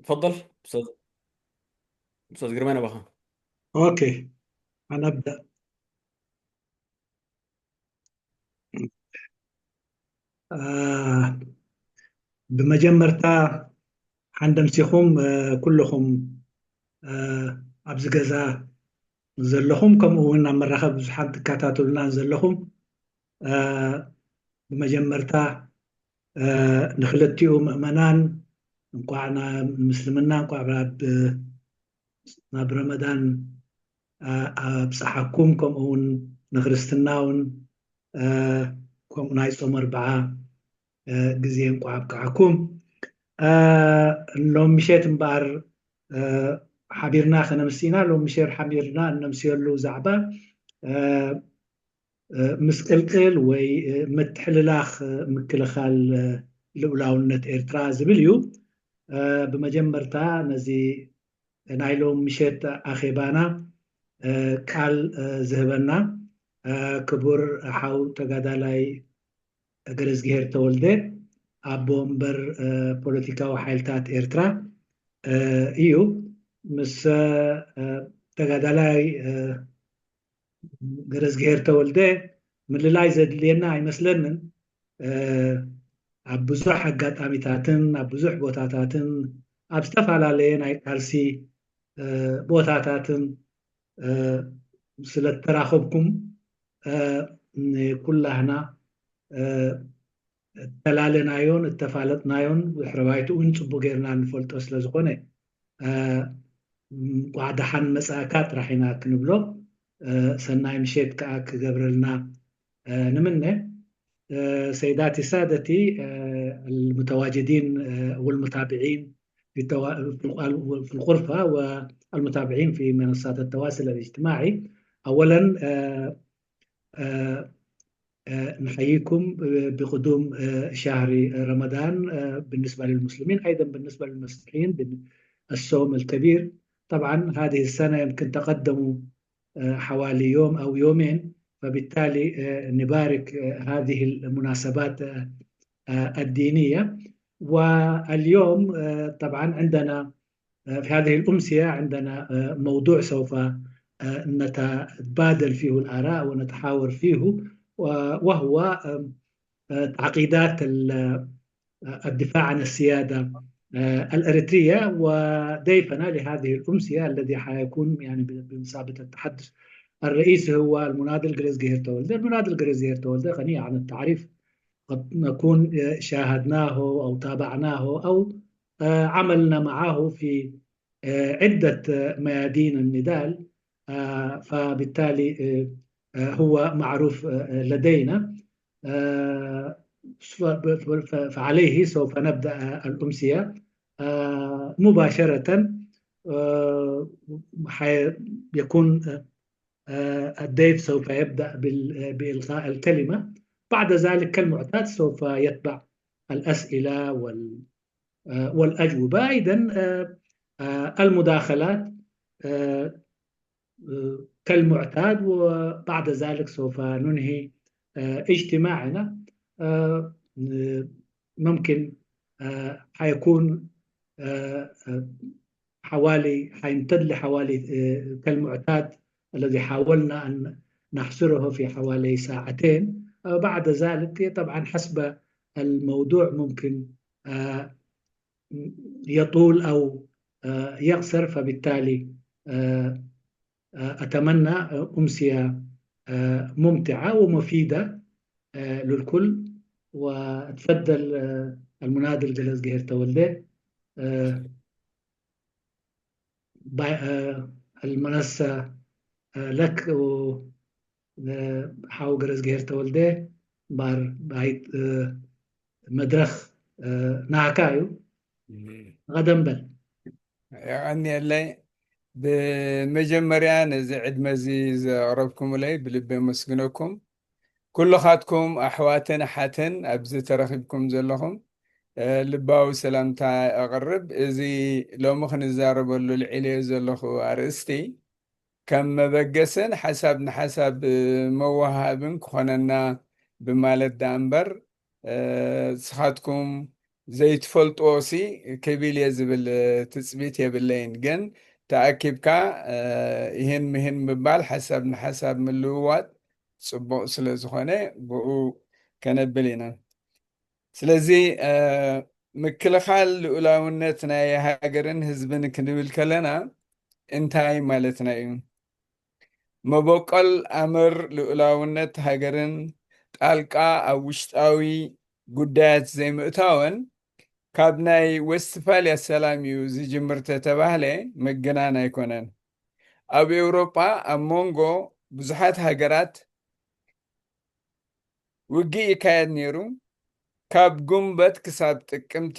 تفضل أستاذ، أستاذ جرمان أباخا. أوكي، أنا أبدأ. ብመጀመርታ ሓንደምሲኹም ኩልኹም ኣብዚ ገዛ ዘለኹም፣ ከምኡ እውን ኣብ መራኸቢ ብዙሓን ትከታተሉና ዘለኹም፣ ብመጀመርታ ንክልቲኡ ምእመናን እንኳዕ ናብ ምስልምና እንኳዕ ናብ ረመዳን ኣብፀሓኩም፣ ከምኡ እውን ንክርስትና እውን ከምኡ ናይ ጾም ኣርብዓ ግዜ እንኳዕ ኣብቅዓኩም። ሎም ምሸት እምበኣር ሓቢርና ከነምስኢና፣ ሎም ምሸት ሓቢርና እነምስየሉ ዛዕባ ምስቅልቅል ወይ ምትሕልላኽ ምክልኻል ልኡላውነት ኤርትራ ዝብል እዩ። ብመጀመርታ ነዚ ናይ ሎም ምሸት ኣኼባና ቃል ዝህበና ክቡር ሓው ተጋዳላይ ገረዝግሄር ተወልደ፣ ኣቦ እምበር ፖለቲካዊ ሓይልታት ኤርትራ እዩ። ምስ ተጋዳላይ ገረዝግሄር ተወልደ ምልላይ ዘድልየና ኣይመስለንን። ኣብ ብዙሕ ኣጋጣሚታትን ኣብ ብዙሕ ቦታታትን ኣብ ዝተፈላለየ ናይ ቃልሲ ቦታታትን ስለተራኸብኩም፣ ኩላህና እተላለናዮን እተፋለጥናዮን ድሕሪ ባይትኡ እውን ጽቡቅ ጌርና ንፈልጦ ስለ ዝኾነ፣ እንቋዕ ደሓን መጻእካ ጥራሕ ኢና ክንብሎ። ሰናይ ምሸት ከኣ ክገብረልና ንምነ። سيداتي سادتي، المتواجدين والمتابعين في الغرفة والمتابعين في منصات التواصل الاجتماعي، أولا نحييكم بقدوم شهر رمضان بالنسبة للمسلمين، أيضا بالنسبة للمسيحيين الصوم الكبير. طبعا هذه السنة يمكن تقدموا حوالي يوم أو يومين، فبالتالي نبارك هذه المناسبات الدينية. واليوم طبعا عندنا في هذه الأمسية عندنا موضوع سوف نتبادل فيه الآراء ونتحاور فيه، وهو تعقيدات الدفاع عن السيادة الأريترية. وضيفنا لهذه الأمسية الذي حيكون يعني بمثابة التحدث الرئيسي هو المناضل جريس جيهر تولدر. المناضل جريس جيهر تولدر غني عن التعريف، قد نكون شاهدناه أو تابعناه أو عملنا معه في عدة ميادين النضال، فبالتالي هو معروف لدينا. فعليه سوف نبدأ الأمسية مباشرة. يكون الضيف سوف يبدأ بإلقاء الكلمة، بعد ذلك كالمعتاد سوف يتبع الأسئلة والأجوبة. أيضا المداخلات كالمعتاد، وبعد ذلك سوف ننهي اجتماعنا. ممكن حيكون حوالي حيمتد لحوالي كالمعتاد الذي حاولنا أن نحصره في حوالي ساعتين. بعد ذلك طبعا حسب الموضوع ممكن يطول أو يقصر، فبالتالي أتمنى أمسية ممتعة ومفيدة للكل. وتفضل المناضل جلس جهير تولدي، المنصة لك. ሓው ገረዝግሄር ተወልደ እምበኣር ባይት መድረኽ ናህካ እዩ። غدا በል። የቐንየለይ። ብመጀመርያ ነዚ ዕድመ እዚ ዘቕረብኩምለይ ብልቢ የመስግነኩም። ኩልኻትኩም ኣሕዋትን ኣሓትን ኣብዚ ተረኺብኩም ዘለኹም ልባዊ ሰላምታ ኣቕርብ። እዚ ሎሚ ክንዛረበሉ ልዒለዮ ዘለኹ ኣርእስቲ ከም መበገስን ሓሳብ ንሓሳብ መወሃሃብን ክኾነና ብማለት ደኣ እምበር፣ ንስኻትኩም ዘይትፈልጥዎ ሲ ክብል እየ ዝብል ትፅቢት የብለይን። ግን ተኣኪብካ ይህን ምህን ምባል፣ ሓሳብ ንሓሳብ ምልውዋጥ ፅቡቕ ስለ ዝኾነ ብኡ ከነብል ኢና። ስለዚ ምክልኻል ልኡላውነት ናይ ሃገርን ህዝብን ክንብል ከለና እንታይ ማለትና እዩ? መበቆል ኣምር ልኡላውነት ሃገርን ጣልቃ ኣብ ውሽጣዊ ጉዳያት ዘይምእታወን ካብ ናይ ወስትፋልያ ሰላም እዩ ዝጅምር ተተባህለ ምግናን ኣይኮነን። ኣብ ኤውሮጳ ኣብ መንጎ ብዙሓት ሃገራት ውግእ ይካየድ ነይሩ። ካብ ጉንበት ክሳብ ጥቅምቲ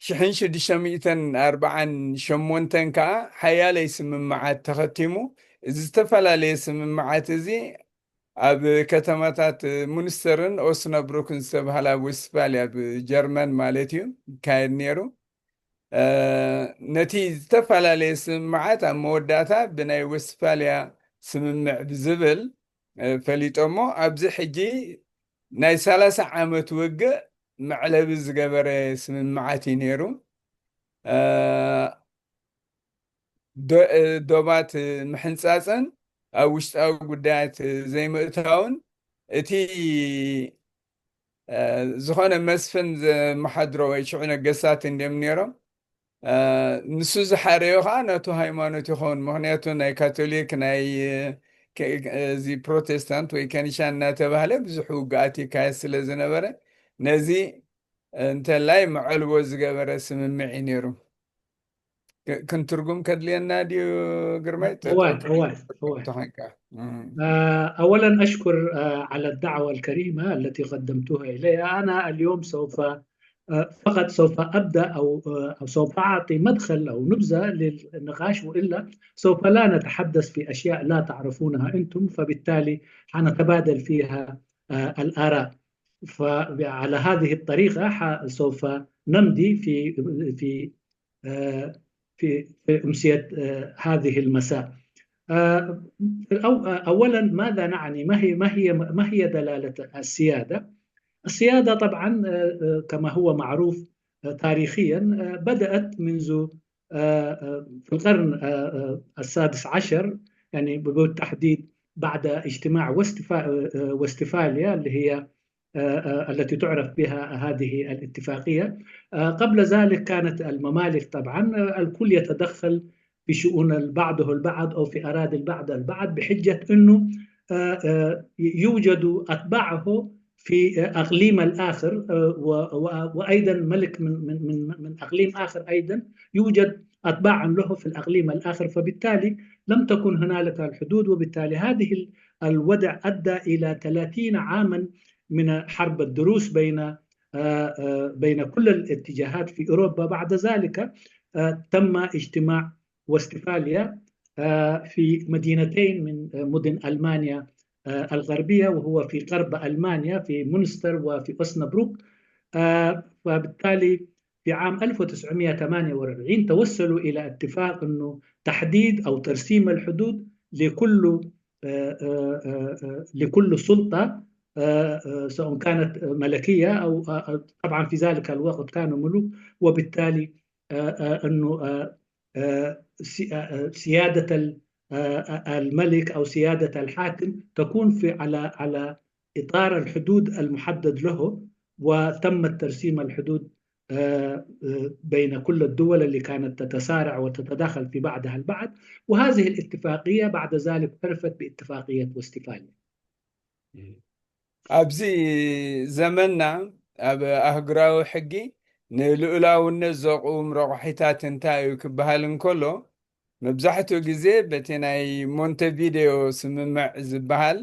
ሽሕን ሽዱሽተ ሚእትን ኣርባዓን ሸሞንተን ከዓ ሓያለይ ስምምዓት ተኸቲሙ። እዚ ዝተፈላለየ ስምምዓት እዚ ኣብ ከተማታት ሙንስተርን ኦስናብሩክን ዝተባሃላ ኣብ ወስትፋልያ፣ ኣብ ጀርመን ማለት እዩ፣ ይካየድ ነይሩ። ነቲ ዝተፈላለየ ስምምዓት ኣብ መወዳእታ ብናይ ወስትፋልያ ስምምዕ ብዝብል ፈሊጦሞ። ኣብዚ ሕጂ ናይ ሰላሳ ዓመት ውግእ መዕለቢ ዝገበረ ስምምዓት እዩ ነይሩ። ዶባት ምሕንፃፅን ኣብ ውሽጣዊ ጉዳያት ዘይምእታውን እቲ ዝኾነ መስፍን ዘመሓድሮ ወይ ሽዑ ነገስታት እንዲም ነይሮም። ንሱ ዝሓረዮ ከዓ ነቱ ሃይማኖት ይኸውን። ምክንያቱ ናይ ካቶሊክ፣ ናይ እዚ ፕሮቴስታንት ወይ ከኒሻ እናተባህለ ብዙሕ ውግኣት ይካየድ ስለ ዝነበረ፣ ነዚ እንተላይ መዐልቦ ዝገበረ ስምምዕ እዩ ነይሩ። ክንትርጉም ከድልየና ድዩ ግርማይ? أولا أشكر على الدعوة الكريمة التي قدمتوها إلي. أنا اليوم سوف فقط سوف أبدأ أو سوف أعطي مدخل أو نبذة للنقاش، وإلا سوف لا نتحدث في أشياء لا تعرفونها أنتم، فبالتالي حنتبادل فيها الآراء. فعلى هذه الطريقة سوف نمضي في في في في أمسية هذه المساء. أولا، ماذا نعني؟ ما هي ما هي ما هي دلالة السيادة؟ السيادة طبعا كما هو معروف تاريخيا بدأت منذ في القرن السادس عشر، يعني بالتحديد بعد اجتماع وستفاليا اللي هي التي تعرف بها هذه الاتفاقية. قبل ذلك كانت الممالك طبعا الكل يتدخل في شؤون بعضه البعض أو في أراضي البعض البعض، بحجة أنه يوجد أتباعه في أقليم الآخر، وأيضا ملك من من من من أقليم آخر أيضا يوجد أتباع له في الأقليم الآخر، فبالتالي لم تكن هنالك الحدود، وبالتالي هذه الوضع أدى إلى ثلاثين عاما من حرب الدروس بين بين كل الاتجاهات في أوروبا. بعد ذلك تم اجتماع وستفاليا في مدينتين من مدن ألمانيا الغربية، وهو في غرب ألمانيا في مونستر وفي أوسنابروك. فبالتالي في عام ألف وتسعمية وثمانية وأربعين توصلوا إلى اتفاق أنه تحديد أو ترسيم الحدود لكل لكل سلطة، سواء كانت ملكية أو طبعا في ذلك الوقت كانوا ملوك، وبالتالي أنه سيادة الملك أو سيادة الحاكم تكون في على على إطار الحدود المحدد له، وتم ترسيم الحدود بين كل الدول اللي كانت تتصارع وتتداخل في بعضها البعض، وهذه الاتفاقية بعد ذلك عرفت باتفاقية وستفاليا. ኣብዚ ዘመንና ኣብ ኣህጉራዊ ሕጊ ንልኡላውነት ዘቕውም ረቑሒታት እንታይ እዩ ክበሃል እንከሎ፣ መብዛሕትኡ ግዜ በቲ ናይ ሞንቴቪዲዮ ስምምዕ ዝበሃል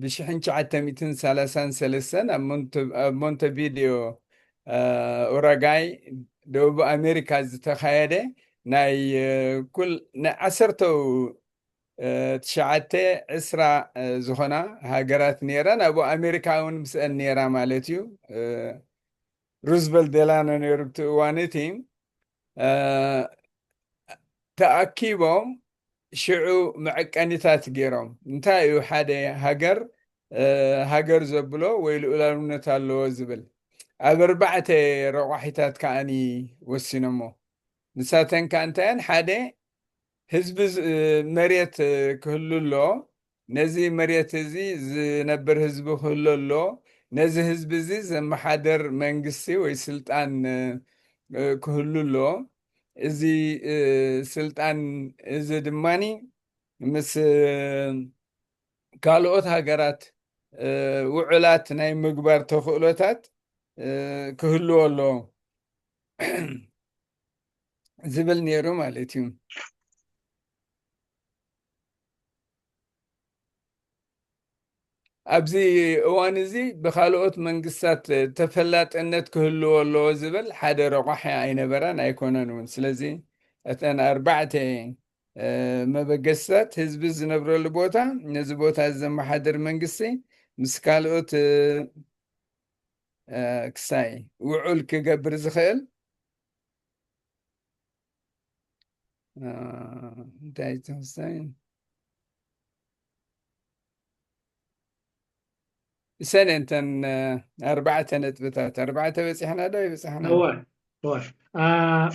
ብሽሕን ትሽዓተ ሚእትን ሰላሳን ሰለስተን ኣብ ሞንቴቪዲዮ ኡራጋይ፣ ደቡብ ኣሜሪካ ዝተኻየደ ናይ ኩል ናይ ዓሰርተው ትሽዓተ ዕስራ ዝኾና ሃገራት ነይረን። ኣብኡ ኣሜሪካ እውን ምስአን ነይራ ማለት እዩ። ሩዝቨልት ዴላኖ ነይሩ ብቲ እዋን እቲ። ተኣኪቦም ሽዑ መዐቀኒታት ገይሮም። እንታይ እዩ ሓደ ሃገር ሃገር ዘብሎ ወይ ልኡላውነት ኣለዎ ዝብል ኣብ ኣርባዕተ ረቋሒታት ከዓኒ ወሲኖሞ። ንሳተን ከ እንታየን? ሓደ፣ ህዝቢ መሬት ክህሉ ኣሎ። ነዚ መሬት እዚ ዝነብር ህዝቢ ክህሉ ኣሎ። ነዚ ህዝቢ እዚ ዘመሓደር መንግስቲ ወይ ስልጣን ክህሉ ኣሎ። እዚ ስልጣን እዚ ድማ ምስ ካልኦት ሃገራት ውዕላት ናይ ምግባር ተኽእሎታት ክህልዎ ኣለዎ ዝብል ነይሩ ማለት እዩ። ኣብዚ እዋን እዚ ብካልኦት መንግስታት ተፈላጥነት ክህልዎ ኣለዎ ዝብል ሓደ ረቋሒ ኣይነበረን ኣይኮነን እውን። ስለዚ እተን ኣርባዕተ መበገስታት ህዝቢ ዝነብረሉ ቦታ፣ ነዚ ቦታ ዘመሓድር መንግስቲ ምስ ካልኦት ክሳይ ውዑል ክገብር ዝኽእል እንታይ ተወሳይ ሰነ እንተን ኣርባዕተ ነጥብታት ኣርባዕተ በፂሕና ዶ ይበፃሕና هو هو آه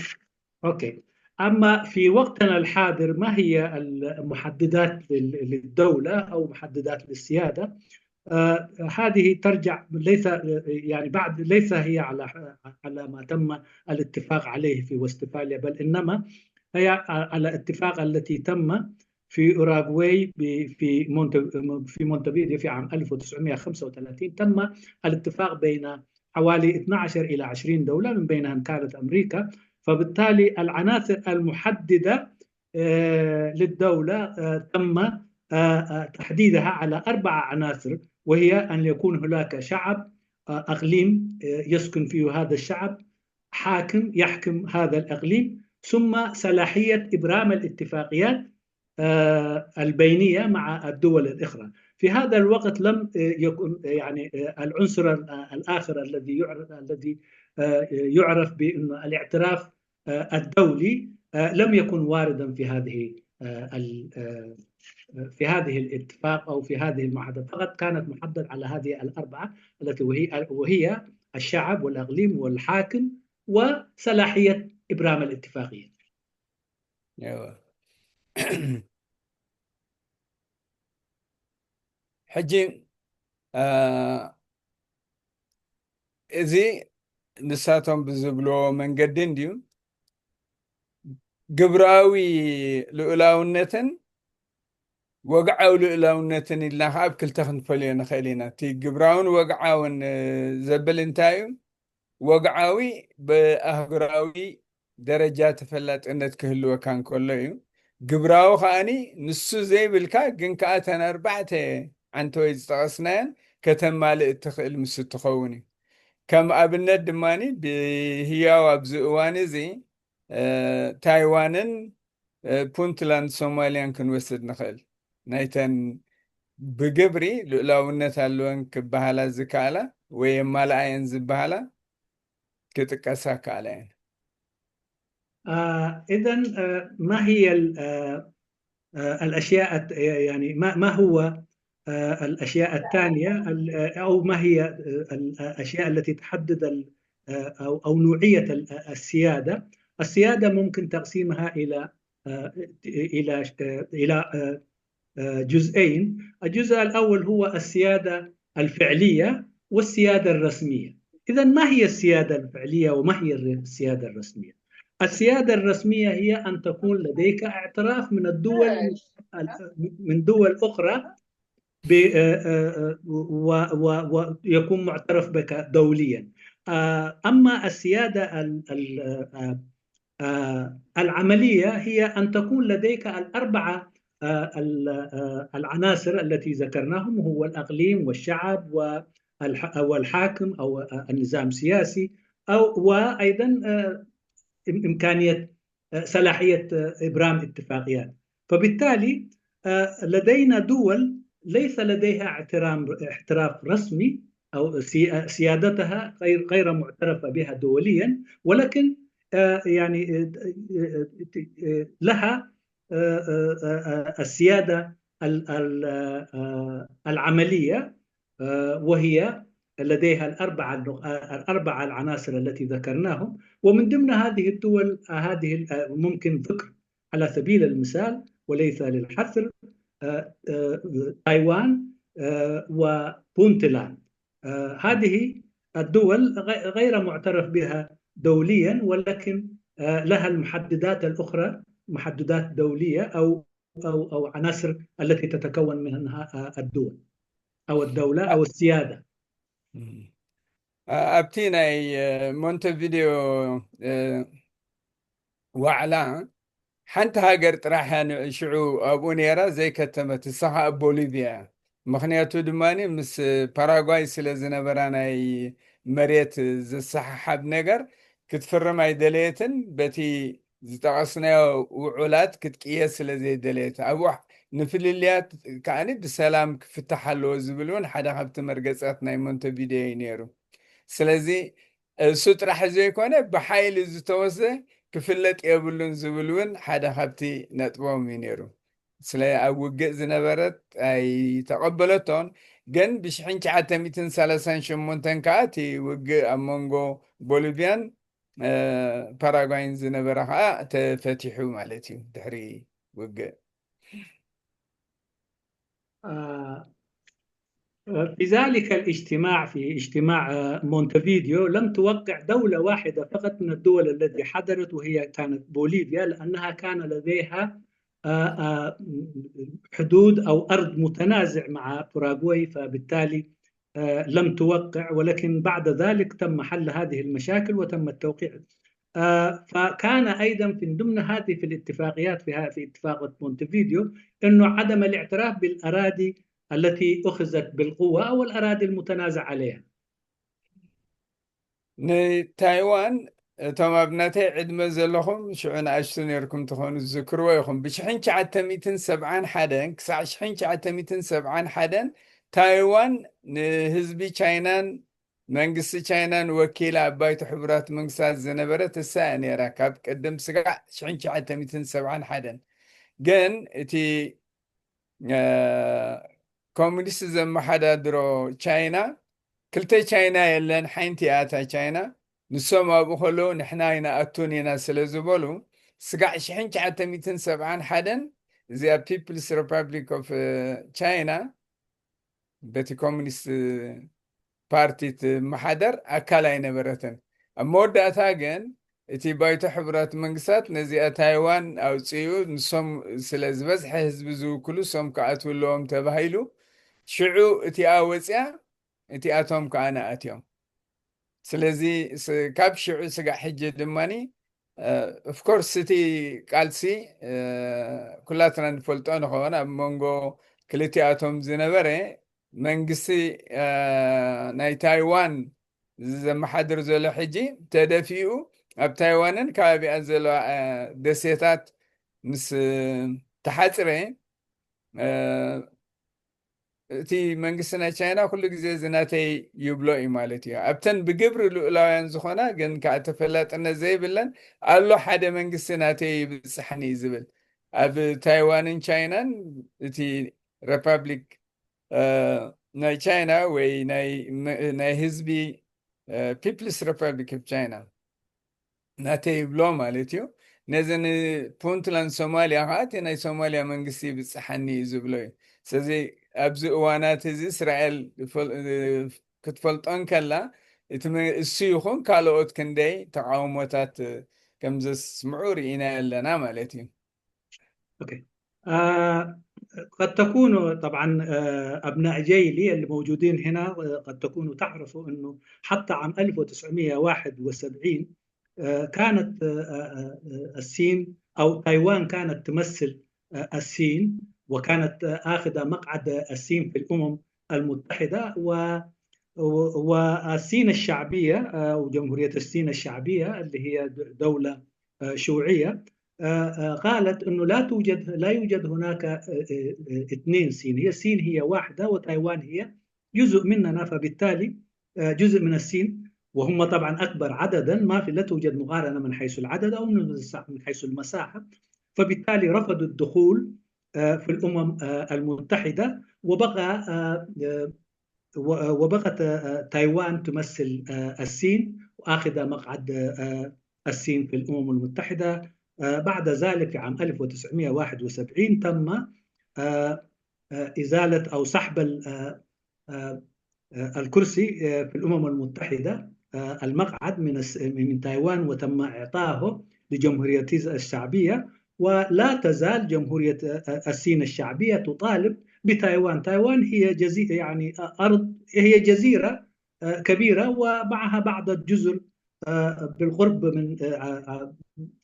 اوكي اما في وقتنا الحاضر ما هي المحددات للدوله او محددات للسياده؟ آه هذه ترجع ليس يعني بعد ليس هي على على ما تم الاتفاق عليه في وستفاليا، بل انما هي على اتفاق التي تم في اوراغواي في في مونتفيديو في عام ألف وتسعمائة وخمسة وثلاثين. تم الاتفاق بين حوالي اثنعش الى عشرين دوله، من بينها كانت امريكا. فبالتالي العناصر المحدده للدوله تم تحديدها على اربع عناصر، وهي ان يكون هناك شعب، اقليم يسكن فيه هذا الشعب، حاكم يحكم هذا الاقليم، ثم صلاحيه ابرام الاتفاقيات البينيه مع الدول الاخرى. في هذا الوقت لم يكن يعني العنصر الاخر الذي الذي يعرف بانه الاعتراف الدولي لم يكن واردا في هذه في هذه الاتفاق او في هذه المعاهده، فقط كانت محدد على هذه الاربعه التي وهي وهي الشعب والاقليم والحاكم وصلاحيه ابرام الاتفاقيه. ሕጂ እዚ ንሳቶም ብዝብልዎ መንገዲ እንድዩ ግብራዊ ልኡላውነትን ወግዓዊ ልኡላውነትን ኢልና ከዓ ኣብ ክልተ ክንፈልዮ ንኽእል ኢና። እቲ ግብራውን ወግዓውን ዘብል እንታይ እዩ? ወግዓዊ ብኣህጉራዊ ደረጃ ተፈላጥነት ክህልወካ እንከሎ እዩ። ግብራዊ ከዓኒ ንሱ ዘይብልካ ግን ከዓ ተን ኣርባዕተ ዓንተወይ ዝጠቐስናየን ከተማልእ እትኽእል ምስ እትኸውን እዩ። ከም ኣብነት ድማ ብህያው ኣብዚ እዋን እዚ ታይዋንን ፑንትላንድ ሶማልያን ክንወስድ ንኽእል። ናይተን ብግብሪ ልኡላውነት ኣለወን ክበሃላ ዝከኣላ ወይ የማልኣየን ዝበሃላ ክጥቀሳ ከኣላ እየን። إذا ما هي الأشياء يعني ما ما هو الأشياء الثانية أو ما هي الأشياء التي تحدد أو أو نوعية السيادة؟ السيادة ممكن تقسيمها إلى إلى إلى جزئين. الجزء الأول هو السيادة الفعلية والسيادة الرسمية. إذا ما هي السيادة الفعلية وما هي السيادة الرسمية؟ السيادة الرسمية هي أن تكون لديك اعتراف من الدول من دول أخرى ويكون معترف بك دوليا. أما السيادة العملية هي أن تكون لديك الأربعة العناصر التي ذكرناهم، هو الأقليم والشعب والحاكم أو النظام السياسي، أو وأيضا إمكانية صلاحية إبرام اتفاقيات. فبالتالي لدينا دول ليس لديها اعتراف رسمي أو سيادتها غير غير معترفة بها دوليا، ولكن يعني لها السيادة آه، وهي لديها الأربعة النق- آه، الأربعة العناصر التي ذكرناهم. ومن ضمن هذه الدول، آه، هذه ال- آه، ممكن ذكر على سبيل المثال وليس للحصر، آه، آه، تايوان، آه، وبونتلاند. آه، هذه الدول غ- غير معترف بها دوليا، ولكن آه، لها المحددات الأخرى، محددات دولية أو أو أو عناصر التي تتكون منها آه، الدول أو الدولة أو السيادة. ኣብቲ ናይ ሞንቴቪዲዮ ዋዕላ ሓንቲ ሃገር ጥራሕ እያ ሽዑ ኣብኡ ነይራ ዘይከተመት፣ ንሳ ከዓ ቦሊቪያ እያ። ምኽንያቱ ድማ ምስ ፓራጓይ ስለ ዝነበራ ናይ መሬት ዘሰሓሓብ ነገር ክትፍርም ኣይደለየትን። በቲ ዝጠቐስናዮ ውዑላት ክትቅየስ ስለ ዘይደለየት ኣብኡ ንፍልልያት ከዓኒ ብሰላም ክፍታሕ ኣለዎ ዝብል እውን ሓደ ካብቲ መርገጻት ናይ ሞንቴቪዲዮ እዩ ነይሩ። ስለዚ እሱ ጥራሕ ዘይኮነ ብሓይሊ ዝተወስደ ክፍለጥ የብሉን ዝብል እውን ሓደ ካብቲ ነጥቦም እዩ ነይሩ። ስለ ኣብ ውግእ ዝነበረት ኣይተቐበለቶን። ግን ብሽሕን ትሽዓተ ሚእትን ሰላሳን ሸሞንተን ከዓ እቲ ውግእ ኣብ መንጎ ቦሊቪያን ፓራጓይን ዝነበረ ከዓ ተፈቲሑ ማለት እዩ ድሕሪ ውግእ። في ذلك الاجتماع، في اجتماع مونتفيديو، لم توقع دولة واحدة فقط من الدول التي حضرت، وهي كانت بوليفيا، لأنها كان لديها حدود أو أرض متنازع مع باراغواي، فبالتالي لم توقع، ولكن بعد ذلك تم حل هذه المشاكل وتم التوقيع. فكان أيضا في ضمن هذه في الاتفاقيات في في اتفاق مونتفيديو أنه عدم الاعتراف بالأراضي التي أخذت بالقوة أو الأراضي المتنازع عليها. ንታይዋን እቶም ኣብ ናተይ ዕድመ ዘለኹም ሽዑ ንኣሽቱ ነርኩም ትኾኑ ዝዝክርዎ ኢኹም። ብሽሕን ትሽዓተ ሚእትን ሰብዓን ሓደን ክሳዕ ሽሕን ትሽዓተ ሚእትን ሰብዓን ሓደን ታይዋን ንህዝቢ ቻይናን መንግስቲ ቻይናን ወኪላ ኣብ ባይቶ ሕቡራት መንግስታት ዝነበረት እሳ እያ ነይራ፣ ካብ ቅድም ስጋዕ ሽሕን ትሽዓተ ሚእትን ሰብዓን ሓደን። ግን እቲ ኮሚኒስት ዘመሓዳድሮ ቻይና፣ ክልተ ቻይና የለን፣ ሓንቲ እያ እታ ቻይና። ንሶም ኣብኡ ከለዉ ንሕና ኣይንኣቱን ኢና ስለ ዝበሉ፣ ስጋዕ ሽሕን ትሽዓተ ሚእትን ሰብዓን ሓደን እዚኣ ፒፕልስ ሪፓብሊክ ኦፍ ቻይና በቲ ኮሚኒስት ፓርቲ ትመሓደር ኣካል ኣይነበረትን። ኣብ መወዳእታ ግን እቲ ባይቶ ሕቡራት መንግስታት ነዚኣ ታይዋን ኣውፅኡ፣ ንሶም ስለ ዝበዝሐ ህዝቢ ዝውክሉ እሶም ክኣትዉ ኣለዎም ተባሂሉ። ሽዑ እቲኣ ወፅያ፣ እቲኣቶም ከዓ ንኣትዮም። ስለዚ ካብ ሽዑ ስጋዕ ሕጂ ድማኒ ኦፍኮርስ እቲ ቃልሲ ኩላትና ንፈልጦ ንኸውን ኣብ መንጎ ክልቲኣቶም ዝነበረ መንግስቲ ናይ ታይዋን ዘመሓድር ዘሎ ሕጂ ተደፊኡ ኣብ ታይዋንን ከባቢኣን ዘለዋ ደሴታት ምስ ተሓፅረ እቲ መንግስቲ ናይ ቻይና ኩሉ ግዜ እዚ ናተይ ይብሎ እዩ ማለት እዩ። ኣብተን ብግብሪ ልኡላውያን ዝኾና ግን ከዓ ተፈላጥነት ዘይብለን ኣሎ ሓደ መንግስቲ ናተይ ይብፅሓኒ እዩ ዝብል። ኣብ ታይዋንን ቻይናን እቲ ሪፓብሊክ ናይ ቻይና ወይ ናይ ህዝቢ ፒፕልስ ሪፓብሊክ ኦፍ ቻይና ናተይ ይብሎ ማለት እዩ። ነዚ ንፑንትላንድ ሶማሊያ ከዓ እቲ ናይ ሶማሊያ መንግስቲ ይብፅሓኒ እዩ ዝብሎ እዩ። ስለዚ ኣብዚ እዋናት እዚ እስራኤል ክትፈልጦ እንከላ እቲ እሱ ይኹን ካልኦት ክንደይ ተቃውሞታት ከም ዘስምዑ ርኢና ኣለና ማለት እዩ። قد تكونوا طبعا أبناء جيلي اللي موجودين هنا قد تكونوا تعرفوا أنه حتى عام ألف وتسعمية واحد وسبعين كانت الصين أو تايوان كانت تمثل الصين، وكانت آخذة مقعد الصين في الأمم المتحدة. و والصين الشعبية أو جمهورية الصين الشعبية اللي هي دولة شيوعية قالت أنه لا توجد لا يوجد هناك اثنين صين، هي الصين هي واحدة وتايوان هي جزء مننا، فبالتالي جزء من الصين، وهم طبعا أكبر عددا، ما في لا توجد مقارنة من حيث العدد أو من حيث المساحة، فبالتالي رفضوا الدخول في الأمم المتحدة، وبقى و- وبقت آه، تايوان تمثل آه، الصين، وأخذ مقعد آه، الصين في الأمم المتحدة. آه، بعد ذلك في عام ألف وتسعمية وواحد وسبعين تم آه، آه، إزالة أو سحب ال- آه، آه، آه، الكرسي آه، في الأمم المتحدة، آه، المقعد من الس- من تايوان، وتم إعطائه لجمهورية الشعبية. ولا تزال جمهورية آه، آه، الصين الشعبية تطالب بتايوان. تايوان هي جزيرة، يعني آه، أرض، هي جزيرة آه، كبيرة، ومعها بعض الجزر آه، بالقرب من آه، آه،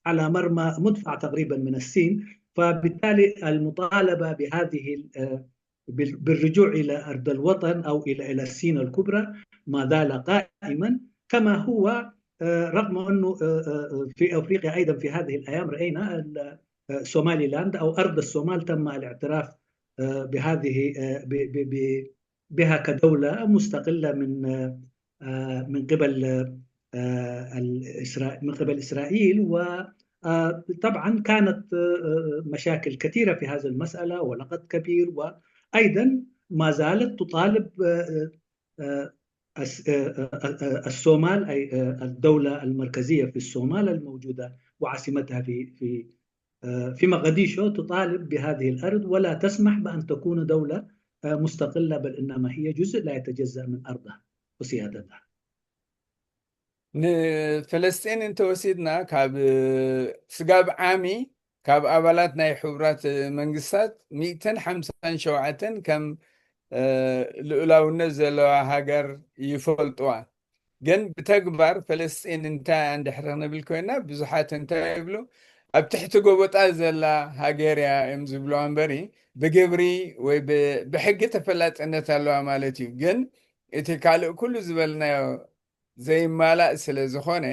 على مرمى مدفع تقريبا من الصين. فبالتالي المطالبة بهذه ال- آه، بال- بالرجوع إلى أرض الوطن أو إلى إلى الصين الكبرى ما زال قائما، كما هو آه، رغم أنه آه، آه، في أفريقيا أيضا في هذه الأيام رأينا ال- آه، سومالي لاند أو أرض الصومال تم الاعتراف آه، بهذه آه، ب- ب- ب- بها كدولة مستقلة من آه، من قبل آه، الإسرا- من قبل إسرائيل. وطبعا كانت آه، مشاكل كثيرة في هذه المسألة ولغط كبير، وأيضا ما زالت تطالب آه، آه، الس- آه، آه، آه، الصومال، أي آه، الدولة المركزية في الصومال الموجودة وعاصمتها في في آه، في مقديشو، تطالب بهذه الأرض ولا تسمح بأن تكون دولة آه، مستقلة، بل إنما هي جزء لا يتجزأ من أرضها وسيادتها. ንፈለስጢን እንተወሲድና ካብ ስጋብ ዓሚ ካብ ኣባላት ናይ ሕቡራት መንግስታት ሚእትን ሓምሳን ሸውዓተን ከም ልኡላውነት ዘለዋ ሃገር ይፈልጥዋ። ግን ብተግባር ፈለስጢን እንታይ እያ እንድሕር ክንብል ኮይና ብዙሓት እንታይ ይብሉ፣ ኣብ ትሕቲ ጎቦጣ ዘላ ሃገር እያ እዮም ዝብልዋ እምበሪ ብግብሪ ወይ ብሕጊ ተፈላጥነት ኣለዋ ማለት እዩ። ግን እቲ ካልእ ኩሉ ዝበልናዮ ዘይማላእ ስለ ዝኾነ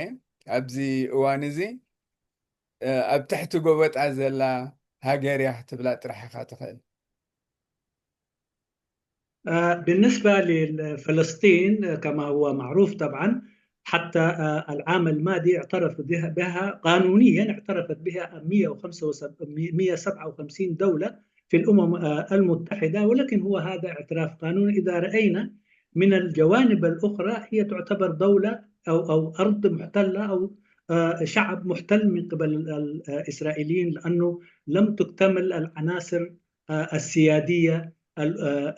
ኣብዚ እዋን እዚ ኣብ ትሕቲ ጎበጣ ዘላ ሃገር እያ ክትብላ ጥራሕ ኢኻ ትኽእል። بالنسبة لفلسطين كما هو معروف طبعا، حتى العام الماضي اعترف بها قانونيا، اعترفت بها مية وسبعة وخمسين دولة في الأمم المتحدة، ولكن هو هذا اعتراف قانوني. إذا رأينا من الجوانب الأخرى هي تعتبر دولة أو أو أرض محتلة أو شعب محتل من قبل الإسرائيليين، لأنه لم تكتمل العناصر السيادية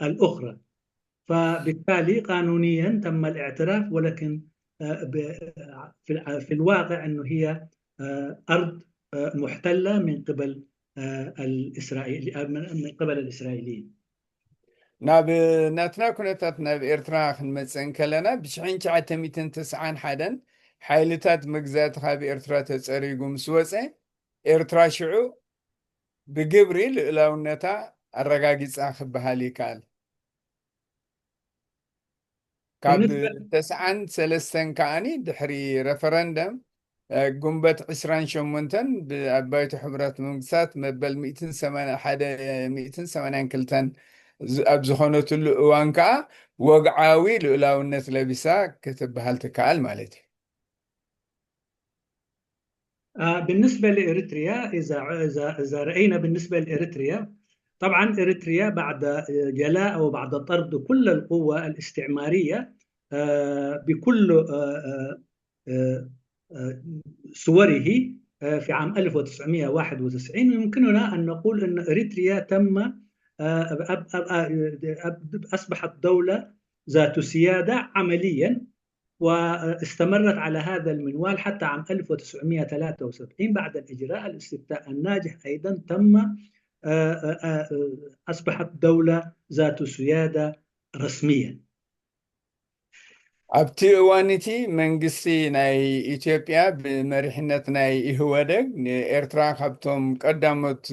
الأخرى. فبالتالي قانونيا تم الاعتراف، ولكن في الواقع أنه هي أرض محتلة من قبل الإسرائيل من قبل الإسرائيليين. ናብ ናትና ኩነታት ናብ ኤርትራ ክንመጽእ እንከለና ብሽሕን ትሽዓተ ሚእትን ተስዓን ሓደን ሓይልታት መግዛእቲ ካብ ኤርትራ ተጸሪጉ ምስ ወጸ ኤርትራ ሽዑ ብግብሪ ልእላውነታ ኣረጋጊጻ ክበሃል ይከኣል። ካብ ተስዓን ሰለስተን ከዓኒ ድሕሪ ረፈረንደም ጉንበት ዕስራን ሸሞንተን ብኣባይቲ ሕቡራት መንግስታት መበል ሚእትን ሰማንያን ክልተን ኣብ ዝኾነትሉ እዋን ከዓ ወግዓዊ ልኡላውነት ለቢሳ ክትበሃል ትከኣል ማለት እዩ። بالنسبة لإريتريا، إذا إذا إذا رأينا بالنسبة لإريتريا، طبعا إريتريا بعد جلاء أو بعد طرد كل القوة الاستعمارية بكل صوره في عام ألف وتسعمية وواحد وتسعين، يمكننا أن نقول أن إريتريا تم أصبحت دولة ذات سيادة عمليا، واستمرت على هذا المنوال حتى عام ألف وتسعمية وتلاتة وسبعين بعد الإجراء الاستفتاء الناجح أيضا تم أصبحت دولة ذات سيادة رسميا. ኣብቲ እዋን እቲ መንግስቲ ናይ ኢትዮጵያ ብመሪሕነት ናይ ኢህወደግ ንኤርትራ ካብቶም ቀዳሞት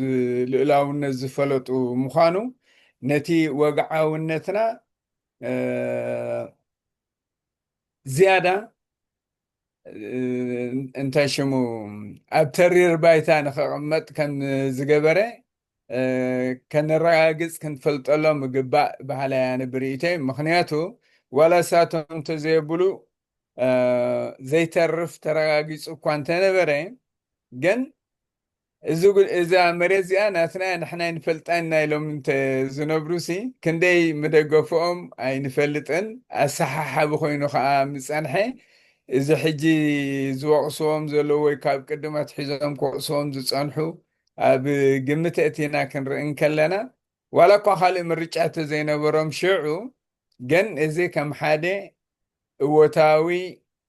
ልእላውነት ዝፈለጡ ምዃኑ ነቲ ወግዓውነትና ዝያዳ እንታይ ሽሙ ኣብ ተሪር ባይታ ንኸቐመጥ ከም ዝገበረ ከነረጋግፅ ክንፈልጠሎም ምግባእ በሃላይ ኣነ ብርእይተይ። ምኽንያቱ ዋላ እሳቶም እንተዘየብሉ ዘይተርፍ ተረጋጊፁ እኳ እንተነበረ ግን እዚ ጉ- እዛ መሬት እዚኣ ናትና እያ፣ ንሕና ኣይንፈልጣን ኢና ኢሎም እንተ ዝነብሩሲ፣ ክንደይ ምደገፍኦም ኣይንፈልጥን። ኣሰሓሓቢ ኮይኑ ከዓ ምጸንሐ። እዚ ሕጂ ዝወቕስዎም ዘለዉ ወይ ካብ ቅድም ኣትሒዞም ክወቕስዎም ዝጸንሑ ኣብ ግምት ኣእቲና ክንርኢ እንከለና፣ ዋላ እኳ ካልእ ምርጫ እንተዘይነበሮም ሽዑ፣ ግን እዚ ከም ሓደ እወታዊ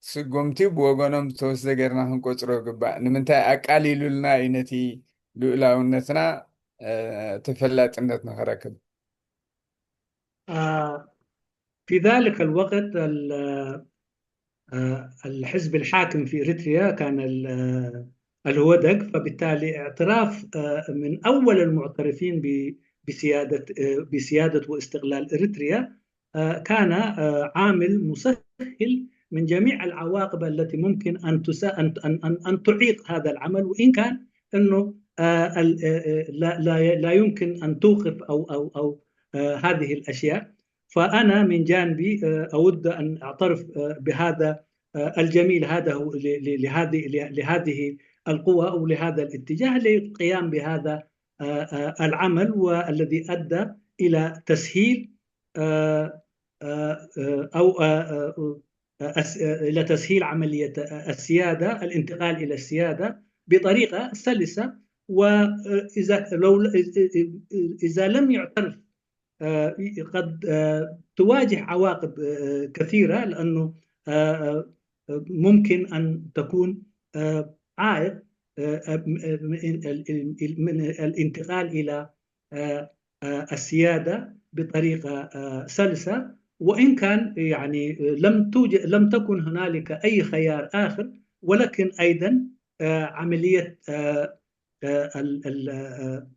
ስጉምቲ ብወገኖም ዝተወስደ ጌርና ክንቆጽሮ ይግባእ። ንምንታይ ኣቃሊሉልና እዩ ነቲ ልኡላውነትና፣ እ፣ ተፈላጥነት ንኽረክብ። آه، في ذلك الوقت ال- آه، الحزب الحاكم في إريتريا كان ال- آه، الهودق، فبالتالي اعتراف آه، من أول المعترفين ب- بسيادة آه، بسيادة واستقلال إريتريا آه، كان آه، عامل مسهل من جميع العواقب التي ممكن أن تسا- أن أن أن أن تعيق هذا العمل، وإن كان أنه آه، ال- آه، آه، لا لا لا يمكن أن توقف أو أو أو آه، هذه الأشياء. فأنا من جانبي آه، أود أن أعترف آه، بهذا آه، الجميل هذا هو ل- ل- لهذه ل- لهذه القوى أو لهذا الاتجاه للقيام بهذا آه، آه، العمل، والذي أدى إلى تسهيل آه، آه، آه، أو آه، آه، آه، أس- آه، إلى تسهيل عملية آه، السيادة، الانتقال إلى السيادة بطريقة سلسة. وإذا لو إذا لم يعترف آه، قد آه، تواجه عواقب آه، كثيرة، لأنه آه، آه، ممكن أن تكون آه، عائق آه، آه، من ال- ال- ال- من الانتقال إلى آه، آه، السيادة بطريقة آه، سلسة، وإن كان يعني لم توجد لم تكن هنالك أي خيار آخر، ولكن أيضا آه، عملية آه، آه، ال- ال- آه،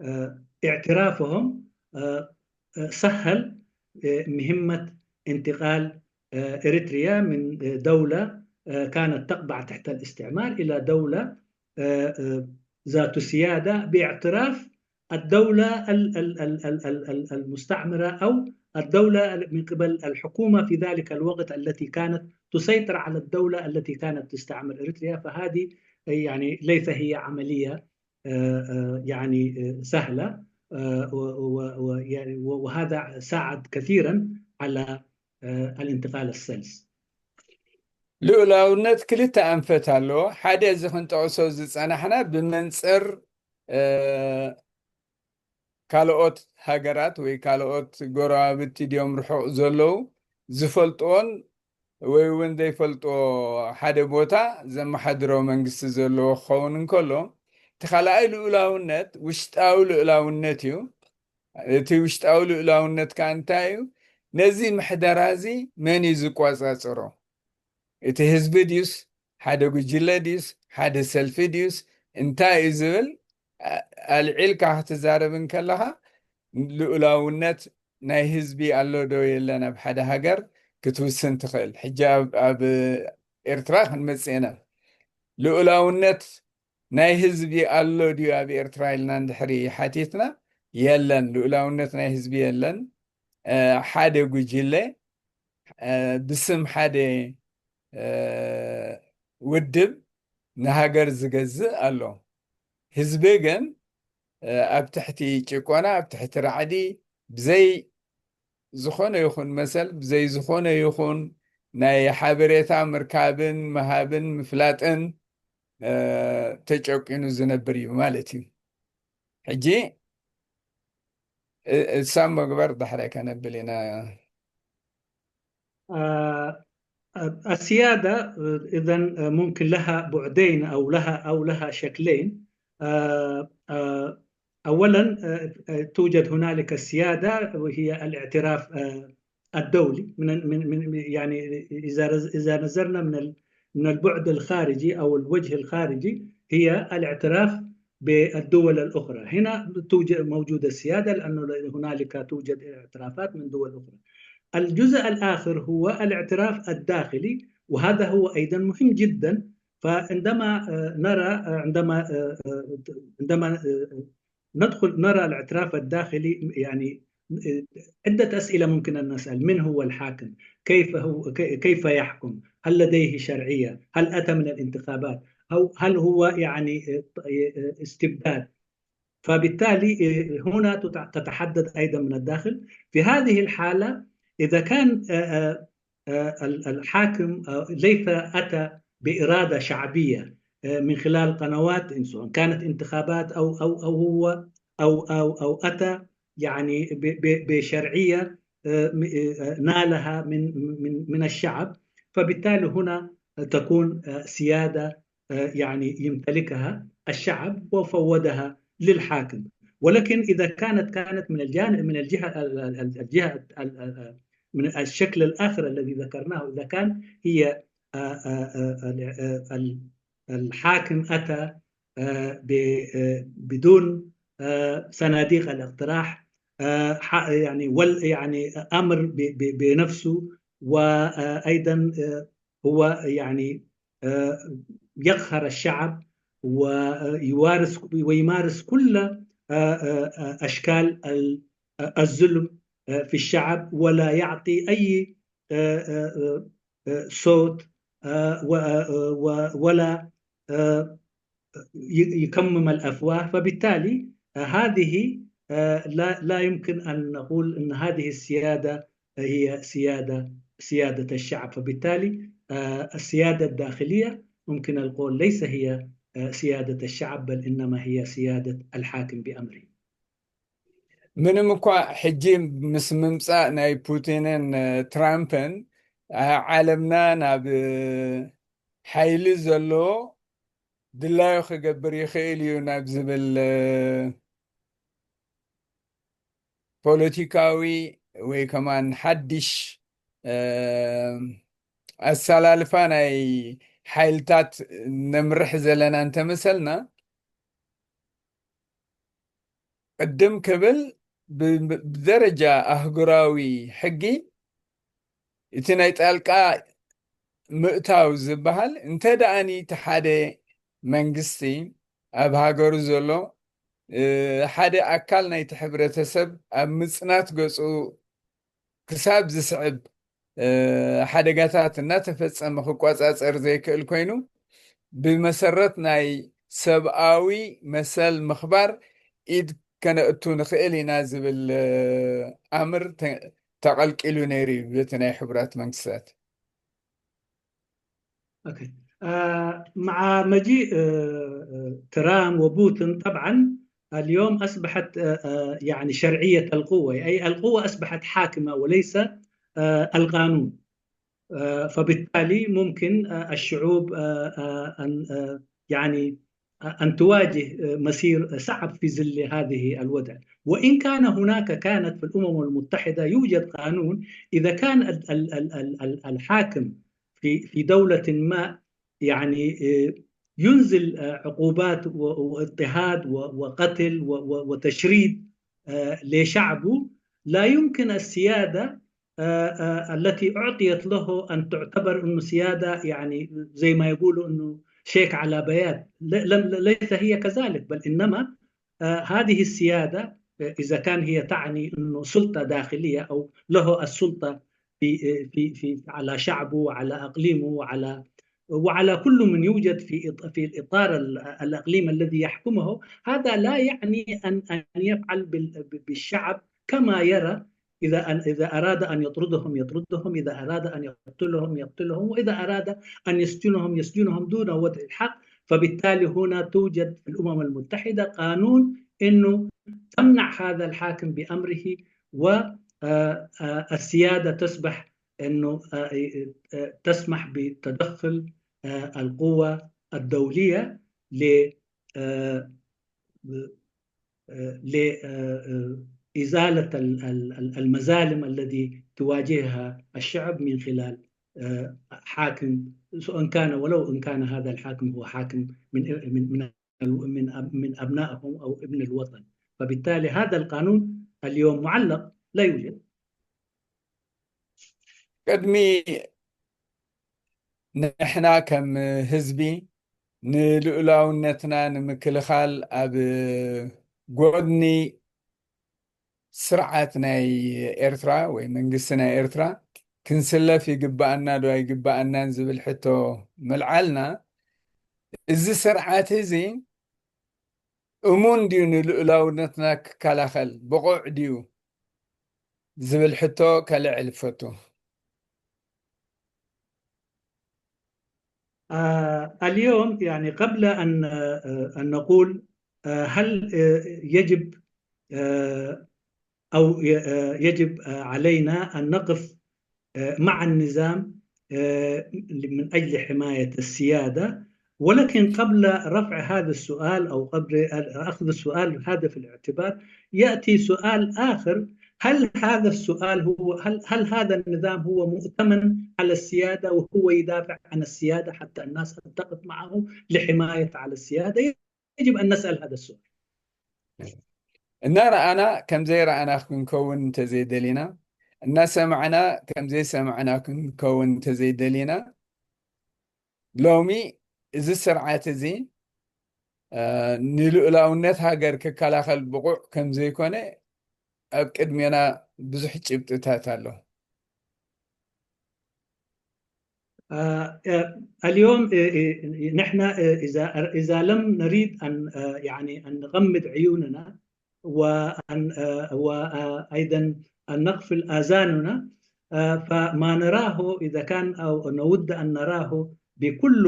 آه، اعترافهم آه، آه، سهل آه، مهمة انتقال آه، إريتريا من آه، دولة آه، كانت تخضع تحت الاستعمار إلى دولة آه، آه، ذات سيادة باعتراف الدولة ال- ال- ال- ال- ال- ال- المستعمرة أو الدولة من قبل الحكومة في ذلك الوقت التي كانت تسيطر على الدولة التي كانت تستعمر إريتريا. فهذه يعني ليس هي عملية آه، آه، يعني آه، سهلة آه، و- و- و- يعني و- وهذا ساعد كثيرا على آه، الانتقال السلس. ልኡላውነት ክልተ ኣንፈት ኣለዎ። ሓደ እዚ ክንጠቕሶ ዝጸናሕና ብመንጽር እ፣ ካልኦት ሃገራት ወይ ካልኦት ጎረባብቲ ድዮም ርሑቕ ዘለዉ ዝፈልጥዎን ወይ እውን ዘይፈልጥዎ ሓደ ቦታ ዘመሓድሮ መንግስቲ ዘለዎ ክኸውን እንከሎ፣ እቲ ካልኣይ ልኡላውነት ውሽጣዊ ልኡላውነት እዩ። እቲ ውሽጣዊ ልኡላውነት ከኣ እንታይ እዩ? ነዚ ምሕደራ እዚ መን እዩ ዝቆጻጸሮ? እቲ ህዝቢ ድዩስ ሓደ ጉጅለ ድዩስ ሓደ ሰልፊ ድዩስ እንታይ እዩ ዝብል ኣ- ኣልዒልካ ክትዛረብ እንከለኻ ልኡላውነት ናይ ህዝቢ ኣሎ ዶ የለን ኣብ ሓደ ሃገር ክትውስን ትኽእል። ሕጂ ኣብ- ኣብ ኤርትራ ክንመጽእ ኢና። ልኡላውነት ናይ ህዝቢ ኣሎ ድዩ ኣብ ኤርትራ ኢልና እንድሕሪ ሓቲትና፣ የለን፣ ልኡላውነት ናይ ህዝቢ የለን። እ፣ ሓደ ጉጅለ እ፣ ብስም ሓደ እ፣ ውድብ ንሃገር ዝገዝእ ኣሎ። ህዝቢ ግን እ፣ ኣብ ትሕቲ ጭቆና፣ ኣብ ትሕቲ ራዕዲ፣ ብዘይ ዝኾነ ይኹን መሰል፣ ብዘይ ዝኾነ ይኹን ናይ ሓበሬታ ምርካብን ምሃብን ምፍላጥን እ፣ ተጨቂኑ ዝነብር እዩ ማለት እዩ። ሕጂ እ- እሳም መግበር ዳሕራይ ከነብል ኢና። آه، السيادة إذا ممكن لها بعدين أو لها أو لها شكلين. آه، آه، أولا آه، توجد هنالك السيادة وهي الاعتراف آه، الدولي من من من يعني إذا إذا نظرنا من من البعد الخارجي أو الوجه الخارجي هي الاعتراف بالدول الأخرى. هنا توجد موجود السيادة لأنه هنالك توجد اعترافات من دول أخرى. الجزء الآخر هو الاعتراف الداخلي، وهذا هو أيضا مهم جدا. فعندما آه، نرى آه، عندما آه، آه، عندما آه، ندخل نرى الاعتراف الداخلي يعني عدة أسئلة ممكن أن نسأل: من هو الحاكم؟ كيف هو كيف يحكم؟ هل لديه شرعية؟ هل أتى من الانتخابات؟ هل هو يعني استبداد؟ فبالتالي هنا تتحدد أيضا من الداخل. في هذه الحالة إذا كان الحاكم ليس أتى بإرادة شعبية من خلال قنوات، سواء كانت انتخابات أو أو أو هو أو أو أو أتى يعني بشرعية نالها من من من الشعب، فبالتالي هنا تكون سيادة يعني يمتلكها الشعب وفوضها للحاكم. ولكن إذا كانت كانت من الجانب من الجهة الجهة من الشكل الآخر الذي ذكرناه، إذا كان هي الحاكم أتى بدون صناديق الاقتراح، يعني يعني أمر بنفسه، وأيضا هو يعني يقهر الشعب ويوارس ويمارس كل أشكال الظلم في الشعب، ولا يعطي أي صوت ولا يكمم الأفواه. فبالتالي هذه لا لا يمكن أن نقول أن هذه السيادة هي سيادة سيادة الشعب. فبالتالي السيادة الداخلية ممكن القول ليس هي سيادة الشعب، بل إنما هي سيادة الحاكم بأمره. ምንም እኳ ሕጂ ምስ ምምፃእ ናይ ፑቲንን ትራምፕን ዓለምና ናብ ሓይሊ ዘለዎ ድላዩ ክገብር ይኽእል እዩ ናብ ዝብል ፖለቲካዊ ወይ ከማን ሓድሽ ኣሰላልፋ ናይ ሓይልታት ነምርሕ ዘለና እንተመሰልና፣ ቅድም ክብል ብደረጃ ኣህጉራዊ ሕጊ እቲ ናይ ጣልቃ ምእታው ዝበሃል እንተ ደኣኒ እቲ ሓደ መንግስቲ ኣብ ሃገሩ ዘሎ ሓደ ኣካል ናይቲ ሕብረተሰብ ኣብ ምጽናት ገጹ ክሳብ ዝስዕብ ሓደጋታት እናተፈጸመ ክቆጻጸር ዘይክእል ኮይኑ፣ ብመሰረት ናይ ሰብኣዊ መሰል ምኽባር ኢድ ከነእቱ ንኽእል ኢና ዝብል ኣምር ተቐልቂሉ ነይሩ እዩ በቲ ናይ ሕቡራት መንግስታት። أوكي. آه مع مجيء آه ترام وبوتين، طبعا اليوم أصبحت آه يعني شرعية القوة، أي القوة أصبحت حاكمة وليس آه القانون. آه فبالتالي ممكن آه الشعوب آه آه أن آه يعني أن تواجه مسير صعب في ظل هذه الوضع. وإن كان هناك كانت في الأمم المتحدة يوجد قانون، إذا كان الحاكم في في دولة ما يعني ينزل عقوبات واضطهاد وقتل وتشريد لشعبه، لا يمكن السيادة التي أعطيت له أن تعتبر أنه سيادة، يعني زي ما يقولوا أنه شيك على بياض. ليس هي كذلك، بل إنما هذه السيادة إذا كان هي تعني أنه سلطة داخلية أو له السلطة في في في على شعبه وعلى اقليمه وعلى وعلى كل من يوجد في في الاطار الاقليم الذي يحكمه، هذا لا يعني ان ان يفعل بالشعب كما يرى. اذا اذا اراد ان يطردهم يطردهم، اذا اراد ان يقتلهم يقتلهم، واذا اراد ان يسجنهم يسجنهم دون وضع الحق. فبالتالي هنا توجد في الامم المتحده قانون انه تمنع هذا الحاكم بامره، والسياده تسبح انه تسمح بتدخل القوى الدوليه ل لإزالة المظالم الذي تواجهها الشعب من خلال حاكم، سواء كان ولو إن كان هذا الحاكم هو حاكم من من من من من أبنائهم أو ابن الوطن. فبالتالي هذا القانون اليوم معلق، لا يوجد. ቅድሚ ንሕና ከም ህዝቢ ንልኡላውነትና ንምክልኻል ኣብ ጎድኒ ስርዓት ናይ ኤርትራ ወይ መንግስቲ ናይ ኤርትራ ክንስለፍ ይግባኣና ዶ ኣይግባኣናን ዝብል ሕቶ ምልዓልና፣ እዚ ስርዓት እዚ እሙን ድዩ ንልኡላውነትና ክከላኸል ብቑዕ ድዩ ዝብል ሕቶ ከልዕል እፈቱ። آه، اليوم يعني قبل أن آه، أن نقول آه، هل آه، يجب آه، أو ي- آه، يجب آه، علينا أن نقف آه، مع النظام آه، من أجل حماية السيادة، ولكن قبل رفع هذا السؤال أو قبل أخذ السؤال هذا في الاعتبار، يأتي سؤال آخر: هل هذا السؤال هو هل هل هذا النظام هو مؤتمن على السيادة وهو يدافع عن السيادة حتى الناس تقف معه لحماية على السيادة؟ يجب أن نسأل هذا السؤال. እናረኣና ከም ዘይረኣና ክንከውን እንተዘይደሊና፣ እናሰማዕና ከም ዘይሰማዕና ክንከውን እንተዘይደሊና፣ ሎሚ እዚ ስርዓት እዚ እ፣ ንልኡላውነት ሃገር ክከላኸል ብቑዕ ከም ዘይኮነ ኣብ ቅድሜና ብዙሕ ጭብጥታት ኣሎ። آه، آه، اليوم آه، آه، نحن آه، إذا إذا لم نريد أن آه، يعني أن نغمض عيوننا وأن آه، وأيضا أن نغفل آذاننا آه، فما نراه إذا كان أو نود أن نراه بكل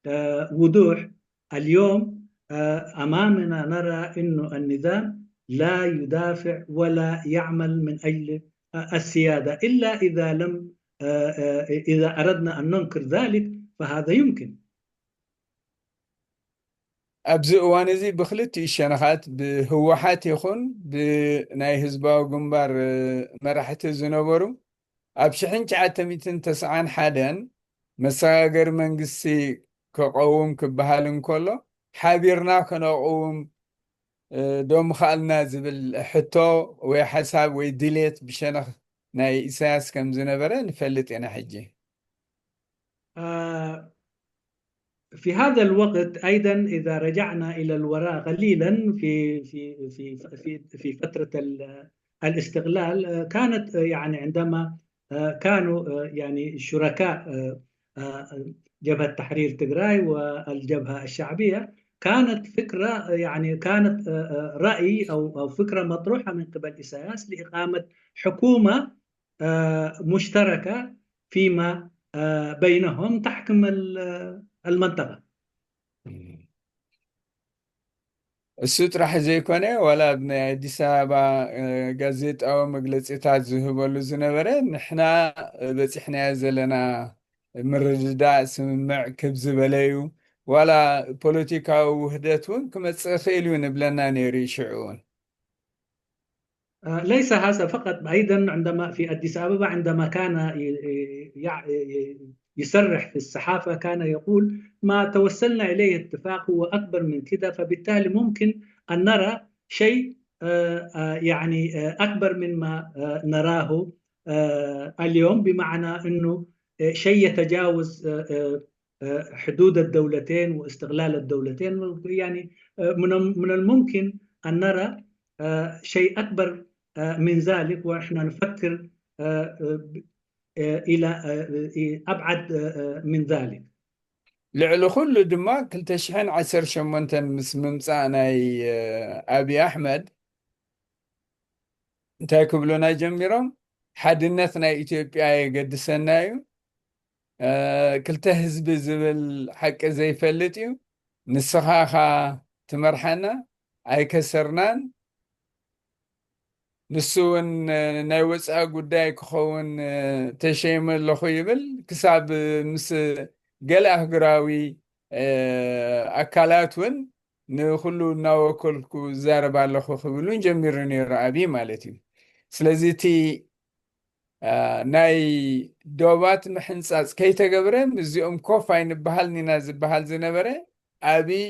آه، وضوح اليوم آه، أمامنا نرى أن النظام لا يدافع ولا يعمل من أجل آه، السيادة إلا إذا لم آه، آه، إذا أردنا أن ننكر ذلك فهذا يمكن. ኣብዚ እዋን እዚ ብክልቲኡ ሸነኻት ብህወሓት ይኹን ብናይ ህዝባዊ ግንባር እ፣ መራሕቲ ዝነበሩ ኣብ ሽሕን ትሽዓተ ሚእትን ተስዓን ሓደን መሰጋገሪ መንግስቲ ክቐውም ክበሃል እንከሎ ሓቢርና ከነቕውም እ፣ ዶ ምኸኣልና ዝብል ሕቶ ወይ ሓሳብ ወይ ድሌት ብሸነኽ ናይ ኢሳያስ ከም ዝነበረ ንፈልጥ ኢና። ሕጂ آه، في هذا الوقت أيضا إذا رجعنا إلى الوراء قليلا في في في في في فترة ال- الاستقلال آه، كانت آه، يعني عندما آه، كانوا آه، يعني شركاء آه، آه، جبهة تحرير تجراي والجبهة الشعبية كانت فكرة آه، يعني كانت آه، آه، رأي أو أو فكرة مطروحة من قبل إساياس لإقامة حكومة آه، مشتركة فيما آه، بينهم تحكم ال- آه، المنطقة. እሱ ጥራሕ ዘይኮነ ዋላ ኣብ ናይ ኣዲስ ኣበባ እ፣ ጋዜጣዊ መግለፂታት ዝህበሉ ዝነበረ ንሕና በፂሕናዮ ዘለና ምርድዳእ ስምምዕ ክብ ዝበለ እዩ። ዋላ ፖለቲካዊ ውህደት እውን ክመፅእ ይኽእል እዩ ንብለና ነይሩ እዩ ሽዑ እውን። آه، ليس هذا فقط، أيضا عندما في أديس أبابا عندما كان ي- ي- يع- ي- يصرح في الصحافة كان يقول: ما توصلنا إليه اتفاق هو أكبر من كده، فبالتالي ممكن أن نرى شيء آه، آه، يعني آه، أكبر مما آه، نراه آه، اليوم، بمعنى أنه آه، شيء يتجاوز آه، آه، آه، حدود الدولتين واستقلال الدولتين. يعني آه، من من الممكن أن نرى آه، شيء أكبر آه، من ذلك، ونحن نفكر آه، آه، آه، إلى آه، آه، أبعد آه، آه، من ذلك. ልዕሊ ኩሉ ድማ ክልተ ሽሕን ዓሰርተ ሸሞንተን ምስ ምምፃእ ናይ እ፣ ኣብይ ኣሕመድ እንታይ ክብሉና ጀሚሮም? ሓድነት ናይ ኢትዮጵያ የገድሰና እዩ። እ፣ ክልተ ህዝቢ ዝብል ሓቂ ዘይፈልጥ እዩ። ንስኻ ኢኻ ትመርሓና፣ ኣይከሰርናን። ንሱ እውን እ፣ ናይ ወፃኢ ጉዳይ ክኸውን እ፣ ተሸይመ ኣለኹ ይብል። ክሳብ እ፣ ምስ ገለ ኣህጉራዊ እ፣ ኣካላት እውን ንኩሉ እናወከልኩ ዝዛረብ ኣለኹ ክብል እውን ጀሚሩ ነይሩ ኣብይ ማለት እዩ። ስለዚ እቲ እ፣ ናይ ዶባት ምሕንፃፅ ከይተገብረ ምስዚኦም ኮፍ ኣይንበሃልን ኢና ዝበሃል ዝነበረ ኣብይ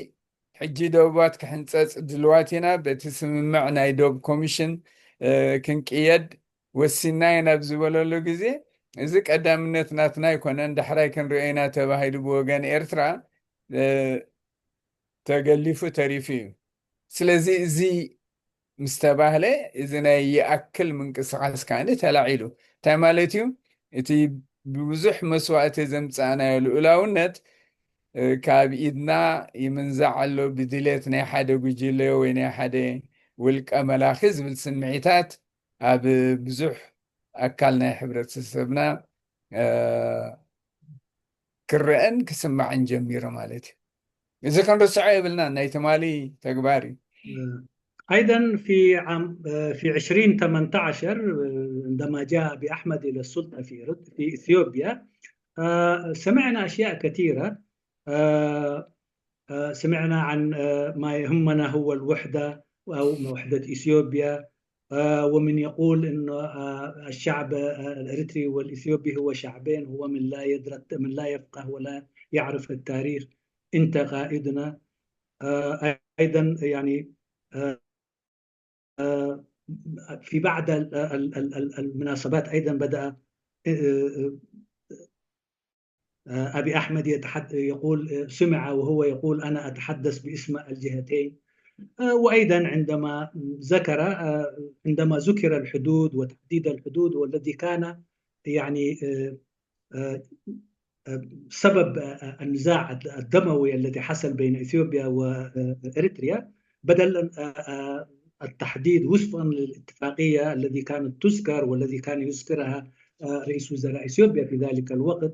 ሕጂ ዶባት ክሕንፀፅ ድልዋት ኢና፣ በቲ ስምምዕ ናይ ዶብ ኮሚሽን እ፣ ክንቅየድ ወሲና ኢና ኣብ ዝበለሉ ግዜ እዚ ቀዳምነት ናትና ኣይኮነን፣ ዳሕራይ ክንሪኦ ኢና ተባሂሉ ብወገን ኤርትራ እ፣ ተገሊፉ ተሪፉ እዩ። ስለዚ እዚ ምስ ተባህለ እዚ ናይ ይኣክል ምንቅስቓስ ከኣ ተላዒሉ። እንታይ ማለት እዩ? እቲ ብብዙሕ መስዋእቲ ዘምፃእናዮ ልኡላውነት ካብ ኢድና ይምንዛዕ ኣሎ ብድሌት ናይ ሓደ ጉጅለ ወይ ናይ ሓደ ውልቀ መላኺ ዝብል ስምዒታት ኣብ ብዙሕ ኣካል ናይ ሕብረተሰብና ክረአን ክስማዕን ጀሚሩ ማለት እዩ። እዚ ክንርስዖ የብልና፣ ናይ ትማሊ ተግባር እዩ። أيضا في عام في عشرين ثمنتعش عندما جاء أبي أحمد إلى السلطة في في إثيوبيا سمعنا أشياء كثيرة. سمعنا عن ما يهمنا هو الوحدة أو وحدة إثيوبيا. ومن يقول إنه الشعب الإريتري والإثيوبي هو شعبين، هو من لا يدرك، من لا يفقه ولا يعرف التاريخ. أنت قائدنا. أيضا يعني في بعض المناسبات أيضا بدأ أبي أحمد يتحد يقول، سمع وهو يقول: أنا أتحدث باسم الجهتين. وأيضا عندما ذكر عندما ذكر الحدود وتحديد الحدود والذي كان يعني سبب النزاع الدموي الذي حصل بين إثيوبيا وإريتريا، بدل التحديد وفقا للاتفاقية الذي كانت تذكر والذي كان يذكرها رئيس وزراء إثيوبيا في ذلك الوقت.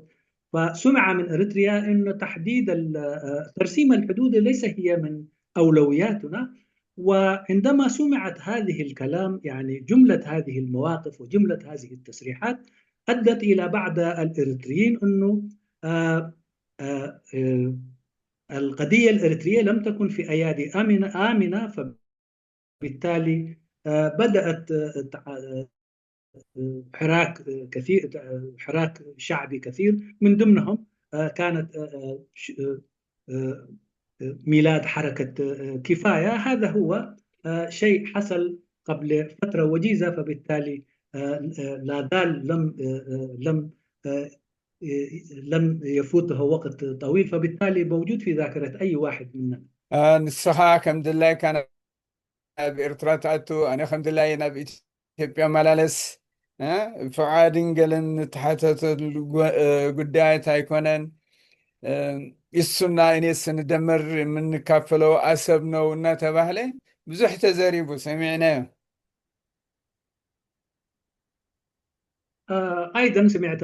فسمع من إريتريا أن تحديد ترسيم الحدود ليس هي من أولوياتنا. وعندما سمعت هذه الكلام، يعني جملة هذه المواقف وجملة هذه التصريحات أدت إلى بعض الإريتريين أنه القضية الإريترية لم تكن في أيادي آمنة، آمنة، فبالتالي بدأت حراك كثير، حراك شعبي كثير، من ضمنهم كانت ميلاد حركة كفاية. هذا هو شيء حصل قبل فترة وجيزة، فبالتالي لا زال لم لم لم يفوته وقت طويل، فبالتالي موجود في ذاكرة أي واحد منا. ንስኻ ከም ድላይካ ናብ ኤርትራ ትኣቱ፣ ኣነ ከም ድላየ ናብ ኢትዮጵያ መላለስ። ፍቓድን ገለን ንተሓተተሉ ጉዳያት ኣይኮነን። እሱና እኔስ ንደመር የምንካፈለው አሰብ ነው እናተባህለ ብዙሕ ተዘሪቡ ሰሚዕናዮ። أيضا سمعت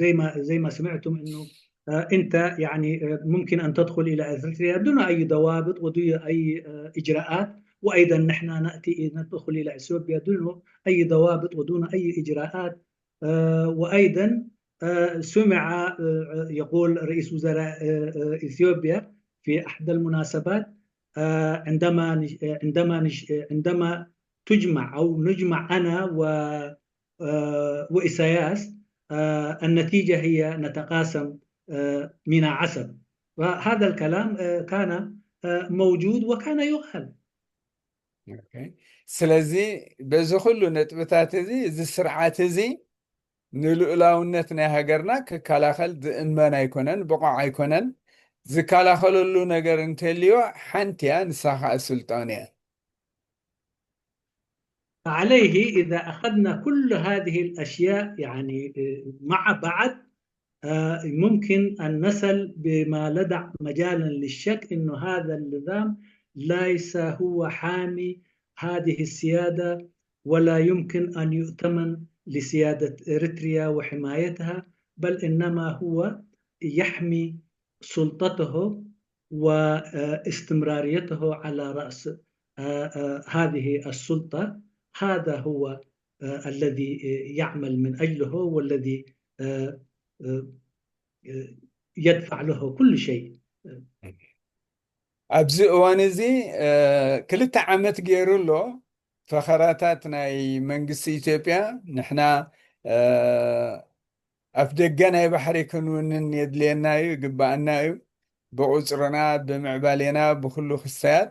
زي ما زي ما سمعتم أنه أنت يعني ممكن أن تدخل إلى إريتريا دون أي ضوابط ودون أي إجراءات. وأيضا نحن نأتي ندخل إلى إثيوبيا دون أي ضوابط ودون أي إجراءات. وأيضا سمع يقول رئيس وزراء إثيوبيا في أحد المناسبات عندما عندما عندما تجمع أو نجمع أنا و وإساياس النتيجة هي نتقاسم ميناء عسب. وهذا الكلام كان موجود وكان يقال. ስለዚ በዚ ኩሉ ነጥብታት እዚ እዚ ስርዓት እዚ ንልኡላውነት ናይ ሃገርና ክከላኸል ዝእመን ኣይኮነን፣ ብቑዕ ኣይኮነን። ዝከላኸለሉ ነገር እንተልዮ ሓንቲ እያ፣ ንሳ ከዓ ስልጣን እያ። فعليه إذا أخذنا كل هذه الأشياء يعني مع بعض ممكن أن نصل بما لا دع مجالا للشك إنه هذا النظام ليس هو حامي هذه السيادة، ولا يمكن أن يؤتمن لسيادة إريتريا وحمايتها، بل إنما هو يحمي سلطته واستمراريته على رأس هذه السلطة. هذا هو الذي يعمل من أجله والذي يدفع له كل شيء. ኣብዚ እዋን እዚ ክልተ ዓመት ገይሩ ኣሎ ፈኸራታት ናይ መንግስቲ ኢትዮጵያ። ንሕና ኣፍ ደገ ናይ ባሕሪ ክንውንን የድልየና እዩ፣ ይግባኣና እዩ። ብቑፅርና፣ ብምዕባሌና፣ ብኩሉ ክስተያት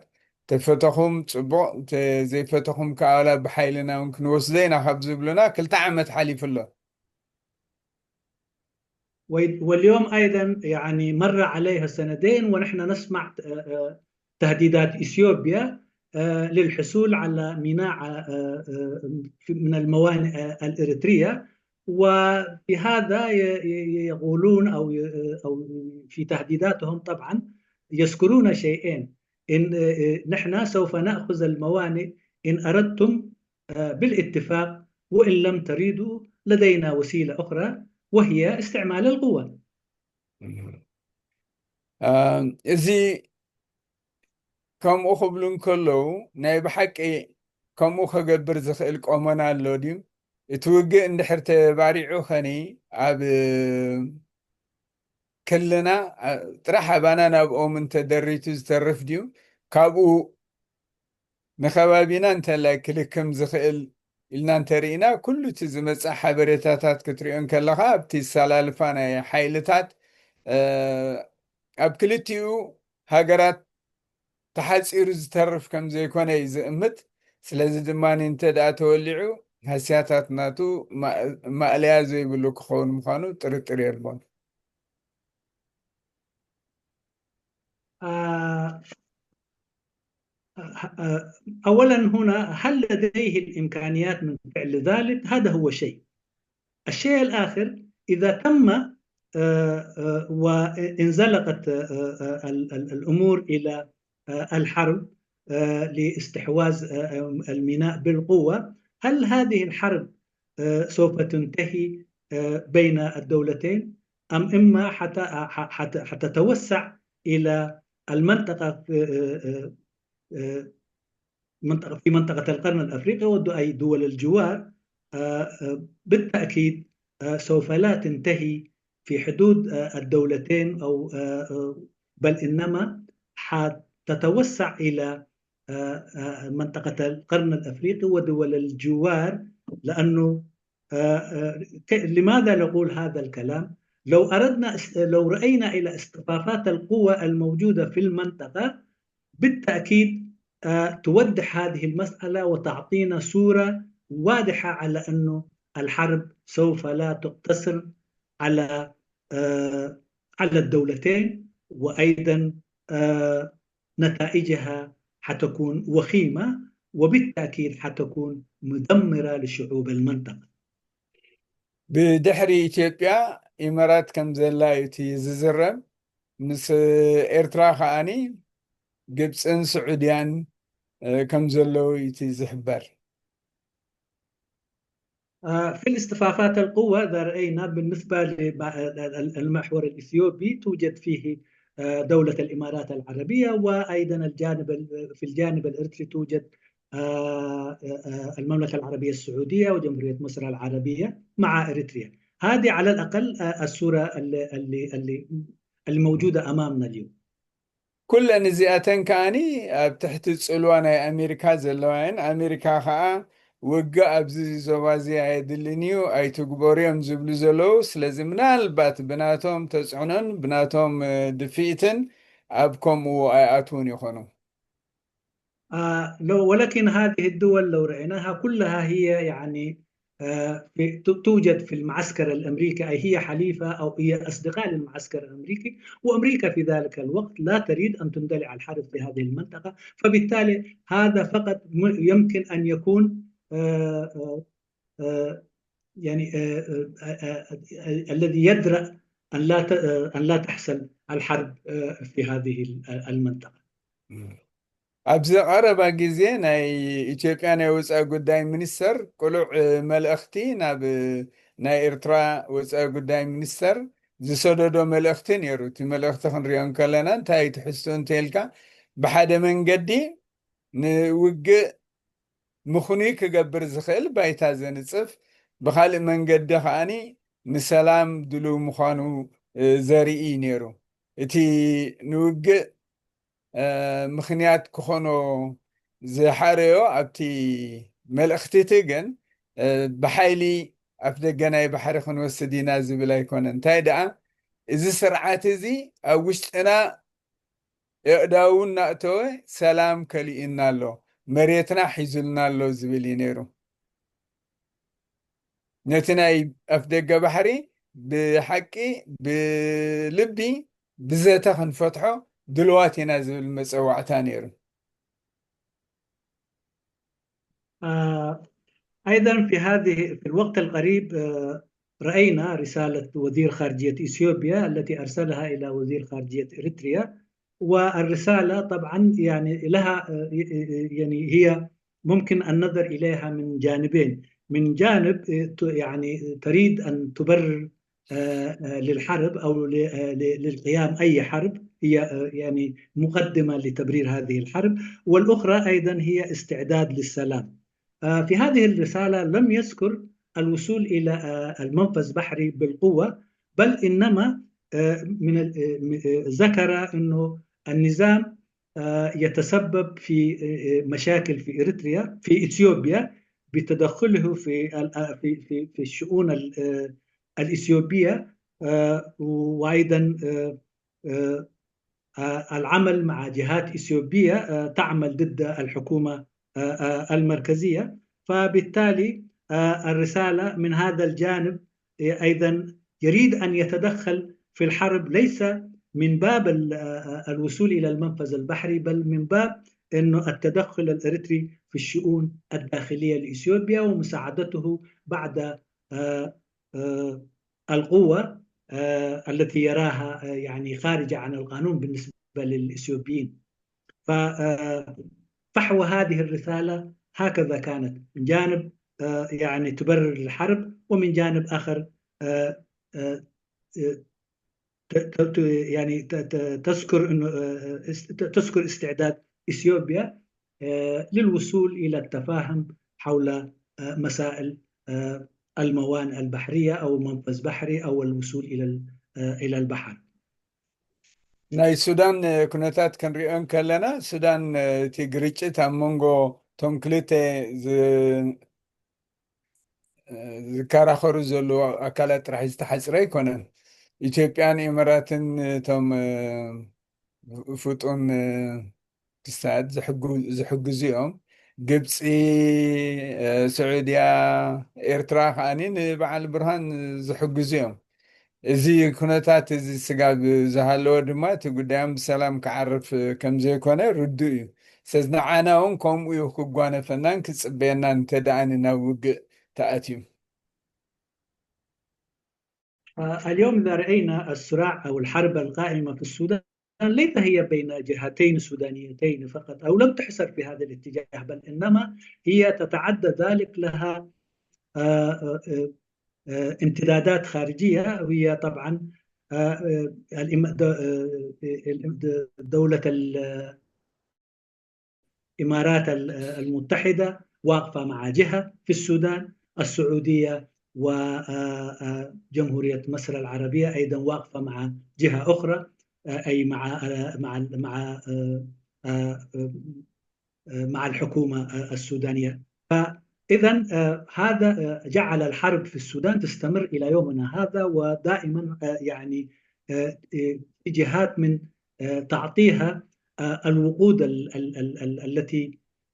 ተፈተኹም ፅቡቕ፣ ዘይፈተኹም ከዓ ዋላ ብሓይልና እውን ክንወስዶ ኢና ካብ ዝብሉና ክልተ ዓመት ሓሊፉ ኣሎ። واليوم أيضا يعني مر عليها سنتين ونحن نسمع تهديدات إثيوبيا للحصول على ميناء من الموانئ الإريترية. وفي هذا ي- ي- يقولون أو ي- أو في تهديداتهم طبعا يذكرون شيئين. إن نحن سوف نأخذ الموانئ إن أردتم بالاتفاق، وإن لم تريدوا لدينا وسيلة أخرى وهي استعمال القوة. እዚ ከምኡ ክብሉ እንከለዉ ናይ ብሓቂ ከምኡ ከገብር ዝኽእል ቆመና ኣሎ ድዩ? እቲ ውግእ እንድሕር ተባሪዑ ኸኒ ኣብ ክልና ጥራሕ ኣባና ናብኦም እንተደሪቱ ዝተርፍ ድዩ? ካብኡ ንኸባቢና እንተላይ ክልክም ዝኽእል ኢልና እንተርኢና ኩሉ እቲ ዝመፅእ ሓበሬታታት ክትሪኦ እንከለኻ ኣብቲ ዝሰላልፋ ናይ ሓይልታት ኣብ ክልቲኡ ሃገራት ተሓፂሩ ዝተርፍ ከም ዘይኮነ እዩ ዝእምት። ስለዚ ድማ እንተ ደኣ ተወሊዑ ሃስያታት ናቱ ማእለያ ዘይብሉ ክኸውን ምዃኑ ጥርጥር የልቦን። أولا هنا هل لديه الإمكانيات من فعل ذلك؟ هذا هو شيء. الشيء الآخر إذا تم وانزلقت الأمور إلى الحرب لاستحواذ الميناء بالقوة، هل هذه الحرب سوف تنتهي بين الدولتين أم إما حتتوسع إلى المنطقة في منطقة القرن الأفريقي وأي دول الجوار بالتأكيد سوف لا تنتهي في حدود الدولتين أو بل إنما حتتوسع إلى منطقة القرن الأفريقي ودول الجوار لأنه لماذا نقول هذا الكلام؟ لو أردنا لو رأينا إلى اصطفافات القوى الموجودة في المنطقة بالتأكيد توضح هذه المسألة وتعطينا صورة واضحة على أنه الحرب سوف لا تقتصر على على الدولتين وأيضا نتائجها حتكون وخيمة وبالتأكيد حتكون مدمرة لشعوب المنطقة. ብድሕሪ ኢትዮጵያ ኢማራት ከም ዘላ እዩ እቲ ዝዝረብ። ምስ ኤርትራ ከኣኒ ግብፅን ስዑድያን ከም ዘለዉ እዩ እቲ ዝሕበር። في الاصطفافات القوة إذا رأينا بالنسبة للمحور الإثيوبي توجد فيه دولة الإمارات العربية وأيضا الجانب في الجانب الإرتري توجد المملكة العربية السعودية وجمهورية مصر العربية مع إريتريا. هذه على الأقل الصورة اللي اللي اللي الموجودة أمامنا اليوم. ኩለን እዚኣተን ከኣኒ ኣብ ትሕቲ ፅልዋ ናይ ኣሜሪካ ዘለዋ እየን። ኣሜሪካ ከዓ ውግእ ኣብዚ ዞባ እዚ ኣየድልን እዩ ኣይትግበሩ እዮም ዝብሉ ዘለዉ። ስለዚ ምናልባት ብናቶም ተፅዕኖን ብናቶም ድፍኢትን ኣብ ከምኡ ኣይኣትውን ይኾኑ። ولكن هذه الدول لو رأيناها كلها هي يعني توجد في المعسكر الأمريكي، أي هي حليفة أو هي أصدقاء للمعسكر الأمريكي، وأمريكا في ذلك الوقت لا تريد أن تندلع الحرب في هذه المنطقة. فبالتالي هذا فقط يمكن أن يكون يعني الذي يدرأ أن لا أن لا تحصل الحرب في هذه المنطقة. ኣብዚ ቀረባ ግዜ ናይ ኢትዮጵያ ናይ ወፃኢ ጉዳይ ሚኒስተር ቅሉዕ መልእኽቲ ናብ ናይ ኤርትራ ወፃኢ ጉዳይ ሚኒስተር ዝሰደዶ መልእኽቲ ነይሩ። እቲ መልእኽቲ ክንሪኦ እንከለና እንታይ ትሕዝቶ እንተኢልካ ብሓደ መንገዲ ንውግእ ምኽኑይ ክገብር ዝኽእል ባይታ ዘንፅፍ፣ ብኻልእ መንገዲ ከኣኒ ንሰላም ድሉው ምዃኑ ዘርኢ ነይሩ። እቲ ንውግእ ምኽንያት ክኾኖ ዝሓረዮ ኣብቲ መልእኽቲ እቲ ግን ብሓይሊ ኣፍ ደገ ናይ ባሕሪ ክንወስድ ኢና ዝብል ኣይኮነን። እንታይ ደኣ እዚ ስርዓት እዚ ኣብ ውሽጥና የእዳው እናእተወ ሰላም ከሊእና ኣሎ፣ መሬትና ሒዙልና ኣሎ ዝብል እዩ ነይሩ። ነቲ ናይ ኣፍ ደገ ባሕሪ ብሓቂ ብልቢ ብዘተ ክንፈትሖ ድልዋት ኢና ዝብል መፀዋዕታ ነይሩ። أيضا في هذه في الوقت القريب رأينا رسالة وزير خارجية إثيوبيا التي أرسلها إلى وزير خارجية إريتريا، والرسالة طبعًا يعني لها، يعني هي ممكن النظر إليها من جانبين. من جانب، يعني تريد أن تبرر، آه، آه، للحرب أو ل-، آه، ل-، للقيام أي حرب، هي، آه، يعني مقدمة لتبرير هذه الحرب، والأخرى أيضًا هي استعداد للسلام. آه، في هذه الرسالة لم يذكر الوصول إلى، آه، المنفذ بحري بالقوة، بل إنما، آه، من ال-، آه، م-، آه، ذكر أنه النظام، آه، يتسبب في، آه، آه، مشاكل في إريتريا، في إثيوبيا، بتدخله في ال-، آه، في، في، في الشؤون ال-، آه، الإثيوبية، آه، وأيضًا، آه، آه، آه، العمل مع جهات إثيوبية، آه، تعمل ضد الحكومة، آه، آه، المركزية. فبالتالي، آه، الرسالة من هذا الجانب، آه، أيضًا يريد أن يتدخل في الحرب، ليس من باب ال-، آه، آه، الوصول إلى المنفذ البحري، بل من باب إنه التدخل الإريتري في الشؤون الداخلية لإثيوبيا ومساعدته بعد، آه، آه، القوة، آه، التي يراها، آه، يعني خارجة عن القانون بالنسبة للإثيوبيين. ف-، آه، فحوى هذه الرسالة هكذا كانت، من جانب، آه، يعني تبرر الحرب، ومن جانب آخر، آه، آه، آه، ت-، ت-، ت-، يعني ت-، ت-، تذكر إنه، آه، است-، ت-، تذكر استعداد إثيوبيا، آه، للوصول إلى التفاهم حول، آه، مسائل، آه، الموانئ البحرية أو منفذ بحري أو الوصول إلى ال-، آه، إلى البحر. ናይ ሱዳን ኩነታት ክንሪኦ እንከለና፣ ሱዳን እቲ ግርጭት ኣብ መንጎ እቶም ክልተ ዝ-፣ ዝከራኸሩ ዘለዉ ኣካላት ጥራሕ ዝተሓፅረ ኣይኮነን። ኢትዮጵያን ኢማራትን እቶም ፍጡን ክስታት ዝሕጉ-፣ ዝሕግዙ እዮም። ግብፂ፣ ስዑድያ፣ ኤርትራ ከዓኒ ንበዓል ብርሃን ዝሕግዙ እዮም። እዚ ኩነታት እዚ ስጋብ ዝሃለወ ድማ እቲ ጉዳዮም ብሰላም ክዓርፍ ከም ዘይኮነ ርዱእ እዩ። ስለዚ ንዓና እውን ከምኡ እዩ ክጓነፈናን ክፅበየናን እንተ ደኣ ናብ ውግእ ተኣትዩ። اليوم إذا رأينا الصراع أو الحرب القائمة في السودان ليس هي بين جهتين سودانيتين فقط، أو لم تحصر في هذا الاتجاه، بل إنما هي تتعدى ذلك، لها، آه، آه، آه، امتدادات خارجية، وهي طبعًا، آه، آه، الإم-، د-، آه، آه، د-، دولة ال-، الإمارات ال-، المتحدة واقفة مع جهة في السودان، السعودية وجمهورية مصر العربية أيضًا واقفة مع جهة أخرى، آه، أي مع، آه، مع ال-، مع، آه، آه، آه، آه، مع الحكومة، آه، السودانية. فإذًا، آه، هذا، آه، جعل الحرب في السودان تستمر إلى يومنا هذا، ودائمًا، آه، يعني، آه، آه، في جهات من، آه، تعطيها، آه، الوقود ال-، ال-، ال-، ال-، التي،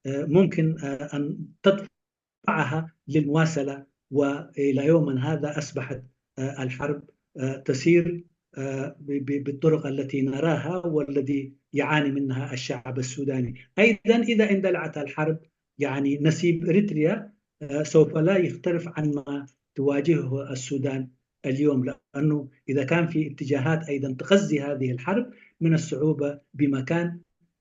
آه، ممكن، آه، أن تدفعها للمواصلة، وإلى يومنا هذا أصبحت، آه، الحرب، آه، تسير، آه، ب-، ب-، بالطرق التي نراها والذي يعاني منها الشعب السوداني. أيضًا إذا اندلعت الحرب، يعني نسيب إريتريا، آه، سوف لا يختلف عن ما تواجهه السودان اليوم، لأنه إذا كان في اتجاهات أيضًا تغذي هذه الحرب، من الصعوبة بمكان،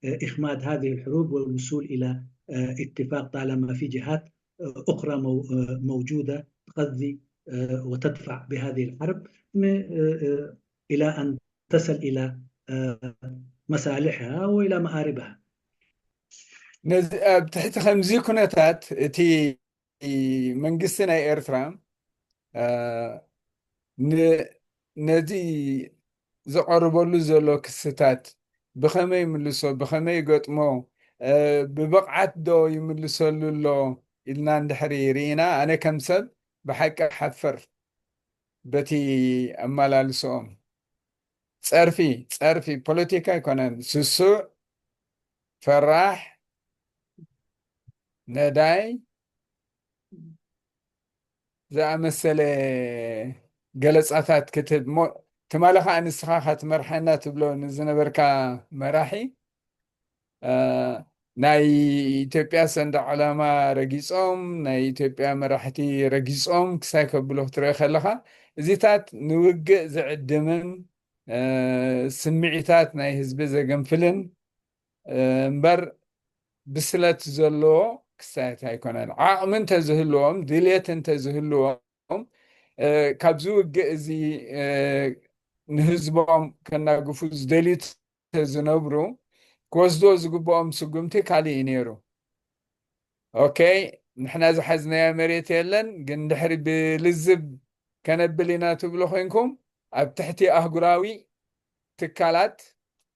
آه، إخماد هذه الحروب والوصول إلى، آه، اتفاق طالما في جهات، آه، أخرى مو-، آه، موجودة تغذي، آه، وتدفع بهذه الحرب م-، آه، آه، إلى أن تصل إلى، آه، مصالحها وإلى مآربها. ነዚ ኣብ ትሕቲ ከምዚ ኩነታት እቲ መንግስቲ ናይ ኤርትራ፣ እ፣ ን-፣ ነዚ ዝቐርበሉ ዘሎ ክስታት ብኸመይ ይምልሶ፣ ብኸመይ ይገጥሞ፣ እ፣ ብብቕዓት ዶ ይምልሰሉ ኣሎ ኢልና እንድሕሪ ርኢና፣ ኣነ ከም ሰብ ብሓቂ ሓፍር በቲ ኣመላልስኦም። ጸርፊ፣ ጸርፊ ፖለቲካ ኣይኮነን። ስሱዕ፣ ፈራሕ፣ ነዳይ ዝኣመሰለ ገለጻታት ክትህብ እሞ፣ ትማሊ ኸኣ ንስኻ ኢኻ ትመርሐና ትብሎ ንዝነበርካ መራሒ፣ እ፣ ናይ ኢትዮጵያ ሰንደቕ ዕላማ ረጊጾም፣ ናይ ኢትዮጵያ መራሕቲ ረጊጾም ክሳይ ከብሎ ክትርኢ ከለኻ፣ እዚታት ንውግእ ዝዕድምን፣ እ፣ ስምዒታት ናይ ህዝቢ ዘገንፍልን፣ እ፣ እምበር ብስለት ዘለዎ ክሳየት ኣይኮነን። ዓቕሚ እንተዝህልዎም፣ ድልየት እንተዝህልዎም፣ እ፣ ካብዚ ውግእ እዚ፣ እ፣ ንህዝቦም ከናግፉ ዝደልዩ እንተዝነብሩ፣ ክወስዶ ዝግብኦም ስጉምቲ ካልእ እዩ ነይሩ። ኦኬ፣ ንሕና ዝሓዝናዮ መሬት የለን፣ ግን ድሕሪ ብልዝብ ከነብል ኢና ትብሉ ኮይንኩም፣ ኣብ ትሕቲ ኣህጉራዊ ትካላት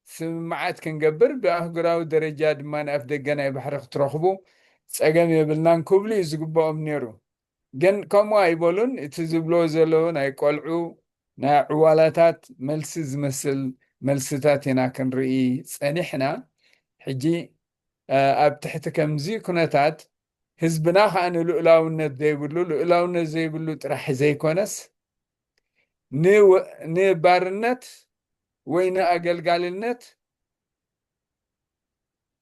ስምምዓት ክንገብር፣ ብኣህጉራዊ ደረጃ ድማ ንኣፍ ደገ ናይ ባሕሪ ክትረኽቡ ጸገም የብልናን ክብሉ እዩ ዝግብኦም ነይሩ። ግን ከምኡ ኣይበሉን። እቲ ዝብሎ ዘለዉ ናይ ቆልዑ ናይ ዕዋላታት መልሲ ዝመስል መልስታት ኢና ክንርኢ ጸኒሕና። ሕጂ፣ እ፣ ኣብ ትሕቲ ከምዚ ኩነታት ህዝብና ኸኣ ንልኡላውነት ዘይብሉ፣ ልኡላውነት ዘይብሉ ጥራሕ ዘይኮነስ ንወ-፣ ንባርነት ወይ ንኣገልጋልነት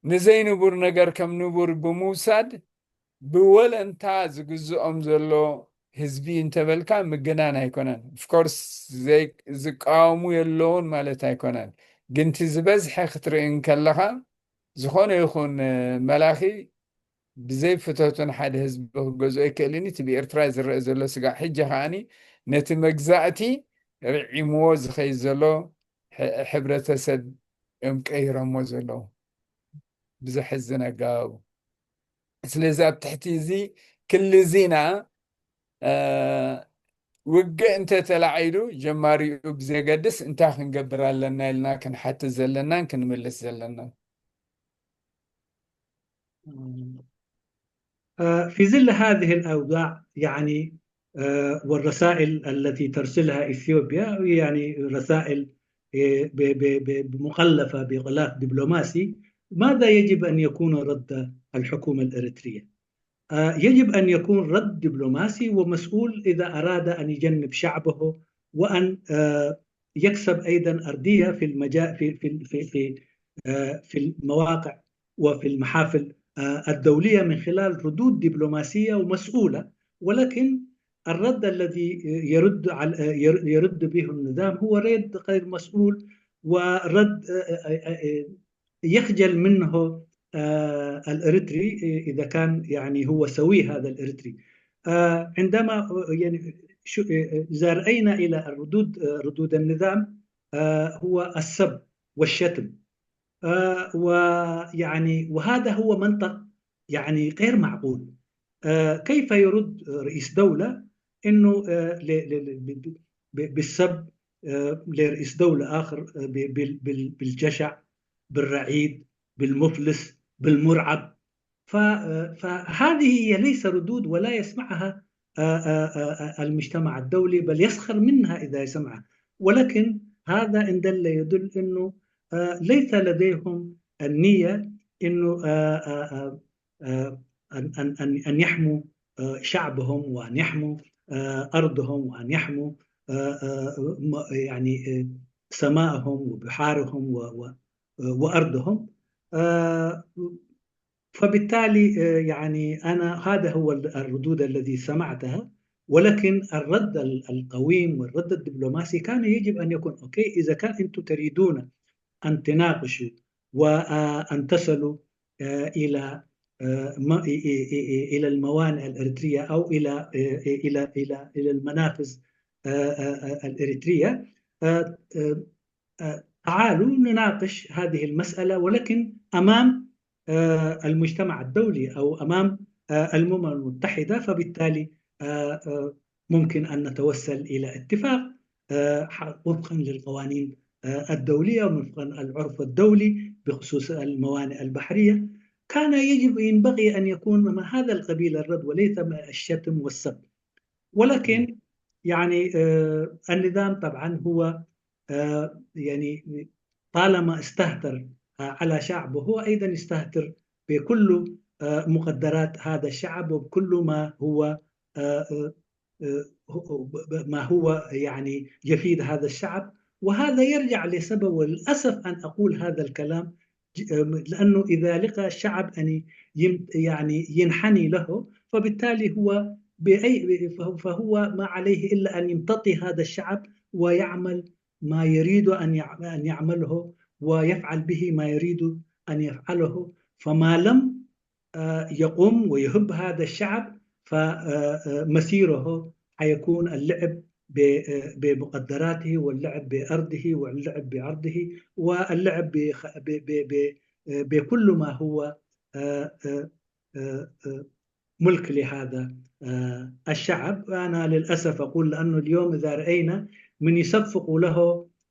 ንዘይንቡር ነገር ከም ንቡር ብምውሳድ ብወለንታ ዝግዝኦም ዘሎ ህዝቢ እንተበልካ ምግናን ኣይኮነን። ኦፍኮርስ፣ ዘይ-፣ ዝቃወሙ የለውን ማለት ኣይኮነን። ግን እቲ ዝበዝሐ ክትርኢ እንከለኻ፣ ዝኾነ ይኹን፣ እ፣ መላኺ ብዘይ ፍተቱ ንሓደ ህዝቢ ክገዝኦ ኣይክእልን እዩ። እቲ ብኤርትራ ዝረአ ዘሎ ስጋዕ ሕጂ ከኣኒ ነቲ መግዛእቲ ርዒምዎ ዝኸይድ ዘሎ ሕ-፣ ሕብረተሰብ እዮም ቀይሮሞ ዘለዉ ብዘሕዝን ኣገባቡ። ስለዚ ኣብ ትሕቲ እዚ ክሊ ዚና፣ እ፣ ውግእ እንተ ተላዒሉ ጀማሪኡ ብዘገድስ እንታይ ክንገብር ኣለና ኢልና ክንሓትት ዘለናን ክንምልስ ዘለናን። آه، في ظل هذه الأوضاع، يعني، آه، والرسائل التي ترسلها إثيوبيا، يعني، رسائل، آه، ب-، ب-، ب-، مغلفة بغلاف دبلوماسي، ماذا يجب أن يكون رد الحكومة الإريترية؟ آه، يجب أن يكون رد دبلوماسي ومسؤول إذا أراد أن يجنب شعبه وأن، آه، يكسب أيضًا أرضية في المجا-، في، في، في، في، آه، في المواقع وفي المحافل، آه، الدولية من خلال ردود دبلوماسية ومسؤولة، ولكن الرد الذي يرد على، ير-، يرد به النظام هو رد غير مسؤول ورد، آه، آه، آه، آه، يخجل منه، آه، الإريتري، إذا كان يعني هو سوي هذا الإريتري. آه، عندما، آه، يعني شو، آه، إذا رأينا إلى الردود، آه، ردود النظام، آه، هو السب والشتم. آه، ويعني، وهذا هو منطق يعني غير معقول. آه، كيف يرد رئيس دولة إنه، آه، ل-، ل-، ل-، ب-، ب-، ب-، بالسب، آه، لرئيس دولة آخر، آه، ب-، بال-، بال-، بالجشع، بالرعيد، بالمفلس، بالمرعب؟ ف-، آه، فهذه هي ليس ردود ولا يسمعها، آه، آه، آه، آه، المجتمع الدولي، بل يسخر منها إذا يسمعها. ولكن هذا إن دل يدل إنه، آه، ليس لديهم النية إنه، آه، آه، آه، آه، أن، أن، أن، أن يحموا، آه، شعبهم، وأن يحموا، آه، أرضهم، وأن يحموا، آه، آه، م-، يعني، آه، سماءهم وبحارهم و-، و-، آه، وأرضهم. آه، فبالتالي، آه، يعني أنا هذا هو ال-، الردود الذي سمعتها، ولكن الرد ال-، القويم والرد الدبلوماسي كان يجب أن يكون: أوكي، إذا كان أنتم تريدون أن تناقشوا وأن تصلوا، آه، إلى، آه، ما-، إ-، إ-، إ-، إ-، إلى الموانئ الإريترية أو إلى، آه، إلى، إلى، إلى المنافذ، آه، آه، آه، الإريترية، آه، آه، آه، تعالوا نناقش هذه المسألة، ولكن أمام، آه، المجتمع الدولي أو أمام، آه، الأمم المتحدة، فبالتالي، آه، آه، ممكن أن نتوصل إلى اتفاق، آه، ح-، وفقًا للقوانين، آه، الدولية ووفقًا العرف الدولي بخصوص الموانئ البحرية. كان يجب، ينبغي أن يكون من هذا القبيل الرد وليس من الشتم والسب. ولكن يعني، آه، النظام طبعًا هو، آه، يعني طالما استهتر، آه، على شعبه، هو أيضًا يستهتر بكل، آه، مقدرات هذا الشعب وبكل ما هو، آه، آه، آه، هو-، ب-، ب-، ما هو يعني يفيد هذا الشعب. وهذا يرجع لسبب، وللأسف أن أقول هذا الكلام، ج- لأنه إذا لقى الشعب أن يم- يعني ينحني له، فبالتالي هو بأي فهو ما عليه إلا أن يمتطي هذا الشعب ويعمل ما يريد أن يع- أن يعمله، ويفعل به ما يريد أن يفعله. فما لم آه، يقوم ويهب هذا الشعب، فمسيره حيكون اللعب ب- آه، بمقدراته، واللعب بأرضه، واللعب بعرضه، واللعب بخ- ب- ب- ب- آه، بكل ما هو آه، آه، آه، آه، ملك لهذا آه، الشعب. أنا للأسف أقول، لأنه اليوم إذا رأينا من يصفقوا له،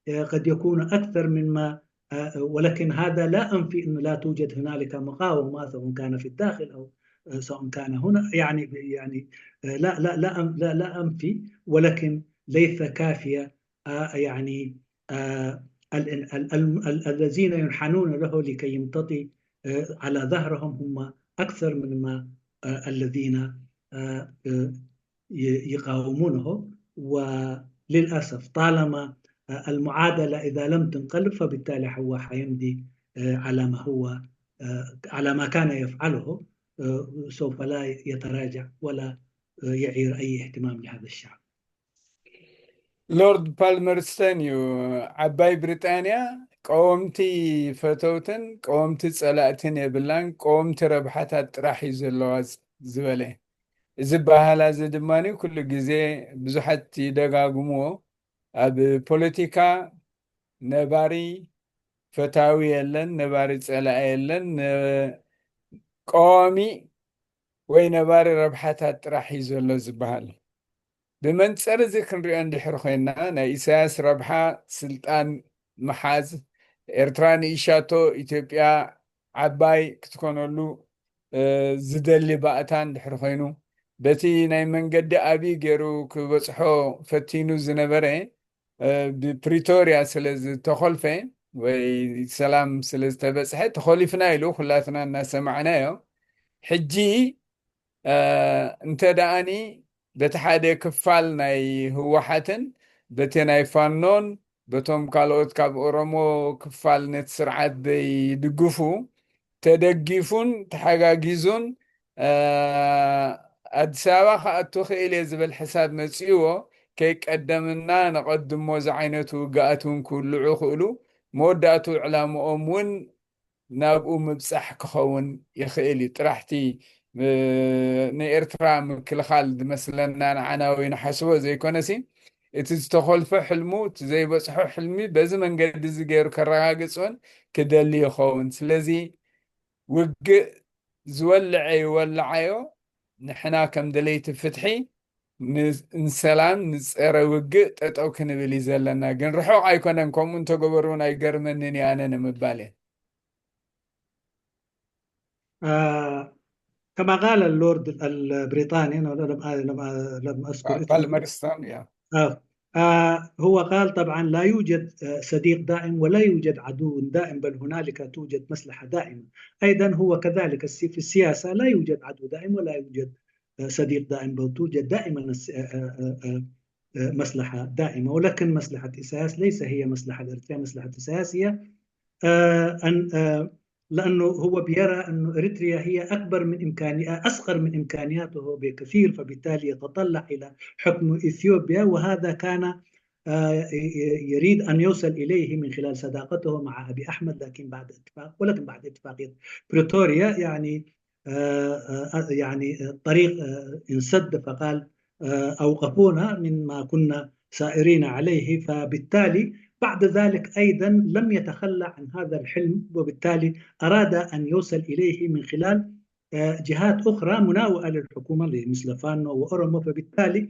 آه، قد يكون أكثر مما آه، ولكن هذا لا أنفي أنه لا توجد هنالك مقاومة، سواء كان في الداخل أو آه، سواء كان هنا، يعني يعني آه، لا لا لا أن- لا لا أنفي، ولكن ليس كافية. آه، يعني آه، ال- ال- ال- ال- الذين ينحنون له لكي يمتطي آه، على ظهرهم هم أكثر من ما آه، الذين آه، آه، ي- يقاومونه. وللأسف طالما آه، المعادلة إذا لم تنقلب، فبالتالي هو حيمضي آه، على ما هو آه، على ما كان يفعله. آه، سوف لا يتراجع ولا آه، يعير أي اهتمام لهذا الشعب. ሎርድ ፓልመርስተን እዩ። ዓባይ ብሪጣንያ ቀወምቲ ፈተውትን ቀወምቲ ጸላእትን የብላን፣ ቀወምቲ ረብሓታት ጥራሕ እዩ ዘለዋ ዝበለ። እዚ ባህላ እዚ ድማ ኩሉ ግዜ ብዙሓት ይደጋግምዎ። ኣብ ፖለቲካ ነባሪ ፈታዊ የለን፣ ነባሪ ጸላኢ የለን። ቀዋሚ ወይ ነባሪ ረብሓታት ጥራሕ እዩ ዘሎ ዝበሃል። ብመንፅር እዚ ክንሪኦ እንድሕር ኮይና፣ ናይ ኢሳያስ ረብሓ ስልጣን ምሓዝ፣ ኤርትራ ንኢሻቶ ኢትዮጵያ ዓባይ ክትኮነሉ ዝደሊ ባእታ እንድሕር ኮይኑ፣ በቲ ናይ መንገዲ ኣብይ ገይሩ ክበፅሖ ፈቲኑ ዝነበረ ብፕሪቶርያ ስለ ዝተኾልፈ ወይ ሰላም ስለ ዝተበፅሐ ተኾሊፍና ኢሉ ኩላትና እናሰማዕናዮ። ሕጂ እንተ ደኣኒ በቲ ሓደ ክፋል ናይ ህወሓትን በቲ ናይ ፋኖን በቶም ካልኦት ካብ ኦሮሞ ክፋል ነቲ ስርዓት ዘይድግፉ ተደጊፉን ተሓጋጊዙን ኣዲስ ኣበባ ክኣቱ ክእል እየ ዝብል ሕሳብ መፅእዎ ከይቀደምና ነቐድሞ ዝዓይነቱ ውግኣት እውን ክውልዑ ክእሉ መወዳእቱ ዕላምኦም እውን ናብኡ ምብፃሕ ክኸውን ይኽእል እዩ። ጥራሕቲ ንኤርትራ ምክልኻል ዝመስለና ንዓና ወይ ንሓስቦ ዘይኮነሲ እቲ ዝተኾልፈ ሕልሙ እቲ ዘይበፅሖ ሕልሚ በዚ መንገዲ እዚ ገይሩ ከረጋግፅ እውን ክደሊ ይኸውን። ስለዚ ውግእ ዝወልዐ ይወልዓዮ፣ ንሕና ከም ደለይቲ ፍትሒ ንሰላም ንፀረ ውግእ ጠጠው ክንብል እዩ ዘለና። ግን ርሑቕ ኣይኮነን፣ ከምኡ እንተገበሩ እውን ኣይገርመንን እዩ ኣነ ንምባል እየ። آه، كما قال اللورد البريطاني، أنا لم لم لم أذكر اسمه. بالمرستان يا آه. آه، هو قال طبعا لا يوجد آه، صديق دائم ولا يوجد عدو دائم، بل هنالك توجد مصلحة دائمة. أيضا هو كذلك السي- في السياسة لا يوجد عدو دائم ولا يوجد آه، صديق دائم، بل توجد دائما الس- آه، آه، آه، آه، مصلحة دائمة. ولكن مصلحة إساياس ليس هي مصلحة إريتريا. مصلحة إساياس هي آه، أن آه، لأنه هو بيرى أن إريتريا هي أكبر من إمكاني أصغر من إمكانياته بكثير، فبالتالي يتطلع إلى حكم إثيوبيا، وهذا كان آه، ي- ي- يريد أن يوصل إليه من خلال صداقته مع أبي أحمد، لكن بعد اتفاق، ولكن بعد اتفاقية بريتوريا يعني آه، آه، يعني الطريق آه، انسد، فقال آه، أوقفونا من ما كنا سائرين عليه. فبالتالي بعد ذلك أيضا لم يتخلى عن هذا الحلم، وبالتالي أراد أن يوصل إليه من خلال آه، جهات أخرى مناوئة للحكومة مثل فانو وأورومو. فبالتالي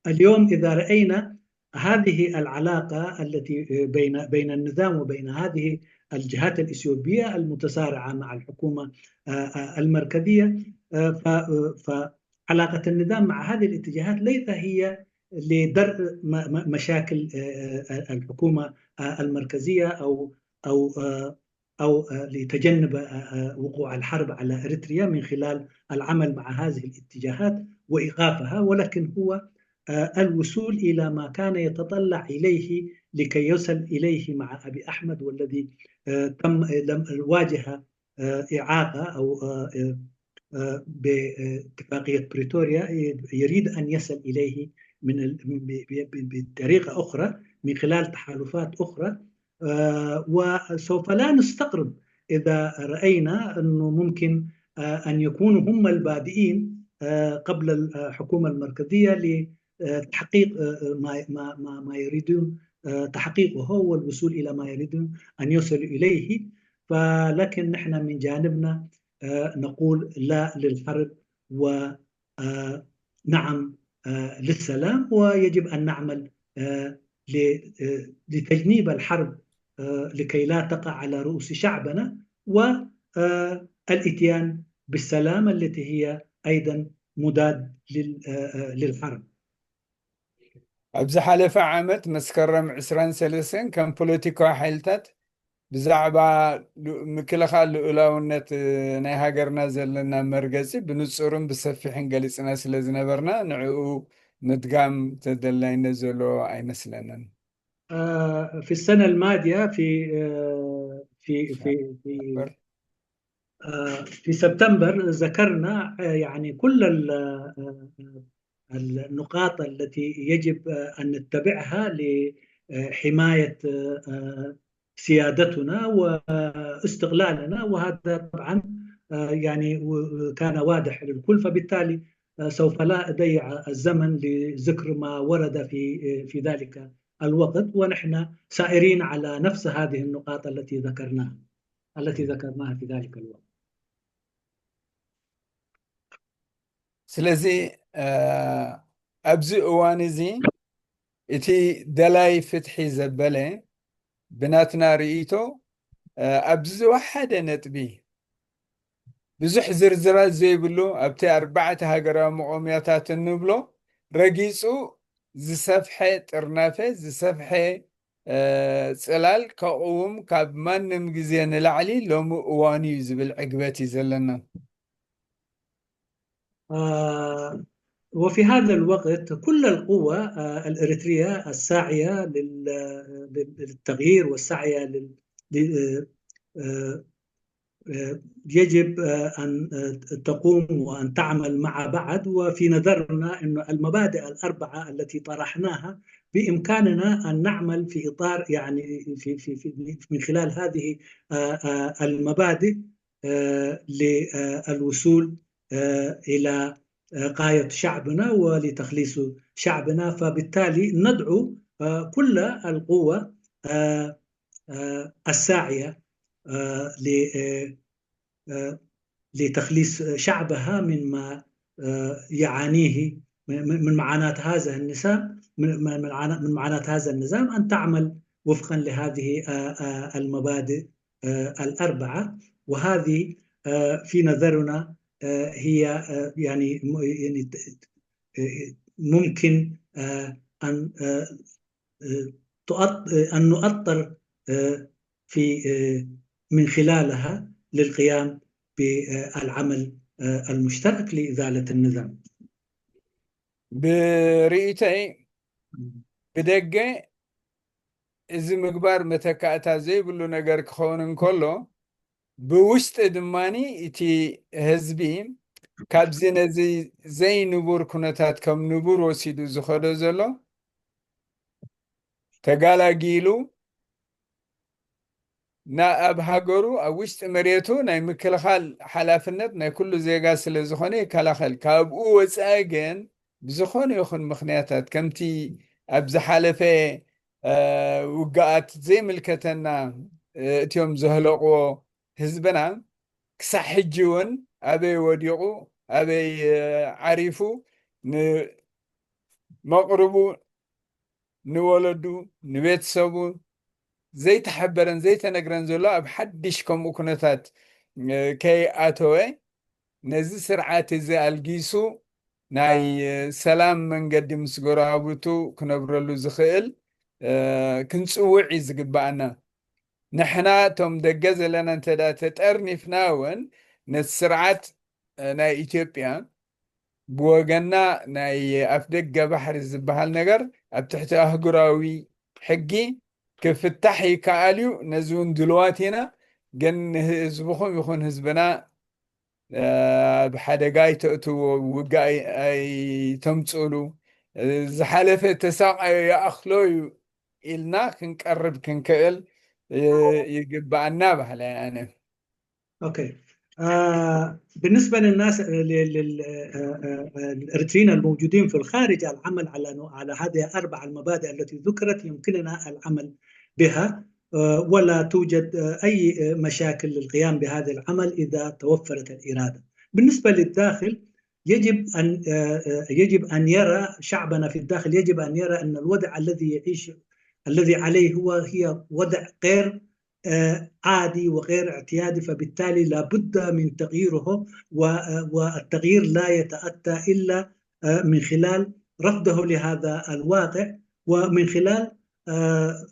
اليوم إذا رأينا هذه العلاقة التي بين بين النظام وبين هذه الجهات الإثيوبية المتصارعة مع الحكومة آه، آه، المركزية، آه، ف- آه، فعلاقة النظام مع هذه الاتجاهات ليس هي لدرء م- م- مشاكل آه، آه، الحكومة آه، المركزية أو أو آه، أو آه، لتجنب آه، آه، وقوع الحرب على إريتريا من خلال العمل مع هذه الاتجاهات وإيقافها، ولكن هو آه، الوصول إلى ما كان يتطلع إليه لكي يصل إليه مع أبي أحمد، والذي آه، تم لم واجه آه، إعاقة أو آه، آه، آه، باتفاقية بريتوريا، يريد أن يصل إليه من ال- ب- ب- ب- بطريقة أخرى، من خلال تحالفات أخرى. آه، وسوف لا نستغرب إذا رأينا أنه ممكن آه، أن يكونوا هم البادئين آه، قبل الحكومة المركزية لتحقيق آه، ما ما ما ما يريدون آه، تحقيقه والوصول إلى ما يريدون أن يصلوا إليه. فلكن نحن من جانبنا آه، نقول لا للحرب، و آه، نعم آه، للسلام، ويجب أن نعمل آه، ل- آه، لتجنيب الحرب آه، لكي لا تقع على رؤوس شعبنا، والإتيان بالسلام التي هي أيضا مضاد لل- آه، آه، للحرب. ኣብ ዝሓለፈ ዓመት መስከረም ዕስራን ሰለስተን ከም ፖለቲካዊ ሓይልታት ብዛዕባ ሉ- ምክልኻል ልኡላውነት እ፣ ናይ ሃገርና ዘለና መርገፂ ብንፁርን ብሰፊሕን ገሊፅና ስለ ዝነበርና ንዕኡ ምድጋም ተደላይነት ዘለዎ ኣይመስለንን። آه، في السنة الماضية في آه، في في في ሰፕተምበር آه، في سبتمبر ذكرنا آه، يعني كل ال- آه، النقاط التي يجب آه، أن نتبعها لحماية آه، سيادتنا واستقلالنا، وهذا طبعا آه، يعني و- كان واضح للكل. فبالتالي آه، سوف لا أضيع الزمن لذكر ما ورد في آه، في ذلك الوقت، ونحن سائرين على نفس هذه النقاط التي ذكرناها التي ذكرناها في ذلك الوقت. ስለዚ እ፣ ኣብዚ እዋን እዚ እቲ ደላይ ፍትሒ ዘበለ ብናትና ርእይቶ እ፣ ኣብዚ ዝወሓደ ነጥቢ ብዙሕ ዝርዝራት ዘይብሉ ኣብቲ ኣርባዕተ ሃገራዊ መቆምያታት እንብሎ ረጊፁ ዝሰፍሐ ጥርናፈ ዝሰፍሐ እ፣ ፅላል ከቕውም ካብ ማንም ግዜ ንላዕሊ ሎሚ እዋኑ እዩ ዝብል ዕግበት እዩ ዘለና። آه، وفي هذا الوقت كل القوى آه، الإريترية الساعية لل- لل- للتغيير والساعية لل- ل- آه، آه، يجب آه، أن آه، تقوم وأن تعمل مع بعض. وفي نظرنا أن المبادئ الأربعة التي طرحناها بإمكاننا أن نعمل في إطار، يعني في في في من خلال هذه آه، آه، المبادئ آه، للوصول آه، إلى آه، غاية شعبنا ولتخليص شعبنا. فبالتالي ندعو آه، كل القوى آه، آه، الساعية آه، ل- آه، آه، لتخليص شعبها مما آه، يعانيه من من- من معاناة هذا النظام، من من- من عنا- من معاناة هذا النظام، أن تعمل وفقا لهذه آه، آه، المبادئ آه، الأربعة. وهذه آه، في نظرنا آه، هي آه، يعني م- يعني ت- آه، ممكن آه، أن آه، آه، تؤط- آه، أن نؤطر آه، في آه، من خلالها للقيام بالعمل آه، المشترك لإزالة النظام. ብርእይቶይ ብደገ እዚ ምግባር መተካእታ ዘይብሉ ነገር ክኸውን እንከሎ ብውሽጢ ድማ እቲ ህዝቢ ካብዚ ነዚ ዘይንቡር ኩነታት ከም ንቡር ወሲዱ ዝኸዶ ዘሎ ተጋላጊሉ ናብ ሃገሩ ኣብ ውሽጢ መሬቱ ናይ ምክልኻል ሓላፍነት ናይ ኩሉ ዜጋ ስለ ዝኾነ ይከላኸል። ካብኡ ወፃኢ ግን ብዝኾነ ይኹን ምኽንያታት ከምቲ ኣብ ዝሓለፈ ውግኣት ዘይምልከተና እትዮም ዘህለቕዎ ህዝብና ክሳብ ሕጂ እውን ኣበይ ወዲቑ ኣበይ ዓሪፉ ንመቕርቡ ንወለዱ ንቤተሰቡ ዘይተሓበረን ዘይተነግረን ዘሎ ኣብ ሓድሽ ከምኡ ኩነታት ከይኣተወ ነዚ ስርዓት እዚ ኣልጊሱ ናይ ሰላም መንገዲ ምስ ጎረባብቱ ክነብረሉ ዝኽእል ክንፅውዕ እዩ ዝግባኣና። ንሕና እቶም ደገ ዘለና እንተ ተጠርኒፍና እውን ነቲ ስርዓት ናይ ኢትዮጵያ ብወገንና ናይ ኣፍደገ ባሕሪ ዝበሃል ነገር ኣብ ትሕቲ ኣህጉራዊ ሕጊ ክፍታሕ ይከኣል እዩ። ነዚ እውን ድልዋት ኢና። ግን ንህዝብኹም ይኹን ህዝብና ኣብ ሓደጋ ኣይተእትዎ፣ ውግእ ኣይ- ኣይተምፅእሉ። ዝሓለፈ ተሳቃዮ ይኣኽሎ እዩ ኢልና ክንቀርብ ክንክእል ይግባኣና ባህለ ኣነ። أوكي. آه بالنسبة للناس للإريتريين الموجودين في الخارج، العمل على على هذه الأربع المبادئ التي ذكرت يمكننا العمل بها، آه ولا توجد آه أي مشاكل للقيام بهذا العمل إذا توفرت الإرادة. بالنسبة للداخل، يجب أن آه، آه، يجب أن يرى شعبنا في الداخل، يجب أن يرى أن الوضع الذي يعيش الذي عليه هو هي وضع غير آه، عادي وغير اعتيادي، فبالتالي لابد من تغييره، و- آه، والتغيير لا يتأتى إلا آه، من خلال رفضه لهذا الواقع، ومن خلال آه،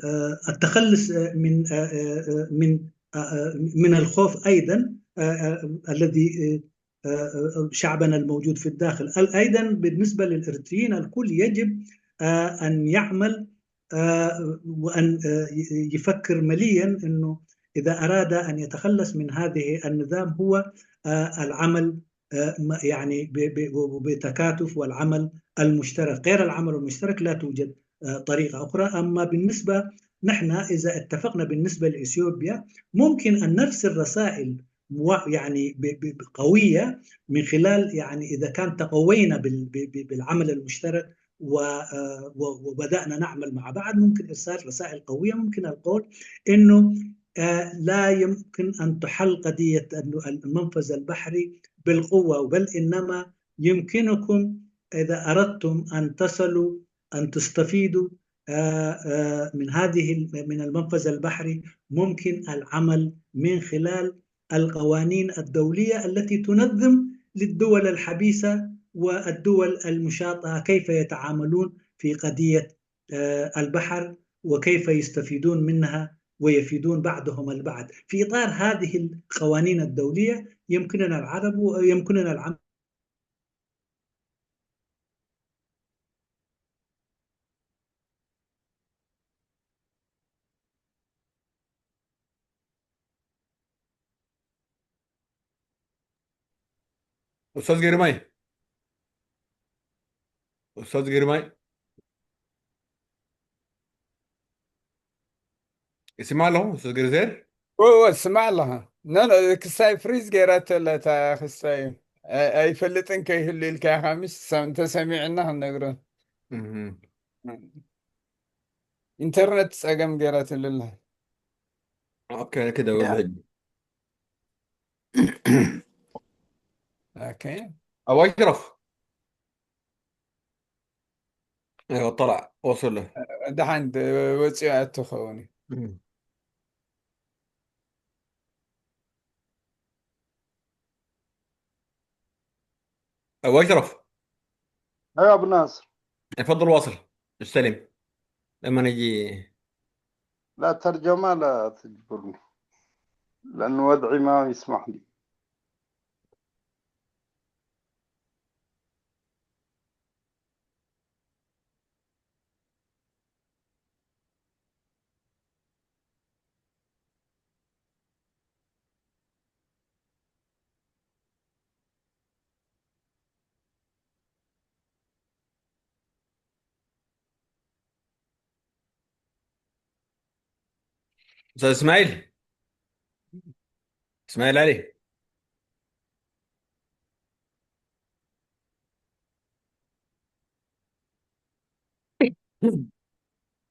آه، التخلص آه، من آه، آه، آه، من آه، آه، من الخوف أيضا آه، آه، الذي آه، آه، آه، شعبنا الموجود في الداخل. ال- أيضا بالنسبة للإريتريين الكل يجب آه، أن يعمل آه، وأن آه، ي- يفكر مليا أنه إذا أراد أن يتخلص من هذه النظام هو آه، العمل آه، م- يعني ب- ب- وبتكاتف والعمل المشترك. غير العمل المشترك لا توجد آه، طريقة أخرى. أما بالنسبة نحن إذا اتفقنا بالنسبة لإثيوبيا، ممكن أن نرسل رسائل مو- يعني ب- ب- قوية من خلال، يعني إذا كان تقوينا بال- ب- ب- بالعمل المشترك و- آه، و- وبدأنا نعمل مع بعض، ممكن إرسال رسائل قوية، ممكن القول إنه آه، لا يمكن أن تحل قضية المنفذ البحري بالقوة، بل إنما يمكنكم إذا أردتم أن تصلوا أن تستفيدوا آه، آه، من هذه من المنفذ البحري، ممكن العمل من خلال القوانين الدولية التي تنظم للدول الحبيسة والدول المشاطئة كيف يتعاملون في قضية آه، البحر وكيف يستفيدون منها ويفيدون بعضهم البعض في إطار هذه القوانين الدولية. يمكننا العرب ويمكننا العمل أستاذ جرماي. أستاذ جرماي. اسمع له أستاذ جرزير. هو اسمع لها. لا لا، كساي فريز جيرات لا تا خساي. أي فلتن كي هلي الكاخامس سم تسمعنا هنقرا. إنترنت ساقم جيرات لله. أوكي كده وبعد. أوكي. أو أشرف. أيوة طلع وصل له. دحين د- وصي أتخوني. أو أشرف. أيوة أبو ناصر. تفضل واصل. استلم. لما نجي لا، ترجمة لا تجبرني، لأن وضعي ما يسمح لي. أستاذ إسماعيل. إسماعيل علي.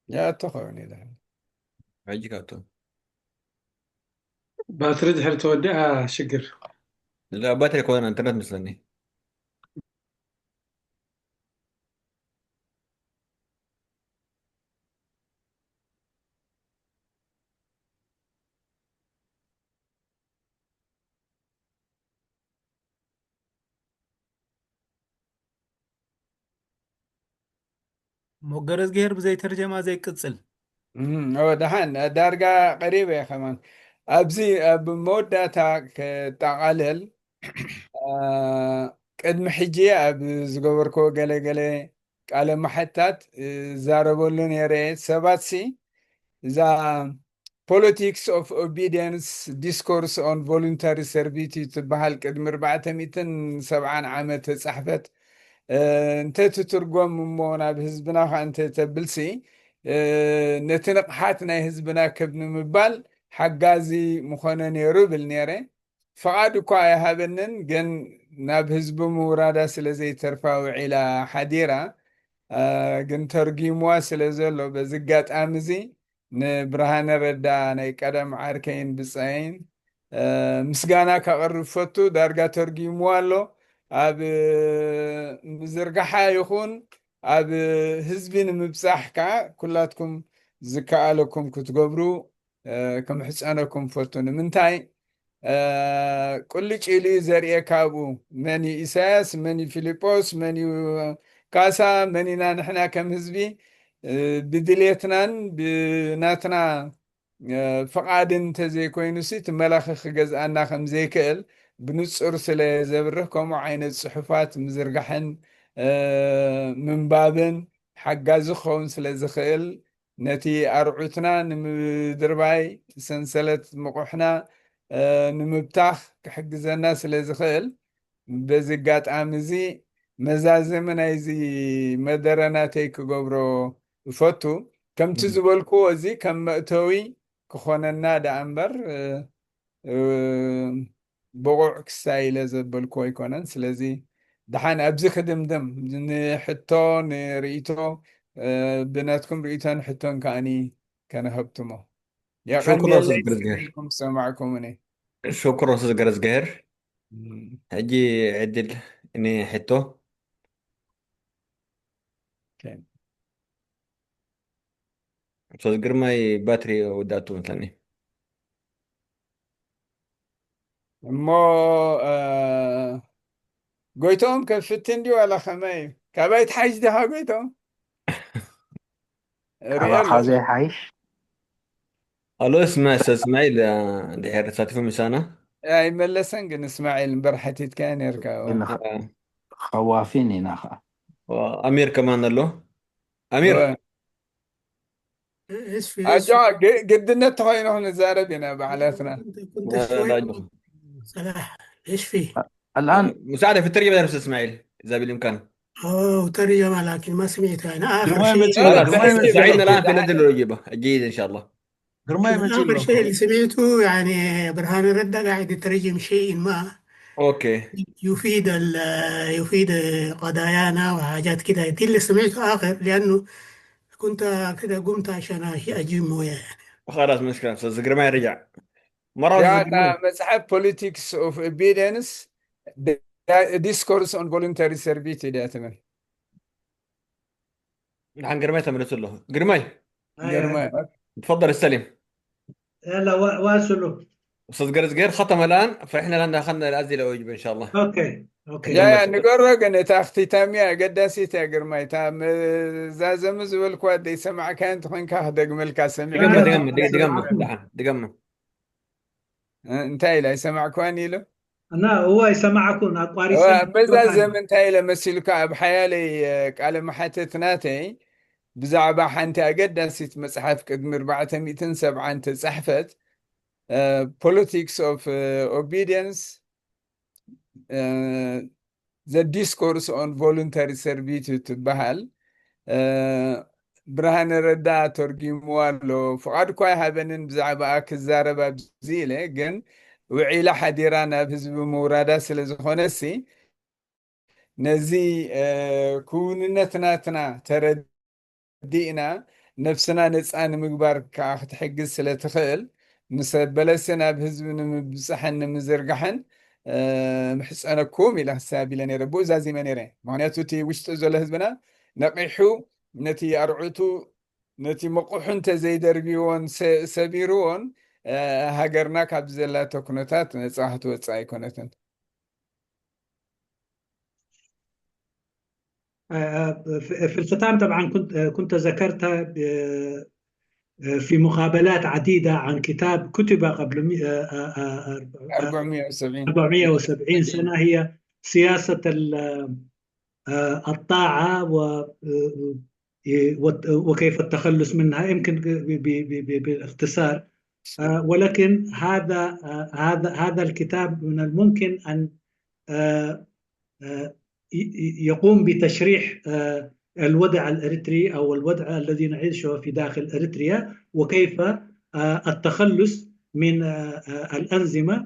يا تخوني ده. عجيك أتو. ባትሪ ድሕሪ ተወዲኣ ሽግር። لا باتري كون انترنت مستني. ሞገረ እዝግሄር ብዘይ ተርጀማ ዘይቅጽል። እም፣ ኦ፣ ደሓን ዳርጋ ቀሪበ እየ ከማን። ኣብዚ ኣብ መወዳእታ ክጠቓለል አ፣ ቅድሚ ሕጂ ኣብ ዝገበርክዎ ገለ ገለ ቃለ መሐታት እ፣ ዛረበሉ ነይረ። ሰባት ሲ እዛ Politics of Obedience, Discourse on Voluntary Servitude ትበሃል ቅድሚ ኣርባዕተ ሚእትን ሰብዓን ዓመት ተጻሕፈት። እንተ ትትርጎም እሞ ናብ ህዝብና ኸዓ እንተ ተብልሲ፣ ነቲ ንቕሓት ናይ ህዝብና ክብ ንምባል ሓጋዚ ምኾነ ነይሩ ብል ነይረ። ፍቓድ እኳ ኣይሃበንን፣ ግን ናብ ህዝቢ ምውራዳ ስለ ዘይተርፋ ውዒላ ሓዲራ። ግን ተርጊምዋ ስለ ዘሎ፣ በዚ ኣጋጣሚ እዚ ንብርሃነ ረዳ ናይ ቀደም ዓርከይን ብጻይን ምስጋና ከቕርብ ፈቱ። ዳርጋ ተርጊምዋ ኣሎ። ኣብ ምዝርጋሓ ይኹን ኣብ ህዝቢ ንምብጻሕ ከኣ ኩላትኩም ዝከኣለኩም ክትገብሩ ክምሕጸነኩም ፈቱ። ንምንታይ ቁልጭ ኢሉ እዩ ዘርእየካ ኣብኡ፣ መን እዩ ኢሳያስ፣ መን እዩ ፊልጶስ፣ መን እዩ ካሳ፣ መን ኢና ንሕና ከም ህዝቢ ብድልየትናን ብናትና ፍቓድን እንተዘይኮይኑሲ እቲ መላኺ ክገዝኣና ከም ዘይክእል ብንጹር ስለ ዘብርህ፣ ከምኡ ዓይነት ጽሑፋት ምዝርጋሕን ምንባብን ሓጋዚ ክኸውን ስለ ዝኽእል፣ ነቲ ኣርዑትና ንምድርባይ፣ ሰንሰለት ምቑሕና ንምብታኽ ክሕግዘና ስለ ዝኽእል፣ በዚ ኣጋጣሚ እዚ መዛዘሚ ናይዚ መደረ ናተይ ክገብሮ እፈቱ። ከምቲ ዝበልክዎ፣ እዚ ከም መእተዊ ክኾነና ደኣ እምበር፣ ብቑዕ ክሳይ ኢለ ዘበልክዎ ኣይኮነን። ስለዚ ደሓን ኣብዚ ክድምድም፣ ንሕቶ ንርእይቶ፣ ብናትኩም ርእይቶን ሕቶን ከኣኒ ከነሀብትሞ። የቐንየለይ፣ ጽን ኢልኩም ዝሰማዕኩምኒ። ሽኩር ኡስታዝ ገረዝግሄር። ሕጂ ዕድል ንሕቶ። ኡስታዝ ግርማይ ባትሪ ወዳእቱ መስለኒ። እሞ ጎይቶም ከፍትን ድዩ ዋላ ከመይ እዩ? ካባይ ትሓይሽ ዲኻ ጎይቶም? ካባኻ ዘይሓይሽ? ኣሎ እስማ እስማዒል ድሕር ተሳቲፉ ምሳና ኣይመለሰን። ግን እስማዒል እምበር ሓቲትካዮ ነርካ። ኸዋፊን ኢና ኸዓ። ኣሚር ከማን ኣሎ። ኣሚር ግድነት ተኾይኑ ክንዛረብ ኢና ባዕላትና። الآن مساعدة في الترجمة يا أستاذ إسماعيل إذا بالإمكان. أوه ترجمة لكن ما سمعتها أنا آخر ግርማይ شيء መፂኡ ኣሎ፣ ግርማይ መፂኡ ኣሎ። ساعدنا الآن في الأدلة الوجيبة جيد إن شاء الله. ግርማይ መፂኡ ኣሎ آخر እኮ። شيء اللي سمعته يعني برهان الرد قاعد يترجم شيء ما أوكي. يفيد ال- يفيد قضايانا وحاجات كده. دي اللي سمعته آخر لأنه كنت كده قمت عشان أجي- أجيب موية يعني. خلاص مشكلة أستاذ ግርማይ رجع. مرة እዚኣ أستاذ ግርማይ. መፅሓፍ Politics of Obedience, Discourse on Voluntary Servitude እያ ትብል። ንሓን ግርማይ ተመልሱ ኣለኹ። ግርማይ ግርማይ تفضل استلم. يلا وا- واصلوا. أستاذ ገረዝግሄር ختم الآن، فإحنا الآن دخلنا الأسئلة والأجوبة إن شاء الله. اوكي اوكي. ያ ያ ንገሮ ግን እታ ኣኽቲታም እያ ኣገዳሲት እያ ግርማይ። እታ መዛዘሚ ዝበልክዋ ዘይሰማዕካያ እንተኾይንካ ክደግመልካ ሰሚዕ دقمة دقمة دقمة دقمة دقمة. እንታይ ኢለ ኣይሰማዕክዋን ኢሉ እና እዋ ይሰማዕኩን ኣቋሪጸ መዛዘሚ እንታይ ኢለ መሲሉካ ኣብ ሓያለይ ቃለ መሓተት ናተይ ብዛዕባ ሓንቲ ኣገዳሲት መጽሓፍ ቅድሚ ኣርባዕተ ሚእትን ሰብዓን ተጻሕፈት Politics of Obedience, The Discourse on Voluntary Servitude ትበሃል። ብርሃነ ረዳ ተርጊምዋ ኣሎ። ፍቓድ እኳ ኣይሃበንን ብዛዕባኣ ክዛረብ ኣብዚ ኢለ፣ ግን ውዒላ ሓዲራ ናብ ህዝቢ ምውራዳ ስለ ዝኾነሲ ነዚ ክውንነት ናትና ተረዲእና ነብስና ነፃ ንምግባር ከዓ ክትሕግዝ ስለ ትኽእል ምስ በለሲ ናብ ህዝቢ ንምብፃሕን ንምዝርጋሕን ምሕፀነኩም ኢለ ክሳብ ኢለ ነይረ። ብኡ ዛዚመ ነይረ። ምክንያቱ እቲ ውሽጢ ዘሎ ህዝብና ነቒሑ ነቲ ኣርዑቱ ነቲ መቑሑ እንተዘይደርብዎን ሰቢርዎን ሃገርና ካብ ዘላቶ ኩነታት ነፃ ክትወፅእ ኣይኮነትን። في الختام طبعا كنت كنت ذكرت في مقابلات عديدة عن كتاب كتب قبل أربعمية وسبعين أربعمية وسبعين سنة، هي سياسة الطاعة و ي- وت- وكيف التخلص منها، يمكن ب- ب- ب- ب- باختصار. آه، ولكن هذا آه، هذا هذا الكتاب من الممكن أن آه، آه، ي- ي- يقوم بتشريح آه، الوضع الإريتري أو الوضع الذي نعيشه في داخل إريتريا، وكيف آه، التخلص من آه، آه، الأنظمة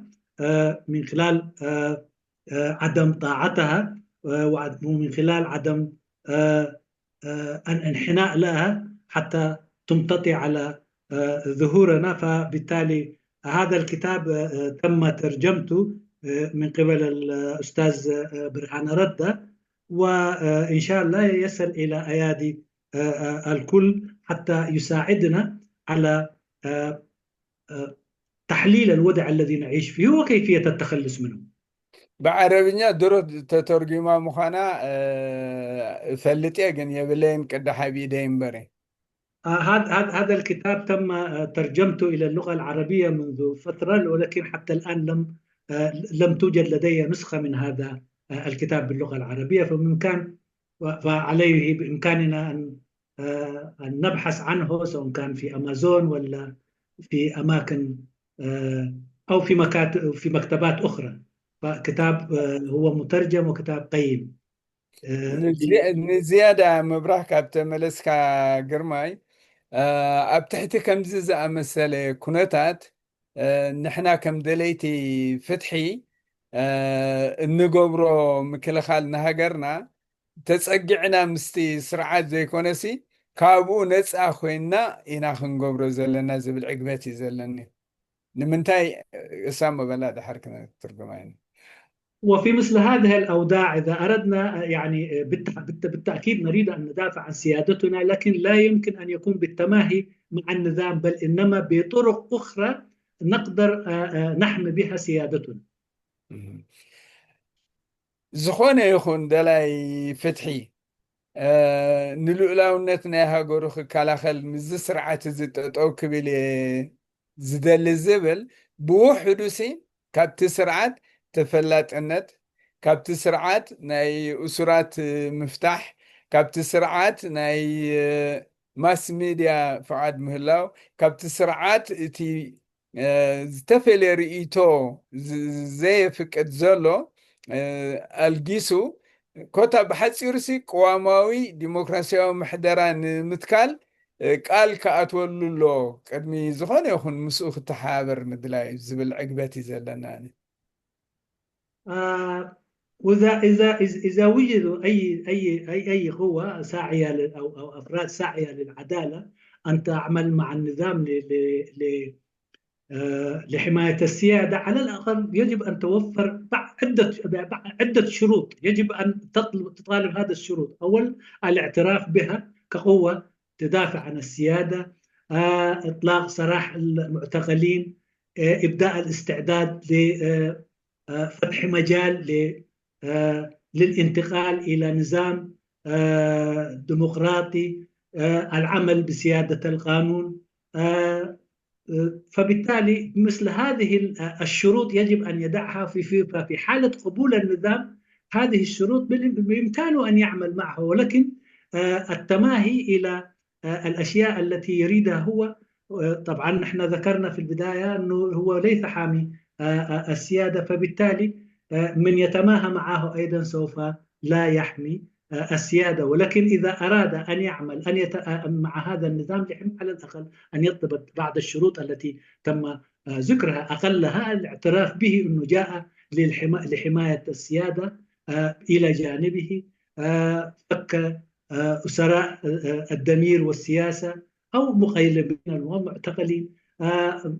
آه، من خلال آه، آه، عدم طاعتها آه، وعد- ومن خلال عدم آه، آه، الانحناء لها حتى تمتطي على آه، ظهورنا. فبالتالي هذا الكتاب آه، آه، تم ترجمته آه، من قبل الأستاذ آه، برهان ردة، وإن شاء الله يصل إلى أيادي آه، آه، الكل حتى يساعدنا على آه، آه، تحليل الوضع الذي نعيش فيه وكيفية التخلص منه. ብዓረብኛ ድሮ ተተርጒማ ምዃና እ፣ እፈልጥ እየ፣ ግን የብለይን ቅዳሕ ኣብ ኢደይ እምበረ። آه، هذا هذا هذا الكتاب تم آه، ترجمته إلى اللغة العربية منذ فترة، ولكن حتى الآن لم آه، لم توجد لدي نسخة من هذا آه، الكتاب باللغة العربية، فبإمكان فعليه بإمكاننا أن آه، أن نبحث عنه، سواء كان في أمازون ولا في أماكن آه، أو في مكاتب في مكتبات أخرى. فكتاب آه، هو مترجم وكتاب قيم. آه، ንዚ- ንዝያዳ ምብራህ ካብ ተመለስካ ግርማይ፣ እ፣ ኣብ ትሕቲ ከምዚ ዝኣመሰለ ኩነታት እ፣ ንሕና ከም ደለይቲ ፍትሒ እ፣ እንገብሮ ምክልኻል ንሃገርና ተጸጊዕና ምስቲ ስርዓት ዘይኮነሲ ካብኡ ነፃ ኮይንና ኢና ክንገብሮ ዘለና ዝብል ዕግበት እዩ ዘለኒ። ንምንታይ እሳ መበላ ድሓር ክትርጉማ ኢና። وفي مثل هذه الأوضاع إذا أردنا يعني بالت- بالت- بالتأكيد نريد أن ندافع عن سيادتنا، لكن لا يمكن أن يكون بالتماهي مع النظام، بل إنما بطرق أخرى نقدر آه، آه، نحمي بها سيادتنا. ዝኾነ ይኹን ደላይ ፍትሒ እ፣ ንልኡላውነት ናይ ሃገሩ ክከላኸል ምስዚ ስርዓት እዚ ጠጠው ክብል እየ ዝደሊ ዝብል ብውሕዱ ሲ ካብቲ ስርዓት ተፈላጥነት፣ ካብቲ ስርዓት ናይ እሱራት ምፍታሕ፣ ካብቲ ስርዓት ናይ እ፣ ማስ ሚድያ ፍቓድ ምህላው፣ ካብቲ ስርዓት እቲ እ፣ ዝተፈለየ ርእይቶ ዝ- ዘየፍቅድ ዘሎ እ፣ ኣልጊሱ ኮታ ብሓፂሩሲ ቅዋማዊ ዲሞክራሲያዊ ምሕደራ ንምትካል እ፣ ቃል ክኣትወሉ ኣሎ። ቅድሚ ዝኾነ ይኹን ምስኡ ክተሓባበር ምድላይ ዝብል ዕግበት እዩ ዘለና። آه، وإذا إذا إذا إذا وجدوا أي أي أي أي قوة ساعية لل- أو أو أفراد ساعية للعدالة أن تعمل مع النظام ل ل ل آه، لحماية السيادة، على الأقل يجب أن توفر بع- عدة بع- عدة شروط. يجب أن تطلب تطالب هذا الشروط. أول، الاعتراف بها كقوة تدافع عن السيادة، آه، إطلاق سراح المعتقلين، آه، إبداء الاستعداد ل آه، آه، فتح مجال ل- آه، للانتقال إلى نظام آه، ديمقراطي، آه، العمل بسيادة القانون. آه، آه، فبالتالي مثل هذه ال- آه، الشروط يجب أن يضعها في في ففي حالة قبول النظام، هذه الشروط بال- بإمكانه أن يعمل معها، ولكن آه، التماهي إلى آه، الأشياء التي يريدها هو. آه، طبعا نحن ذكرنا في البداية أنه هو ليس حامي آه، آه، السيادة، فبالتالي آه، من يتماهى معه أيضا سوف لا يحمي آه، السيادة. ولكن إذا أراد أن يعمل أن يت... آه، مع هذا النظام لحم على الأقل أن يطلب بعض الشروط التي تم آه، ذكرها، أقلها الاعتراف به أنه جاء للحما... لحماية السيادة آه، إلى جانبه، آه، فك آه، أسراء آه، الضمير والسياسة أو مقيلبين المعتقلين، آه،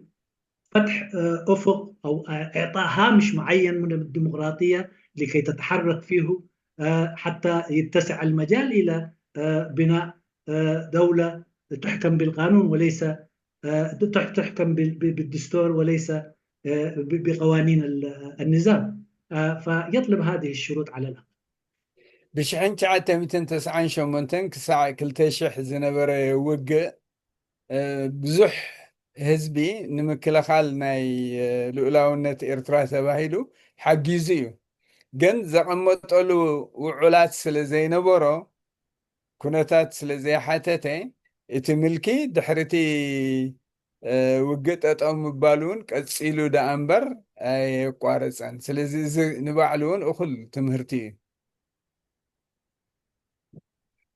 فتح آه، أفق أو آه، إعطاء هامش معين من الديمقراطية لكي تتحرك فيه آه، حتى يتسع المجال إلى آه، بناء آه، دولة تحكم بالقانون وليس آه، تح- تحكم بال- ب- بالدستور وليس آه، ب- بقوانين ال- النظام. آه، فيطلب هذه الشروط على الأقل. ብሽሕን ትሽዓተ ሚእትን ተስዓን ሸሞንተን ክሳዕ ክልተ ሽሕ ዝነበረ ውግእ እ፣ ብዙሕ ህዝቢ ንምክልኻል ናይ እ፣ ልኡላውነት ኤርትራ ተባሂሉ ሓጊዙ እዩ። ግን ዘቐመጠሉ ውዑላት ስለ ዘይነበሮ ኩነታት ስለ ዘይሓተተ፣ እቲ ምልኪ ድሕሪ እቲ ውግእ ጠጠው ምባል እውን ቀፂሉ ደኣ እምበር ኣየቋረፀን። ስለዚ እዚ ንባዕሉ እውን እኹል ትምህርቲ እዩ።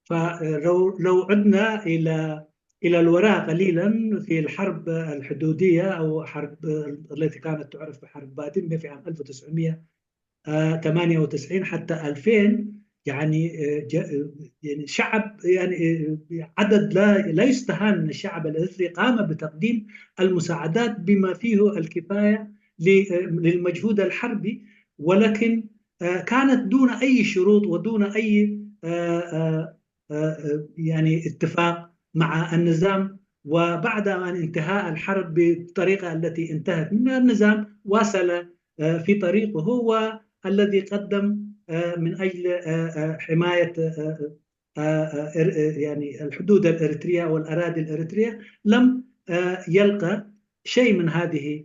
فلو لو عدنا إلى إلى الوراء قليلا في الحرب الحدودية أو حرب التي كانت تعرف بحرب بادمة في عام ألف وتسعمية وثمانية وتسعين حتى ألفين، يعني يعني شعب، يعني عدد لا لا يستهان من الشعب الإريتري قام بتقديم المساعدات بما فيه الكفاية للمجهود الحربي، ولكن كانت دون أي شروط ودون أي يعني اتفاق مع النظام. وبعد أن انتهاء الحرب بالطريقة التي انتهت منها، النظام واصل في طريقه، هو الذي قدم من أجل حماية يعني الحدود الإريترية والأراضي الإريترية، لم يلقى شيء من هذه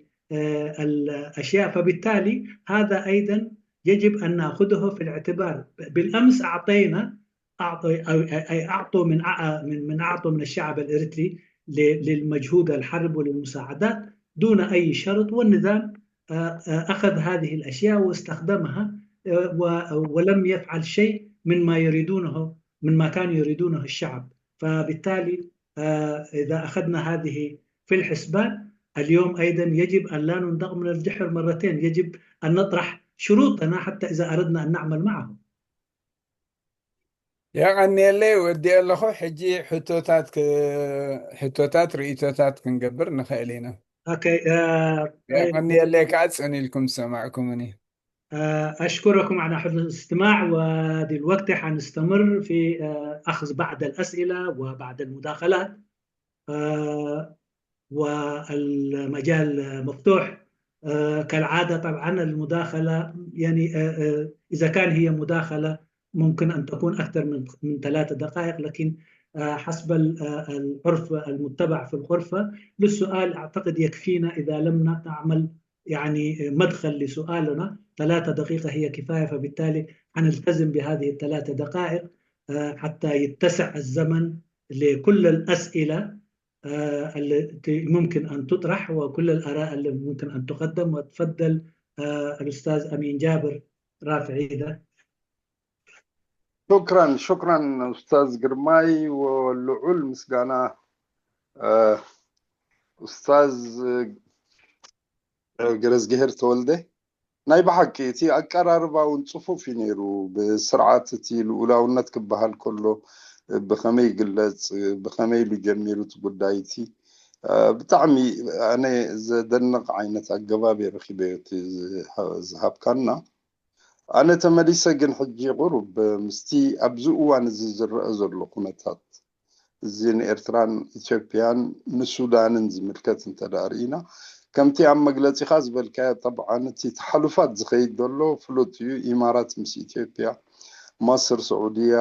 الأشياء. فبالتالي هذا أيضا يجب أن نأخذه في الاعتبار. بالأمس أعطينا أعطوا أي أعطوا من من من أعطوا من الشعب الإريتري للمجهود الحرب وللمساعدات دون أي شرط، والنظام أخذ هذه الأشياء واستخدمها ولم يفعل شيء من ما يريدونه، من ما كان يريدونه الشعب. فبالتالي إذا أخذنا هذه في الحسبان، اليوم أيضا يجب أن لا نندق من الجحر مرتين، يجب أن نطرح شروطنا حتى إذا أردنا أن نعمل معهم. የቐንየለይ፣ ወዲኤ ኣለኹ። ሕጂ ሕቶታት ሕቶታት ርእቶታት ክንገብር ንኽእል ኢና። የቐንየለይ ከዓ ጽን ኢልኩም ዝሰማዕኩምኒ። أشكركم على حسن الاستماع، ودلوقتي حنستمر في أخذ بعض الأسئلة وبعض المداخلات. والمجال مفتوح كالعادة. طبعا المداخلة يعني إذا كان هي مداخلة ممكن أن تكون أكثر من من ثلاثة دقائق، لكن حسب العرف المتبع في الغرفة للسؤال أعتقد يكفينا إذا لم نعمل يعني مدخل لسؤالنا، ثلاثة دقيقة هي كفاية، فبالتالي حنلتزم بهذه الثلاثة دقائق حتى يتسع الزمن لكل الأسئلة التي ممكن أن تطرح وكل الآراء اللي ممكن أن تقدم. وتفضل الأستاذ أمين جابر رافع إيده. شكرا شكرا أستاذ ግርማይ፣ ወልዑል ምስጋና أستاذ ገረዝግሄር ተወልደ። ናይ ብሓቂ እቲ ኣቀራርባ እውን ፅፉፍ እዩ ነይሩ። ብስርዓት እቲ ልኡላውነት ክበሃል ከሎ ብኸመይ ይግለፅ፣ ብኸመይ ኢሉ ጀሚሩ እቲ ጉዳይ እቲ ብጣዕሚ ኣነ ዘደንቕ ዓይነት ኣገባብ እየ ረኺበዮ እቲ ዝሃብካና። ኣነ ተመሊሰ ግን ሕጂ ቁሩብ ምስቲ ኣብዚ እዋን እዚ ዝረአ ዘሎ ኩነታት እዚ ንኤርትራን ኢትዮጵያን ንሱዳንን ዝምልከት እንተ ደኣ ርኢና፣ ከምቲ ኣብ መግለጺኻ ዝበልካዮ፣ ጠብዓን እቲ ተሓሉፋት ዝኸይድ ዘሎ ፍሉጥ እዩ። ኢማራት ምስ ኢትዮጵያ፣ ማስር፣ ስዑድያ፣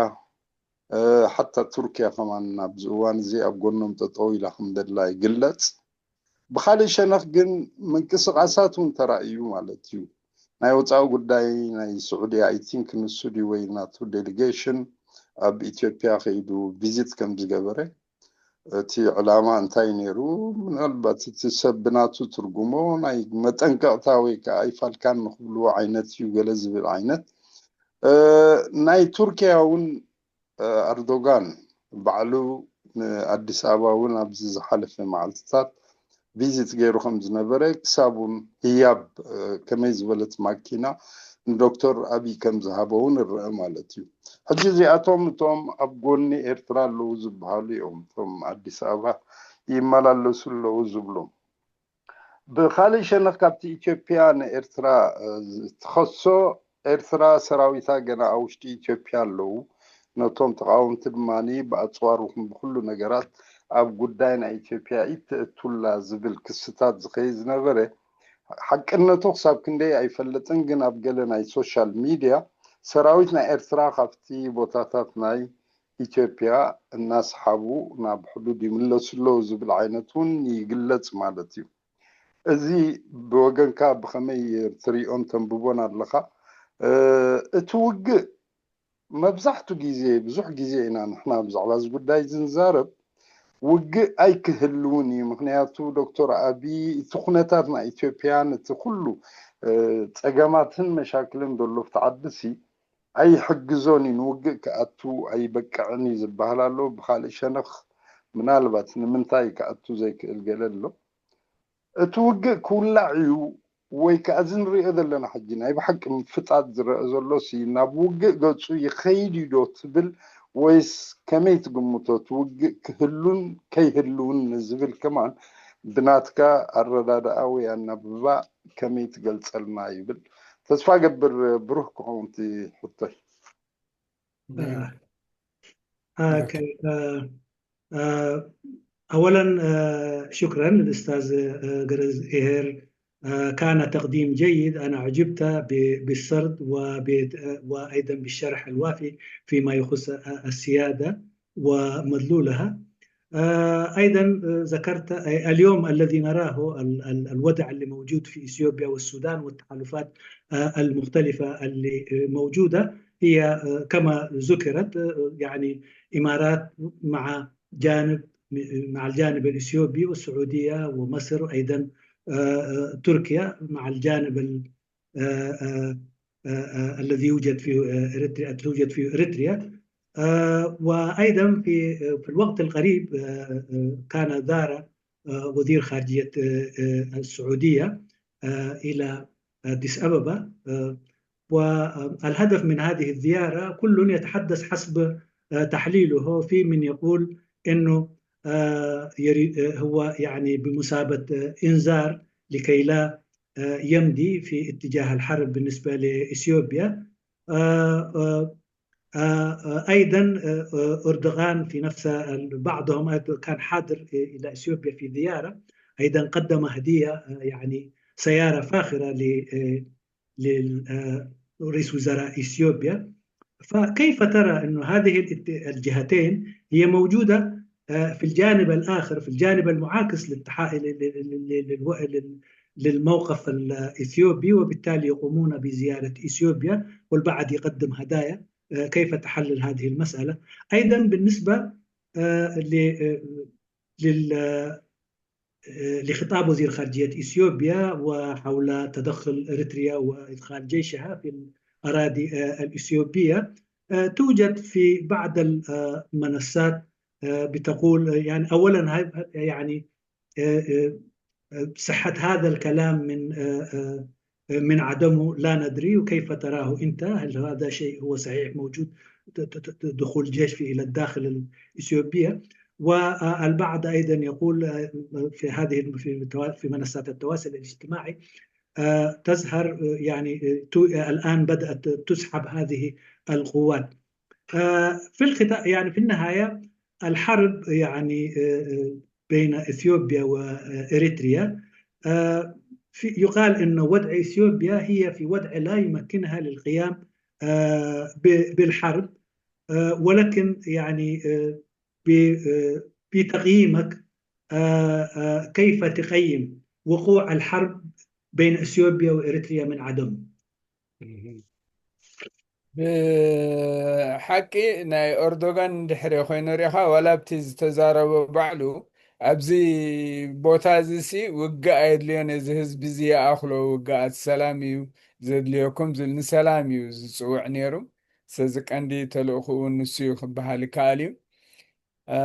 ሓታ ቱርክያ ከማን ኣብዚ እዋን እዚ ኣብ ጎኖም ጠጠው ኢላ ከም ዘላ ይግለጽ። ብኻልእ ሸነኽ ግን ምንቅስቓሳት እውን ተራእዩ ማለት እዩ። ናይ ወፃኢ ጉዳይ ናይ ስዑዲ፣ I think ንሱ ድዩ ወይ ናቱ ዴሊጌሽን ኣብ ኢትዮጵያ ከይዱ ቪዚት ከም ዝገበረ፣ እቲ ዕላማ እንታይ ነይሩ? ምናልባት እቲ ሰብ ብናቱ ትርጉሞ ናይ መጠንቀቕታ ወይ ከዓ ኣይፋልካን ንክብልዎ ዓይነት እዩ ገለ ዝብል ዓይነት። ናይ ቱርኪያ እውን ኣርዶጋን ባዕሉ ንኣዲስ ኣበባ እውን ኣብዚ ዝሓለፈ መዓልትታት ቪዚት ገይሩ ከም ዝነበረ ክሳብ እውን ህያብ ከመይ ዝበለት ማኪና ንዶክተር ኣብይ ከም ዝሃበ እውን ይረአ ማለት እዩ። ሕጂ እዚኣቶም እቶም ኣብ ጎኒ ኤርትራ ኣለዉ ዝበሃሉ እዮም እቶም ኣዲስ ኣበባ ይመላለሱ ኣለዉ ዝብሎም። ብኻልእ ሸነኽ ካብቲ ኢትዮጵያ ንኤርትራ ትኸሶ ኤርትራ ሰራዊታ ገና ኣብ ውሽጢ ኢትዮጵያ ኣለዉ። ነቶም ተቓወምቲ ድማ ብኣፅዋር ይኹን ብኩሉ ነገራት ኣብ ጉዳይ ናይ ኢትዮጵያ ኢተእቱላ ዝብል ክስታት ዝኸይድ ዝነበረ ሓቅነቱ ክሳብ ክንደይ ኣይፈልጥን፣ ግን ኣብ ገለ ናይ ሶሻል ሚድያ ሰራዊት ናይ ኤርትራ ካብቲ ቦታታት ናይ ኢትዮጵያ እናስሓቡ ናብ ሕዱድ ይምለሱ ኣለዉ ዝብል ዓይነት እውን ይግለጽ ማለት እዩ። እዚ ብወገንካ ብኸመይ ትሪኦን ተንብቦን ኣለኻ? እቲ ውግእ መብዛሕቱ ግዜ፣ ብዙሕ ግዜ ኢና ንሕና ብዛዕባ እዚ ጉዳይ ዝንዛረብ። ውግእ ኣይክህልውን እዩ። ምኽንያቱ ዶክተር ኣቢ እቲ ኩነታት ናይ ኢትዮጵያን እቲ ኩሉ፣ እ፣ ጸገማትን መሻክልን ዘሎ ኣብቲ ዓዲ ሲ ኣይሕግዞን እዩ። ንውግእ ክኣቱ ኣይበቅዕን እዩ ዝበሃል ኣሎ። ብኻልእ ሸነኽ ምናልባት ንምንታይ ክኣቱ ዘይክእል ገለ ኣሎ። እቲ ውግእ ክውላዕ እዩ ወይ ከኣ እዚ ንሪኦ ዘለና ሕጂ ናይ ብሓቂ ምፍጣጥ ዝረአ ዘሎ ሲ ናብ ውግእ ገጹ ይኸይድ እዩ ዶ ትብል ወይስ ከመይ ትግምቶ? እቲ ውግእ ክህሉን ከይህልውን ንዝብል ከማን ብናትካ ኣረዳድኣ ወይ ኣናብባ ከመይ ትገልጸልና ይብል። ተስፋ ገብር ብሩህ ክኸውን እቲ ሕቶይ። آه، آه، ك- آه، آه، أولا، آه، شكرا للأستاذ، آه، قرز إيهر. آه، كان تقديم جيد. أنا عجبت ب- بالسرد وب- آه، وأيضا بالشرح الوافي فيما يخص، آه، السيادة ومدلولها. آه، أيضا، آه، ذكرت، آه، اليوم الذي نراه ال- ال- الوضع اللي موجود في إثيوبيا والسودان والتحالفات، آه، المختلفة اللي، آه، موجودة هي، آه، كما ذكرت، آه، يعني إمارات مع جانب، مع الجانب الإثيوبي والسعودية ومصر أيضا، آه، آه، تركيا مع الجانب ال- آه، آه، آه، آه، الذي يوجد فيه، آه، إريتريا، توجد فيه إريتريا. آه، وأيضا في، آه، في الوقت القريب، آه، آه، كان زار، آه، وزير خارجية، آه، آه، السعودية، آه، إلى أديس أبابا. آه، والهدف من هذه الزيارة كل يتحدث حسب، آه، تحليله. في من يقول إنه، آه، يري- آه، هو يعني بمثابة، آه، إنذار لكي لا، آه، يمضي في اتجاه الحرب بالنسبة لإثيوبيا. آه، آه، آه، آه، أيضا، آه، آه، أردوغان في نفس ال- بعضهم أيضا كان حاضر إلى إثيوبيا في زيارة، أيضا قدم هدية، آه، يعني سيارة فاخرة ل- آه، لل- آه، رئيس وزراء إثيوبيا. فكيف ترى أن هذه الات- الجهتين هي موجودة، آه، في الجانب الآخر، في الجانب المعاكس للتحا- لل- لل- لل- لل- لل- للموقف الإثيوبي، وبالتالي يقومون بزيارة إثيوبيا والبعض يقدم هدايا؟ آه، كيف تحلل هذه المسألة؟ أيضا بالنسبة، آه، ل- آه، لل- آه، لخطاب وزير خارجية إثيوبيا وحول تدخل إريتريا وإدخال جيشها في الأراضي، آه، الإثيوبية، آه، توجد في بعض المنصات، آه، بتقول، آه، يعني، أولا، هاي- يعني، آه، آه، آه، صحة هذا الكلام من، آه، آه، آه، من عدمه لا ندري، وكيف تراه أنت؟ هل هذا شيء هو صحيح موجود، ت- ت- ت- دخول جيش في إلى الداخل الإثيوبية؟ والبعض أيضا يقول، آه، في هذه الم- في متوا- في منصات التواصل الاجتماعي، آه، تظهر، آه، يعني، آه، تو- آه، الآن بدأت تسحب هذه القوات. آه، في الختام، يعني، في النهاية، الحرب، يعني، آه، آه، بين إثيوبيا وإريتريا، آه، في- يقال أن وضع إثيوبيا هي في وضع لا يمكنها للقيام، آه، ب- بالحرب. آه، ولكن، يعني، آه، ب- آه، بتقييمك، آه، آه، كيف تقيم وقوع الحرب بين إثيوبيا وإريتريا من عدم؟ ብሓቂ ናይ ኦርዶጋን እንድሕር ኮይኑ ሪኻ፣ ዋላ ኣብቲ ዝተዛረቦ ባዕሉ፣ ኣብዚ ቦታ እዚ ሲ ውግእ ኣየድልዮን፣ እዚ ህዝቢ እዚ ይኣኽሎ ውግኣት፣ ሰላም እዩ ዘድልየኩም ዝብል፣ ንሰላም እዩ ዝፅውዕ ነይሩ። ስለዚ ቀንዲ ተልእኽኡ ንሱ እዩ ክበሃል ይከኣል እዩ። እ፣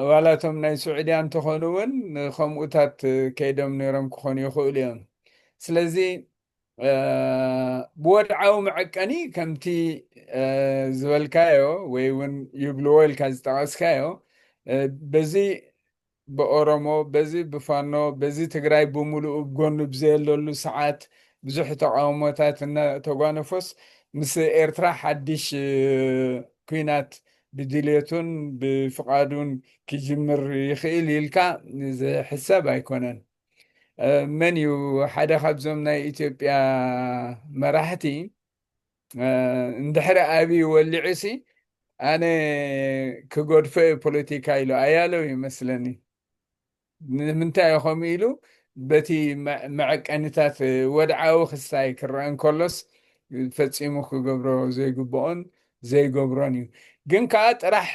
ዋላ እቶም ናይ ስዑድያ እንተኾኑ እውን ከምኡታት ከይዶም ነይሮም ክኾኑ ይኽእሉ እዮም። ስለዚ፣ እ፣ ብወድዓዊ መዐቀኒ ከምቲ፣ እ፣ ዝበልካዮ ወይ እውን ይብልዎ ኢልካ ዝጠቐስካዮ፣ እ፣ በዚ ብኦሮሞ፣ በዚ ብፋኖ፣ በዚ ትግራይ ብምሉኡ ብጎኑ ብዘየለሉ ሰዓት ብዙሕ ተቃውሞታት እናተጓነፎስ ምስ ኤርትራ ሓድሽ፣ እ፣ ኲናት ብድልየቱን ብፍቓዱን ክጅምር ይኽእል ኢልካ ዝሕሰብ ኣይኮነን። እ፣ መን እዩ ሓደ ካብዞም ናይ ኢትዮጵያ መራሕቲ፣ እ፣ እንድሕሪ ኣብይ ወሊዑሲ ኣነ ክገድፎ እየ ፖለቲካ ኢሉ ኣያለው ይመስለኒ። ንምንታይ እዩ ከምኡ ኢሉ? በቲ መ-፣ መዐቀኒታት ወድዓዊ ክስታይ ክረአ እንከሎስ ፈጺሙ ክገብሮ ዘይግብኦን ዘይገብሮን እዩ። ግን ከዓ ጥራሕ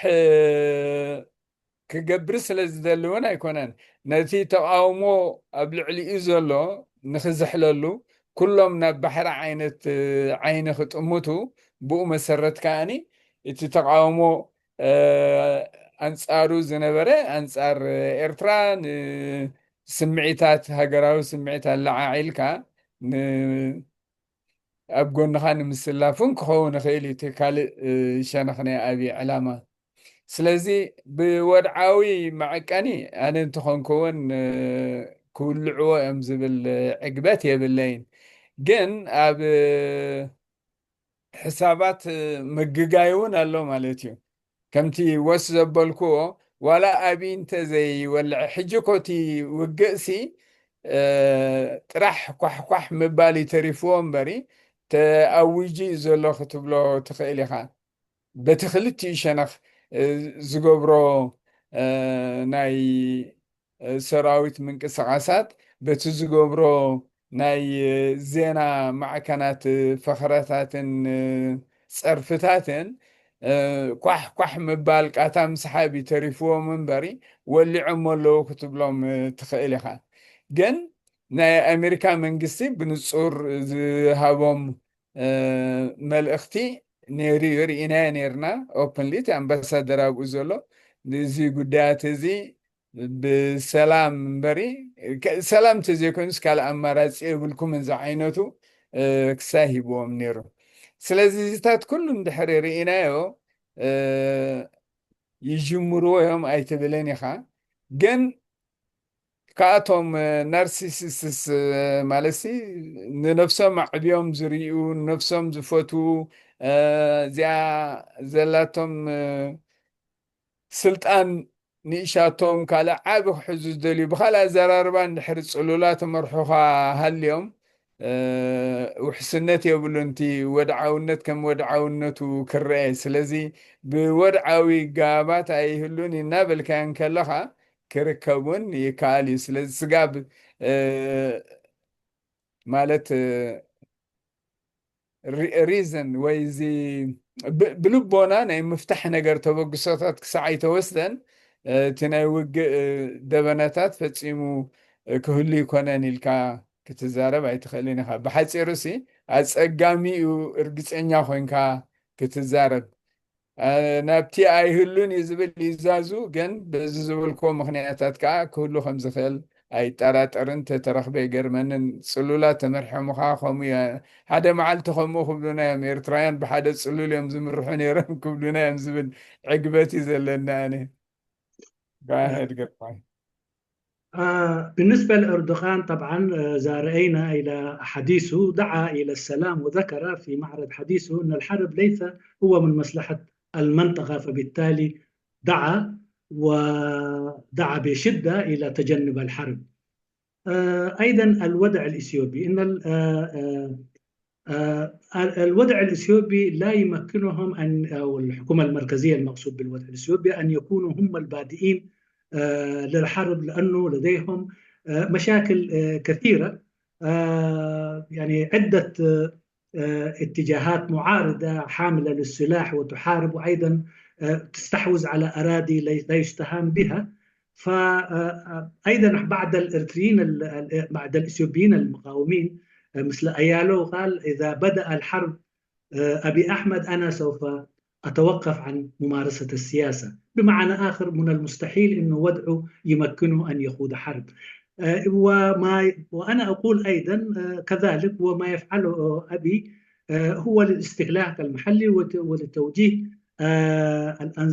ክገብር ስለ ዝደሊ እውን ኣይኮነን። ነቲ ተቃውሞ ኣብ ልዕሊኡ ዘሎ ንክዝሕለሉ ኩሎም ናብ ባሕሪ ዓይነት ዓይኒ ክጥምቱ፣ ብኡ መሰረት ከዓኒ እቲ ተቃውሞ ኣንጻሩ ዝነበረ፣ ኣንጻር ኤርትራ፣ ንስምዒታት፣ ሃገራዊ ስምዒት ኣለዓዒልካ ኣብ ጎንኻ ንምስላፍ እውን ክኸውን ይኽእል እዩ። እቲ ካልእ ሸነኽ ናይ ኣብይ ዕላማ። ስለዚ ብወድዓዊ መዐቀኒ ኣነ እንተኾንኩ እውን ክውልዕዎ እዮም ዝብል ዕግበት የብለይን። ግን ኣብ ሕሳባት ምግጋይ እውን ኣሎ ማለት እዩ። ከምቲ ወስ ዘበልክዎ፣ ዋላ ኣብይ እንተዘይወልዐ፣ ሕጂ ኮቲ ውግእሲ ጥራሕ ኳሕኳሕ ምባል ይተሪፍዎ እምበሪ፣ ተኣዊጁ እዩ ዘሎ ክትብሎ ትኽእል ኢኻ። በቲ ክልቲኡ ሸነኽ ዝገብሮ ናይ ሰራዊት ምንቅስቃሳት፣ በቲ ዝገብሮ ናይ ዜና ማዕከናት ፈኸራታትን ጸርፍታትን ኳሕ ኳሕ ምባል ቃታ ምስሓብ ይተሪፍዎም እምበሪ፣ ወሊዖም ኣለዉ ክትብሎም ትኽእል ኢኻ። ግን ናይ ኣሜሪካ መንግስቲ ብንጹር ዝሃቦም መልእኽቲ ነይሩ እዩ፣ ርኢናዮ ነይርና። ኦፕንሊ እቲ ኣምባሳደር ኣብኡ ዘሎ፣ እዚ ጉዳያት እዚ ብሰላም እምበሪ፣ ሰላም እንተዘይኮይኑስ ካልእ ኣማራፂ የብልኩምን ዝዓይነቱ ክሳይ ሂብዎም ነይሩ። ስለዚ እዚታት ኩሉ እንድሕሪ ርኢናዮ ይጅምርዎ እዮም ኣይትብልን ኢኻ። ግን ከኣቶም ናርሲሲስትስ ማለት ንነፍሶም ኣዕብዮም ዝርእዩ፣ ንነፍሶም ዝፈትዉ፣ እዚኣ ዘላቶም ስልጣን ንእሻቶም ካልእ ዓቢ ክሕዙ ዝደልዩ፣ ብኻልእ ኣዘራርባ እንድሕሪ ጽሉላት መርሑኻ ሃልዮም፣ ውሕስነት የብሉን። እቲ ወድዓውነት ከም ወድዓውነቱ ክረአ። ስለዚ ብወድዓዊ ጋባት ኣይህሉን እናበልካዮ እንከለኻ ክርከቡን ይከኣል እዩ። ስለዚ ስጋብ ማለት ሪዝን ወይ እዚ ብልቦና ናይ ምፍታሕ ነገር ተበግሶታት ክሳዕ ኣይተወስደን እቲ ናይ ውግእ ደበናታት ፈጺሙ ክህሉ ይኮነን ኢልካ ክትዛረብ ኣይትኽእልን ኢኻ። ብሓፂሩ ሲ ኣፀጋሚ እዩ እርግፀኛ ኮይንካ ክትዛረብ። ናብቲ ኣይህሉን እዩ ዝብል ይዛዙ፣ ግን በዚ ዝበልክዎ ምኽንያታት ከዓ ክህሉ ከም ዝኽእል ኣይጠራጠርን። ተተረኽበ ይገርመንን። ጽሉላት ተመርሖምኻ ከምኡ እየ። ሓደ መዓልቲ ከምኡ ክብሉና እዮም። ኤርትራውያን ብሓደ ጽሉል እዮም ዝምርሑ ነይሮም ክብሉና እዮም ዝብል ዕግበት እዩ ዘለና። ኣነ ጋሄድ ገርማይ بالنسبة لأردوغان طبعا إذا رأينا إلى حديثه دعا إلى السلام، وذكر في معرض حديثه أن الحرب ليس هو من مصلحة المنطقة، فبالتالي دعا ودعا بشدة إلى تجنب الحرب. أيضا الوضع الإثيوبي، إن الوضع الإثيوبي لا يمكنهم أن، أو الحكومة المركزية المقصود بالوضع الإثيوبي، أن يكونوا هم البادئين للحرب، لأنه لديهم مشاكل كثيرة، يعني عدة اتجاهات معارضة حاملة للسلاح وتحارب، وأيضا تستحوذ على أراضي لا يستهان بها. فأيضا بعض الإريتريين، بعض الإثيوبيين المقاومين مثل أيالو قال: إذا بدأ الحرب أبي أحمد، أنا سوف أتوقف عن ممارسة السياسة. بمعنى آخر، من المستحيل أنه وضعه يمكنه أن يخوض حرب. وما وأنا أقول أيضا كذلك، وما يفعله أبي هو للاستهلاك المحلي ولتوجيه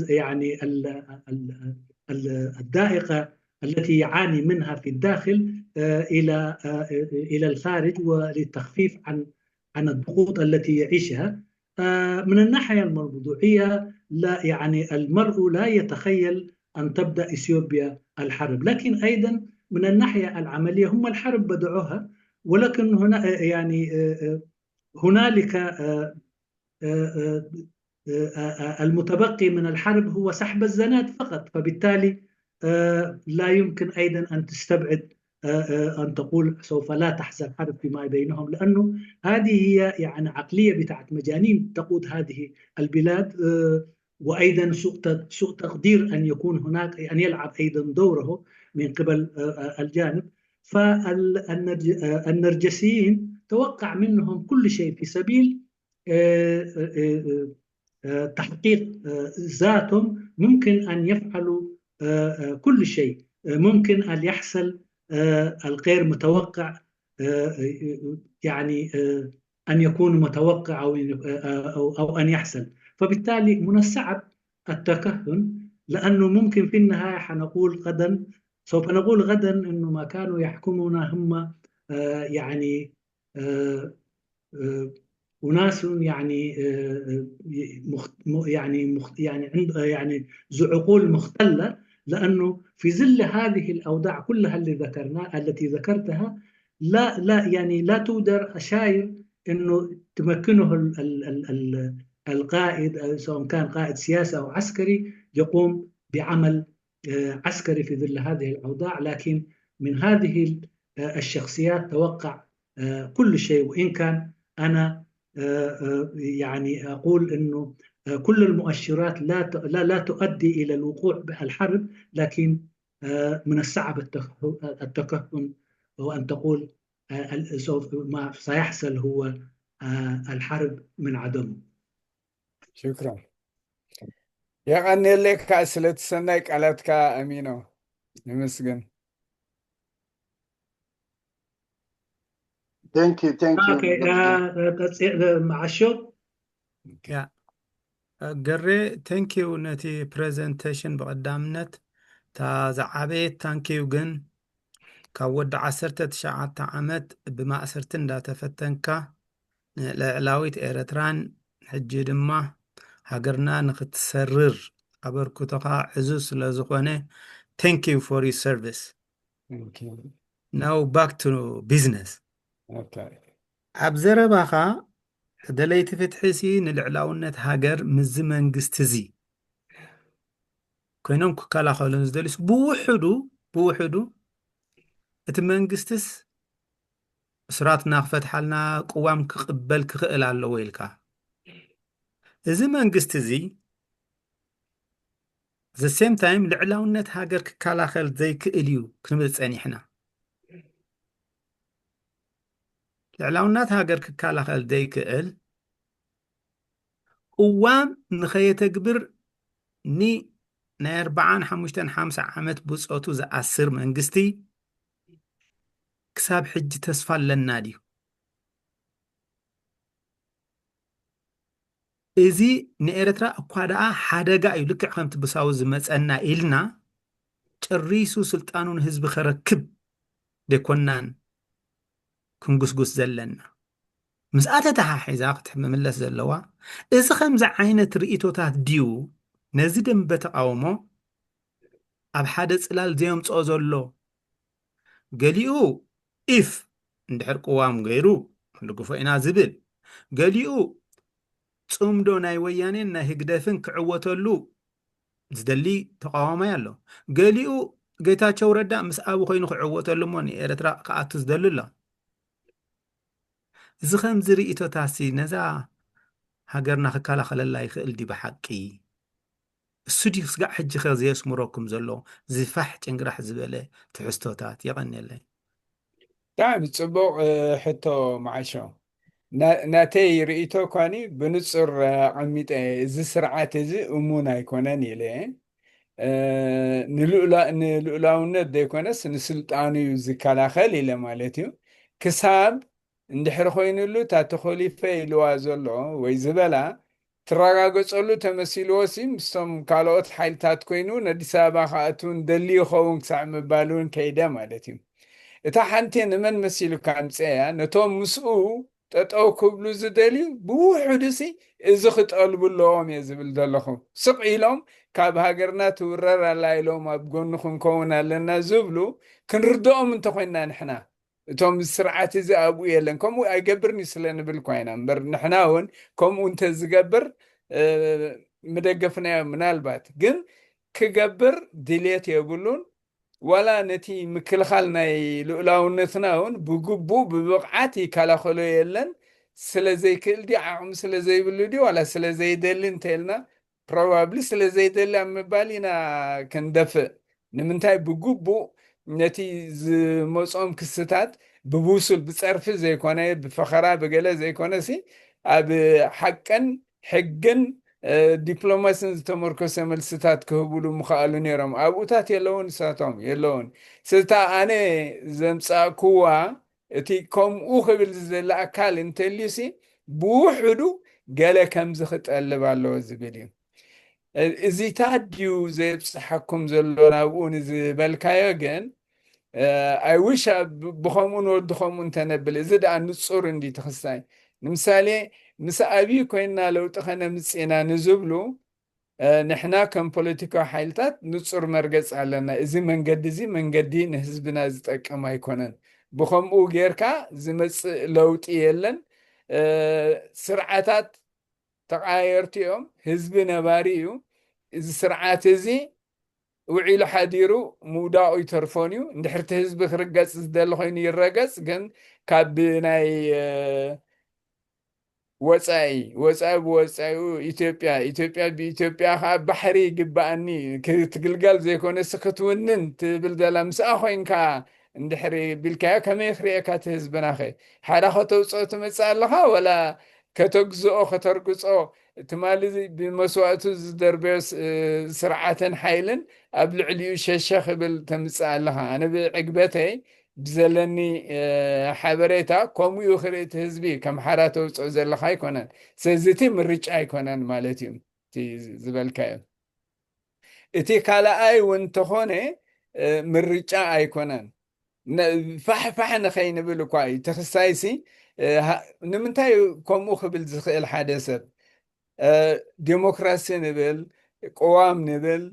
يعني الضائقة التي يعاني منها في الداخل إلى إلى الخارج، وللتخفيف عن عن الضغوط التي يعيشها. من الناحية الموضوعية، لا، يعني المرء لا يتخيل أن تبدأ إثيوبيا الحرب، لكن أيضا من الناحية العملية هم الحرب بدعوها، ولكن هنا يعني هنالك المتبقي من الحرب هو سحب الزناد فقط، فبالتالي لا يمكن أيضا أن تستبعد آه، آه، أن تقول سوف لا تحصل حرب فيما بينهم، لأنه هذه هي يعني عقلية بتاعت مجانين تقود هذه البلاد. آه، وأيضًا سوء ت-، سوء تقدير أن يكون هناك، أن يلعب أيضًا دوره من قبل، آه، آه، الجانب. فالنرجسيين توقع منهم كل شيء في سبيل، آه، آه، آه، آه، تحقيق، آه، ذاتهم. ممكن أن يفعلوا، آه، آه، كل شيء. آه، ممكن أن يحصل، آه، الغير متوقع، آه، آه، يعني، آه، أن يكون متوقع أو، آه، أو، أو أن يحصل. فبالتالي من الصعب التكهن، لأنه ممكن في النهاية حنقول غدًا، سوف نقول غدًا إنه ما كانوا يحكمونا هم، آه، يعني، آه، آه، أناس يعني، آه، آه، مخت-، م-، يعني مخت-، يعني عند، آه، يعني ذو عقول مختلة، لأنه في ظل هذه الأوضاع كلها اللي ذكرنا، التي ذكرتها، لا، لا، يعني لا تودر أشاير إنه تمكنه ال-، ال-، ال-، ال-، القائد، آه، سواء كان قائد سياسي أو عسكري، يقوم بعمل، آه، عسكري في ظل هذه الأوضاع. لكن من هذه ال-، آه، الشخصيات توقع، آه، كل شيء، وإن كان أنا، آه، آه، يعني أقول إنه، آه، كل المؤشرات لا ت-، لا، لا تؤدي إلى الوقوع بالحرب، لكن، آه، من الصعب التكه-، التكهن وأن تقول، آه، ال-، سوف، ما سيحصل هو، آه، الحرب من عدمه. ሽክራን። የቐንየለይ ከዓ ስለቲ ሰናይ ቃላትካ ኣሚኖ። ንመስገን። Thank you, thank you. Okay, uh, uh, that's it, uh, ማዓሾ። ያ፣ ገሬ፣ thank you ነቲ presentation ብቐዳምነት። እታ ዝዓበየት thank you ግን ካብ ወዲ ዓሰርተ ትሽዓተ ዓመት ብማእሰርቲ እንዳተፈተንካ ንልዕላዊት ኤረትራን ሕጂ ድማ ሃገርና ንኽትሰርር ኣበርክቶኻ ዕዙዝ ስለ ዝኾነ thank you for your service። Thank you. Now back to business. Okay. ኣብ ዘረባኻ ደለይቲ ፍትሒ ሲ ንልዕላውነት ሃገር ምስዚ መንግስቲ እዚ ኮይኖም ክከላኸሉ ዝደልዩስ ብውሕዱ ብውሕዱ እቲ መንግስትስ እስራትና ክፈትሓልና ቅዋም ክቕበል ክኽእል ኣለዎ ኢልካ። እዚ መንግስቲ እዚ the same time ልዕላውነት ሃገር ክከላኸል ዘይክእል እዩ ክንብል ጸኒሕና። ልዕላውነት ሃገር ክከላኸል ዘይክእል ቅዋም ንኸየተግብር ኒ ናይ ኣርባዓን ሓሙሽተን ሓምሳ ዓመት ብጾቱ ዝኣስር መንግስቲ ክሳብ ሕጂ ተስፋ ኣለና ድዩ? እዚ ንኤረትራ እኳ ደኣ ሓደጋ እዩ፣ ልክዕ ከምቲ ብሳዊ ዝመጸና ኢልና ጨሪሱ ስልጣኑ ንህዝቢ ከረክብ ደይኮናን ክንጉስጉስ ዘለና። ምስኣ ተተሓሒዛ ክትምለስ ዘለዋ፣ እዚ ከምዚ ዓይነት ርእይቶታት ድዩ ነዚ ደንበ ተቓውሞ ኣብ ሓደ ጽላል ዘየምጽኦ ዘሎ? ገሊኡ if እንድሕር ቅዋም ገይሩ ክንድግፎ ኢና ዝብል፣ ገሊኡ ጽምዶ ናይ ወያኔን ናይ ህግደፍን ክዕወተሉ ዝደሊ ተቃዋማይ ኣሎ። ገሊኡ ጌታቸው ረዳ ምስ ኣቢ ኮይኑ ክዕወተሉ እሞ ንኤርትራ ክኣቱ ዝደሊ ኣሎ። እዚ ከምዚ ርእይቶታሲ ነዛ ሃገርና ክከላኸለላ ይኽእል ድዩ ብሓቂ? እሱ ድዩ ስጋዕ ሕጂ ኸ ዘየስምረኩም ዘሎ ዝፋሕ ጭንግራሕ ዝበለ ትሕዝቶታት? የቐንየለይ። ብጣዕሚ ጽቡቕ፣ እ፣ ሕቶ መዓሾ። ና-፣ ናተይ ርእይቶ እኳኒ ብንጹር ኣቐሚጠ፣ እዚ ስርዓት እዚ እሙን ኣይኮነን ኢለ። እ፣ ንልኡላ-፣ ንልኡላውነት ዘይኮነስ ንስልጣኑ እዩ ዝከላኸል ኢለ ማለት እዩ። ክሳብ እንድሕር ኮይኑሉ፣ እታ ተኾሊፈ ኢልዋ ዘሎ ወይ ዝበላ ትረጋገጸሉ ተመሲልዎ ሲ ምስቶም ካልኦት ሓይልታት ኮይኑ ንኣዲስ ኣበባ ክኣትው እንደሊ ይኸውን ክሳዕ ምባል እውን ከይደ ማለት እዩ። እታ ሓንቲ ንመን መሲሉካ ኣምጽአያ? ነቶም ምስኡ ጠጠው ክብሉ ዝደልዩ ብውሑዱ ሲ እዚ ክጠልቡ ኣለዎም እየ ዝብል ዘለኹ። ስቕ ኢሎም ካብ ሃገርና ትውረር ኣላ ኢሎም ኣብ ጎኒ ክንከውን ኣለና ዝብሉ ክንርድኦም እንተኮይንና ንሕና እቶም ስርዓት እዚ ኣብኡ የለን፣ ከምኡ ኣይገብርን እዩ ስለ ንብል እኳ ኢና እምበር፣ ንሕና እውን ከምኡ እንተዝገብር፣ እ፣ ምደገፍናዮ። ምናልባት ግን ክገብር ድልየት የብሉን። ዋላ ነቲ ምክልኻል ናይ ልኡላውነትና እውን ብግቡእ ብብቕዓት ይከላኸሎ የለን። ስለ ዘይክእል ድዩ፣ ዓቕሚ ስለ ዘይብሉ ድዩ፣ ዋላ ስለ ዘይደሊ እንተኢልና፣ ፕሮባብሊ ስለ ዘይደሊ ኣብ ምባል ኢና ክንደፍእ። ንምንታይ? ብግቡእ ነቲ ዝመጾም ክስታት ብብሱል፣ ብጸርፊ ዘይኮነ፣ ብፈኸራ ብገለ ዘይኮነሲ፣ ኣብ ሓቅን ሕግን ዲፕሎማሲን ዝተመርኮሰ መልስታት ክህብሉ ምኸኣሉ ነይሮም። ኣብኡታት የለውን፣ ንሳቶም የለውን። ስታ ኣነ ዘምጻእክዋ፣ እቲ ከምኡ ክብል ዝደሊ ኣካል እንተልዩሲ፣ ብውሕዱ ገለ ከምዚ ክጠልብ ኣለዎ ዝብል እዩ። እዚታት ድዩ ዘብጽሓኩም ዘሎ ናብኡ ንዝበልካዮ ግን፣ I wish ብኸምኡ ንወዲ ከምኡ እንተነብል፣ እዚ ደኣ ንጹር እንዲ ተኽስታይ። ንምሳሌ፣ ምስ ኣብይ ኮይንና ለውጢ ከነምጽእ ኢና ንዝብሉ፣ ንሕና ከም ፖለቲካዊ ሓይልታት ንጹር መርገጽ ኣለና። እዚ መንገዲ እዚ መንገዲ ንህዝብና ዝጠቅም ኣይኮነን። ብኸምኡ ጌርካ ዝመጽእ ለውጢ የለን። ስርዓታት ተቓየርቲ እዮም። ህዝቢ ነባሪ እዩ። እዚ ስርዓት እዚ ውዒሉ ሓዲሩ ምውዳቑ ይተርፎን እዩ። እንድሕር እቲ ህዝቢ ክርገጽ ዝደሊ ኮይኑ ይረገጽ፣ ግን ካብ ናይ ወፃኢ፣ ወፃኢ ብወፃኢኡ ኢትዮጵያ፣ ኢትዮጵያ ብኢትዮጵያ ከዓ ባሕሪ ይግባኣኒ ክትግልገል ዘይኮነስ ክትውንን ትብል ዘላ ምስኣ ኮይንካ እንድሕሪ ቢልካዮ ከመይ ክርእየካ እቲ ህዝብናኸ? ሓራ ከተውፅኦ ትመፅእ ኣለኻ ወላ ከተግዝኦ ከተርግፆ ትማሊ ብመስዋእቱ ዝደርበዮ ስርዓትን ሓይልን ኣብ ልዕሊኡ ሸሸ ክብል ተምፅእ ኣለኻ? ኣነ ብዕግበተይ ብዘለኒ ሓበሬታ ከምኡ እዩ ክርኢ እቲ ህዝቢ። ከም ሓራ ተውፅኦ ዘለካ ኣይኮነን። ስለዚ እቲ ምርጫ ኣይኮነን ማለት እዩ። እቲ ዝበልካዮ እቲ ካልኣይ እውን እንተኾነ ምርጫ ኣይኮነን። ፋሕፋሕ ንኸይንብል እኳ እዩ ተኽሳይሲ። ንምንታይ ከምኡ ክብል ዝኽእል ሓደ ሰብ? ዴሞክራሲ ንብል፣ ቅዋም ንብል፣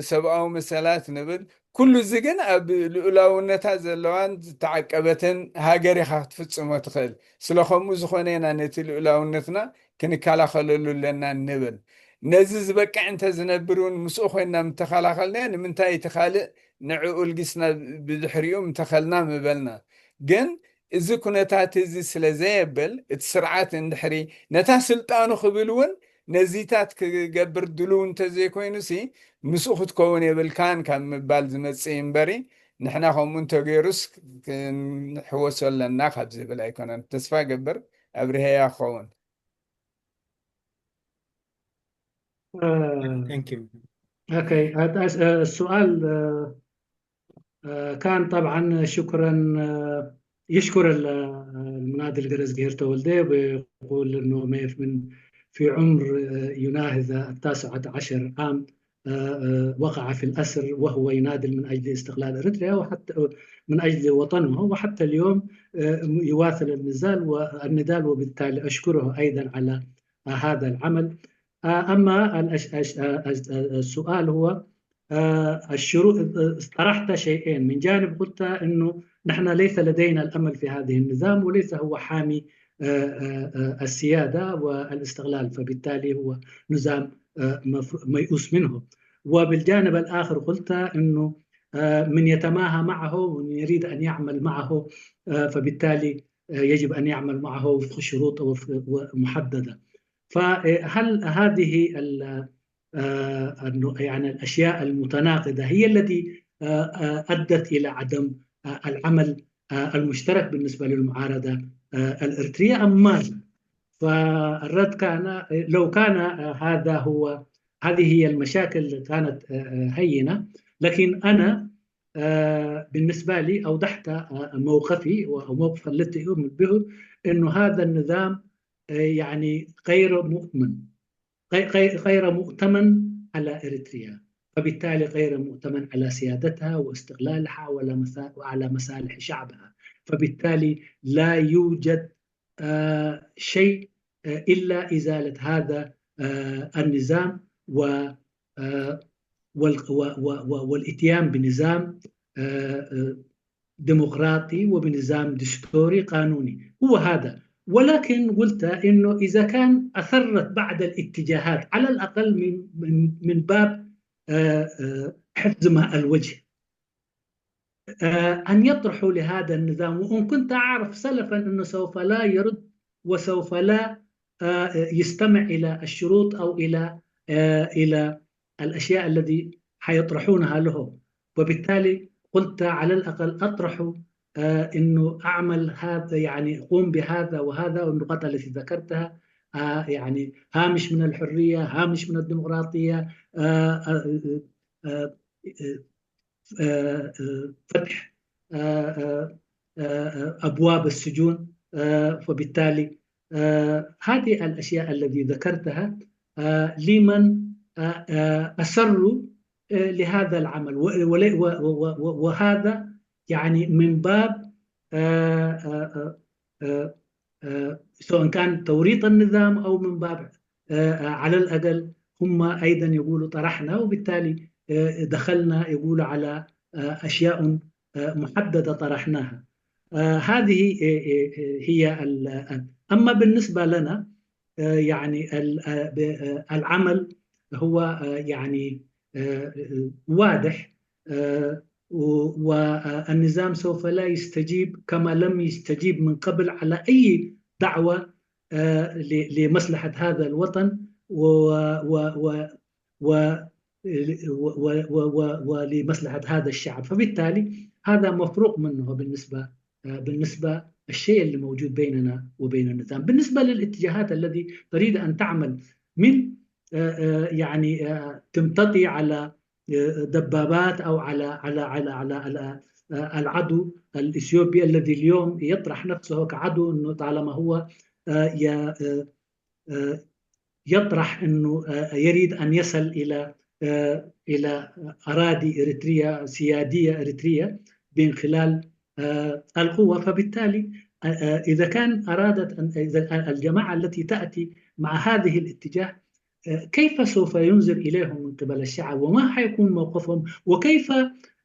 ሰብኣዊ መሰላት ንብል፣ ኩሉ እዚ ግን ኣብ ልኡላውነታ ዘለዋን ዝተዓቀበትን ሃገር ኢኻ ክትፍጽሞ ትኽእል። ስለ ከምኡ ዝኾነ ኢና ነቲ ልኡላውነትና ክንከላኸለሉ ኣለና ንብል። ነዚ ዝበቅዕ እንተ ዝነብር እውን ምስኡ ኮይንና ምተኸላኸልናዮ፣ ንምንታይ እቲ ካልእ ንዕኡ ልጊስና ብድሕሪኡ ምተኸልና ምበልና? ግን እዚ ኩነታት እዚ ስለ ዘየብል፣ እቲ ስርዓት እንድሕሪ ነታ ስልጣኑ ክብል እውን ነዚታት ክገብር ድሉው እንተዘይኮይኑሲ፣ ምስኡ ክትከውን የብልካን ካብ ምባል ዝመጽእ እዩ እምበሪ፣ ንሕና ከምኡ እንተገይሩስ ክንሕወሶ ኣለና ካብ ዝብል ኣይኮነን። ተስፋ ገብር ኣብርሀያ ክኸውን። Thank you. Okay. السؤال كان طبعا شكرا، يشكر المناضل قرزقير تولدي، ويقول انه ميف من في عمر يناهز التاسعة عشر عام وقع في الأسر وهو يناضل من أجل استقلال إريتريا وحتى من أجل وطنه، وحتى اليوم يواصل النزال والنضال، وبالتالي أشكره أيضا على هذا العمل. أما السؤال هو الشروط، طرحت شيئين. من جانب قلت أنه نحن ليس لدينا الأمل في هذه النظام، وليس هو حامي السيادة والاستقلال، فبالتالي هو نظام ميؤوس منه. وبالجانب الآخر قلت أنه من يتماهى معه ومن يريد أن يعمل معه فبالتالي يجب أن يعمل معه وفق شروط محددة. فهل هذه يعني الأشياء المتناقضة هي التي أدت إلى عدم العمل المشترك بالنسبة للمعارضة الإريترية أم ماذا؟ فالرد كان، لو كان هذا هو، هذه هي المشاكل كانت هينة، لكن أنا بالنسبة لي أوضحت موقفي وموقف التي أؤمن به، أنه هذا النظام يعني غير مؤمن، غير مؤتمن على إريتريا، فبالتالي غير مؤتمن على سيادتها واستقلالها وعلى مصالح شعبها، فبالتالي لا يوجد شيء إلا إزالة هذا النظام و والإتيان بنظام ديمقراطي وبنظام دستوري قانوني، هو هذا. ولكن قلت إنه إذا كان أثرت بعض الاتجاهات، على الأقل من من باب حفظ ماء الوجه، آه، أن يطرحوا لهذا النظام. وإن كنت أعرف سلفا أنه سوف لا يرد وسوف لا آه، يستمع إلى الشروط أو إلى آه، إلى الأشياء الذي حيطرحونها له. وبالتالي قلت على الأقل أطرحوا آه، إنه أعمل هذا، يعني قوم بهذا وهذا والنقاط التي ذكرتها، آه، يعني هامش من الحرية، هامش من الديمقراطية، آه، آه، آه، آه، آه، آه، فتح آه، آه، آه، آه، أبواب السجون. آه، فبالتالي آه، هذه الأشياء التي ذكرتها آه، لمن آه، آه، أصروا آه، لهذا العمل و- ول- و- و- و- وهذا يعني من باب آه، آه، آه، آه، آه، سواء كان توريط النظام أو من باب آه، آه، على الأقل هم أيضا يقولوا طرحنا، وبالتالي آه، دخلنا يقولوا على آه، أشياء آه، محددة طرحناها. آه، هذه آه، آه، آه، هي ال- آه، أما بالنسبة لنا آه، يعني ال- آه، ب- آه، العمل هو آه، يعني آه، آه، واضح آه، و- والنظام سوف لا يستجيب كما لم يستجيب من قبل على أي دعوة آه، ل- لمصلحة هذا الوطن و- و- و- و- و- و- و- و- ولمصلحة هذا الشعب. فبالتالي هذا مفروغ منه بالنسبة آه، بالنسبة الشيء اللي موجود بيننا وبين النظام. بالنسبة للاتجاهات الذي تريد أن تعمل من آه، آه، يعني آه، تمتطي على آه، دبابات أو على على على على على آه، العدو الإثيوبي الذي اليوم يطرح نفسه كعدو، أنه طالما هو آه، ي- آه، آه، يطرح أنه آه، يريد أن يصل إلى آه، إلى أراضي إريتريا، سيادية إريتريا، من خلال آه، القوة. فبالتالي آه، آه، إذا كان أرادت أن، إذا الجماعة التي تأتي مع هذه الاتجاه آه، كيف سوف ينظر إليهم من قبل الشعب، وما حيكون موقفهم، وكيف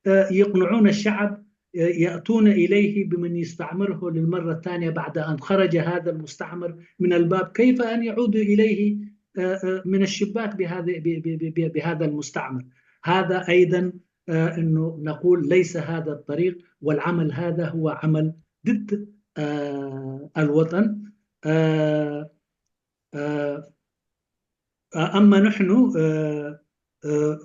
آه، يقنعون الشعب آه، يأتون إليه بمن يستعمره للمرة الثانية بعد أن خرج هذا المستعمر من الباب؟ كيف أن يعودوا إليه آه، آه، من الشباك بهذا ب- ب- ب- ب- بهذا المستعمر؟ هذا أيضا آه، أنه نقول ليس هذا الطريق، والعمل هذا هو عمل ضد آه، الوطن. آه، آه، آه، أما نحن آه، آه، آه،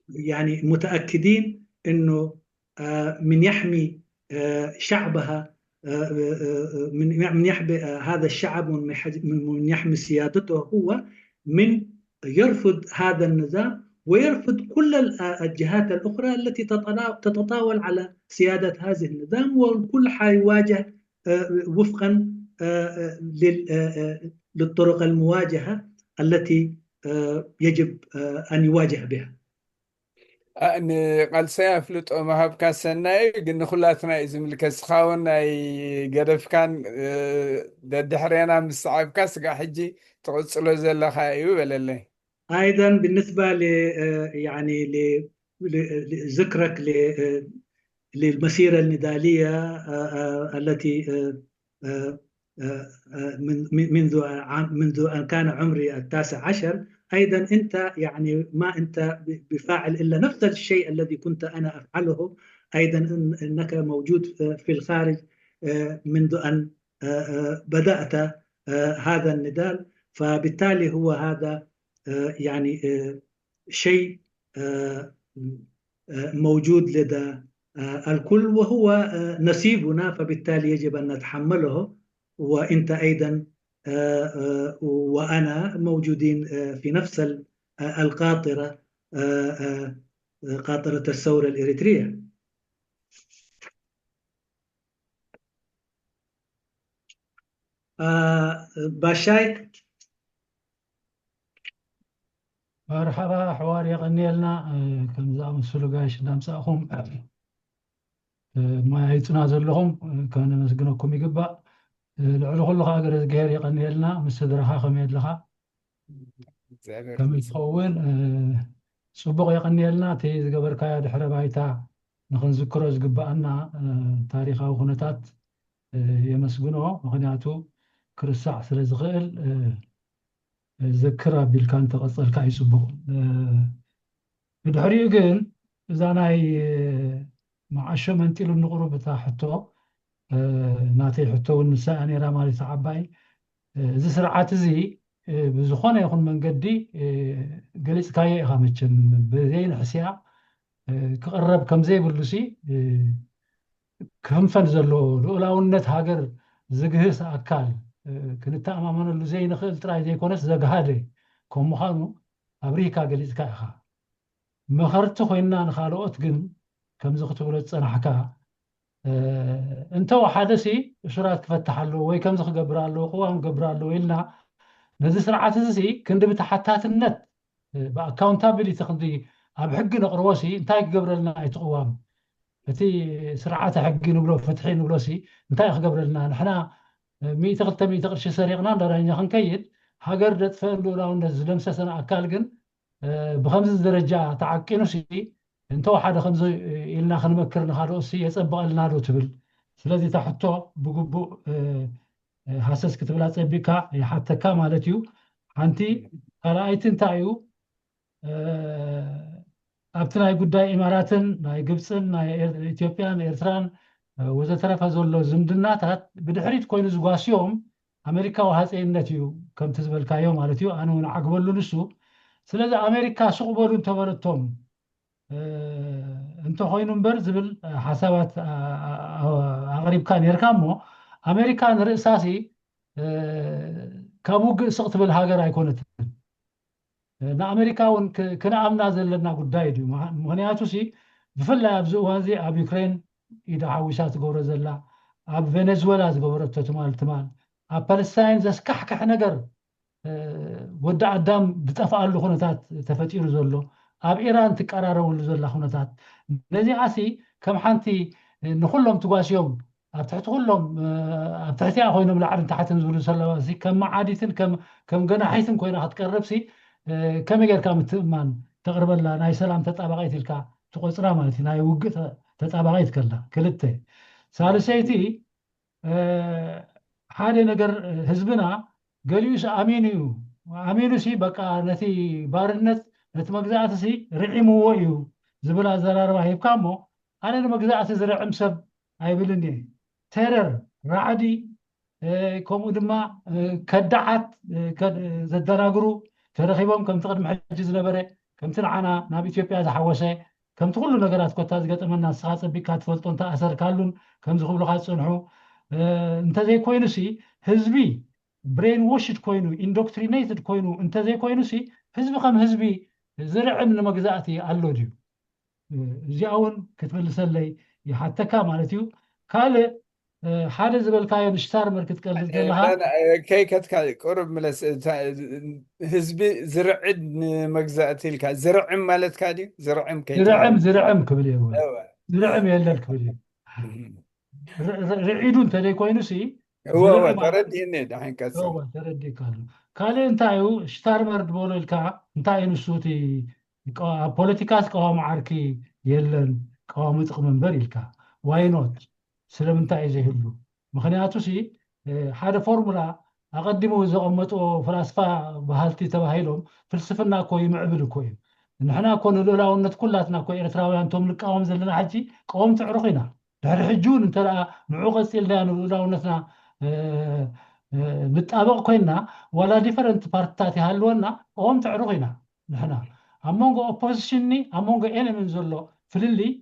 يعني متأكدين أنه آه، من يحمي آه، شعبها آه، آه، آه، من من يحمي آه، هذا الشعب ومن يحج- من من يحمي سيادته هو من يرفض هذا النظام ويرفض كل ال- آه، الجهات الأخرى التي تتنا- تتطاول على سيادة هذه النظام، والكل حيواجه آه، وفقا آه، آه، لل- آه، آه، للطرق المواجهة التي آه، يجب آه، أن يواجه بها. ንቃልሰይ ኣፍልጦ ምሃብካ ሰናይ እዩ፣ ግን ንኩላትና እዩ ዝምልከት። ንስኻ እውን ናይ ገደፍካን ደድሕሬና ምስ ሰዓብካ ስጋዕ ሕጂ ትቕጽሎ ዘለኻ እዩ በለለይ። أيضا بالنسبة ل آه، يعني ل- ل- ل- ذكرك ل- آه، للمسيرة النضالية آه، آه، التي آه، آه، آه، آه، من- من- منذ عام- منذ أن كان عمري التاسع عشر. أيضا أنت يعني ما أنت ب- بفاعل إلا نفس الشيء الذي كنت أنا أفعله. أيضا إن- إنك موجود في- في الخارج آه، منذ أن آه، آه، بدأت آه، هذا النضال. فبالتالي هو هذا آه، يعني آه، شيء آه، آه، موجود لدى آه، الكل، وهو آه، نصيبنا، فبالتالي يجب أن نتحمله. وأنت أيضا آه، آه، وأنا موجودين آه، في نفس ال- آه، القاطرة، آه، آه، آه، قاطرة الثورة الإريترية. آه، باشاي መርሓባ ኣሕዋር የቐንየልና። እ፣ ከምዚ ዝኣመሰሉ ጋሽ እንዳምጻእኹም እ፣ መያይጡና ዘለኹም እ፣ ከነመስግነኩም ይግባእ። እ፣ ልዕሊ ኩሉ ከዓ ገረ እግዚኣብሔር የቐንየልና። ምስ ስድራኻ ከመይ ኣለኻ? እግዚኣብሔር ከመይ ይመስገን። ትኸውን? እ፣ ጽቡቕ የቐንየልና። እቲ ዝገበርካዮ ድሕረ ባይታ ንኽንዝክሮ ዝግባኣና እ፣ ታሪኻዊ ኩነታት እ፣ የመስግኖ። ምኽንያቱ ክርስዕ ስለ ዝኽእል እ፣ ዝክር ኣቢልካ እንተቐጸልካ እዩ ጽቡቕ። እ፣ ብድሕሪኡ ግን እዛ ናይ እ፣ መዓሾ መንጢሉ ንቕሩብ እታ ሕቶ ናተይ ሕቶ እውን ንሳ እያ ነይራ ማለት ዓባይ። እዚ ስርዓት እዚ ብዝኾነ ይኹን መንገዲ ገሊፅካዮ ኢኻ መቸም ብዘይ ንሕስያ ክቕረብ ከምዘይብሉ ሲ ክህንፈን ዘሎ ልኡላውነት ሃገር ዝግህስ ኣካል ክንተኣማመነሉ ዘይንኽእል ጥራይ ዘይኮነስ ዘግሃደ ከም ምዃኑ ኣብሪካ ገሊፅካ ኢኻ። መኸርቲ ኮይና ንኻልኦት ግን ከምዚ ክትብሎ ዝፀናሕካ እንተወሓደ ሲ እሱራት ክፈትሕ ኣለዎ ወይ ከምዚ ክገብር ኣለዎ ቅዋም ክገብር ኣለዎ ኢልና ነዚ ስርዓት እዚ ሲ ክንዲ ብተሓታትነት ብኣካውንታቢሊቲ ክንዲ ኣብ ሕጊ ነቕርቦ ሲ እንታይ ክገብረልና እዩ እቲ ቅዋም እቲ ስርዓተ ሕጊ ንብሎ ፍትሒ ንብሎ ሲ እንታይ ክገብረልና ንሕና ሚእቲ ክልተ ሚእቲ ቅርሺ ሰሪቕና እንዳዳኛ ክንከይድ ሃገር ደጥፈአን ልኡላውነት ዝደምሰሰን ኣካል ግን ብከምዚ ደረጃ ተዓቂኑ ሲ እንተወሓደ ከምዚ ኢልና ክንመክር ንካልኦት ሲ የፀብቐልና ዶ ትብል? ስለዚ እታ ሕቶ ብግቡእ ሃሰስ ክትብላ ፀቢቅካ ይሓተካ ማለት እዩ። ሓንቲ ካልኣይቲ እንታይ እዩ ኣብቲ ናይ ጉዳይ ኢማራትን ናይ ግብፅን ናይ ኢትዮጵያን ኤርትራን ወዘተረፈ ዘሎ ዝምድናታት ብድሕሪት ኮይኑ ዝጓስዮም ኣሜሪካዊ ሃፀይነት እዩ ከምቲ ዝበልካዮ ማለት እዩ። ኣነ እውን ዓግበሉ ንሱ። ስለዚ ኣሜሪካ ሱቕ በሉ እንተበለቶም እንተኮይኑ እምበር ዝብል ሓሳባት ኣቕሪብካ ነርካ እሞ ኣሜሪካ ንርእሳሲ ካብ ውግእ ስቕ ትብል ሃገር ኣይኮነትን። ንኣሜሪካ እውን ክንኣምና ዘለና ጉዳይ እዩ። ምክንያቱ ሲ ብፍላይ ኣብዚ እዋን እዚ ኣብ ዩክሬን ኢዳ ሓዊሳ ትገብሮ ዘላ ኣብ ቬኔዝዌላ ዝገበረቶ ትማል ትማል ኣብ ፓለስታይን ዘስካሕክሕ ነገር ወዲ ኣዳም ዝጠፍኣሉ ኩነታት ተፈጢሩ ዘሎ ኣብ ኢራን ትቀራረበሉ ዘላ ኩነታት ነዚኣ ሲ ከም ሓንቲ ንኩሎም ትጓስዮም ኣብ ትሕቲ ኩሎም ኣብ ትሕቲኣ ኮይኖም ላዕልን ታሕትን ዝብሉ ዘለዋ ሲ ከም መዓዲትን ከም ገናሒትን ኮይና ክትቀርብ ሲ ከመይ ጌርካ ምትእማን ተቕርበላ ናይ ሰላም ተጣባቂት ኢልካ ትቆፅራ ማለት እዩ ናይ ውግእ ተጣባቂት ከላ ክልተ ሳልሰይቲ ሓደ ነገር ህዝብና ገሊኡስ ኣሚኑ እዩ ኣሚኑ ሲ በቃ ነቲ ባርነት ነቲ መግዛእቲ ሲ ርዒምዎ እዩ ዝብል ኣዘራርባ ሂብካ እሞ ኣነ ንመግዛእቲ ዝርዕም ሰብ ኣይብልን እየ። ቴረር ራዕዲ ከምኡ ድማ ከዳዓት ዘደናግሩ ተረኺቦም ከምቲ ቅድሚ ሕጂ ዝነበረ ከምቲ ንዓና ናብ ኢትዮጵያ ዝሓወሰ ከምቲ ኩሉ ነገራት ኮታ ዝገጠመና ንስኻ ፀቢቅካ ትፈልጦ እንተኣሰርካሉን ከምዚ ክብሉካ ዝፅንሑ እንተዘይኮይኑሲ ህዝቢ ብሬን ዎሽድ ኮይኑ ኢንዶክትሪኔትድ ኮይኑ እንተዘይኮይኑሲ ህዝቢ ከም ህዝቢ ዝርዕም ንመግዛእቲ ኣሎ ድዩ? እዚኣ እውን ክትምልሰለይ ይሓተካ ማለት እዩ። ካልእ ሓደ ዝበልካዮ ንሽታርመር ክትቀልድ ከለካ ከይከትካ ቁሩብ ምለስ ህዝቢ ዝርዕድ ንመግዛእቲ ኢልካ ዝርዕም ማለትካ ድዩ ዝርዕም ዝርዕም ዝርዕም ክብል እየ ዝርዕም የለን ክብል እዩ ርዒዱ እንተዘይኮይኑ ሲ ተረዲእኒ ዳሕን ቀፅል ተረዲእካ ኣሎ ካልእ እንታይ እዩ ሽታርመር ዝበሎ ኢልካ እንታይ እዩ ንሱ እቲ ኣብ ፖለቲካ ቀዋሚ ዓርኪ የለን ቀዋሚ ጥቕሚ እምበር ኢልካ ዋይኖት ስለምንታይ እዩ ዘይህሉ ምክንያቱ ሲ ሓደ ፎርሙላ ኣቐዲሙ ዘቐመጥዎ ፍላስፋ በሃልቲ ተባሂሎም ፍልስፍና እኮ ይምዕብል እኮ እዩ ንሕና እኮ ንልኡላውነት ኩላትና እኮ ኤርትራውያን ቶም ንቃወም ዘለና ሕጂ ቀወምቲ ዕሩኽ ኢና ድሕሪ ሕጂ እውን እንተ ንዑ ቀፂልና ንልኡላውነትና ንጣበቕ ኮይንና ዋላ ዲፈረንት ፓርትታት ይሃልወና ቀወምቲ ዕሩኽ ኢና ንሕና ኣብ መንጎ ኦፖዚሽን ኣብ መንጎ ኤነምን ዘሎ ፍልልይ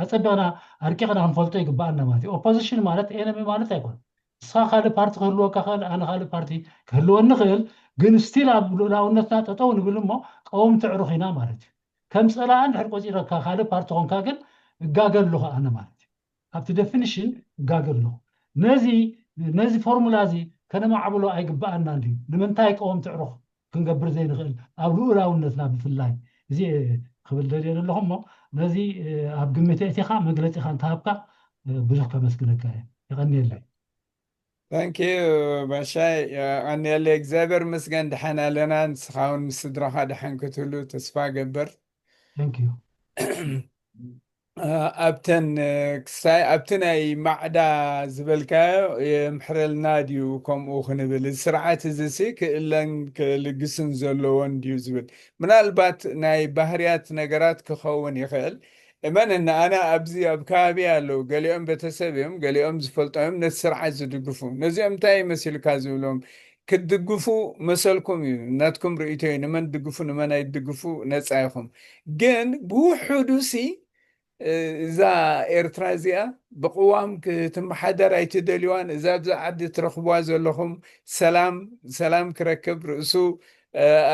ኣፀቢቕና ኣርቂቕና ክንፈልጦ ይግበኣና ማለት እዩ ኦፖዚሽን ማለት ኤነሚ ማለት ኣይኮነ ንስኻ ካልእ ፓርቲ ክህልወካ ክእል ኣነ ካልእ ፓርቲ ክህልወኒ ክእል ግን ስቲል ኣብ ልኡላውነትና ጠጠው ንብል እሞ ቀወምቲ ዕሩኽ ኢና ማለት እዩ ከም ፀላእ እንድሕር ቆፂረካ ካልእ ፓርቲ ኮንካ ግን እጋገ ኣለኹ ኣነ ማለት እዩ ኣብቲ ደፊኒሽን እጋገ ኣለኹ ነዚ ነዚ ፎርሙላ እዚ ከነማዕብሎ ኣይግበኣና እንድዩ ንምንታይ ቀወምቲ ዕሩኽ ክንገብር ዘይንኽእል ኣብ ልኡላውነትና ብፍላይ እዚ ክብል ደልየ ዘለኹ እሞ ነዚ ኣብ ግምት እቲኻ መግለፂኻ እንተሃብካ ብዙሕ ከመስግነካ እየ የቐንየለይ ታንኪ ባሻይ ቀንየለ እግዚኣብሔር ምስገን ድሓን ኣለና ንስኻውን ምስ ስድራኻ ድሓን ክትህሉ ተስፋ ገበር ታንኪዩ ኣብተን ክሳይ ኣብቲ ናይ ማዕዳ ዝበልካዮ የምሕረልና ድዩ ከምኡ ክንብል እዚ ስርዓት እዚ ሲ ክእለን ክልግስን ዘለዎን ድዩ ዝብል ምናልባት ናይ ባህርያት ነገራት ክኸውን ይኽእል እመን እና ኣነ ኣብዚ ኣብ ከባቢ ኣለዉ፣ ገሊኦም ቤተሰብ እዮም፣ ገሊኦም ዝፈልጦ እዮም ነቲ ስርዓት ዝድግፉ። ነዚኦም እንታይ መሲልካ ዝብሎም? ክትድግፉ መሰልኩም እዩ፣ ናትኩም ርእይቶ እዩ። ንመን ድግፉ ንመን ኣይድግፉ ነፃ ኢኹም። ግን ብውሕዱ ሲ እዛ ኤርትራ እዚኣ ብቕዋም ክትመሓደር ኣይትደልዋን። እዛ ኣብዚ ዓዲ ትረኽብዋ ዘለኹም ሰላም፣ ሰላም ክረክብ፣ ርእሱ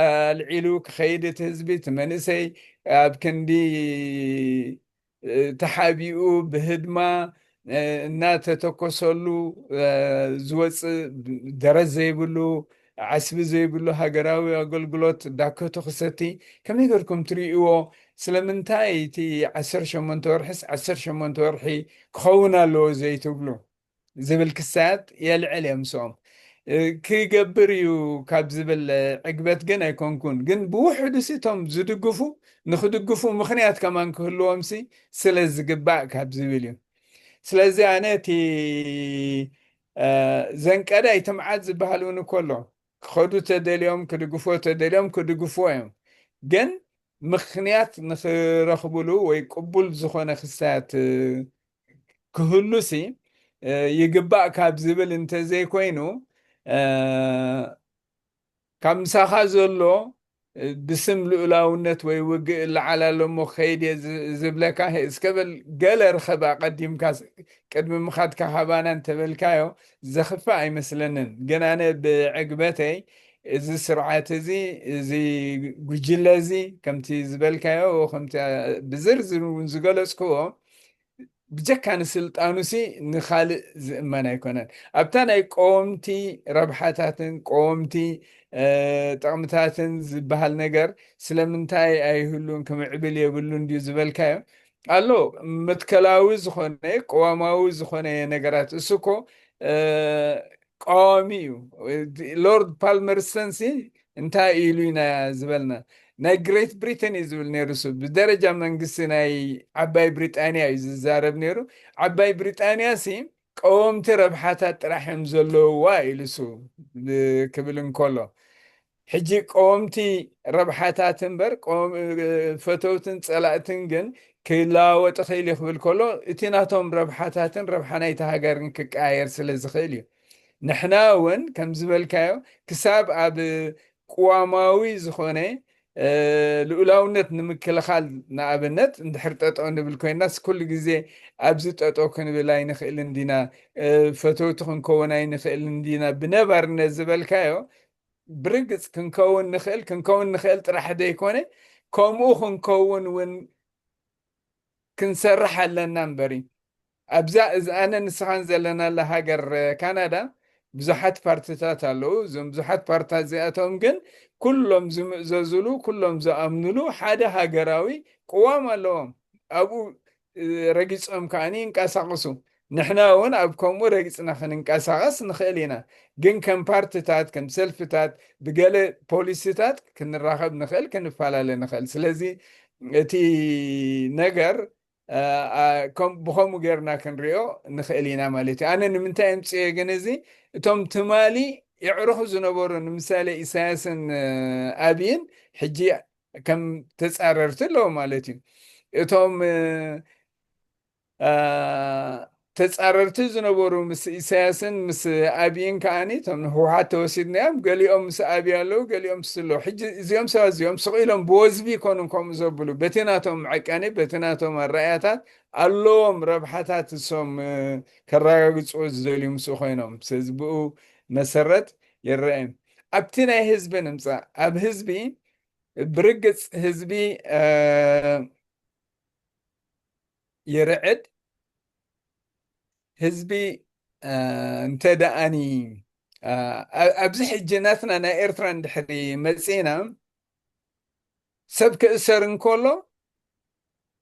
ኣልዒሉ ክኸይድ፣ እቲ ህዝቢ፣ እቲ መንእሰይ ኣብ ክንዲ ተሓቢኡ ብህድማ እናተተኮሰሉ ዝወፅእ፣ ደረት ዘይብሉ፣ ዓስቢ ዘይብሉ ሃገራዊ ኣገልግሎት ዳከቶ ክሰቲ ከመይ ገርኩም ትርእይዎ? ስለምንታይ እቲ ዓሰርተ ሸሞንተ ወርሒስ ዓሰርተ ሸሞንተ ወርሒ ክኸውን ኣለዎ ዘይትብሉ ዝብል ክሳያት የልዕል እየ ምስኦም። ክገብር እዩ ካብ ዝብል ዕግበት ግን ኣይኮንኩን። ግን ብውሕዱ ሲ እቶም ዝድግፉ ንክድግፉ ምኽንያት ከማን ክህልዎም ሲ ስለ ዝግባእ ካብ ዝብል እዩ። ስለዚ ኣነ እቲ ዘንቀዳ ይትምዓት ዝበሃል እውን እኮ ኣሎ። ክኸዱ ተደልዮም ክድግፎ ተደልዮም ክድግፍዎ እዮም። ግን ምኽንያት ንክረኽብሉ ወይ ቅቡል ዝኾነ ክሳያት ክህሉ ሲ ይግባእ ካብ ዝብል እንተዘይኮይኑ ካብ ምሳኻ ዘሎ ብስም ልኡላውነት ወይ ውግእ እለዓል ኣሎ እሞ ክኸይድ እየ ዝብለካ፣ እስከ በል ገለ ርኸብ ኣቐዲምካ ቅድሚ ምኻድካ ካባና እንተበልካዮ ዘኽፍእ ኣይመስለንን። ግን ኣነ ብዕግበተይ እዚ ስርዓት እዚ፣ እዚ ጉጅለ እዚ ከምቲ ዝበልካዮ ከምቲ ብዝርዝር እውን ዝገለጽክዎ ብጀካ ንስልጣኑሲ ንኻልእ ዝእመን ኣይኮነን። ኣብታ ናይ ቀወምቲ ረብሓታትን ቀወምቲ ጠቕምታትን ዝበሃል ነገር ስለምንታይ ኣይህሉን ክምዕብል የብሉን ድዩ ዝበልካዮ ኣሎ። መትከላዊ ዝኾነ ቅዋማዊ ዝኾነ ነገራት እሱ እኮ ቀዋሚ እዩ። ሎርድ ፓልመርስተን ሲ እንታይ ኢሉ ኢና ዝበልና? ናይ ግሬት ብሪተን እዩ ዝብል ነይሩ። እሱ ብደረጃ መንግስቲ ናይ ዓባይ ብሪጣንያ እዩ ዝዛረብ ነይሩ። ዓባይ ብሪጣንያ ሲ ቀወምቲ ረብሓታት ጥራሕ እዮም ዘለውዋ ኢሉ እሱ ክብል እንከሎ፣ ሕጂ ቀወምቲ ረብሓታት እምበር ፈተውትን ፀላእትን ግን ክለዋወጥ ይኽእል እዩ ክብል ከሎ፣ እቲ ናቶም ረብሓታትን ረብሓ ናይቲ ሃገርን ክቀያየር ስለ ዝኽእል እዩ። ንሕና እውን ከም ዝበልካዮ ክሳብ ኣብ ቅዋማዊ ዝኾነ ልኡላውነት ንምክልኻል ንኣብነት እንድሕር ጠጠው ንብል ኮይናስ ኩሉ ግዜ ኣብዚ ጠጠው ክንብል ኣይንኽእልን ዲና፣ ፈተውቲ ክንከውን ኣይንኽእልን ዲና ብነባርነት ዝበልካዮ ብርግፅ ክንከውን ንኽእል፣ ክንከውን ንኽእል ጥራሕ ዘይኮነ ከምኡ ክንከውን እውን ክንሰርሕ ኣለና እምበሪ ኣብዛ እዚ ኣነ ንስኻን ዘለናላ ሃገር ካናዳ ብዙሓት ፓርትታት ኣለዉ። እዞም ብዙሓት ፓርትታት እዚኣቶም ግን ኩሎም ዝምእዘዝሉ፣ ኩሎም ዝኣምንሉ ሓደ ሃገራዊ ቅዋም ኣለዎም። ኣብኡ ረጊፆም ከዓኒ ይንቀሳቐሱ። ንሕና እውን ኣብ ከምኡ ረጊፅና ክንንቀሳቐስ ንኽእል ኢና። ግን ከም ፓርትታት ከም ሰልፍታት ብገለ ፖሊሲታት ክንራኸብ ንኽእል፣ ክንፈላለ ንኽእል። ስለዚ እቲ ነገር ብኸምኡ ጌርና ክንሪኦ ንኽእል ኢና ማለት እዩ። ኣነ ንምንታይ ኣምፅኤ ግን እዚ እቶም ትማሊ የዕርኹ ዝነበሩ ንምሳሌ ኢሳያስን ኣብይን ሕጂ ከም ተፃረርቲ ኣለዉ ማለት እዩ። እቶም ተፃረርቲ ዝነበሩ ምስ ኢሳያስን ምስ ኣብይን ከዓኒ እቶም ንህወሓት ተወሲድናዮም ገሊኦም ምስ ኣብይ ኣለዉ ገሊኦም ምስ ኣለዉ ሕጂ እዚኦም ሰባት እዚኦም ስቕ ኢሎም ብወዝቢ ይኮኑን ከምኡ ዘብሉ በቲ ናቶም መዐቀኒ በቲ ናቶም ኣረኣያታት ኣለዎም ረብሓታት እሶም ከረጋግፅዎ ዝደልዩ ምስኡ ኮይኖም ስለዚ ብኡ መሰረት ይረአ ኣብቲ ናይ ህዝቢ ንምፃእ ኣብ ህዝቢ ብርግፅ ህዝቢ ይርዕድ ህዝቢ እንተ ደኣኒ ኣብዚ ሕጂ ናትና ናይ ኤርትራ እንድሕሪ መፂና ሰብ ክእሰር እንከሎ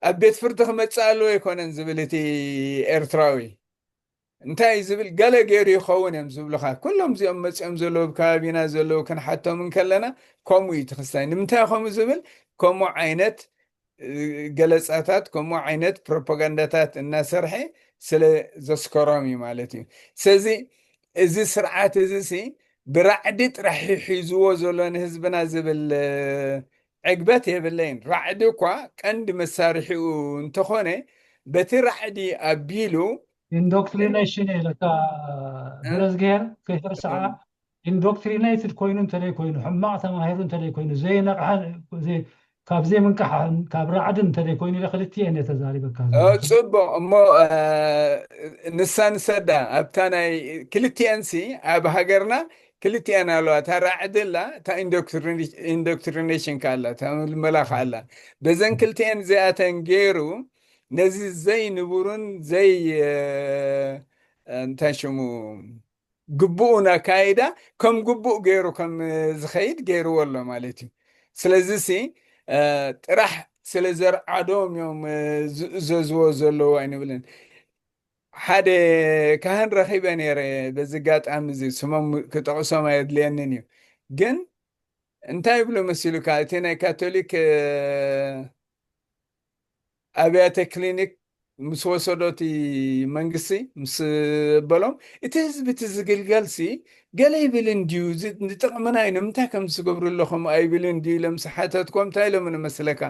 ኣብ ቤት ፍርዲ ክመፅእ ኣለዎ ኣይኮነን ዝብል እቲ ኤርትራዊ እንታይ ዝብል ገለ ገይሩ ይኸውን እዮም ዝብሉኻ ኩሎም እዚኦም መፂኦም ዘለዉ ከባቢና ዘለዉ ክንሓቶም እንከለና ከምኡ እዩ ትኽስታይ ንምንታይ ከምኡ ዝብል ከምኡ ዓይነት ገለፃታት ከምኡ ዓይነት ፕሮፓጋንዳታት እናሰርሐ ስለ ዘስከሮም እዩ ማለት እዩ ስለዚ እዚ ስርዓት እዚ ሲ ብራዕዲ ጥራሕ ሒዝዎ ዘሎ ንህዝብና ዝብል ዕግበት የብለይን። ራዕዲ እኳ ቀንዲ መሳርሒኡ እንተኾነ፣ በቲ ራዕዲ ኣቢሉ ኢንዶክትሪኔሽን እዩ ለካ። ብረዝግሄር ከይተርስዓ፣ ኢንዶክትሪኔትድ ኮይኑ እንተደይ ኮይኑ፣ ሕማቕ ተማሂሩ እንተደይ ኮይኑ፣ ዘይነቕሐ፣ ካብ ዘይምንቃሕ፣ ካብ ራዕድን እንተደይ ኮይኑ ኢለ ክልቲኤን እየ ተዛሪበካ ዘለኹ። ጽቡቕ እሞ፣ ንሳ ንሰዳ ኣብታ ናይ ክልቲኤንሲ ኣብ ሃገርና ክልቲኤን ኣለዋ። እታ ራዕዲ ኣላ፣ እታ ኢንዶክትሪኔሽን ከ ኣላ፣ እታ ምልመላ ከ ኣላ። በዘን ክልቲኤን እዚኣተን ገይሩ ነዚ ዘይንቡርን ዘይ እንታይ ሽሙ ግቡኡን ኣካይዳ ከም ግቡእ ገይሩ ከም ዝኸይድ ገይርዎ ኣሎ ማለት እዩ። ስለዚ ሲ ጥራሕ ስለ ዘርዓዶም እዮም ዝእዘዝዎ ዘለዉ ኣይንብልን። ሓደ ካህን ረኺበ ነይረ። በዚ ኣጋጣሚ እዚ ስሞም ክጠቕሶም ኣየድልየንን እዩ፣ ግን እንታይ ይብሉ መሲሉካ፣ እቲ ናይ ካቶሊክ ኣብያተ ክሊኒክ ምስ ወሰዶ እቲ መንግስቲ ምስ በሎም፣ እቲ ህዝቢ እቲ ዝግልገል ሲ ገለ ይብል እንድዩ፣ ንጥቕምና እዩ፣ ንምንታይ ከም ዝገብሩ ኣለኹም ኣይብል እንድዩ ኢለ ምስ ሓተትኮም እንታይ ኢሎም ንመስለካ?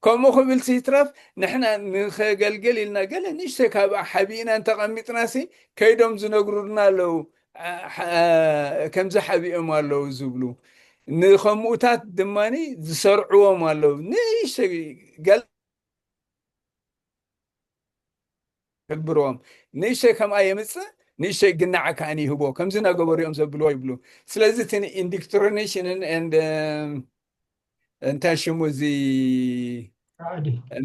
ከምኡ ክብል ሲ ይትረፍ፣ ንሕና ንኸገልግል ኢልና ገለ ንእሽተይ ካብ ሓቢእና እንተቐሚጥና ሲ ከይዶም ዝነግሩና ኣለዉ። ከምዚ ሓቢኦም ኣለዉ ዝብሉ ንኸምኡታት ድማ ዝሰርዕዎም ኣለዉ። ንእሽተይ ገለ ሕብርዎም ንእሽተይ ከምኣ የምፅእ፣ ንእሽተይ ግናዕ ከዓኒ ይህቦ። ከምዚ እናገበሩ እዮም ዘብልዎ ይብሉ። ስለዚ እቲ ኢንዶክትሪኔሽንን እንታይ ሽሙ እዚ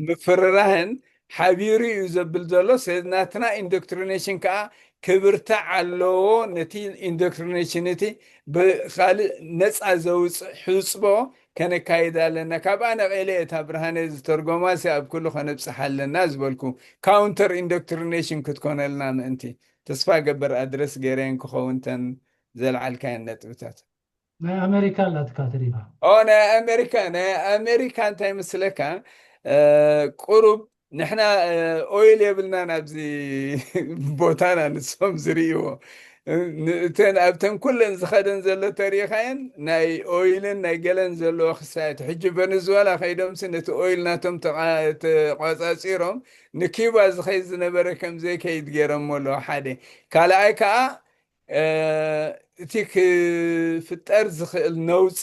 ምፍርራህን ሓቢሩ እዩ ዘብል ዘሎ። ስለዚ ናትና ኢንዶክትሪኔሽን ከዓ ክብርታዕ ኣለዎ። ነቲ ኢንዶክትሪኔሽን እቲ ብካልእ ነፃ ዘውፅእ ሕፅቦ ከነካይድ ኣለና። ካብኣ ነቐለ እታ ብርሃነ ዝተርጎማ ሲ ኣብ ኩሉ ከነብፅሕ ኣለና ዝበልኩ ካውንተር ኢንዶክትሪኔሽን ክትኮነልና ምእንቲ። ተስፋ ገበር ኣድረስ ገይረን ክኸውን ተን ዘልዓልካየን ነጥብታት። ናይ ኣሜሪካ ኣላትካ ተሪፋ። ኦ ናይ ኣሜሪካ፣ ናይ ኣሜሪካ እንታይ ምስለካ፣ ቁሩብ ንሕና ኦይል የብልናን ኣብዚ ቦታና፣ ንሶም ዝርእይዎ። እተን ኣብተን ኩለን ዝኸደን ዘሎ ተሪኢኻየን ናይ ኦይልን ናይ ገለን ዘለዎ ክሳየት። ሕጂ ቨነዝዋላ ከይዶምሲ ነቲ ኦይል ናቶም ተቋፃፂሮም ንኪባ ዝኸይድ ዝነበረ ከም ዘይከይድ ገይሮሞ ኣለዎ። ሓደ ካልኣይ ከዓ እቲ ክፍጠር ዝኽእል ነውፂ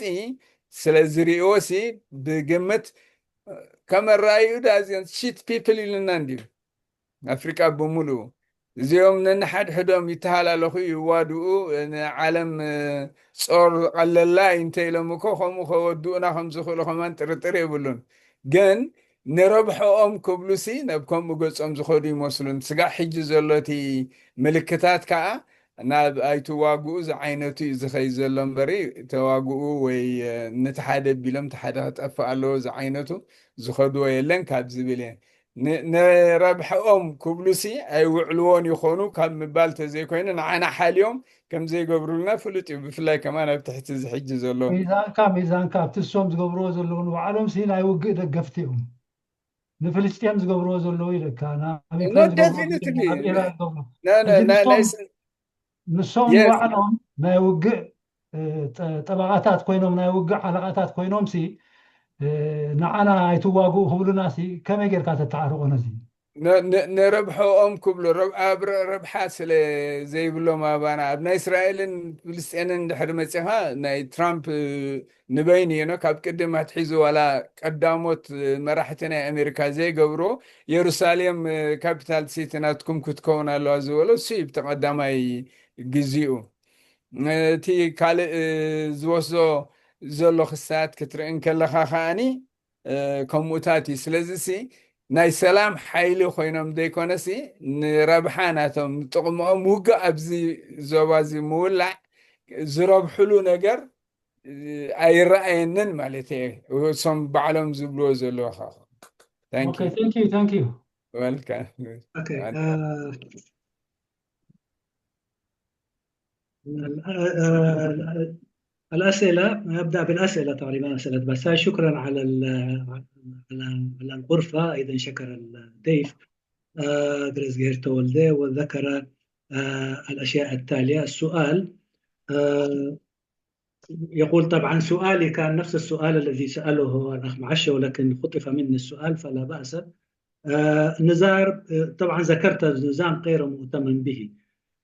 ስለ ዝርእዎ ሲ ብግምት ከም ኣረኣይኡ ዳ እዚኦም ሺት ፒፕል ኢሉና እንድዩ። ኣፍሪቃ ብምሉኡ እዚኦም ነንሓድሕዶም ይተሃላለኹ፣ ይዋድኡ፣ ንዓለም ጾር ቀለላ እዩ እንተ ኢሎም እኮ ከምኡ ከወድኡና ከም ዝኽእሉ ከማን ጥርጥር የብሉን። ግን ንረብሐኦም ክብሉሲ ናብ ከምኡ ገጾም ዝኸዱ ይመስሉን። ስጋዕ ሕጂ ዘሎ እቲ ምልክታት ከኣ ናብ ኣይትዋግኡ ዝዓይነቱ እዩ ዝኸይድ ዘሎ እምበሪ፣ ተዋግኡ ወይ ነቲ ሓደ ኣቢሎም እቲ ሓደ ክጠፍእ ኣለዎ ዝዓይነቱ ዝኸድዎ የለን ካብ ዝብል እየ። ንረብሐኦም ክብሉሲ ኣይውዕልዎን ይኾኑ ካብ ምባል ተዘይኮይኑ ንዓና ሓልዮም ከም ዘይገብሩልና ፍሉጥ እዩ። ብፍላይ ከማን ኣብ ትሕቲ እዚ ሕጂ ዘሎ ሚዛንካ ሚዛንካ ኣብቲ እሶም ዝገብርዎ ዘለዉ ንባዕሎም ሲ ናይ ውግእ ደገፍቲ እዮም። ንፍልስጤም ዝገብርዎ ዘለዉ ኢለካ ናብ ዩክሬን ዝገብርዎ ዘለዉ፣ ኣብ ኢራን ዝገብርዎ። ሕጂ ንሶም ንሶም ባዕሎም ናይ ውግእ ጠበቓታት ኮይኖም ናይ ውግእ ሓለቓታት ኮይኖም ሲ ንዓና ኣይትዋግኡ ክብሉና ሲ ከመይ ጌርካ ተተዓርቆ ነዚ? ንረብሐኦም ክብሉ ኣብ ረብሓ ስለ ዘይብሎም ኣባና ኣብ ናይ እስራኤልን ፍልስጤንን ድሕሪ መፂኻ ናይ ትራምፕ ንበይኑ እየኖ ካብ ቅድም ኣትሒዙ ዋላ ቀዳሞት መራሕቲ ናይ ኣሜሪካ ዘይገብርዎ የሩሳሌም ካፒታል ሲቲ ናትኩም ክትከውን ኣለዋ ዝበሎ እሱ እዩ ብተቐዳማይ ግዜኡ። እቲ ካልእ ዝወስዶ ዘሎ ክስታት ክትርኢ እንከለኻ ከዓኒ ከምኡታት እዩ። ስለዚ ሲ ናይ ሰላም ሓይሊ ኮይኖም ዘይኮነሲ ንረብሓ ናቶም ንጥቕምኦም ውግእ ኣብዚ ዞባ እዚ ምውላዕ ዝረብሕሉ ነገር ኣይረኣየንን ማለት እየ። እሶም ባዕሎም ዝብልዎ ዘለዉ Thank you, thank you. Welcome. Okay. Uh, الأسئلة، نبدأ بالأسئلة تقريبا، أسئلة بس. شكرا على على الغرفة، أيضا شكر الضيف غريزغير تولدي، وذكر الأشياء التالية. السؤال: يقول طبعا سؤالي كان نفس السؤال الذي سأله الأخ معشة، ولكن خطف مني السؤال، فلا بأس. آه، نزار، آه، طبعا ذكرت النظام غير مؤتمن به.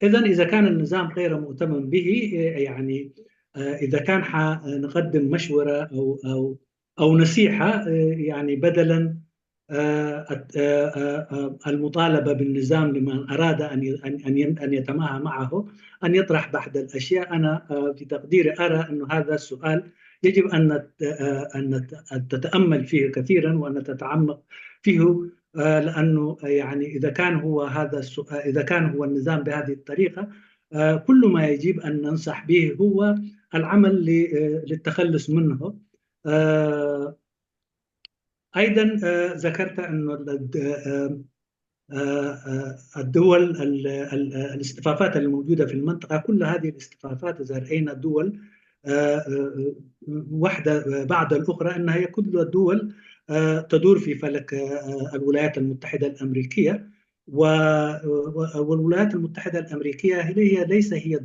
إذن إذا كان النظام غير مؤتمن به، آه، يعني، آه، إذا كان حنقدم مشورة أو أو أو نصيحة، آه، يعني بدلا آه، آه، آه، آه، المطالبة بالنظام لمن أراد أن أن أن يتماهى معه، أن يطرح بعض الأشياء. أنا آه، في تقديري أرى أن هذا السؤال يجب أن آه، أن تتأمل فيه كثيرا وأن تتعمق فيه، آه، لأنه يعني إذا كان هو هذا السؤال، إذا كان هو النظام بهذه الطريقة، آه، كل ما يجب أن ننصح به هو العمل آه، للتخلص منه. أيضا آه، ذكرت أن الدول، الاصطفافات الموجودة في المنطقة، كل هذه الاصطفافات إذا رأينا دول آه، آه، آه، واحدة بعد الأخرى، أنها هي كل الدول آه، تدور في فلك آه، الولايات المتحدة الأمريكية. و- و- والولايات المتحدة الأمريكية هي ليس هي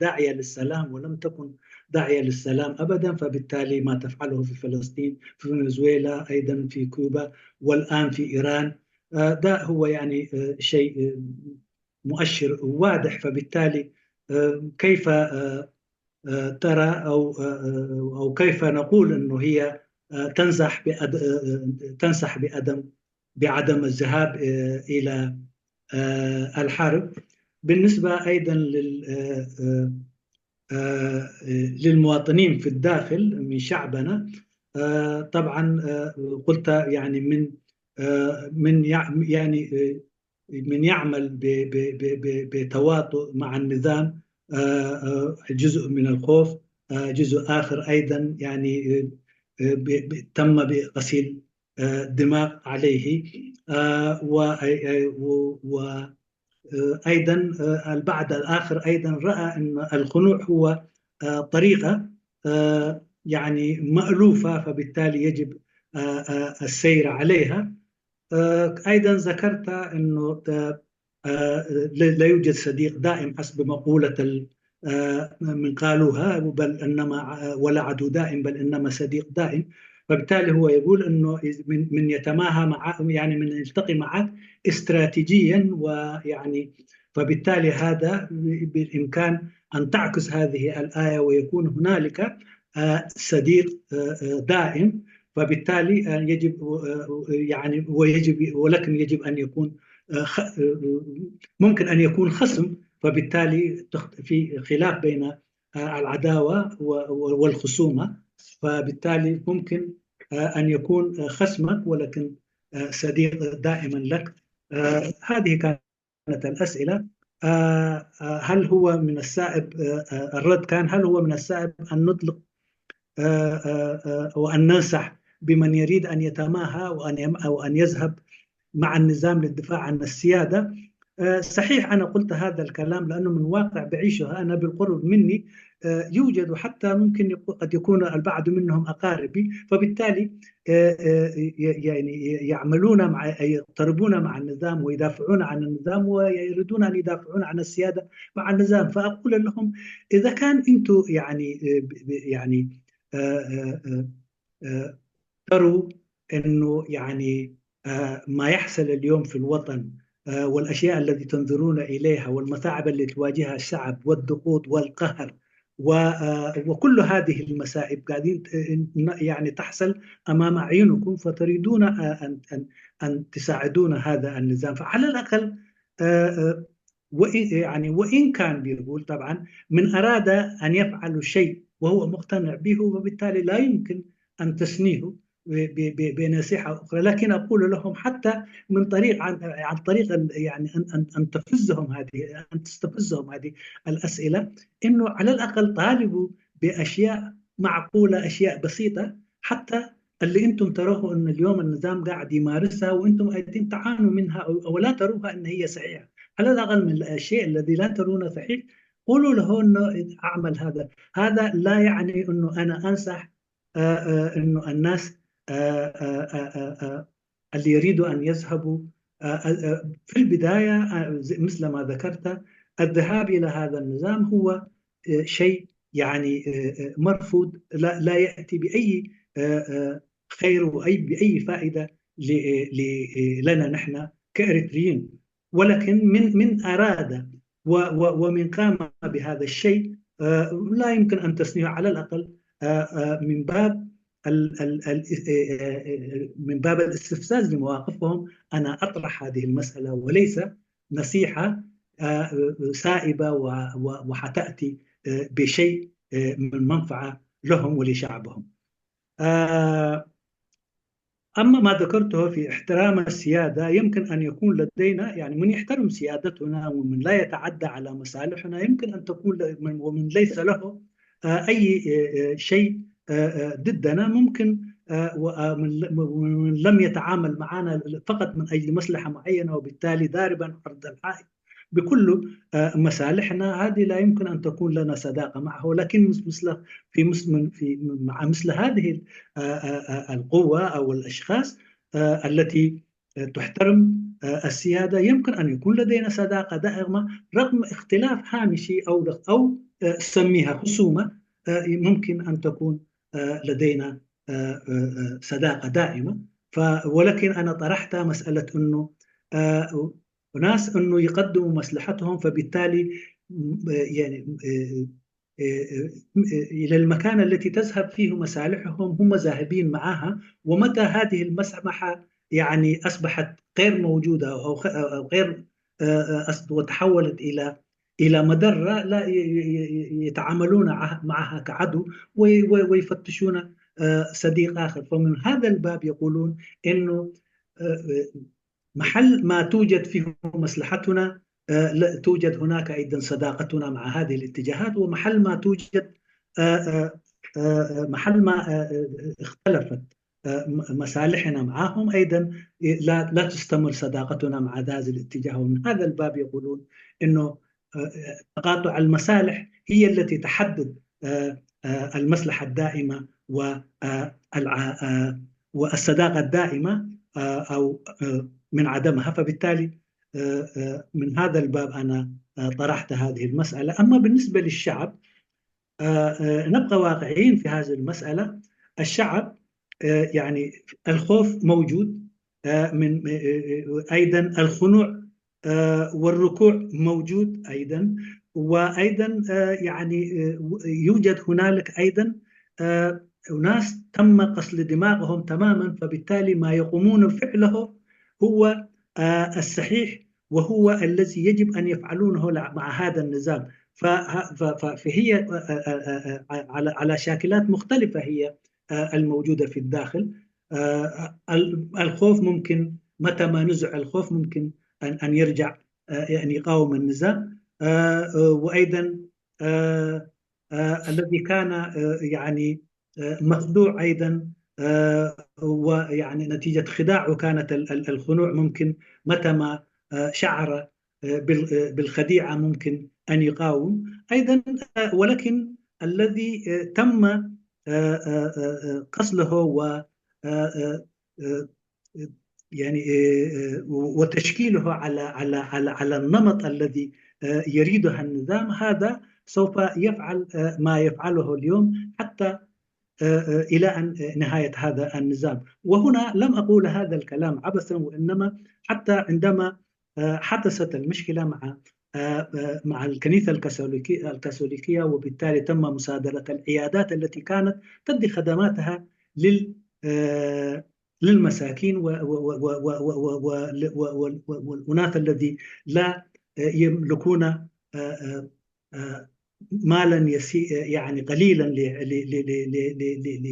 داعية للسلام، ولم تكن داعية للسلام أبدا. فبالتالي ما تفعله في فلسطين، في فنزويلا، أيضا في كوبا، والآن في إيران، آه، ده هو يعني آه، شيء آه، مؤشر واضح. فبالتالي آه، كيف آه، آه، ترى أو آه، آه، أو كيف نقول أنه هي آه، تنزح بأد- آه، آه، تنصح بأدم بعدم الذهاب آه، إلى آه، الحرب. بالنسبة أيضا لل- آه، آه، آه، آه، للمواطنين في الداخل من شعبنا، آه، طبعا آه، قلت يعني من آه، من يع- يعني آه، من يعمل ب- ب- ب- ب- بتواطؤ مع النظام، آه، آه، جزء من الخوف، آه، جزء آخر أيضا يعني آه، آه، ب- ب- تم بغسيل آه، دماغ عليه. آه، و- آه، و- و- آه، أيضا آه، البعض الآخر أيضا رأى أن الخنوع هو آه، طريقة آه، يعني مألوفة، فبالتالي يجب آه، آه، السير عليها. آه، أيضا ذكرت أنه آه، آه، لا لا يوجد صديق دائم حسب مقولة ال- آه، من قالوها، بل إنما آه، ولا عدو دائم بل إنما صديق دائم. فبالتالي هو يقول أنه إذ من من يتماهى مع، يعني من يلتقي معك استراتيجيا، ويعني فبالتالي هذا بالإمكان أن تعكس هذه الآية ويكون هنالك آه، صديق آه، آه، دائم. فبالتالي آه، يجب آه، يعني ويجب ولكن يجب أن يكون آه، خ- آه، ممكن أن يكون خصم، فبالتالي تخ- في خلاف بين آه، العداوة و- و- والخصومة، فبالتالي ممكن آه، أن يكون آه، خصمك ولكن آه، صديق دائما لك. آه، هذه كانت الأسئلة. آه، آه، هل هو من الصعب، آه، آه، الرد كان: هل هو من الصعب أن نطلق آه، آه، آه، وأن ننصح بمن يريد أن يتماهى وأن يم- أو أن يذهب مع النظام للدفاع عن السيادة؟ آه، صحيح، أنا قلت هذا الكلام لأنه من واقع بعيشه أنا بالقرب مني. آه، يوجد حتى ممكن يكو- قد يكون البعض منهم أقاربي، فبالتالي آه، آه، ي- يعني يعملون مع، يضطربون مع النظام ويدافعون عن النظام ويريدون أن يدافعون عن السيادة مع النظام. فأقول لهم: إذا كان أنتم يعني آه، ب- ب- يعني آه، آه، آه، آه، تروا أنه يعني آه، ما يحصل اليوم في الوطن آه، والأشياء التي تنظرون إليها والمصاعب التي تواجهها الشعب والضغوط والقهر و- آه، وكل هذه المصائب قاعدين ت- يعني تحصل أمام أعينكم، فتريدون آه، أن أن أن تساعدون هذا النظام. فعلى الأقل آه، آه، وإن يعني وإن كان بيقول طبعا من أراد أن يفعل شيء وهو مقتنع به، وبالتالي لا يمكن أن تسنيه ب- ب- ب- بنصيحة أخرى. لكن أقول لهم حتى من طريق عن عن طريق ال- يعني أن أن أن تفزهم هذه أن تستفزهم هذه الأسئلة، إنه على الأقل طالبوا بأشياء معقولة، أشياء بسيطة، حتى اللي أنتم تروه أن اليوم النظام قاعد يمارسها وأنتم قاعدين تعانوا منها أو أو لا تروها أن هي صحيحة. على الأقل من الشيء الذي لا ترونه صحيح قولوا له أنه أعمل هذا. هذا لا يعني أنه أنا أنصح آه، آه، انه الناس آه، آه، آه، آه، آه، اللي يريدوا ان يذهبوا آه، آه، آه، في البدايه آه، زي- مثل ما ذكرت، الذهاب الى هذا النظام هو آه، شيء يعني مرفوض لا يأتي بأي خير وأي بأي فائدة لنا نحن كإريتريين، ولكن من من أراد ومن قام بهذا الشيء لا يمكن أن تسنيه على الأقل من باب من باب الاستفزاز لمواقفهم. أنا أطرح هذه المسألة وليس نصيحة سائبة وحتأتي بشيء من منفعة لهم ولشعبهم. أما ما ذكرته في احترام السيادة، يمكن أن يكون لدينا، يعني، من يحترم سيادتنا ومن لا يتعدى على مصالحنا يمكن أن تكون، ومن ليس له أي شيء ضدنا ممكن، ومن لم يتعامل معنا فقط من أجل مصلحة معينة وبالتالي ضاربا عرض الحائط بكل مصالحنا، هذه لا يمكن أن تكون لنا صداقة معه. لكن مثل في في مع مثل هذه القوة أو الأشخاص التي تحترم السيادة يمكن أن يكون لدينا صداقة دائمة رغم اختلاف هامشي أو أو سميها خصومة، ممكن أن تكون لدينا صداقة دائمة. ولكن أنا طرحت مسألة أنه أناس أنه يقدموا مصلحتهم، فبالتالي يعني إلى المكان التي تذهب فيه مصالحهم هم ذاهبين معها، ومتى هذه المسمحة يعني أصبحت غير موجودة أو غير وتحولت إلى إلى مضرة، لا يتعاملون معها كعدو ويفتشون صديق آخر. فمن هذا الباب يقولون أنه محل ما توجد فيه مصلحتنا توجد هناك أيضا صداقتنا مع هذه الاتجاهات، ومحل ما توجد محل ما اختلفت مصالحنا معهم أيضا لا لا تستمر صداقتنا مع هذه الاتجاه. ومن هذا الباب يقولون أنه تقاطع المصالح هي التي تحدد المصلحة الدائمة والصداقة الدائمة أو من عدمها. فبالتالي من هذا الباب أنا طرحت هذه المسألة. أما بالنسبة للشعب، نبقى واقعيين في هذه المسألة. الشعب يعني الخوف موجود، من أيضا الخنوع والركوع موجود أيضا، وأيضا يعني يوجد هنالك أيضا أناس تم قصل دماغهم تماما، فبالتالي ما يقومون فعله هو الصحيح وهو الذي يجب أن يفعلونه مع هذا النظام. فهي على شاكلات مختلفة هي الموجودة في الداخل. الخوف ممكن متى ما نزع الخوف ممكن أن يرجع أن يقاوم النظام. وأيضا الذي كان يعني مخدوع أيضا ويعني نتيجة خداعه كانت الخنوع ممكن متى ما شعر بالخديعة ممكن أن يقاوم أيضا. ولكن الذي تم قصله و يعني وتشكيله على على على على النمط الذي يريدها النظام، هذا سوف يفعل ما يفعله اليوم حتى إلى أن نهاية هذا النظام. وهنا لم أقول هذا الكلام عبثا، وإنما حتى عندما حدثت المشكلة مع مع الكنيسة الكاثوليكية، وبالتالي تم مصادرة العيادات التي كانت تدي خدماتها لل للمساكين والأناس الذي لا يملكون مالا يعني قليلا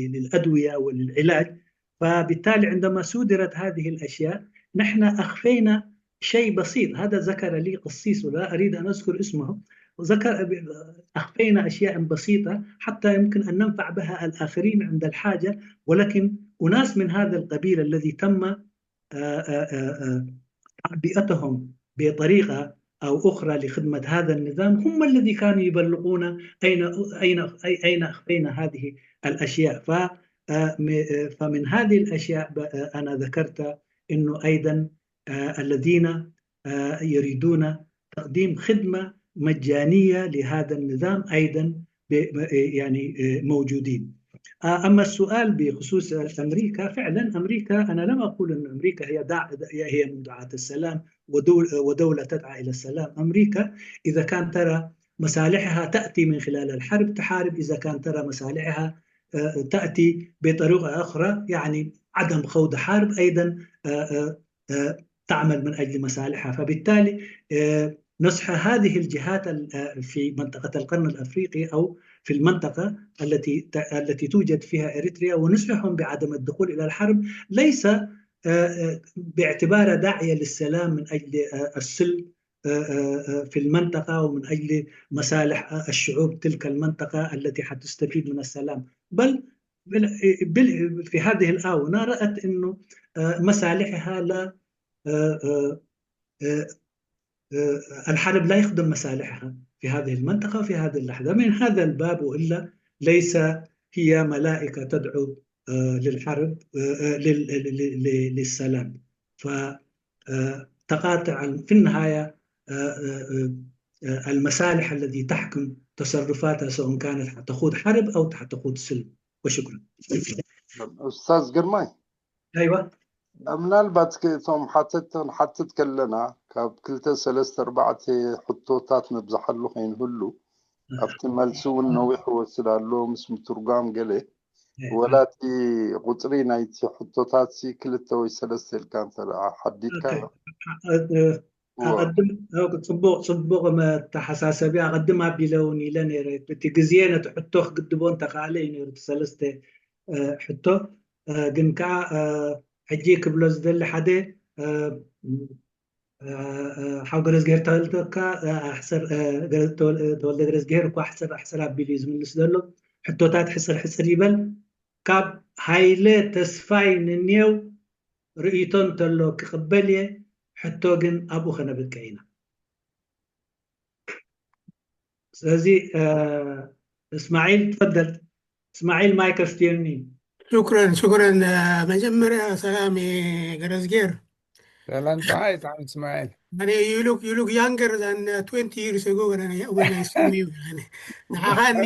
للأدوية وللعلاج. فبالتالي عندما صدرت هذه الأشياء نحن أخفينا شيء بسيط. هذا ذكر لي قسيس ولا أريد أن أذكر اسمه، ذكر أخفينا أشياء بسيطة حتى يمكن أن ننفع بها الآخرين عند الحاجة، ولكن أناس من هذا القبيل الذي تم تعبئتهم بطريقة أو أخرى لخدمة هذا النظام هم الذي كانوا يبلغون أين أين أين أخفينا هذه الأشياء. ف فمن هذه الأشياء أنا ذكرت أنه أيضا الذين يريدون تقديم خدمة مجانية لهذا النظام أيضا ب- يعني موجودين. أما السؤال بخصوص أمريكا، فعلا أمريكا، أنا لم أقول أن أمريكا هي دع- هي مدعاة السلام ودول- ودولة تدعى إلى السلام. أمريكا إذا كان ترى مصالحها تأتي من خلال الحرب تحارب، إذا كان ترى مصالحها آه، تأتي بطريقة أخرى، يعني عدم خوض حرب أيضا آه، آه، آه، تعمل من أجل مصالحها. فبالتالي آه، نصح هذه الجهات ال- آه، في منطقة القرن الأفريقي أو في المنطقة التي ت- التي توجد فيها إريتريا، ونصحهم بعدم الدخول إلى الحرب، ليس آه، آه، باعتبارها داعية للسلام من أجل آه، السلم آه، آه، آه، في المنطقة ومن أجل مصالح آه، الشعوب تلك المنطقة التي حتستفيد من السلام، بل بال- بال- في هذه الآونة رأت أنه آه، مصالحها لا آه، آه، آه، آه، الحرب لا يخدم مصالحها في هذه المنطقة وفي هذه اللحظة. من هذا الباب، وإلا ليس هي ملائكة تدعو آه، للحرب آه، آه، لل- لل- لل- للسلام. فتقاطع في النهاية آه، آه، آه، آه، المصالح التي تحكم تصرفاتها، سواء كانت حتخوض حرب أو حتخوض سلم. وشكرا. أستاذ ግርማይ أيوة. ምናልባት እቶም ሓተት ክንሓትት ከለና ካብ ክልተ ሰለስተ ኣርባዕተ ሕቶታት ነብዝሓሉ ከይንህሉ ኣብቲ መልሲ እውን ነዊሕ ይወስድ ኣሎ ምስ ምትርጓም ገለ ወላ እቲ ቁፅሪ ናይቲ ሕቶታት ሲ ክልተ ወይ ሰለስተ ኢልካ እንተ ደኣ ሓዲድካ ኣቐድም ጽቡቕ ጽቡቕ መተሓሳሰቢ ኣቐድም ኣቢለ እውን ኢለ ነይረ። እቲ ግዜ ነቲ ሕቶ ክግድቦ እንተኸኣለ እዩ ነይሩ እቲ ሰለስተ ሕቶ። ግን ከዓ ሕጂ ክብሎ ዝደሊ ሓደ ሓው ገረዝግሄር ተወልደካ ተወልደ ገረዝግሄር እኳ ሕፅር ሕፅር ኣቢሉ እዩ ዝምልስ ዘሎ። ሕቶታት ሕፅር ሕፅር ይበል። ካብ ሃይለ ተስፋይ ንኔው ርእይቶ እንተሎ ክቕበል እየ፣ ሕቶ ግን ኣብኡ ከነብቅዕ ኢና። ስለዚ እስማዒል ትፈደል። እስማዒል ማይክ ኣስትየኒ። ሽኩረን ሽኩረን። መጀመርያ ሰላም ገረዝጌር። ሰላም ፀሓይ ጣዕሚ እስማዒል። ኣነ you look you look younger than twenty years ago ገና when I saw you። ንዓኻ ኒ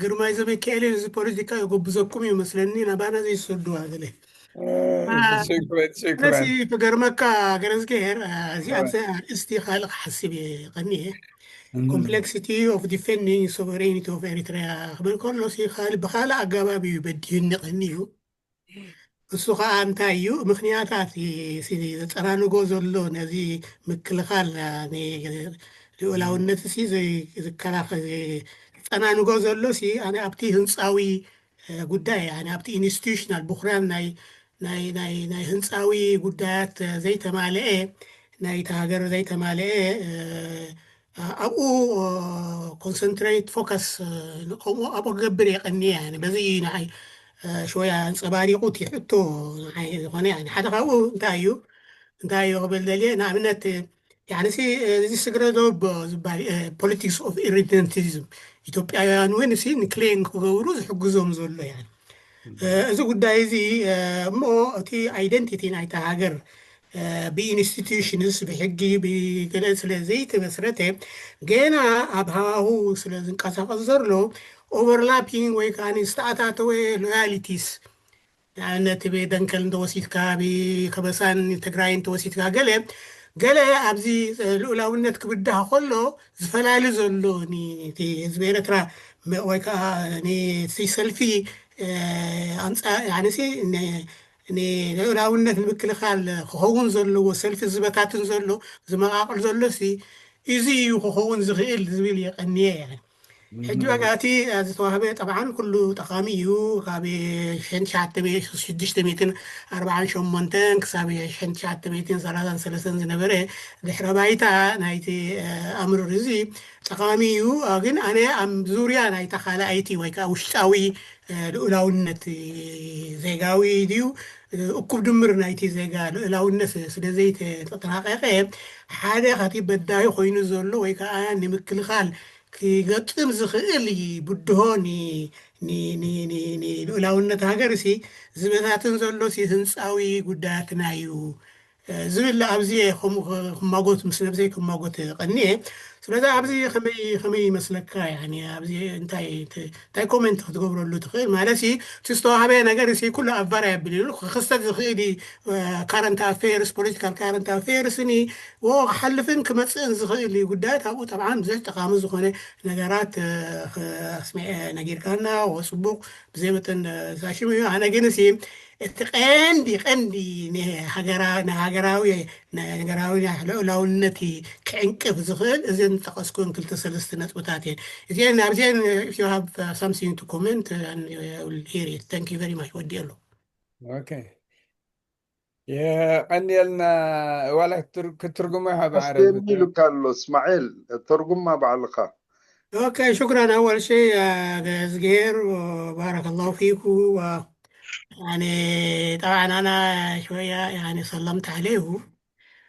ግርማይ ዘመካኤልን እዚ ፖለቲካ ይጎብዘኩም እዩ መስለኒ ናባና ዘይሰዱዋ ገለ። ሽኩረን ሽኩረን። ክገርመካ ገረዝጌር እዚኣ ኣርእስቲ ካልእ ክሓስብ እየ ቀኒየ። Complexity of defending sovereignty of Eritrea ክብል ከሎ ብካልእ ኣገባብ እዩ በዲህኒ ቀኒዩ። እሱ ከዓ እንታይ እዩ ምክንያታት ዘፀናንጎ ዘሎ ነዚ ምክልኻል ልኡላውነት ሲ ዝከላኸል ዘፀናንጎ ዘሎ ሲ ኣነ ኣብቲ ህንፃዊ ጉዳይ ኣነ ኣብቲ ኢንስቲቱሽናል ብኩራን ናይ ናይ ናይ ናይ ህንፃዊ ጉዳያት ዘይተማልአ ናይቲ ሃገር ዘይተማልአ ኣብኡ ኮንሰንትሬት ፎከስ ከምኡ ኣብኡ ክገብር የቀኒ እያ በዚ እዩ ንዓይ ሽወያ ኣንፀባሪቑ እቲ ሕቶ ንዓይ ዝኾነ ሓደ ካብኡ እንታይ እዩ እንታይ እዩ ክብል ደልየ ንኣብነት ያንሲ እዚ ስግረ ዶብ ዝበሃል politics of irredentism ኢትዮጵያውያን እውን ሲ ንክሌም ክገብሩ ዝሕግዞም ዘሎ ያ እዚ ጉዳይ እዚ እሞ እቲ identity ናይታ ሃገር ብኢንስቲቱሽንስ ብሕጊ ብገለ ስለ ዘይተመስረተ ገና ኣብ ሃዋሁ ስለ ዝንቀሳቀስ ዘሎ overlapping ወይ ከዓ ዝተኣታተወ loyalties ንኣብነት ብደንከል እንተወሲድካ ብከበሳን ትግራይ እንተወሲድካ ገለ ገለ ኣብዚ ልኡላውነት ክብዳህ ከሎ ዝፈላሊ ዘሎ ህዝቢ ኤርትራ ወይ ከዓ ሰልፊ ኣምፃ ንልኡላውነት ንምክልኻል ክኸውን ዘለዎ ሰልፊ ዝበታትን ዘሎ ዝመቃቅል ዘሎ እዚ እዩ ክኸውን ዝኽእል ዝብል የቀንየ ሕጂ ዋጋ እቲ ዝተዋህበ ጠብዓን ኩሉ ጠቃሚ እዩ ካብ ሸንትሽዓተ ሽዱሽተ ሚእትን ኣርባዓን ሸሞንተን ክሳብ ሸንትሽዓተ ሚእትን ሰላሳን ሰለስተን ዝነበረ ድሕረ ባይታ ናይቲ ኣምርር እዚ ጠቃሚ እዩ ግን ኣነ ኣብ ዙርያ ናይታ ካልኣይቲ ወይ ከዓ ውሽጣዊ ልኡላውነት ዜጋዊ ድዩ እኩብ ድምር ናይቲ ዜጋ ልኡላውነት ስለ ዘይተጠናቀቀ ሓደ ካብቲ በዳሂ ኮይኑ ዘሎ ወይ ከዓ ንምክልኻል ክገጥም ዝኽእል ብድሆ ንልኡላውነት ሃገር ሲ ዝበታትን ዘሎ ሲ ህንፃዊ ጉዳያትና እዩ ዝብል ኣብዚ ክማጎት ምስ ነብሰይ ክማጎት ቀኒየ ስለዚ ኣብዚ ከመይ ከመይ ይመስለካ? ያኒ ኣብዚ እንታይ እንታይ ኮሜንት ክትገብረሉ ትኽእል ማለት ሲ እቲ ዝተዋህበ ነገር ሲ ኩሉ ኣብ ቫርያብል እዩ ክኽሰት ዝኽእል እዩ። ካረንት ኣፌርስ ፖለቲካል ካረንት ኣፌርስ ኒ ዎ ክሓልፍን ክመፅእን ዝኽእል እዩ ጉዳያት ኣብኡ ጠብዓን ብዙሕ ጠቃሚ ዝኾነ ነገራት ኣስሚዐ ነጊርካና ወፅቡቅ ብዘይ መጠን ዛሽም እዩ። ኣነ ግን ሲ እቲ ቀንዲ ቀንዲ ንሃገራዊ ንሃገራዊ ልዑላውነት ክዕንቅፍ ዝኽእል እዘን ዝጠቀስኩን ክልተ ሰለስተ ነጥብታት እየን። እዚአን ኣብዚአን if you have something to comment here it thank you very much ወዲእ ኣሎ። Okay የቀንየልና። ዋላ ክትርጉሞ ይሃብ ዓረብ ኢሉካ ኣሎ እስማኤል፣ ተርጉማ ባዕልኻ። Okay شكرا أول شيء እዝግሄር بارك الله فيكم و يعني طبعا أنا شوية يعني سلمت عليه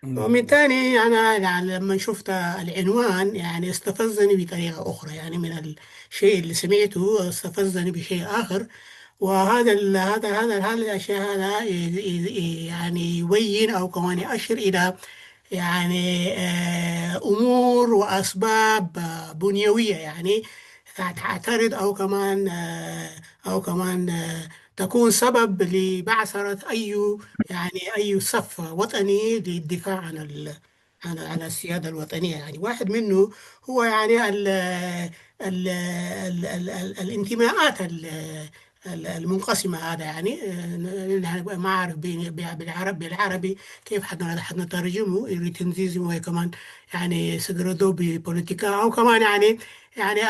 ومن تاني أنا يعني لما شفت العنوان يعني استفزني بطريقة أخرى يعني من الشيء اللي سمعته استفزني بشيء آخر وهذا ال هذا هذا هذه الأشياء هذا يعني يبين أو كمان يؤشر إلى يعني أمور وأسباب بنيوية يعني تعترض أو كمان أو كمان تكون سبب لبعثرة أي يعني أي صف وطني للدفاع عن ال عن عن السيادة الوطنية يعني واحد منه هو يعني ال ال ال ال ال الانتماءات ال المنقسمة هذا يعني ما أعرف بالعربي كيف حنترجمه إيريتنزيزم وهي كمان يعني سجردو ببوليتيكا أو كمان يعني يعني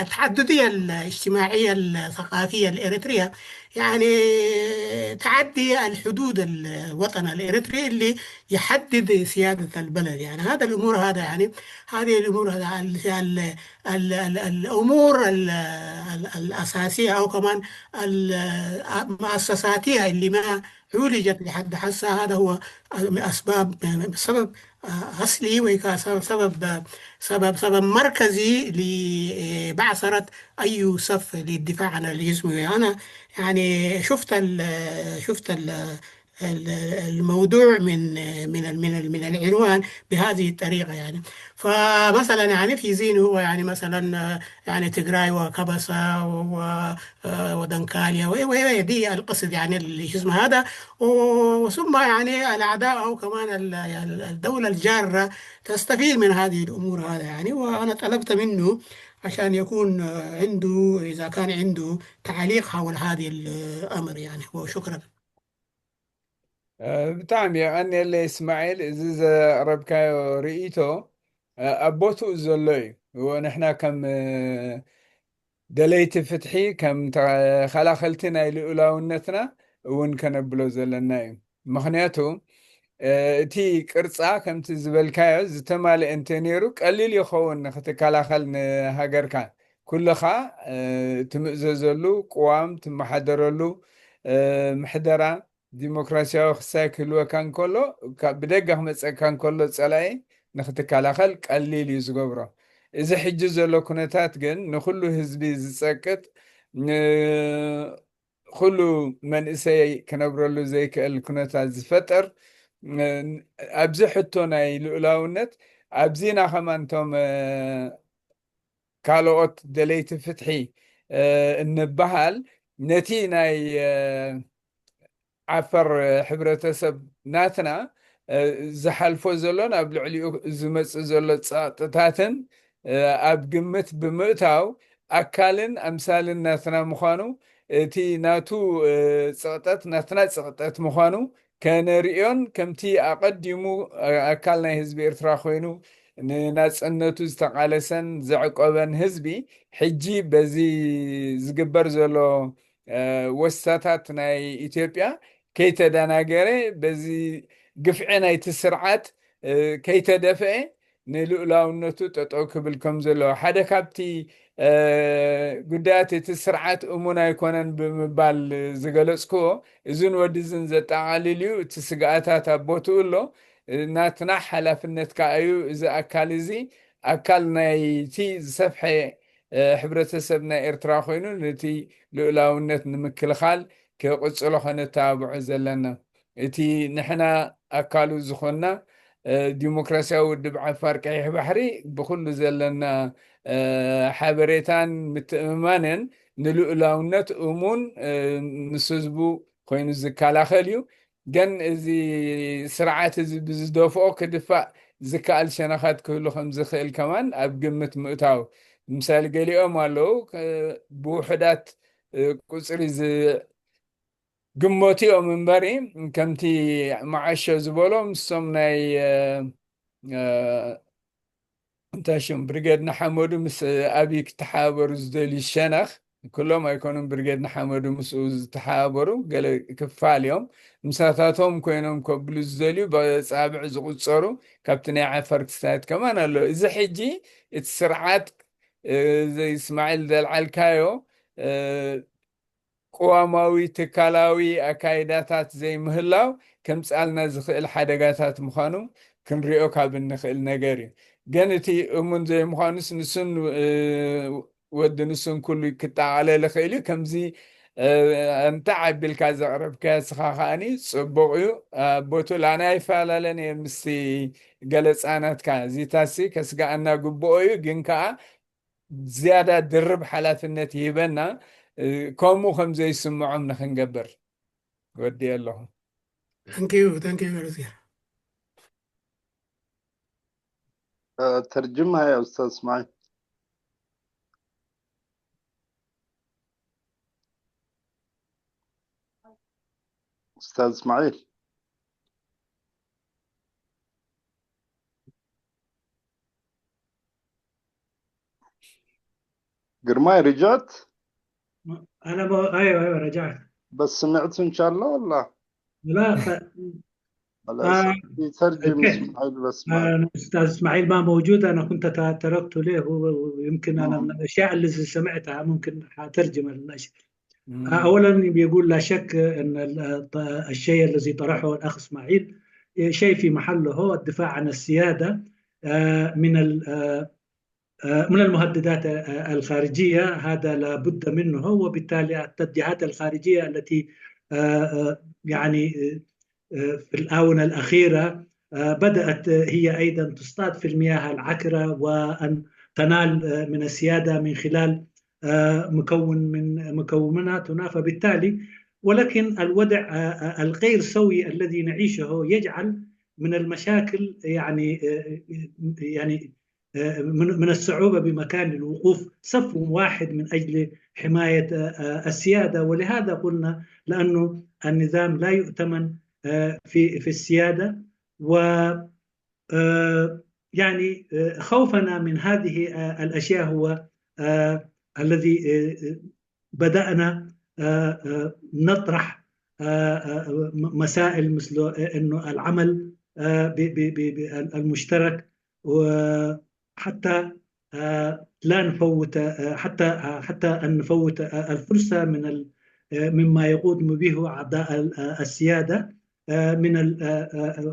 التعددية الاجتماعية الثقافية الإريترية يعني تعدي الحدود الوطن الإريتري اللي يحدد سيادة البلد يعني هذا الأمور هذا يعني هذه الأمور هذا الأمور الأساسية أو كمان المؤسساتية اللي ما عولجت لحد هسه هذا هو من أسباب سبب أصلي ويكا سبب سبب سبب مركزي لبعثرة أي صف للدفاع عن الجسم أنا يعني شفت ال شفت ال الموضوع من من من من العنوان بهذه الطريقه يعني فمثلا يعني في ذهني هو يعني مثلا يعني تجراي وكبسه و ودنكاليا ودي القصد يعني الاسم هذا وثم يعني الاعداء او كمان الدوله الجاره تستفيد من هذه الامور هذا يعني وانا طلبت منه عشان يكون عنده اذا كان عنده تعليق حول هذا الامر يعني وشكرا. ብጣዕሚ የቐንየለ እስማዒል፣ እዚ ዘቕረብካዮ ርእይቶ ኣብ ቦትኡ ዘሎ እዩ። ንሕና ከም ደለይቲ ፍትሒ፣ ከም ተኸላኸልቲ ናይ ልኡላውነትና እውን ከነብሎ ዘለና እዩ። ምኽንያቱ እቲ ቅርጻ ከምቲ ዝበልካዮ ዝተማልአ እንተ ነይሩ ቀሊል ይኸውን ንክትከላኸል ንሃገርካ። ኩልኻ ትምእዘዘሉ ቅዋም፣ ትመሓደረሉ ምሕደራ፣ ዲሞክራሲያዊ ክሳይ ክህልወካ እንከሎ፣ ብደገ ክመፀካ እንከሎ ፀላኢ ንክትከላኸል ቀሊል እዩ ዝገብሮ። እዚ ሕጂ ዘሎ ኩነታት ግን ንኩሉ ህዝቢ ዝፀቅጥ፣ ንኩሉ መንእሰይ ክነብረሉ ዘይክእል ኩነታት ዝፈጥር፣ ኣብዚ ሕቶ ናይ ልኡላውነት ኣብዚና ከማን እቶም ካልኦት ደለይቲ ፍትሒ እንበሃል ነቲ ናይ ዓፈር ሕብረተሰብ ናትና ዝሓልፎ ዘሎ ናብ ልዕሊኡ ዝመፅእ ዘሎ ፀቕጥታትን ኣብ ግምት ብምእታው ኣካልን ኣምሳልን ናትና ምዃኑ እቲ ናቱ ፀቕጠት ናትና ፀቕጠት ምዃኑ ከነርእዮን ከምቲ ኣቐዲሙ ኣካል ናይ ህዝቢ ኤርትራ ኮይኑ ንናፅነቱ ዝተቓለሰን ዘዕቆበን ህዝቢ ሕጂ በዚ ዝግበር ዘሎ ወሳታት ናይ ኢትዮጵያ ከይተደናገረ በዚ ግፍዒ ናይቲ ስርዓት ከይተደፍአ ንልኡላውነቱ ጠጠው ክብል ከም ዘለዎ ሓደ ካብቲ ጉዳያት እቲ ስርዓት እሙን ኣይኮነን ብምባል ዝገለፅክዎ እዝን ወዲ እዝን ዘጠቓልል እዩ። እቲ ስግኣታት ኣብ ቦትኡ ኣሎ። ናትና ሓላፍነት ከዓ እዩ እዚ ኣካል እዚ ኣካል ናይቲ ዝሰፍሐ ሕብረተሰብ ናይ ኤርትራ ኮይኑ ነቲ ልኡላውነት ንምክልኻል ክቕፅሎ ከነተባብዖ ዘለና። እቲ ንሕና ኣካሉ ዝኾንና ዲሞክራሲያዊ ውድብ ዓፋር ቀይሕ ባሕሪ ብኩሉ ዘለና ሓበሬታን ምትእምማንን ንልኡላውነት እሙን ምስ ህዝቡ ኮይኑ ዝከላኸል እዩ። ግን እዚ ስርዓት እዚ ብዝደፍኦ ክድፋእ ዝከኣል ሸነኻት ክህሉ ከም ዝኽእል ከማን ኣብ ግምት ምእታው፣ ምሳሌ ገሊኦም ኣለዉ ብውሕዳት ቁፅሪ ግመቱ እዮም እምበሪ፣ ከምቲ መዓሾ ዝበሎ ምስቶም ናይ እንታይ ሽም ብርጌድ ንሓመዱ ምስ ኣብይ ክተሓባበሩ ዝደልዩ ሸነኽ ኩሎም ኣይኮኑን። ብርጌድ ንሓመዱ ምስኡ ዝተሓባበሩ ገለ ክፋል እዮም። ምሳታቶም ኮይኖም ከብሉ ዝደልዩ በፃብዕ ዝቁፀሩ ካብቲ ናይ ዓፋር ክስታያት ከማን ኣሎ። እዚ ሕጂ እቲ ስርዓት እዚ እስማዒል ዘልዓልካዮ ቅዋማዊ ትካላዊ ኣካይዳታት ዘይምህላው ከምፅኣልና ዝኽእል ሓደጋታት ምዃኑ ክንሪኦ ካብ እንኽእል ነገር እዩ። ግን እቲ እሙን ዘይምዃኑስ ንሱን ወዲ ንሱን ኩሉ ክጠቓለል ይኽእል እዩ። ከምዚ እንተ ዓቢልካ ዘቕረብካዮ ስኻ ከኣኒ ፅቡቕ እዩ። ኣቦቱ ላና ይፈላለን እየ ምስቲ ገለፃ ናትካ እዚታሲ ከስጋኣና ግብኦ እዩ። ግን ከዓ ዝያዳ ድርብ ሓላፍነት ይህበና ከምኡ ከም ዘይስምዖም ንክንገብር ወዲ ኣለኹ። Thank you, thank you. ተርጅማ ያ ኡስታዝ እስማዒል። ኡስታዝ እስማዒል ግርማይ رجعت؟ أنا ب... أيوه أيوه رجعت. بس سمعت إن شاء الله ولا؟ لا ف... خلاص آه. يترجم آه. إسماعيل بس ما... آه. أستاذ إسماعيل ما موجود، أنا كنت تركته له، هو يمكن أنا من الأشياء اللي سمعتها ممكن حترجم النشر. أولا بيقول لا شك أن الشيء الذي طرحه الأخ إسماعيل شيء في محله، هو الدفاع عن السيادة من من المهددات الخارجية، هذا لا بد منه. وبالتالي التوجهات الخارجية التي يعني في الآونة الأخيرة بدأت هي أيضا تصطاد في المياه العكرة وأن تنال من السيادة من خلال مكون من مكوناتنا. فبالتالي ولكن الوضع الغير سوي الذي نعيشه يجعل من المشاكل يعني يعني من من الصعوبة بمكان الوقوف صف واحد من أجل حماية السيادة. ولهذا قلنا لأنه النظام لا يؤتمن في في السيادة و يعني خوفنا من هذه الأشياء هو الذي بدأنا نطرح مسائل مثل أنه العمل المشترك، وحتى لا نفوت حتى حتى أن نفوت الفرصة من مما يقوم به أعضاء السيادة من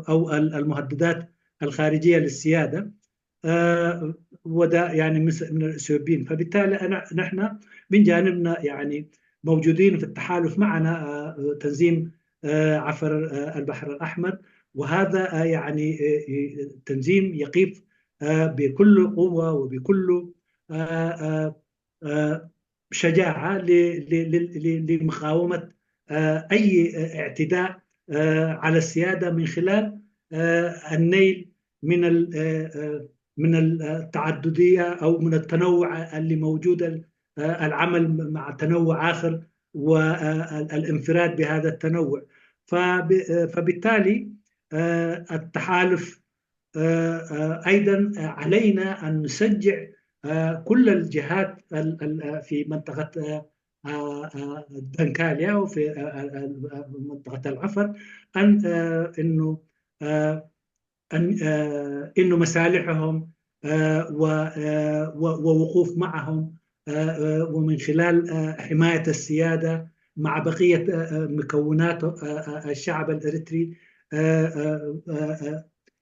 أو المهددات الخارجية للسيادة. ودا يعني من الإثيوبيين. فبالتالي أنا نحن من جانبنا يعني موجودين في التحالف معنا تنظيم عفر البحر الأحمر، وهذا يعني تنظيم يقف بكل قوة وبكل شجاعة لمقاومة أي اعتداء على السيادة من خلال النيل من من التعددية أو من التنوع اللي موجود، العمل مع تنوع آخر والانفراد بهذا التنوع. فبالتالي التحالف أيضا علينا أن نشجع كل الجهات في منطقة دنكاليا وفي منطقة العفر أن أنه أن أنه مصالحهم ووقوف معهم ومن خلال حماية السيادة مع بقية مكونات الشعب الإريتري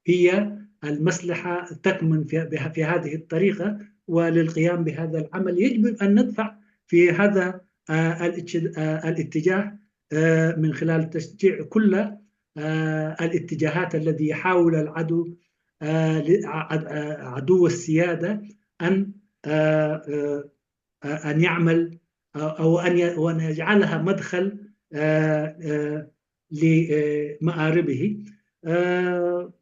هي المصلحة تكمن في هذه الطريقة. وللقيام بهذا العمل يجب أن ندفع في هذا الاتجاه من خلال تشجيع كل آه، الاتجاهات الذي يحاول العدو، آه، ل- ع- ع- عدو السيادة أن آه، آه، آه، أن يعمل، آه، أو أن ي- وأن يجعلها مدخل آه، آه، لمآربه. آه،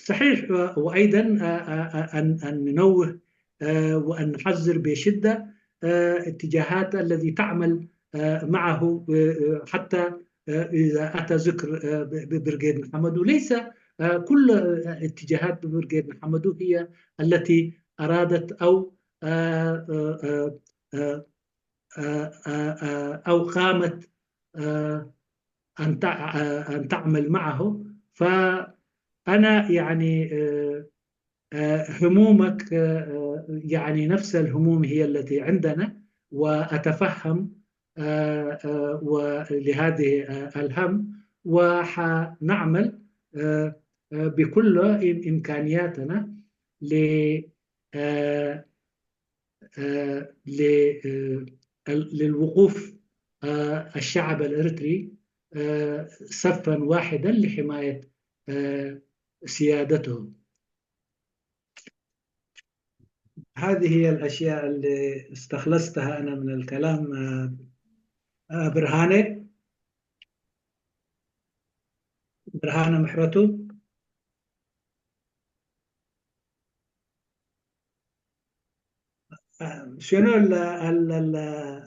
صحيح، آه، وأيضا آه، آه، آه، أن أن ننوه آه، وأن نحذر بشدة آه، اتجاهات الذي تعمل آه، معه آه، آه، حتى آه، إذا أتى ذكر آه، ب- ببرغيد محمد، وليس آه، كل آه، اتجاهات ببرغيد محمد هي التي أرادت أو آه، آه، آه، آه، آه، آه، آه، أو قامت آه، أن تع- آه، أن تعمل معه. فأنا يعني آه، آه، همومك آه، آه، يعني نفس الهموم هي التي عندنا، وأتفهم آه، آه، ولهذه آه، الهم، وحنعمل آه، آه، بكل إم- إمكانياتنا ل آه، آه، ل- آه، ال- للوقوف آه، الشعب الإريتري آه، صفا واحدا لحماية آه، سيادته. هذه هي الأشياء اللي استخلصتها أنا من الكلام. آه، آه، برهانة، برهانة محرتو. آه، شنو ال ال ال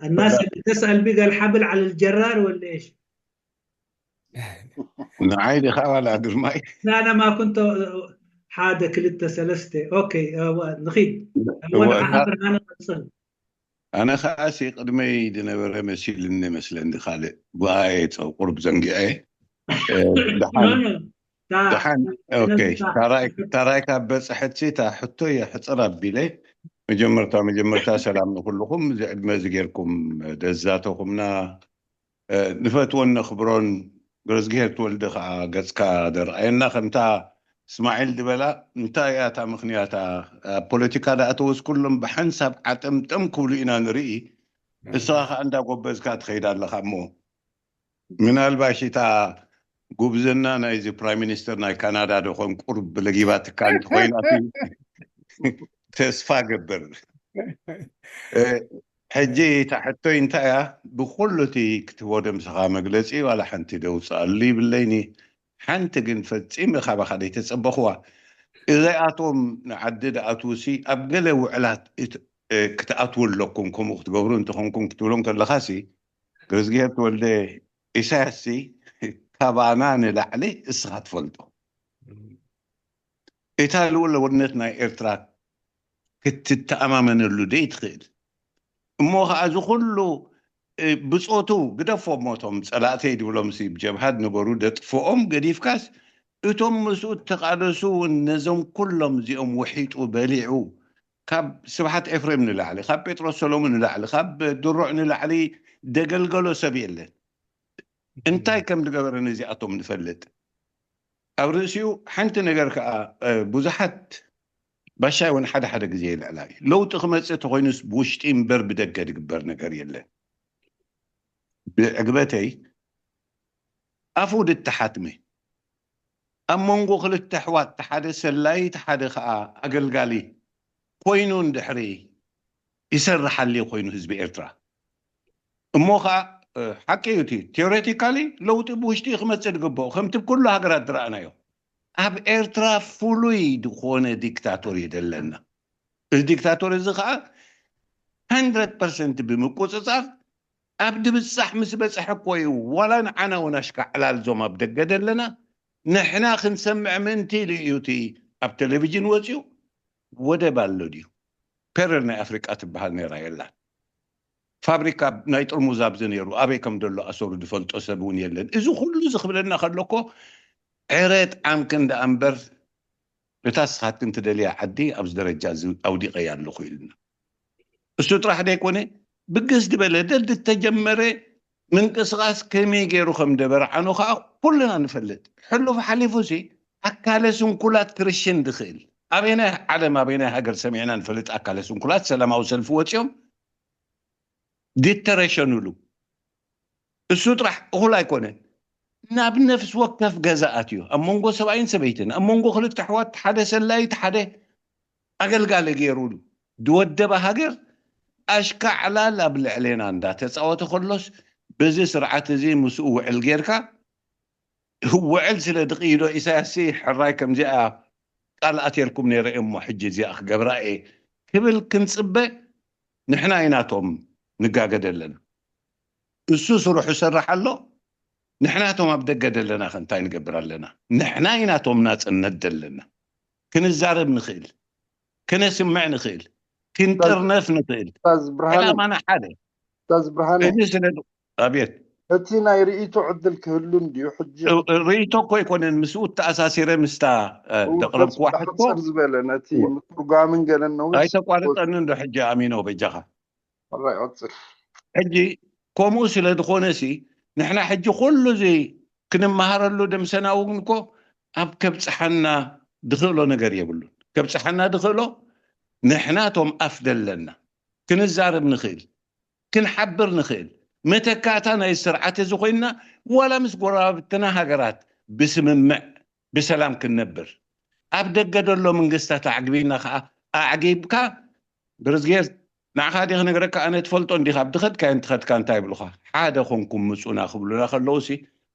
الناس اللي تسأل بقى الحبل على الجرار ولا إيش؟ ንዓይ ዲኻ ዋላ ግርማይ? لا، أنا ما كنت حادة كلتا سلستة. أوكي، آه، نخيد. هو أنا برهانة تصل. ኣነ ኸዓ ሲ ቅድመይ ዝነበረ መሲልኒ መስለኒ ካልእ ብኣየ ቁርብ ዘንጊዐ ደሓን ደሓን ኦኬ ታራይ ካብ በፅሐት ሲ እታ ሕቶ እየ ሕፅር ኣቢለ መጀመርታ መጀመርታ ሰላም ንኩልኩም እዚ ዕድመ እዚ ጌርኩም ደዛተኹምና ንፈትዎን ነኽብሮን ገረዝግሄር ትወልደ ከዓ ገፅካ ደርኣየና ከምታ እስማዒል ዝበላ እንታይ እያ እታ ምኽንያታ ኣብ ፖለቲካ ዳኣተወስ ኩሎም ብሓንሳብ ዓጠምጠም ክብሉ ኢና ንርኢ እስኻ ከዓ እንዳጎበዝካ ትኸይድ ኣለኻ እሞ ምናልባሽ እታ ጉብዝና ናይዚ ፕራይም ሚኒስተር ናይ ካናዳ ዶ ከም ቁርብ ለጊባትካ እንተኮይና ተስፋ ገብር ሕጂ እታ ሕቶይ እንታይ እያ ብኩሉ እቲ ክትህቦ ደምስኻ መግለፂ ዋላ ሓንቲ ደውፅኣሉ ይብለይኒ ሓንቲ ግን ፈፂመ ካባኻ ዘይተፀበኽዋ እዚኣቶም ንዓዲ ድኣትውሲ ኣብ ገለ ውዕላት ክትኣትዉ ኣለኩም ከምኡ ክትገብሩ እንተኾንኩም ክትብሎም ከለኻሲ ገረዝግሄር ተወልደ ኢሳያስሲ ካባና ንላዕሊ እስኻ ትፈልጦ እታ ልኡላውነት ናይ ኤርትራ ክትተኣማመነሉ ደይ ትኽእል እሞ ኸዓ እዚ ኩሉ ብጾቱ ግደፎም ሞቶም ጸላእተይ ድብሎም ሲ ብጀብሃ ዝነበሩ ደጥፍኦም ገዲፍካስ እቶም ምስኡ እተቃለሱ እውን ነዞም ኩሎም እዚኦም ውሒጡ በሊዑ ካብ ስብሓት ኤፍሬም ንላዕሊ ካብ ጴጥሮስ ሰሎሙን ንላዕሊ ካብ ድሩዕ ንላዕሊ ደገልገሎ ሰብ የለን እንታይ ከም ዝገበረ ነዚኣቶም ንፈልጥ ኣብ ርእሲኡ ሓንቲ ነገር ከዓ ብዙሓት ባሻይ እውን ሓደ ሓደ ግዜ ይልዕላ እዩ ለውጢ ክመፅእ ተኮይኑስ ብውሽጢ እምበር ብደገ ዝግበር ነገር የለን ብዕግበተይ ኣፉ ድተሓትመ ኣብ መንጎ ክልተ ኣሕዋት ሓደ ሰላዪ ሓደ ከዓ ኣገልጋሊ ኮይኑ እንድሕሪ ይሰርሕ ኣልዩ ኮይኑ ህዝቢ ኤርትራ እሞ ከዓ ሓቂ እዩ እቲ ቴዎሬቲካሊ ለውጢ ብውሽጢ ክመፅእ ዝግብኦ ከምቲ ኩሉ ሃገራት ዝረኣናዮ ኣብ ኤርትራ ፍሉይ ዝኾነ ዲክታቶር እዩ ዘለና እዚ ዲክታቶር እዚ ከዓ 100 ፐርሰንት ብምቁፅፃር ኣብ ድብፃሕ ምስ በፅሐ እኮ እዩ ዋላ ንዓና እውን ኣሽካዕላል ዞም ኣብ ደገ ዘለና ንሕና ክንሰምዕ ምእንቲ ኢሉ እዩ እቲ ኣብ ቴሌቪዥን ወፂኡ ወደብ ኣሎ ድዩ ፔረር ናይ ኣፍሪቃ ትበሃል ነራ የላን ፋብሪካ ናይ ጥርሙዝ ኣብዚ ነይሩ ኣበይ ከም ዘሎ ኣሰሩ ዝፈልጦ ሰብ እውን የለን እዚ ኩሉ እዚ ክብለና ከሎ እኮ ዕረ ጣዕምክን ደኣ እምበር እታ ስኻትክን ትደልያ ዓዲ ኣብዚ ደረጃ እዚ ኣውዲቐያ ኣለኹ ኢልና እሱ ጥራሕ ደይኮነ ብግስ ዝበለ ደል ዝተጀመረ ምንቅስቃስ ከመይ ገይሩ ከም ደበርዓኖ ከዓ ኩልና ንፈልጥ ሕሉፍ ሓሊፉ ሲ ኣካለ ስንኩላት ክርሽን ዝኽእል ኣበይናይ ዓለም ኣበይናይ ሃገር ሰሚዕና ንፈልጥ ኣካለ ስንኩላት ሰላማዊ ሰልፊ ወፂኦም ድተረሸኑሉ እሱ ጥራሕ እኹል ኣይኮነን ናብ ነፍሲ ወከፍ ገዛ ኣትዩ፣ ኣብ መንጎ ሰብኣይን ሰበይትን፣ ኣብ መንጎ ክልተ ኣሕዋት፣ ሓደ ሰላይት ሓደ ኣገልጋሊ ገይሩሉ ዝወደበ ሃገር፣ ኣሽካዕላል ኣብ ልዕሌና እንዳተፃወተ ከሎስ፣ በዚ ስርዓት እዚ ምስኡ ውዕል ጌርካ፣ ውዕል ስለ ድቕይዶ ኢሳያስ ሕራይ ከምዚኣ ቃል ኣትየልኩም ነይረ እሞ ሕጂ እዚኣ ክገብራ እየ ክብል ክንፅበ፣ ንሕና ኢና ቶም ንጋገ ዘለና። እሱ ስርሑ ይሰርሕ ኣሎ። ንሕና ቶም ኣብ ደገ ዘለና ከ እንታይ ንገብር ኣለና? ንሕና ኢና ቶም ናጽነት ዘለና። ክንዛረብ ንኽእል፣ ክነስምዕ ንኽእል፣ ክንጥርነፍ ንኽእል። ኡስታዝ ብርሃነ፣ ዕላማና ሓደ። ኡስታዝ ብርሃነ፣ እዚ ስለ ኣብየት እቲ ናይ ርእይቶ ዕድል ክህሉ እንድዩ። ሕጂ ርእይቶ እኮ ኣይኮነን፣ ምስኡ ተኣሳሲረ ምስታ እ፣ ዘቕረብኩዋ ሕቶ ሕጽር ዝበለ ነቲ ምትርጓምን ገለን ነዊሕ ኣይተቋርጸኒ እንዶ ሕጂ ኣሚኖ በጃኻ። ሕራይ ቀጽል። ሕጂ ከምኡ ስለ ዝኾነ ሲ ንሕና ሕጂ ኩሉ እዚ ክንመሃረሉ ደምሰና እውን እኮ ኣብ ከብጽሓና ድኽእሎ ነገር የብሉን። ከብጽሓና ድኽእሎ ንሕና ቶም ኣፍ ደለና ክንዛረብ ንኽእል፣ ክንሓብር ንኽእል፣ መተካእታ ናይ ስርዓት እዚ ኮይንና ዋላ ምስ ጎረባብትና ሃገራት ብስምምዕ ብሰላም ክንነብር፣ ኣብ ደገ ደሎ መንግስታት ኣዕግቢና ከዓ ኣዕጊብካ ብርዝጌር ንዓኻ ድየ ክነግረካ፣ ኣነ ትፈልጦ እንዲኻ፣ ኣብ ድኸድካዮ እንትኸድካ እንታይ ይብሉኻ? ሓደ ኮንኩም ምጹና ክብሉና ከለዉ ሲ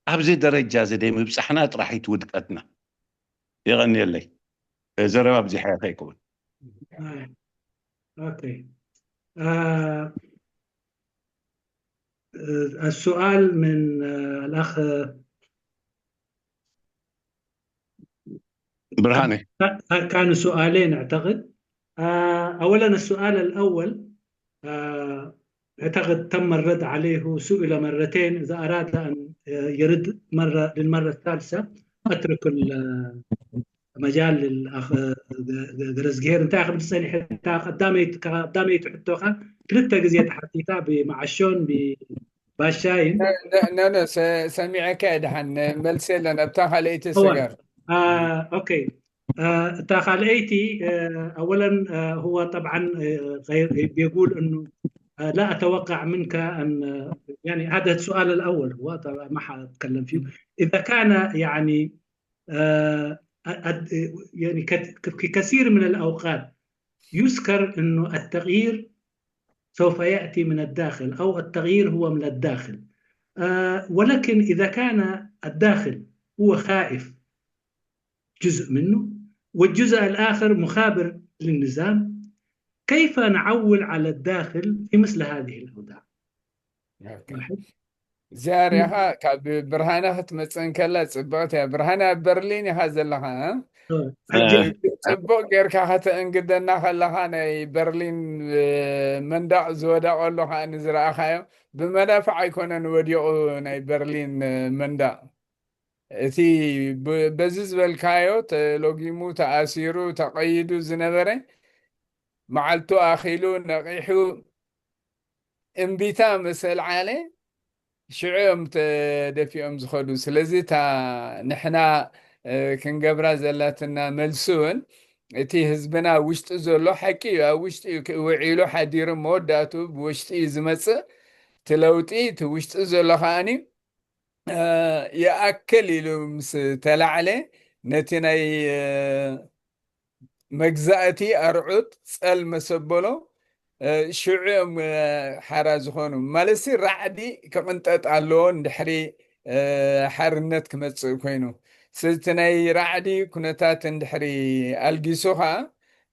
ኣብዚ ደረጃ እዚ ደይ ምብጻሕና ጥራሕ እዩ ውድቀትና። የቐንየለይ። ዘረባ ኣብዚሓ ከይከውን። ኦኬ። آه، السؤال من آه، الأخ ብርሃነ كان سؤالين أعتقد. آه، أولا السؤال الأول، آه، أعتقد تم الرد عليه، سئل مرتين، إذا أراد أن يرد مرة للمرة الثالثة أترك ال- መጃል ኣኽ ገረዝግሄር እንታይ ክብል ዝጸኒሐ፣ እታ ቀዳመይቲ ቀዳመይቲ ሕቶኻ ክልተ ግዜ ተሓቲታ ብመዓሾን ብባሻይን ነነ ሰሚዐካ ድሓን መልሲ የለን ኣብታ ካልኣይቲ እወ። ስገር ኦኬ። እታ ካልኣይቲ أولا هو طبعا بيقول أنه لا أتوقع منك أن يعني هذا السؤال الأول هو طبعا ما حأتكلم فيه إذا كان يعني آه، أد- يعني كت- في كثير من الأوقات يذكر أنه التغيير سوف يأتي من الداخل أو التغيير هو من الداخل. آه، ولكن إذا كان الداخل هو خائف جزء منه والجزء الآخر مخابر للنظام، كيف نعول على الداخل في مثل هذه الأوضاع؟ እዚኣ ሪኢኻ ካብ ብርሃነ ክትመፅእ እንከላ ፅብቕቲ እያ። ብርሃነ ኣብ በርሊን ኢኻ ዘለኻ እ? ሕጂ ፅቡቕ ጌርካ ከተእንግደና ከለኻ ናይ በርሊን እ፣ መንደቕ ዝወደቐሉ ከዓ ንዝረኣኻዮ ብመዳፍዕ ኣይኮነን ወዲቑ ናይ በርሊን እ፣ መንደቕ እቲ ብ- በዚ ዝበልካዮ ተሎጊሙ ተኣሲሩ ተቐይዱ ዝነበረ መዓልቱ ኣኺሉ ነቒሑ እምቢታ ምስ ኣልዓለ ሽዑ እዮም ተደፊኦም ዝኸዱ። ስለዚ እታ ንሕና እ፣ ክንገብራ ዘላትና መልሲ እውን እቲ ህዝብና ውሽጢ ዘሎ ሓቂ እዩ። ኣብ ውሽጢ እዩ ክ- ውዒሉ ሓዲሩ መወዳእቱ ብውሽጢ እዩ ዝመፅእ። እቲ ለውጢ እቲ ውሽጢ ዘሎ ከዓኒ እ፣ ይኣክል ኢሉ ምስ ተላዕለ ነቲ ናይ እ፣ መግዛእቲ ኣርዑት ጸል መሰበሎ እ፣ ሽዑ እዮም እ፣ ሓራ ዝኾኑ። ማለትሲ ራዕዲ ክቕንጠጥ ኣለዎ እንድሕሪ እ፣ ሓርነት ክመጽእ ኮይኑ። ስለዚ እቲ ናይ ራዕዲ ኩነታት እንድሕሪ ኣልጊሱ ኸዓ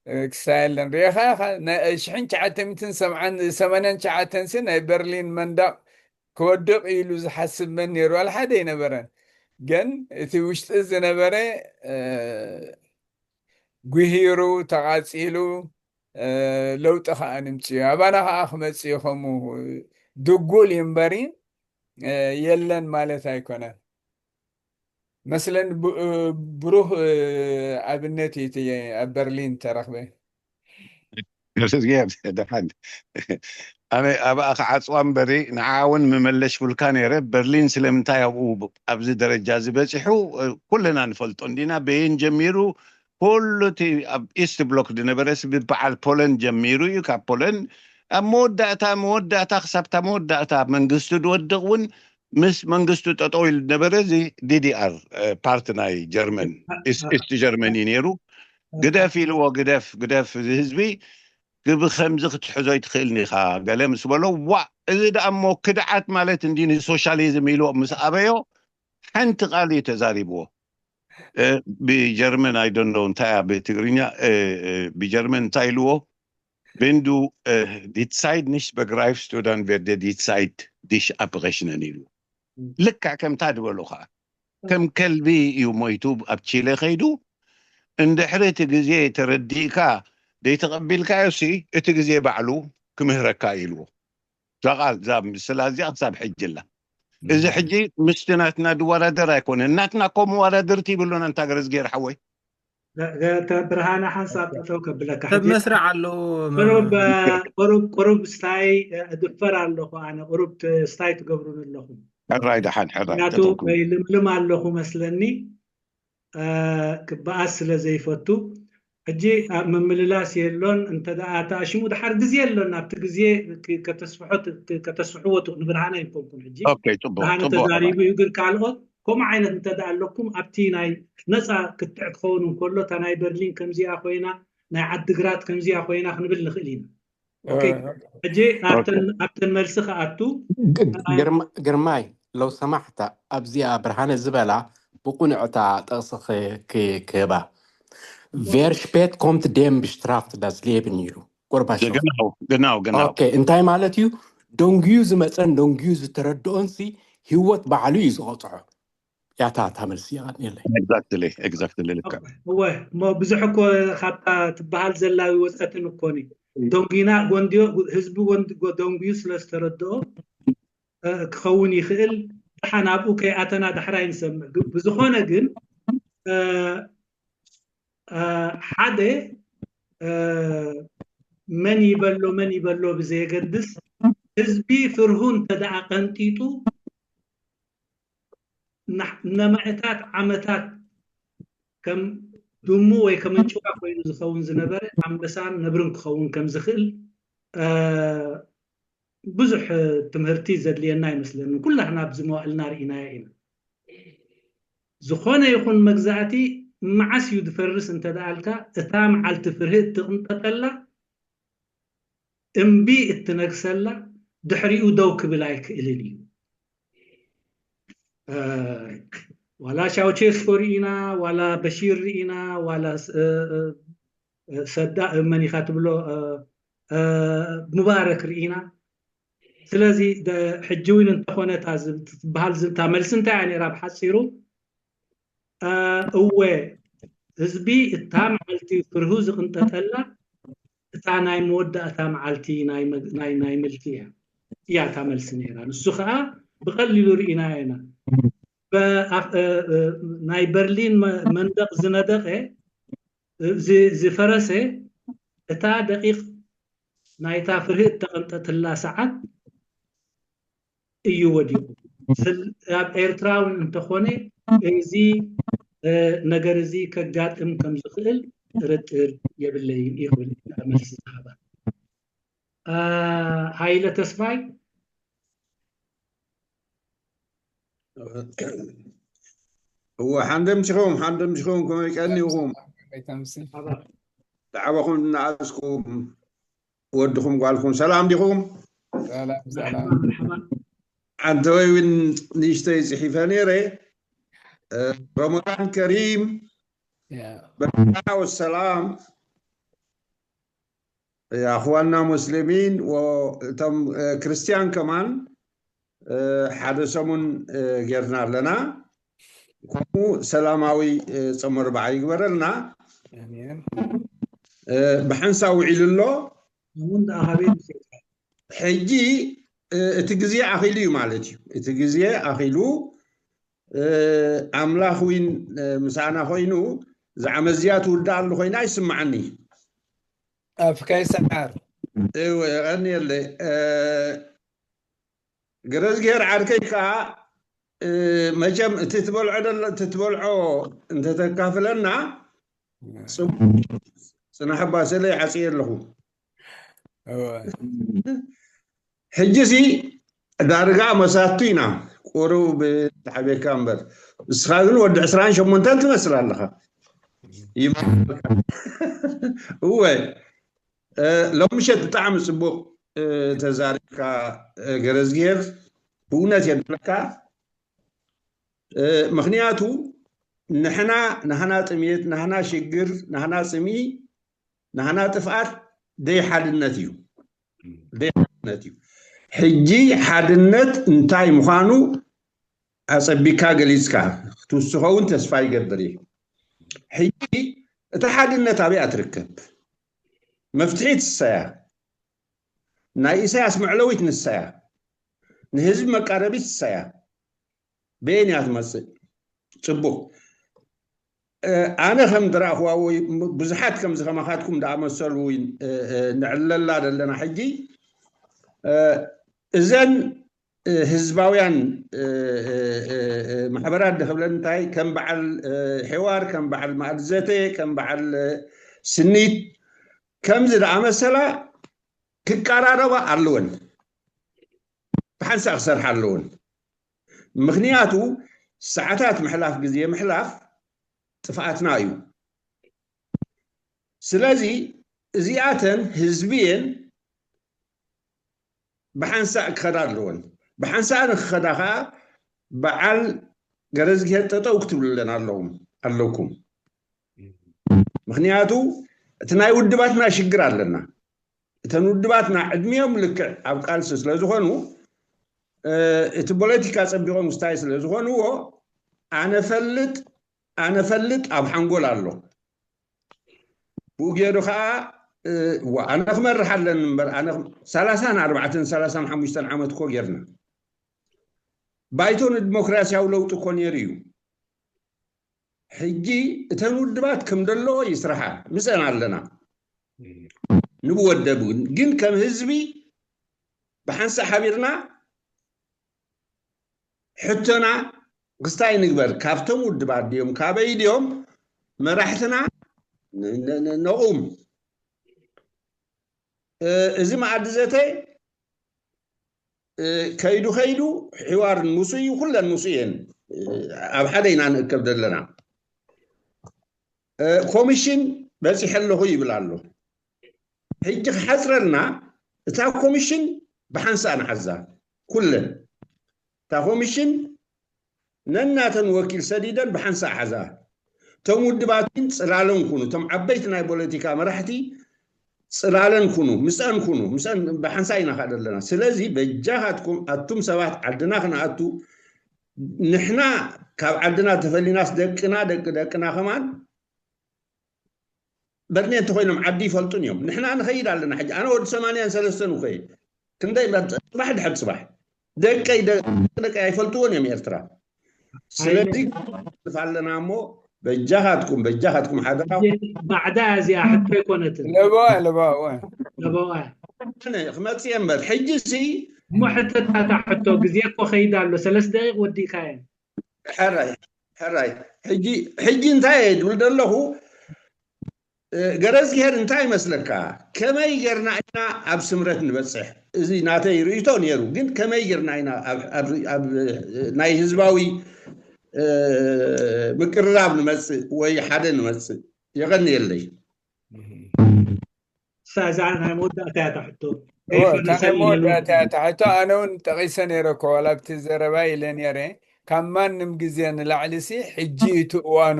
እ፣ ክሳየለን ርኢኻ ኢኻ። ናይ ሽሕን ትሽዓተ ሚእትን ሰብዓን ሰማንያን ትሽዓተን ሲ ናይ በርሊን መንደቕ ክወድቕ ኢሉ ዝሓስብ መን ነይሩ? ዋላ ሓደ ኣይነበረን። ግን እቲ ውሽጢ ዝነበረ እ፣ ጉሂሩ ተቓጺሉ እ፣ ለውጢ ከዓ ንምፅኡ ኣባና ከዓ ክመፅእ እዩ። ከምኡ ድጉል እዩ እምበሪ እ፣ የለን ማለት ኣይኮነን። መስለን ብ- እ፣ ብሩህ እ፣ ኣብነት እዩ እቲ ኣብ በርሊን ተረኽበ። ደሓን ኣነ ኣብኣ ክዓፅዋ እምበሪ ንዓ እውን ምመለሽ ፉልካ ነይረ። በርሊን ስለምንታይ ኣብኡ ኣብዚ ደረጃ እዚ በፂሑ እ፣ ኩልና ንፈልጦ እንዲና። በየን ጀሚሩ ኩሉ እቲ ኣብ ኢስት ብሎክ ዝነበረ ሲ ብበዓል ፖለንድ ጀሚሩ እዩ። ካብ ፖለንድ ኣብ መወዳእታ መወዳእታ ክሳብታ መወዳእታ መንግስቲ ዝወድቕ እውን ምስ መንግስቱ ጠጠው ኢሉ ነበረ። እዚ ዲ ዲ ኣር ፓርቲ ናይ ጀርመን፣ ኢስት ጀርመን እዩ ነይሩ። ግደፍ ኢልዎ፣ ግደፍ ግደፍ፣ እዚ ህዝቢ ብከምዚ ክትሕዞ ኣይትኽእልን ኢኻ ገለ ምስ በሎ፣ ዋእ፣ እዚ ደኣ እሞ ክድዓት ማለት እንዲ ንሶሻሊዝም ኢልዎ ምስ ኣበዮ፣ ሓንቲ ቃል እዩ ተዛሪብዎ። ብጀርመን ኣይደንዶ እንታይ እያ ብትግርኛ፣ ብጀርመን እንታይ ኢልዎ? ብንዱ ዲትሳይድ ንሽ በግራይፍ ስቱዳን ቬርደ ዲትሳይድ ዲሽ ኣፕሬሽነን ኢልዎ። ልክዕ ከምታ ዝበሉ ከዓ ከም ከልቢ እዩ ሞይቱ ኣብ ቺለ ከይዱ። እንድሕሪ እቲ ግዜ ተረዲእካ ዘይተቐቢልካዮ ሲ እቲ ግዜ ባዕሉ ክምህረካ ኢልዎ። እዛ ቃል እዛ ምስላ እዚኣ ክሳብ ሕጂ ኣላ። እዚ ሕጂ ምስቲ ናትና ድወዳደር ኣይኮነን። ናትና እኮ መወዳደርቲ ይብሉና እንታ ገረዝ ገይር ሓወይ። ብርሃነ ሓንሳብ ጠጠው ከብለካ ሰብ መስርዕ ኣለዎ። ቁሩብ ስታይ እድፈር ኣለኹ ኣነ ቁሩብ ስታይ ትገብሩን ኣለኹም። ሕራይ ደሓን ሕራይ ምክንያቱ ልምልም ኣለኹ መስለኒ። ክበኣስ ስለ ዘይፈቱ ሕጂ ኣብ ምምልላስ የሎን። እንተ ደኣ ተኣሽሙ ድሓር ግዜ የሎን። ኣብቲ ግዜ ከተስፍሕዎ ንብርሃነ ይኮንኩን ሕጂ ብርሃነ ተዛሪቡ እዩ። ግን ካልኦት ከምኡ ዓይነት እንተ ደኣ ኣለኩም ኣብቲ ናይ ነፃ ክትዕ ክኸውን እንከሎ እታ ናይ በርሊን ከምዚኣ ኮይና ናይ ዓድግራት ከምዚኣ ኮይና ክንብል ንኽእል ኢና። ሕጂ ኣብተን መልሲ ክኣቱ ግርማይ ለው ሰማሕታ ኣብዚኣ ብርሃነ ዝበላ ብቁንዕታ ጠቕሲ ክህባ ቬር ሽፔት ኮምት ደም ብሽትራፍት ዳስ ሌብን ይሩ ጎርባቸው እንታይ ማለት እዩ? ደንጉዩ ዝመፀን ደንጉዩ ዝተረድኦንሲ ህይወት ባዕሉ እዩ ዝቐፅዖ። ያታ እታ መልሲ የቐንየለይ። እወ እሞ ብዙሕ እኮ ካብታ ትበሃል ዘላ ወፀትን እኮኒ ደንጉና ጎንዲዮ ህዝቢ ደንጉዩ ስለ ዝተረድኦ ክኸውን ይኽእል። ደሓን ኣብኡ ከይኣተና ዳሕራይ ንሰምዕ። ብዝኾነ ግን ሓደ መን ይበሎ መን ይበሎ ብዘየገድስ ህዝቢ ፍርሁ እንተደኣ ቀንጢጡ ንመዕታት ዓመታት ከም ድሙ ወይ ከም እንጭዋ ኮይኑ ዝኸውን ዝነበረ ኣንበሳን ነብርን ክኸውን ከም ዝኽእል ብዙሕ ትምህርቲ ዘድልየና ኣይመስለንን። ኩላህና ኣብዚ መዋእልና ርኢናዮ ኢና። ዝኾነ ይኹን መግዛእቲ መዓስ እዩ ዝፈርስ እንተ ደኣልካ እታ መዓልቲ ፍርሂ እትቕንጠጠላ እምቢ እትነግሰላ ድሕሪኡ ደው ክብል ኣይክእልን እዩ። ዋላ ሻውቼስኮ ርኢና ዋላ በሺር ርኢና ዋላ ሰዳ መኒኻ ትብሎ ሙባረክ ርኢና። ስለዚ ሕጂ እውን እንተኾነ እታ ትበሃል ዝብታ መልሲ እንታይ እያ ነይራ ብሓፂሩ? እወ ህዝቢ እታ መዓልቲ ፍርሁ ዝቕንጠጠላ እታ ናይ መወዳእታ መዓልቲ ናይ ምልኪ እያ እያ እታ መልሲ ነይራ። ንሱ ከዓ ብቐሊሉ ርኢናዮ ኢና። ናይ በርሊን መንደቕ ዝነደቐ ዝፈረሰ እታ ደቂቕ ናይታ ፍርሂ እተቐንጠትላ ሰዓት እዩ ወዲቑ። ኣብ ኤርትራ እውን እንተኾነ እዚ ነገር እዚ ከጋጥም ከም ዝኽእል ጥርጥር የብለይን እዩ ክብል መልሲ ዝሃባ። ሃይለ ተስፋይ እወ ሓንደምሽኹም ሓንደምሽኹም ከመይ ቀኒኹም? ዳዕባኹም እናኣዝኩም ወድኹም ጓልኩም ሰላም ዲኹም? ሰላም ሰላም። ኣንተወይ እውን ንእሽተይ ፅሒፈ ነይረ። ረመዳን ከሪም በረካ ወሰላም ኣኽዋና ሙስሊሚን እቶም ክርስቲያን ከማን ሓደ ሰሙን ጌርና ኣለና። ከምኡ ሰላማዊ ጾመ ርብዓ ይግበረልና። ብሓንሳብ ውዒሉ ኣሎ። ሕጂ እቲ ግዜ ኣኺሉ እዩ ማለት እዩ። እቲ ግዜ ኣኺሉ ኣምላኽ ዊን ምሳና ኮይኑ ዝዓመት እዚኣ ትውዳእ ኣሎ ኮይና ይስምዓኒ። ኣፍካ ይሰዓር። እወ የቐንየለይ። ገረዝግሄር ዓርከይ ከዓ መቸም እቲ ትበልዖ ደሎ እቲ ትበልዖ እንተተካፍለና ጽቡቕ። ጽናሕ ኣባ ሰለይ ዓጽየ ኣለኹ። ሕጂ ሲ ዳርጋ መሳቱ ኢና። ቁሩብ ተሓቢእካ እምበር፣ እስኻ ግን ወዲ ዕስራን ሸሞንተን ትመስል ኣለኻ። ይበልካ። እወ፣ እ፣ ሎሚ ምሸት ብጣዕሚ ጽቡቕ፣ እ፣ ተዛሪብካ፣ እ፣ ገረዝጊሄር፣ ብእውነት የድለካ። እ፣ ምኽንያቱ ንሕና ናህና ጥሜት፣ ናህና ሽግር፣ ናህና ጽምኢ፣ ናህና ጥፍኣት ደይ ሓድነት እዩ። ደይ ሓድነት እዩ። ሕጂ ሓድነት እንታይ ምዃኑ ኣጸቢካ ገሊጽካ ክትውስኸውን ተስፋ ይገብር እየ። ሕጂ እታ ሓድነት ኣበይ ኣትርከብ? መፍትሒት ንሳያ። ናይ ኢሳያስ መዕለዊት ንሳያ። ንህዝቢ መቃረቢት ንሳያ። በየን እያ ትመጽእ? ጽቡቕ። እ፣ ኣነ ከም ዝረኣኽዋ ወይ ብዙሓት ከም ዝኸማኻትኩም ዝኣመሰሉ እውን፣ እ፣ እ፣ ንዕለላ ዘለና ሕጂ፣ እ፣ እዘን፣ እ፣ ህዝባውያን፣ እ፣ እ፣ እ፣ እ፣ ማሕበራት ድኽብለን እንታይ ከም በዓል፣ እ፣ ሒዋር፣ ከም በዓል ማእዲ ዘተ፣ ከም በዓል፣ እ፣ ስኒት ከምዚ ዝኣመሰላ ክቀራረባ ኣለወን። ብሓንሳእ ክሰርሓ ኣለወን። ምኽንያቱ ሰዓታት ምሕላፍ፣ ግዜ ምሕላፍ ጥፍኣትና እዩ። ስለዚ እዚኣተን ህዝቢ እየን ብሓንሳእ ክኸዳ ኣለወን። ብሓንሳእ ንክኸዳ ኸዓ በዓል ገረዝግሄር ጠጠው ክትብሉለን ኣለዎም፣ ኣለኩም። ምኽንያቱ እቲ ናይ ውድባትና ሽግር ኣለና። እተን ውድባትና ዕድሚኦም ልክዕ ኣብ ቃልሲ ስለ ዝኾኑ፣ እ፣ እቲ ፖለቲካ ጸቢቖም ውስታይ ስለ ዝኾንዎ፣ ኣነ ፈልጥ፣ ኣነ ፈልጥ ኣብ ሓንጎል ኣሎ። ብኡ ገይሩ ኸዓ፣ እ፣ ዋ፣ ኣነ ክመርሕ ኣለኒ እምበር፣ ኣነ ክም-፣ ሰላሳን ኣርባዕተን፣ ሰላሳን ሓሙሽተን ዓመት እኮ ጌርና። ባይቶ ንዲሞክራሲያዊ ለውጢ እኮ ነይሩ እዩ። ሕጂ እተን ውድባት ከም ዘለዎ ይስርሓ፣ ምስአን ኣለና። ንብወደብ ግን፣ ግን ከም ህዝቢ ብሓንሳእ ሓቢርና ሕቶና ክስታይ ንግበር። ካብቶም ውድባት ድዮም፣ ካበይ ድዮም፣ መራሕትና ን-፣ ን-፣ ን-፣ ነቑም። እ፣ እዚ መኣዲ ዘተ፣ እ፣ ከይዱ ከይዱ ሕዋር ንሱ እዩ፣ ኩለን ንሱ እየን። እ፣ ኣብ ሓደ ኢና ንእከብ ዘለና። እ፣ ኮሚሽን በጺሐ ኣለኹ ይብል ኣሎ። ሕጂ ክሓጽረልና እታ ኮሚሽን ብሓንሳእ ንሓዛ። ኩለን እታ ኮሚሽን ነናተን ወኪል ሰዲደን ብሓንሳእ ሓዛ። እቶም ውድባት ግን ጽላለን ኩኑ፣ እቶም ዓበይቲ ናይ ፖለቲካ መራሕቲ ጽላለን ኩኑ፣ ምስአን ኩኑ፣ ምስአን ብሓንሳእ ኢና ኸዓ ዘለና። ስለዚ በጃኻትኩም ኣቱም ሰባት ዓድና ክንኣቱ፣ ንሕና ካብ ዓድና ተፈሊናስ ደቅና፣ ደቂ ደቅና ከማን በርኔ እንተኾይኖም ዓዲ ይፈልጡን እዮም። ንሕና ንኸይድ ኣለና። ሕጂ ኣነ ወዲ ሰማንያን ሰለስተን እኮ እየ። ክንደይ መ-፣ ጽባሕ ድሕር ጽባሕ ደቀይ ደ-፣ ደቀይ ኣይፈልጥዎን እዮም ኤርትራ። ስለዚ ንፋለና እሞ በጃኻትኩም፣ በጃኻትኩም ሓደራ። ባዕዳ እዚኣ ሕቶ ኣይኮነትን። ለበዋ፣ ለበዋ፣ እወ። ለበዋ። ኣነ ክመጽእ እየ እምበር፣ ሕጂ ሲ እሞ ሕተታታ ሕቶ ግዜ እኮ ከይድ ኣሎ። ሰለስተ ደቂቕ ወዲእካ እየ። ሕራይ፣ ሕራይ። ሕጂ፣ ሕጂ እንታይ እየ ድብል ዘለኹ? እ፣ ገረዝግሄር እንታይ ይመስለካ? ከመይ ጌርና ኢና ኣብ ስምረት ንበጽሕ? እዚ ናተይ ርእይቶ ነይሩ፣ ግን ከመይ ጌርና ኢና ኣብ፣ ኣብ፣ ኣብ ናይ ህዝባዊ፣ እ፣ ምቅርራብ ንመጽእ ወይ ሓደ ንመጽእ? የቐንየለይ። እሳ እዛ ናይ መወዳእታ እያ እታ ሕቶ። እዎ፣ ከይፈለሰ እታ ናይ መወዳእታ እያ እታ ሕቶ። ኣነ እውን ጠቒሰ ነይረ እኮ፣ ዋላ ኣብቲ ዘረባ ኢለ ነይረ። ካብ ማንም ግዜ ንላዕሊ ሲ ሕጂ እዩ እቲ እዋኑ።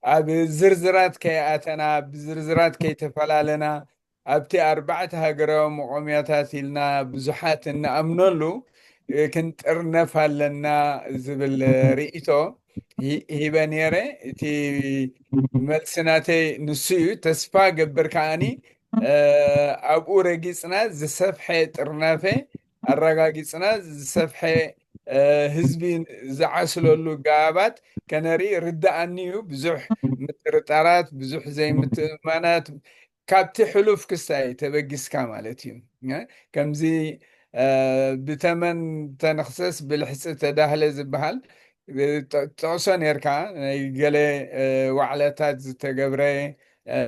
ኣብ ዝርዝራት ከይኣተና፣ ብዝርዝራት ከይተፈላለና፣ ኣብቲ ኣርባዕተ ሃገራዊ መቆምያታት ኢልና ብዙሓት እንኣምነሉ፣ እ፣ ክንጥርነፍ ኣለና ዝብል ርእይቶ ሂ-፣ ሂበ ነይረ። እቲ መልሲ ናተይ ንሱ እዩ። ተስፋ ገብር ከኣኒ፣ እ፣ ኣብኡ ረጊጽና ዝሰፍሐ ጥርናፈ ኣረጋጊጽና ዝሰፍሐ፣ እ፣ ህዝቢ ዝዓስለሉ ጋባት ከነርኢ ርድኣኒ እዩ። ብዙሕ ምጥርጣራት፣ ብዙሕ ዘይምትእምማናት፣ ካብቲ ሕሉፍ ክስታይ ተበጊስካ ማለት እዩ። እ፣ ከምዚ፣ እ፣ ብተመን ተነኽሰስ ብልሕጺ ተዳህለ ዝበሃል፣ እ፣ ጥ-፣ ጥቕሶ ኔርካ፣ ናይ ገለ፣ እ፣ ዋዕላታት ዝተገብረ፣ እ፣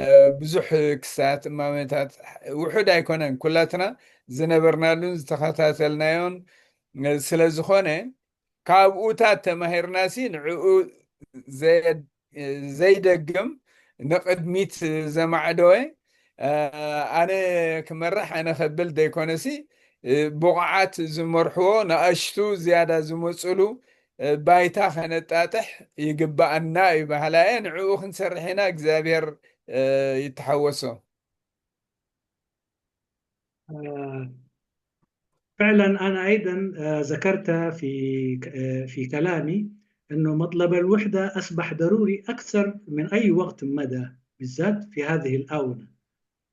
ብዙሕ ክስታያት እማመታት ውሑድ ኣይኮነን። ኩላትና ዝነበርናሉን ዝተኸታተልናዮን፣ እ፣ ስለ ዝኾነ፣ ካብኡታት ተማሂርናሲ ንዕኡ ዘየ- ዘይደግም ንቕድሚት ዘማዕደወ፣ ኣነ ክመርሕ ኣነ ከብል ዘይኮነሲ፣ ብቑዓት ዝመርሕዎ ንኣሽቱ ዝያዳ ዝመፅሉ ባይታ ከነጣጥሕ ይግባኣና እዩ በሃላየ። ንዕኡ ክንሰርሕ ኢና። እግዚኣብሔር ይተሓወሶ። فعلا أنا أيضا ذكرت في في كلامي أنه مطلب الوحدة أصبح ضروري أكثر من أي وقت مضى، بالذات في هذه الآونة.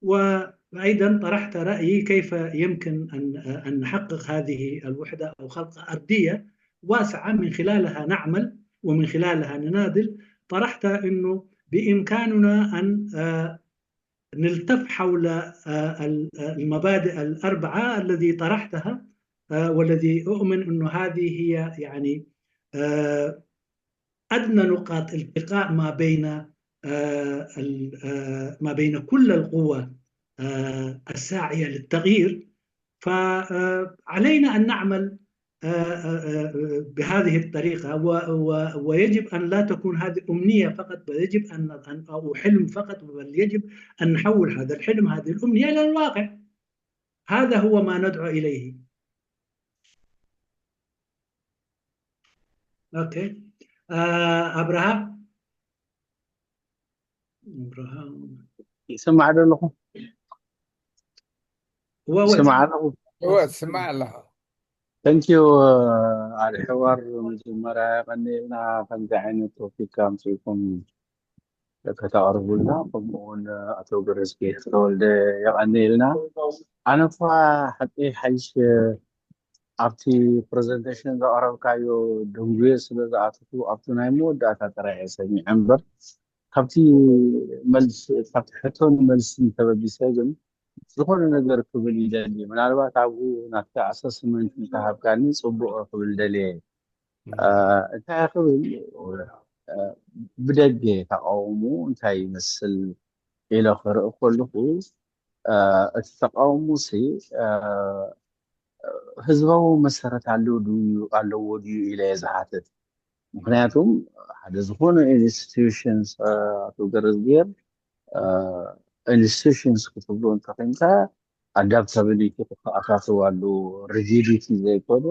وأيضا طرحت رأيي كيف يمكن أن أن نحقق هذه الوحدة أو خلق أرضية واسعة من خلالها نعمل ومن خلالها نناضل. طرحت أنه بإمكاننا أن نلتف حول المبادئ الأربعة الذي طرحتها، والذي أؤمن أنه هذه هي يعني أدنى نقاط التقاء ما بين ما بين كل القوى الساعية للتغيير. فعلينا أن نعمل بهذه الطريقة، ويجب أن لا تكون هذه أمنية فقط، ويجب أن أو حلم فقط، بل يجب أن نحول هذا الحلم، هذه الأمنية، إلى الواقع. هذا هو ما ندعو إليه. أوكي. أبراهام. ይስማዕ ዶ ኣለኹ? ይስማዕ ኣለኹ? እወ ትስማዕ ኣለኻ። Thank you። ኣል ሕዋር መጀመርያ የቐንየልና ከምዚ ዓይነት ቶፒክ ኣምፂእኩም ከተቕርቡልና፣ ከምኡ እውን ኣቶ ገረዝጌ ተወልደ የቐንየልና። ኣነ እኳ ሓቂ ሓይሽ ኣብቲ ፕሬዘንቴሽን ዘቕረብካዮ ደንጉየ ስለ ዝኣተኹ ኣብቲ ናይ መወዳእታ ጥራይ እየ ሰሚዐ እምበር ካብቲ መልስ ካብቲ ሕቶን መልስን ተበጊሰ ግን ዝኾነ ነገር ክብል ይደሊ። ምናልባት ኣብኡ ናትካ ኣሰስመንት እንተሃብካኒ ፅቡቕ ክብል ደልየ። እንታይ ክብል ብደገ ተቃውሞ እንታይ ይመስል ኢለ ክርኢ ከለኹ እቲ ተቃውሞ ሲ ህዝባዊ መሰረት ኣለዎ ድዩ ኣለዎ ድዩ ኢለ እየ ዝሓትት። ምክንያቱም ሓደ ዝኾነ ኢንስቲትዩሽንስ ኣቶ ገረዝጌር ኢንስቲትዩሽንስ ክትብሎ እንተኮንካ ኣዳፕታብሊቲ ክተኣታተው ኣለዎ። ሪጂዲቲ ዘይኮነ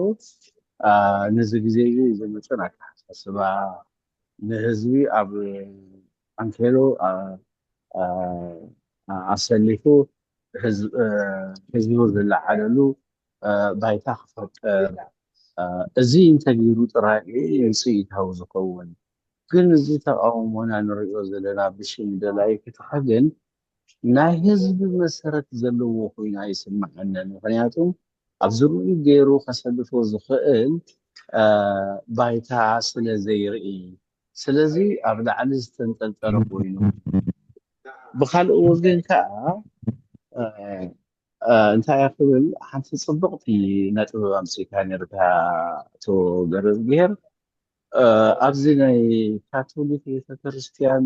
ነዚ ግዜ እዚ ዝመፅን ኣተሓሳስባ ንህዝቢ ኣብ ዓንኬሎ ኣሰሊፉ ህዝቡ ዝለዓለሉ ባይታ ክፈጥር፣ እዚ እንተገይሩ ጥራይ እዩ ውፅኢታዊ ዝኸውን። ግን እዚ ተቃውሞና ንሪኦ ዘለና ብሽም ደላይ ፍትሒ ግን ናይ ህዝቢ መሰረት ዘለዎ ኮይኑ ኣይስምዓንን። ምክንያቱ ኣብዚ ርኡ ገይሩ ከሰልፎ ዝኽእል ባይታ ስለ ዘይርኢ፣ ስለዚ ኣብ ላዕሊ ዝተንጠልጠለ ኮይኑ፣ ብካልእ ወገን ከዓ እንታይ እያ ክብል ሓንቲ ፅብቕቲ ነጥቢ ኣምፂእካ ነርካ ኣቶ ገረዝግሄር። ኣብዚ ናይ ካቶሊክ ቤተክርስትያን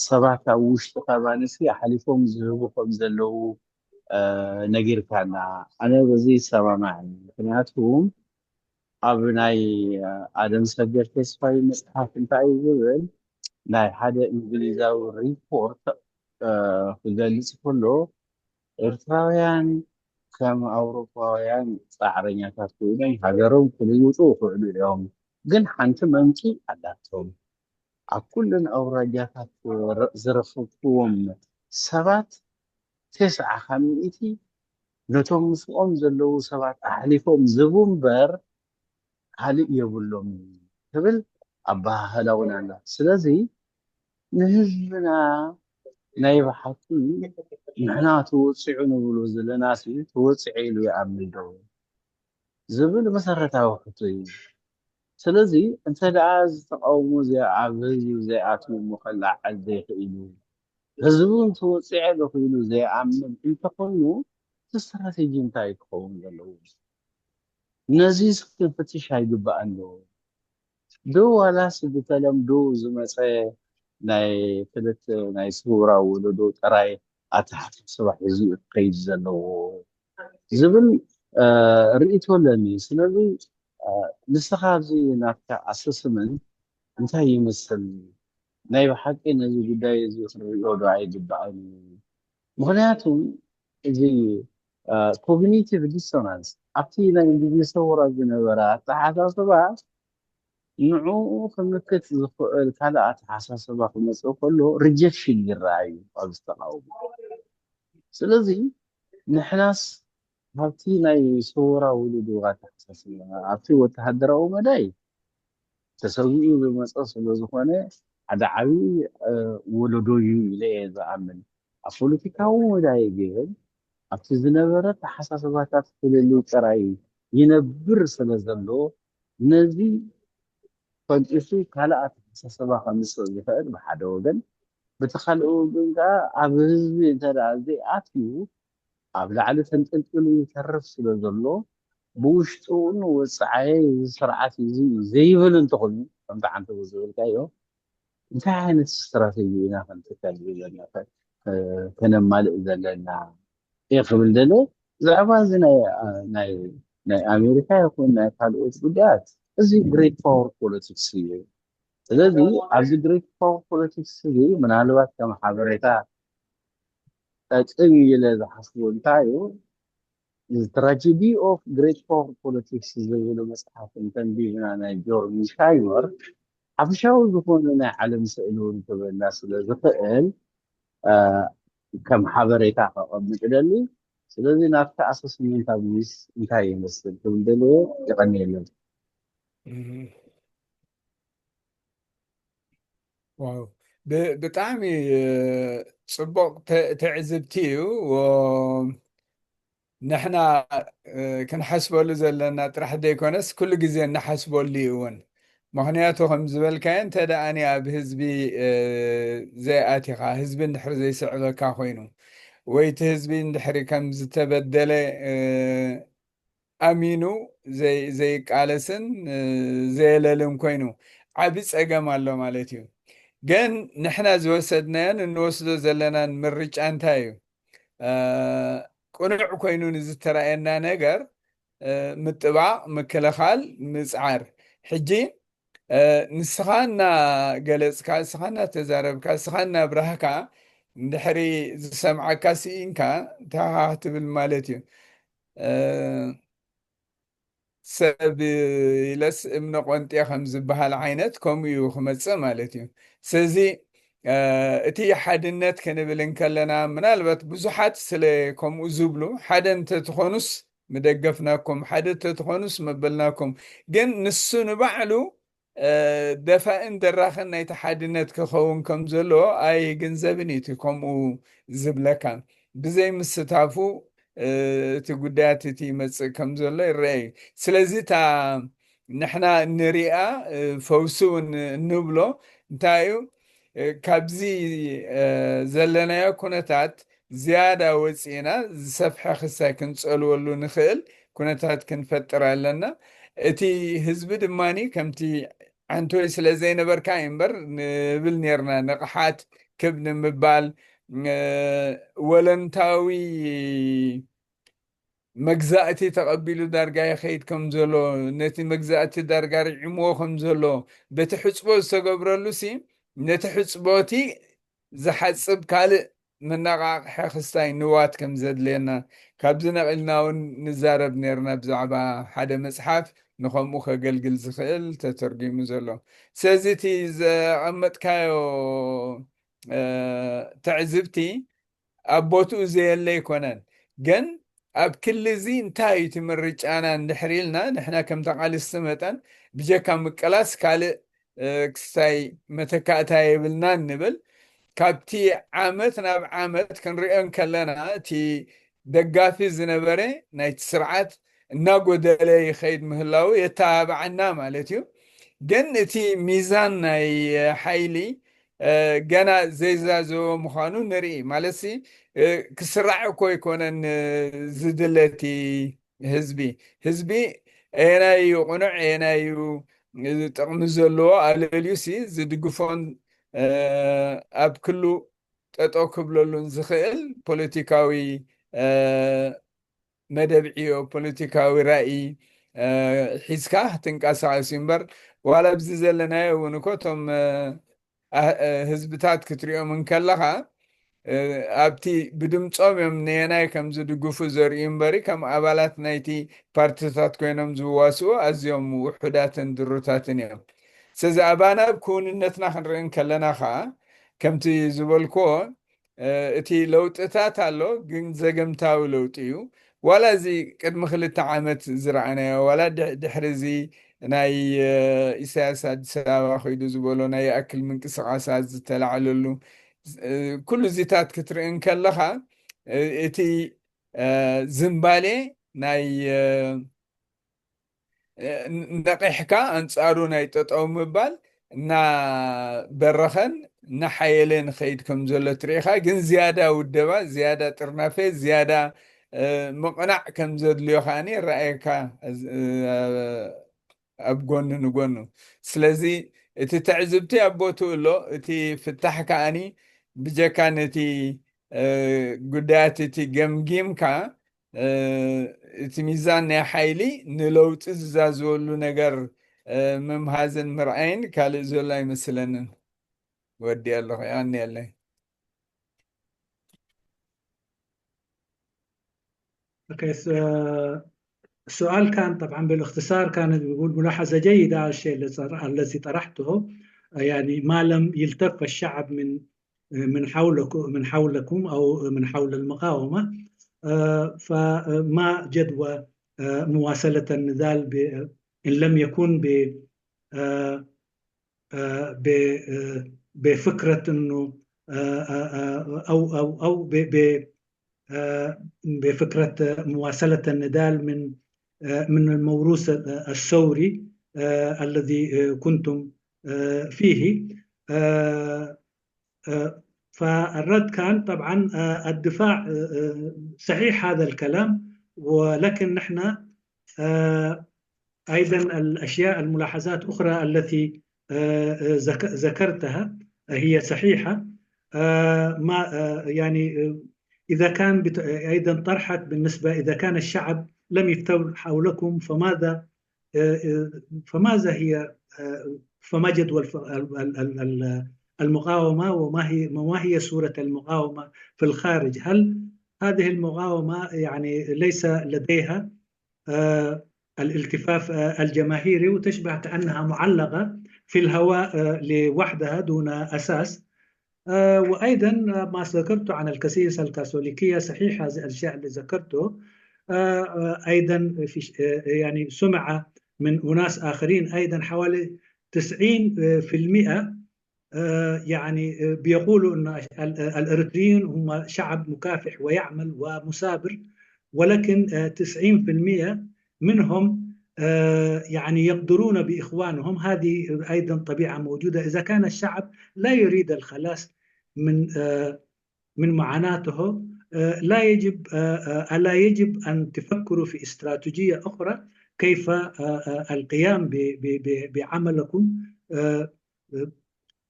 ሰባት ኣብ ውሽጢ ከባንሲ ሓሊፎም ዝህቡ ከም ዘለዉ ነጊርካና። ኣነ በዚ ይሰማማዕ። ምክንያቱ ኣብ ናይ ኣደም ሰገድ ተስፋይ መፅሓፍ እንታይ እዩ ዝብል ናይ ሓደ እንግሊዛዊ ሪፖርት ክገልፅ ከሎ ኤርትራውያን ከም ኣውሮፓውያን ፃዕረኛታት ኮይኖም ሃገሮም ክልውጡ ይኽእሉ እዮም፣ ግን ሓንቲ መንቂ ኣላቶም። ኣብ ኩለን ኣውራጃታት ዝረኸብክዎም ሰባት ተስዓ ካብ ሚእቲ ነቶም ምስኦም ዘለዉ ሰባት ኣሕሊፎም ዝቡ እምበር ካልእ የብሎም ትብል ኣበሃህላ እውን ኣላ። ስለዚ ንህዝብና ናይ ብሓቂ ንሕና ተወፂዑ ንብሎ ዘለና ሲ ተወፂዐ ኢሉ ይኣምን ዶ ዝብል መሰረታዊ ሕቶ እዩ። ስለዚ እንተ ደኣ እዚ ተቃውሞ እዚ ኣብ ህዝቢ ዘይኣትዉ እሞ ከለዓዕል ዘይኽእሉ ህዝቡ ተወፂዐ ዶ ክኢሉ ዘይኣምን እንተኾይኑ እቲ ስትራቴጂ እንታይ ክኸውን ዘለዎ? ነዚ ክንፍትሽ ኣይግባእን ዶ? ዶ ዋላስ ብተለምዶ ዝመፀ ናይ ክልተ ናይ ስውራ ወለዶ ጥራይ ኣተሓሳስባ ሒዙ እዩ ክኸይድ ዘለዎ ዝብል ርእይቶ ኣለኒ። ስለዚ ንስኻ ኣብዚ ናትካ ኣሰስመንት እንታይ ይመስል? ናይ ብሓቂ ነዚ ጉዳይ እዚ ክንሪኦ ዶ ኣይግባእን? ምኽንያቱም እዚ ኮግኒቲቭ ዲሶናንስ ኣብቲ ናይ እንግሊዝ ሰውራ ዝነበረ ኣተሓሳስባ ንዕኡ ክምክት ዝኽእል ካልእ ኣተሓሳስባ ክመፅእ ከሎ ሪጀክሽን ይረኣዩ ኣብዚ ተቃውሞ። ስለዚ ንሕናስ ኣብቲ ናይ ሰውራ ውሉድ ኣተሓሳስባ ኣብቲ ወተሃደራዊ መዳይ ተሰዊኡ ዝመፀ ስለዝኾነ ሓደ ዓብዪ ወለዶ እዩ ኢለ እየ ዝኣምን። ኣብ ፖለቲካዊ መዳይ ግን ኣብቲ ዝነበረ ኣተሓሳስባታት ፍልልይ ጥራይ ይነብር ስለ ዘሎ ነዚ ፈንጢሱ ካልእ ኣተሓሳስባ ከምፅእ ዝኽእል ብሓደ ወገን፣ በቲ ካልእ ወገን ከዓ ኣብ ህዝቢ እንተ ደኣ ዘይኣትዩ ኣብ ላዕሊ ተንጠልጢሉ ይተርፍ ስለ ዘሎ ብውሽጡ እውን ወፃዓየ እዚ ስርዓት እዚ እዩ ዘይብል እንተኾይኑ ከምቲ ዓንተቦ ዝበልካዮ እንታይ ዓይነት ስትራተጂ ኢና ክንጥቀም ዘለና ከነማልእ ዘለና እየ ክብል ደለ ብዛዕባ እዚ ናይ ኣሜሪካ ይኹን ናይ ካልኦት ጉዳያት እዚ ግሬት ፓወር ፖለቲክስ እዩ። ስለዚ ኣብዚ ግሬት ፓወር ፖለቲክስ እዚ ምናልባት ከም ሓበሬታ ጠቅም ኢለ ዝሓስቡ እንታይ እዩ ትራጀዲ ኦፍ ግሬት ፓወር ፖለቲክስ ዝብል መፅሓፍ እንተንቢብና ናይ ጆርጅ ሻይመር ሓፈሻዊ ዝኾነ ናይ ዓለም ስእሊ እውን ክበና ስለ ዝኽእል ከም ሓበሬታ ከቐምጥ ደሊ። ስለዚ ናትካ ኣሰስመንት ኣብ ኒስ እንታይ ይመስል ክብል ደልዎ። የቐንየለን። ዋው፣ ብጣዕሚ ፅቡቅ ትዕዝብቲ እዩ። ንሕና ክንሓስበሉ ዘለና ጥራሕ ዘይኮነስ ኩሉ ግዜ እንሓስበሉ እዩ እውን። ምክንያቱ ከም ዝበልካዮ እንተ ደኣኒ ኣብ ህዝቢ ዘይኣቲኻ፣ ህዝቢ እንድሕር ዘይስዕበካ ኮይኑ ወይ እቲ ህዝቢ እንድሕሪ ከም ዝተበደለ ኣሚኑ ዘይቃለስን ዘየለልን ኮይኑ ዓቢ ጸገም ኣሎ ማለት እዩ። ግን ንሕና ዝወሰድናዮን እንወስዶ ዘለናን ምርጫ እንታይ እዩ? ቅኑዕ ኮይኑ ንዝተራእየና ነገር ምጥባቕ፣ ምክልኻል፣ ምጽዓር። ሕጂ ንስኻ እናገለጽካ፣ ንስኻ እናተዛረብካ፣ ንስኻ እናብራህካ እንድሕሪ ዝሰምዓካ ስኢንካ እንታይ ክትብል ማለት እዩ? ሰብ ኢለስ እምነ ቆንጤ ከም ዝበሃል ዓይነት ከምኡ እዩ ክመፅእ ማለት እዩ። ስለዚ እቲ ሓድነት ክንብል እንከለና ምናልባት ብዙሓት ስለ ከምኡ ዝብሉ ሓደ እንተትኾኑስ ምደገፍናኩም፣ ሓደ እንተትኾኑስ መበልናኩም። ግን ንሱ ንባዕሉ ደፋእን ደራኽን ናይቲ ሓድነት ክኸውን ከም ዘለዎ ኣይግንዘብን እዩ እቲ ከምኡ ዝብለካ። ብዘይ ምስታፉ እቲ ጉዳያት እቲ ይመፅእ ከም ዘሎ ይረአ እዩ። ስለዚ እታ ንሕና እንሪኣ ፈውሲ እውን እንብሎ እንታይ እዩ? ካብዚ ዘለናዮ ኩነታት ዝያዳ ወፂእና ዝሰፍሐ ክሳይ ክንፀልወሉ ንኽእል ኩነታት ክንፈጥር ኣለና። እቲ ህዝቢ ድማ ከምቲ ዓንቶይ ስለ ዘይነበርካ እዩ እምበር ንብል ነርና። ንቕሓት ክብ ንምባል ወለንታዊ መግዛእቲ ተቐቢሉ ዳርጋ ይኸይድ ከም ዘሎ፣ ነቲ መግዛእቲ ዳርጋ ርዒምዎ ከም ዘሎ በቲ ሕፅቦ ዝተገብረሉ ሲ ነቲ ሕፅቦቲ ዝሓፅብ ካልእ መነቓቕሐ ክስታይ ንዋት ከም ዘድልየና ካብዚ ነቒልና እውን ንዛረብ ነርና ብዛዕባ ሓደ መፅሓፍ ንኸምኡ ከገልግል ዝኽእል ተተርጒሙ ዘሎ። ስለዚ እቲ ዘቐመጥካዮ ትዕዝብቲ ኣብ ቦትኡ ዘየለ ኣይኮነን። ግን ኣብ ክሊ እዚ እንታይ እዩ እቲ ምርጫና እንድሕር ኢልና ንሕና ከም ተቓልስቲ መጠን ብጀካ ምቅላስ ካልእ ክስታይ መተካእታ የብልናን ንብል። ካብቲ ዓመት ናብ ዓመት ክንሪኦ እንከለና እቲ ደጋፊ ዝነበረ ናይቲ ስርዓት እናጎደለ ይኸይድ ምህላው የተባብዓና ማለት እዩ። ግን እቲ ሚዛን ናይ ሓይሊ ገና ዘይዛዘወ ምዃኑ ንርኢ። ማለትሲ ክስራዕ እኮ ኣይኮነን ዝድለ እቲ ህዝቢ። ህዝቢ ኣየናይ እዩ ቅኑዕ፣ ኣየናይ እዩ ጥቕሚ ዘለዎ ኣለልዩሲ ዝድግፎን ኣብ ክሉ ጠጠው ክብለሉን ዝኽእል ፖለቲካዊ መደብ ዕዮ፣ ፖለቲካዊ ራእይ፣ እ፣ ሒዝካ ትንቀሳቐስ እዩ እምበር፣ ዋላ ኣብዚ ዘለናዮ እውን እኮ እቶም፣ እ፣ ኣ-፣ እ፣ ህዝብታት ክትሪኦም እንከለኻ፣ እ፣ ኣብቲ ብድምፆም እዮም ነየናይ ከም ዝድግፉ ዘርእዩ እምበሪ፣ ከም ኣባላት ናይቲ ፓርቲታት ኮይኖም ዝዋስኡ ኣዝዮም ውሑዳትን ድሩታትን እዮም። ስለዚ ኣባና ኣብ ክውንነትና ክንርኢ እንከለና ኸዓ፣ ከምቲ ዝበልክዎ፣ እ፣ እቲ ለውጥታት ኣሎ፣ ግን ዘገምታዊ ለውጢ እዩ። ዋላ እዚ ቅድሚ ክልተ ዓመት ዝረኣናዮ፣ ዋላ ድ-፣ ድሕሪ እዚ ናይ፣ እ፣ ኢሳያስ ኣዲስ ኣበባ ከይዱ ዝበሎ ናይ ይኣክል ምንቅስቓሳት ዝተላዕለሉ፣ እ፣ ኩሉ እዚታት ክትርኢ እንከለኻ፣ እ፣ እቲ፣ እ፣ ዝምባሌ ናይ፣ እ፣ እ፣ ነቒሕካ ኣንጻሩ ናይ ጠጠው ምባል እናበረኸን እናሓየለን ኸይድ ከም ዘሎ ትርኢ ኢኻ። ግን ዝያዳ ውደባ፣ ዝያዳ ጥርናፈ፣ ዝያዳ፣ እ፣ ምቕናዕ ከም ዘድልዮ ከኣኒ ይረኣየካ፣ እ፣ ኣብ ጎኒ ንጎኑ። ስለዚ እቲ ትዕዝብቲ ኣብ ቦትኡ ኣሎ፣ እቲ ፍታሕ ከኣኒ ብጀካ ነቲ፣ እ፣ ጉዳያት እቲ ገምጊምካ፣ እ፣ እቲ ሚዛን ናይ ሓይሊ ንለውጢ ዝዛዝወሉ ነገር፣ እ፣ ምምሃዝን ምርኣይን ካልእ ዘሎ ኣይመስለንን። ወዲ ኣለኹ፣ የቐንየለይ። أوكي، س-، السؤال كان طبعًا بالاختصار، كان بيقول ملاحظة جيدة على الشيء اللي صار-، الذي طرحته، يعني ما لم يلتف الشعب من، من حولكم، من حولكم أو من حول المقاومة، آه، فما جدوى، آه، مواصلة النضال ب-، إن لم يكن ب-، آه، آه، ب-، آه، بفكرة إنه، آه، آه، آه، أو، أو، أو ب-، ب-، آه، بفكرة مواصلة النضال من، آه، من الموروث الثوري، آه، الذي، آه، كنتم، آه، فيه. آه، آه، فالرد كان طبعًا، آه، الدفاع، آه، آه، صحيح هذا الكلام، ولكن نحن، آه، أيضًا الأشياء، الملاحظات أخرى التي، آه، آه، ذك-، ذكرتها هي صحيحة. آه، ما، آه، يعني، آه، إذا كان بت-، أيضًا طرحت بالنسبة، إذا كان الشعب لم يفتر حولكم، فماذا، آه، آه، فماذا هي، آه، فما جدوى الف-، ال-، ال-، ال-، ال-، المقاومة، وما هي، وما هي صورة المقاومة في الخارج؟ هل هذه المقاومة، يعني، ليس لديها، آه، الالتفاف، آه، الجماهيري، وتشبه كأنها معلقة في الهواء، آه، لوحدها دون أساس؟ آه، وأيضًا، آه، ما ذكرته عن الكنيسة الكاثوليكية، صحيح هذه الأشياء اللي ذكرته. آه، آه، أيضًا في ش-، آه، يعني سمع من أناس آخرين أيضًا حوالي تسعين في المئة، آه، يعني، آه، بيقولوا إنه ال-، الإريتريين هم شعب مكافح ويعمل ومثابر، ولكن، آه، تسعين في المئة منهم، آه، يعني يغدرون بإخوانهم. هذه أيضًا طبيعة موجودة. إذا كان الشعب لا يريد الخلاص من، آه، من معاناته، آه، لا يجب، آه، آه، ألا يجب أن تفكروا في استراتيجية أخرى كيف، آه، آه، القيام ب-، ب-، ب-، بعملكم، آه، آه،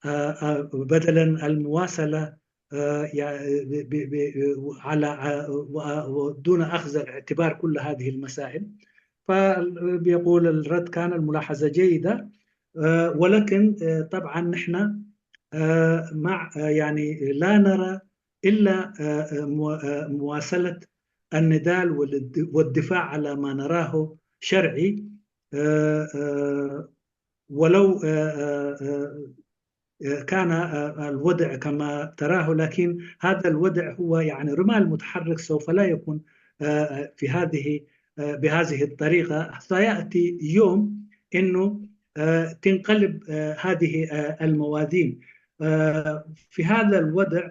آه، بدلًا المواصلة، آه، يع-، ب-، ب-، ب-، على، آه، و-، ودون أخذ الاعتبار كل هذه المسائل. فبيقول الرد كان الملاحظة جيدة، آه، ولكن، آه، طبعًا نحن، آه، مع، آه، يعني لا نرى إلا، آه، آه، مو-، آه، مواصلة النضال والد-، والدفاع على ما نراه شرعي، آه، آه، ولو، آه، آه، آه، آه، كان، آه، الوضع كما تراه، لكن هذا الوضع هو يعني رمال متحرك، سوف لا يكون، آه، آه، في هذه، آه، بهذه الطريقة. سيأتي يوم إنه، آه، تنقلب، آه، هذه، آه، الموازين. آه، في هذا الوضع،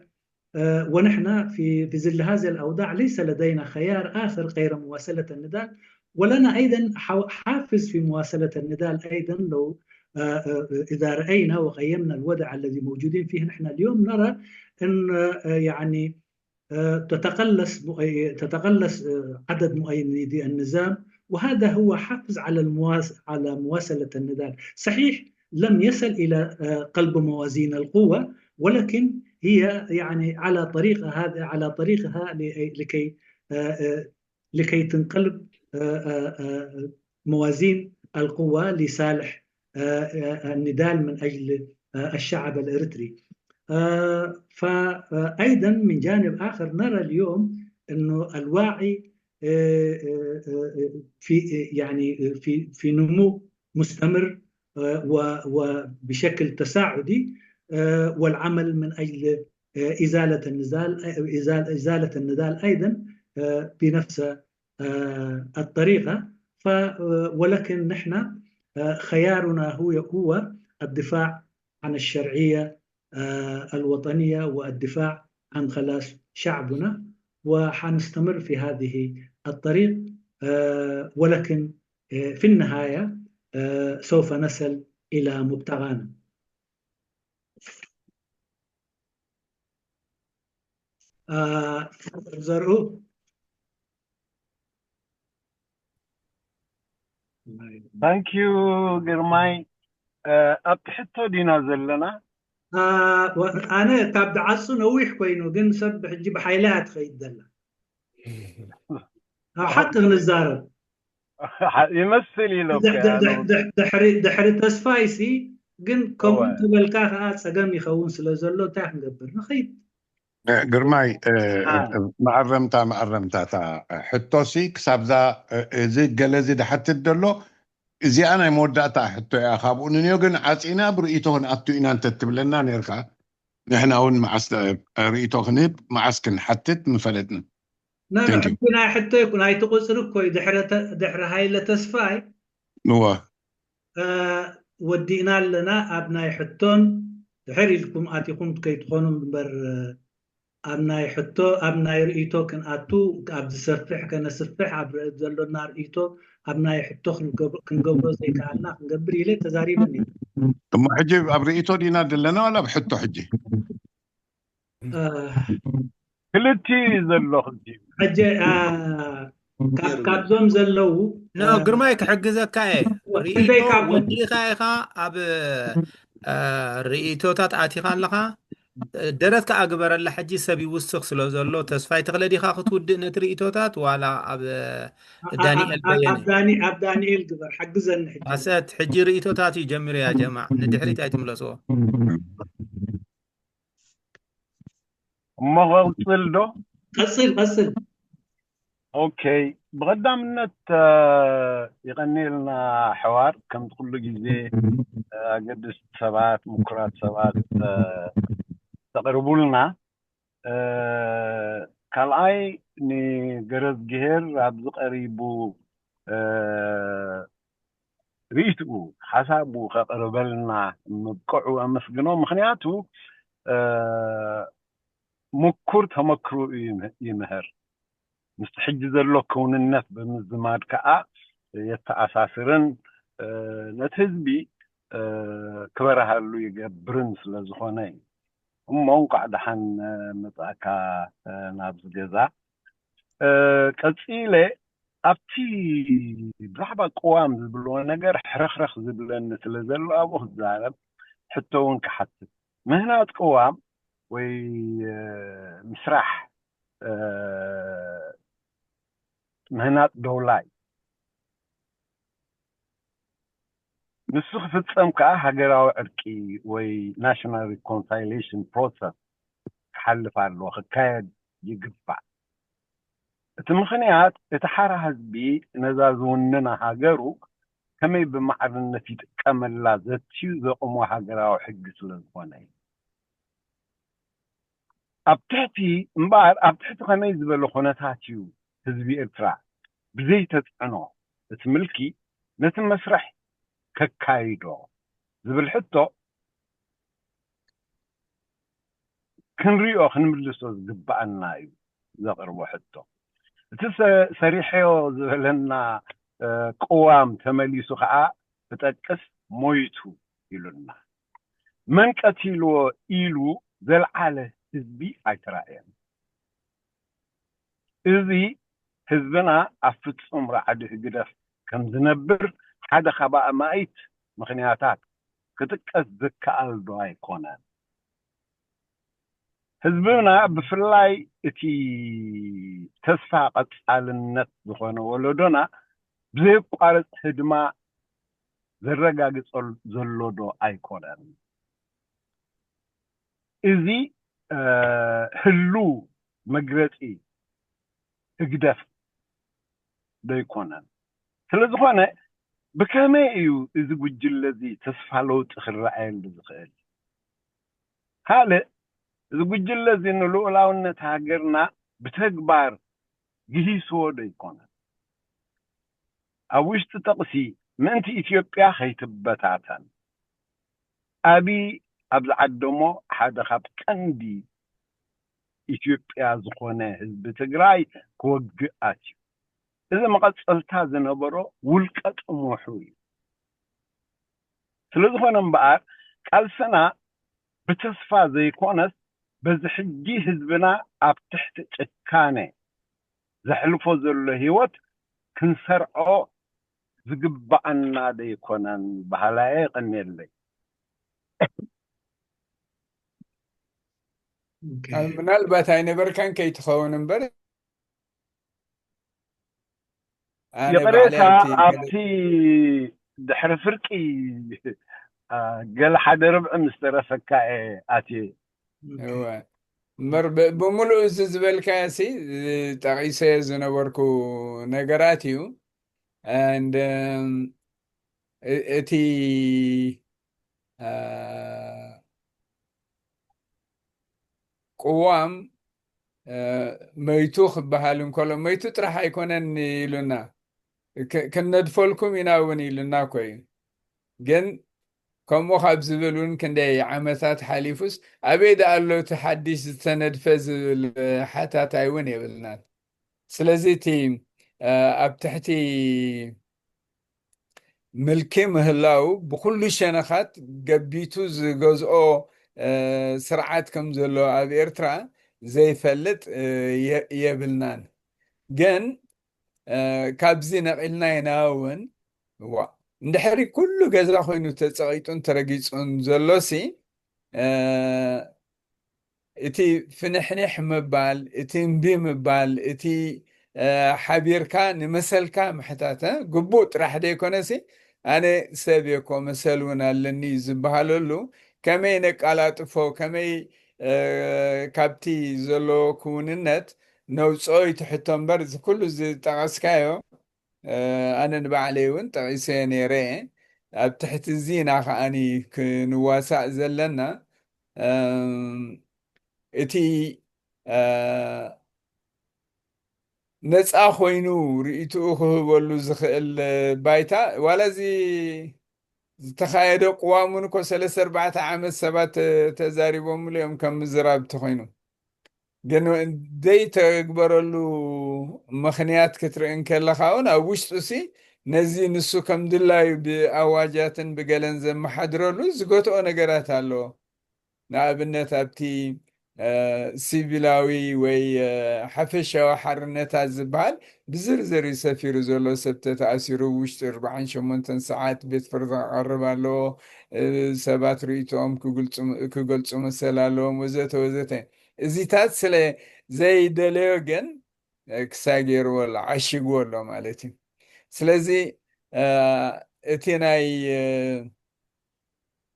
آه، ونحن في، في ظل هذه الأوضاع ليس لدينا خيار آخر غير مواصلة النضال، ولنا أيضًا حو-، حافز في مواصلة النضال أيضًا. لو، آه، آه، إذا رأينا وقيمنا الوضع الذي موجودين فيه نحن اليوم، نرى أن، آه، يعني، آه، تتقلص مؤي-، تتقلص، آه، عدد مؤيدي النظام، وهذا هو حافز على المواس-، على مواصلة النضال. صحيح، لم يصل إلى، آه، قلب موازين القوة، ولكن هي يعني على طريق هذا، على طريقها ل-، لكي، آه، آه، لكي تنقلب، آه، آه، آه، موازين القوى لصالح النضال من أجل الشعب الإريتري. فأيضا من جانب آخر نرى اليوم أنه الوعي في يعني في في نمو مستمر وبشكل تصاعدي، والعمل من أجل إزالة النزال إزالة النضال أيضا بنفس الطريقة. ولكن نحن خيارنا هو هو الدفاع عن الشرعية الوطنية والدفاع عن خلاص شعبنا، وحنستمر في هذه الطريق، ولكن في النهاية سوف نصل إلى مبتغانا. ዘርኡ Thank you ግርማይ። ኣብቲ ሕቶ ዲና ዘለና? ኣነ ካብ ድዓሱ ነዊሕ ኮይኑ፣ ግን ሰብ ሕጂ ብሓይላ እያ ትኸይድ ዘላ። ኣብ ሓቂ ክንዛረብ ይመስል ኢሎ ድሕሪ ተስፋይሲ፣ ግን ከምኡ ተበልካ ከዓ ፀገም ይኸውን ስለ ዘሎ እንታይ ክንገብር ንኸይድ? ግርማይ፣ መኣረምታ መኣረምታ እታ ሕቶሲ ክሳብዛ፣ እዚ ገለ እዚ ድሓትት ዘሎ እዚኣ ናይ መወዳእታ ሕቶ እያ። ካብኡ ንንዮ ግን ዓፂና ብርእይቶ ክንኣቱ ኢና እንተትብለና ነርካ፣ ንሕና እውን መዓስ ርእይቶ ክንህብ መዓስ ክንሓትት ምፈለጥና። ናይ ሕቶ ይኩን ኣይቲ ቁፅሪ እኮ እዩ ድሕሪ ሃይለ ተስፋይ እወ ወዲእና ኣለና። ኣብ ናይ ሕቶን ድሕር ኢልኩም ኣቲኹም ከይትኾኑ እምበር፣ ኣብ ናይ ሕቶ ኣብ ናይ ርእይቶ ክንኣቱ፣ ኣብ ዝሰፍሕ ከነስፍሕ፣ ኣብ ዘሎና ርእይቶ ኣብ ናይ ሕቶ ክንገብሮ ዘይከኣልና ክንገብር ኢለ ተዛሪበ ነይረ። እሞ ሕጂ ኣብ ርእይቶ ዲና ዘለና ዋላ ኣብ ሕቶ? ሕጂ ክልቲኡ ዘሎ ክልቲኡ ሕጂ ካብዞም ዘለዉ ግርማይ ክሕግዘካ እየ። ርኢቶ ወዲእኻ ኢኻ ኣብ ርእይቶታት ኣቲኻ ኣለኻ። ደረት ከኣ ግበረላ። ሕጂ ሰብ ይውስኽ ስለ ዘሎ ተስፋይ ተኽለ ዲኻ ክትውድእ ነቲ ርእይቶታት ዋላ ኣብ ዳንኤል በየነ? ኣብ ዳንኤል ግበር፣ ሓግዘኒ ሕጂ። ኣሰት ሕጂ ርእይቶታት እዩ ጀሚሩ። ያ ጀማዕ ንድሕሪት ኣይትምለስዎ። እሞ ቀፅል ዶ? ቀፅል ቀፅል። ኦኬ፣ ብቐዳምነት ይቐኒልና ሕዋር ከምቲ ኩሉ ግዜ ኣገድስቲ ሰባት ምኩራት ሰባት ተቕርቡልና። ካልኣይ ንገረዝግሄር ኣብዚ ቀሪቡ ርእይትኡ ሓሳቡ ከቕርበልና ምብቅዑ ኣመስግኖ። ምኽንያቱ ምኩር ተመክሮ ይምህር፣ ምስቲ ሕጂ ዘሎ ክውንነት ብምዝማድ ከዓ የተኣሳስርን ነቲ ህዝቢ ክበረሃሉ ይገብርን ስለ ዝኾነ እዩ። እሞ እንኳዕ ደሓን መጻእካ ናብዚ ገዛ። ቀጺለ ኣብቲ ብዛዕባ ቅዋም ዝብልዎ ነገር ሕርኽርኽ ዝብለኒ ስለ ዘሎ ኣብኡ ክዛረብ ሕቶ እውን ክሓትት። ምህናጽ ቅዋም ወይ ምስራሕ ምህናጽ ደውላይ ንሱ ክፍጸም ከኣ ሃገራዊ ዕርቂ ወይ ናሽናል ሪኮንሳይሌሽን ፕሮሰስ ክሓልፍ ኣለዎ፣ ክካየድ ይግባእ። እቲ ምኽንያት እቲ ሓራ ህዝቢ ነዛ ዝውንና ሃገሩ ከመይ ብማዕርነት ይጥቀመላ ዘትዩ ዘቑሞ ሃገራዊ ሕጊ ስለ ዝኾነ እዩ። ኣብ ትሕቲ እምበኣር ኣብ ትሕቲ ከመይ ዝበለ ኩነታት እዩ ህዝቢ ኤርትራ ብዘይ ተጽዕኖ እቲ ምልኪ ነቲ መስርሕ ከካይዶ ዝብል ሕቶ ክንሪኦ ክንምልሶ ዝግባኣና እዩ ዘቕርቦ ሕቶ። እቲ ሰሪሐዮ ዝበለና ቅዋም ተመሊሱ ከዓ ክጠቅስ ሞይቱ ኢሉና። መን ቀቲልዎ ኢሉ ዘልዓለ ህዝቢ ኣይተራእየን። እዚ ህዝብና ኣብ ፍጹም ራዕዲ ህግደፍ ከም ዝነብር ሓደ ካብ ኣማኢት ምኽንያታት ክጥቀስ ዝከኣል ዶ ኣይኮነን? ህዝብና ብፍላይ እቲ ተስፋ ቀጻልነት ዝኾነ ወለዶና ብዘየቋርፅ ህድማ ዘረጋግፀ ዘሎ ዶ ኣይኮነን? እዚ ህሉው መግለፂ ህግደፍ ዶ ኣይኮነን? ስለዝኾነ ብከመይ እዩ እዚ ጉጅለ እዚ ተስፋ ለውጢ ክረኣየሉ ዝኽእል? ካልእ፣ እዚ ጉጅለ እዚ ንልኡላውነት ሃገርና ብተግባር ግሂስዎ ዶ ኣይኮነን? ኣብ ውሽጢ ጥቕሲ ምእንቲ ኢትዮጵያ ከይትበታተን ኣብይ ኣብ ዝዓደሞ ሓደ ካብ ቀንዲ ኢትዮጵያ ዝኾነ ህዝቢ ትግራይ ክወግእ ኣትዩ። እዚ መቐፀልታ ዝነበሮ ውልቀ ጥሙሑ እዩ። ስለዝኾነ እምበኣር ቃልስና ብተስፋ ዘይኮነስ በዚ ሕጂ ህዝብና ኣብ ትሕቲ ጭካነ ዘሕልፎ ዘሎ ህይወት ክንሰርዖ ዝግባኣና ዶ ኣይኮነን በሃላይ እየ። የቐንየለይ። ምናልባት ኣይነበርካን ከይትኸውን እምበር ይቕሬታ ኣብቲ ድሕሪ ፍርቂ ገለ ሓደ ርብዒ ምስ ተረፈካ እየ ኣትየ። እምበር ብምሉእ እዚ ዝበልካዮ ሲ ጠቒሰ ዝነበርኩ ነገራት እዩ። And እቲ ቅዋም መይቱ ክበሃል እንከሎ መይቱ ጥራሕ ኣይኮነን ኢሉና፣ ክነድፈልኩም ኢና እውን ኢሉና እኮ እዩ። ግን ከምኡ ካብ ዝብል እውን ክንደይ ዓመታት ሓሊፉስ ኣበይ ደኣ ኣሎ እቲ ሓድሽ ዝተነድፈ ዝብል ሓታታይ እውን የብልናን። ስለዚ እቲ ኣብ ትሕቲ ምልኪ ምህላው ብኩሉ ሸነኻት ገቢቱ ዝገዝኦ ስርዓት ከም ዘሎ ኣብ ኤርትራ ዘይፈልጥ የብልናን። ግን ካብዚ ነቒልና ኢና እውን እዋ እንድሕሪ ኩሉ ገዛ ኮይኑ ተፀቒጡን ተረጊፁን ዘሎሲ እቲ ፍንሕንሕ ምባል፣ እቲ እምቢ ምባል፣ እቲ ሓቢርካ ንመሰልካ ምሕታት ግቡእ ጥራሕ ዘይኮነሲ ኣነ ሰብ እየ እኮ መሰል እውን ኣለኒ ዝበሃለሉ ከመይ ነቃላጥፎ፣ ከመይ ካብቲ ዘሎ ክውንነት ነውፅኦ እዩ እቲ ሕቶ እምበር እዚ ኩሉ ዝጠቐስካዮ ኣነ ንባዕለይ እውን ጠቒሰ ነይረ። ኣብ ትሕቲ እዚ ኢና ከዓኒ ክንዋሳእ ዘለና። እቲ ነፃ ኮይኑ ርእይትኡ ክህበሉ ዝኽእል ባይታ ዋላ እዚ ዝተኻየደ ቅዋም እውን እኮ ሰለስተ ኣርባዕተ ዓመት ሰባት ተዛሪቦምሉ እዮም ከም ምዝራብ ተኾይኑ። ግን ዘይተግበረሉ ምኽንያት ክትርኢ እንከለኻ እውን ኣብ ውሽጡ ሲ ነዚ ንሱ ከም ድላዩ ብኣዋጃትን ብገለን ዘመሓድረሉ ዝገትኦ ነገራት ኣለዎ። ንኣብነት ኣብቲ ሲቪላዊ ወይ ሓፈሻዊ ሓርነታት ዝበሃል ብዝርዝር እዩ ሰፊሩ ዘሎ። ሰብ ተተኣሲሩ ውሽጢ ኣርባዓን ሸሞንተን ሰዓት ቤት ፍርዲ ክቐርብ ኣለዎ። ሰባት ርእይቶኦም ክገልፁ መሰል ኣለዎም ወዘተ ወዘተ። እዚታት ስለ ዘይደለዮ ግን ክሳይ ገይርዎ ኣሎ፣ ዓሽግዎ ኣሎ ማለት እዩ። ስለዚ እቲ ናይ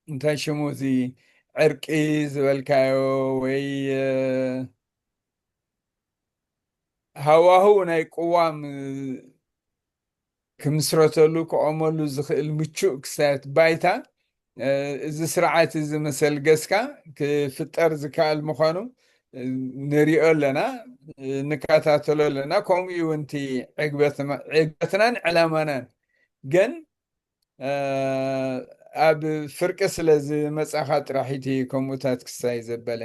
እንታይ ሽሙ እዚ ዕርቂ ዝበልካዮ ወይ ሃዋህው ናይ ቅዋም ክምስረተሉ ክቆመሉ ዝኽእል ምቹእ ክሳየት ባይታ እዚ ስርዓት እዚ መሰል ገስካ ክፍጠር ዝከኣል ምዃኑ ንሪኦ ኣለና፣ ንከታተሎ ኣለና። ከምኡ እውን እቲ ዕግበትናን ዕላማናን ግን ኣብ ፍርቂ ስለ ዝመጻኻ ጥራሕ እቲ ከምኡታት ክሳይ ዘበለ።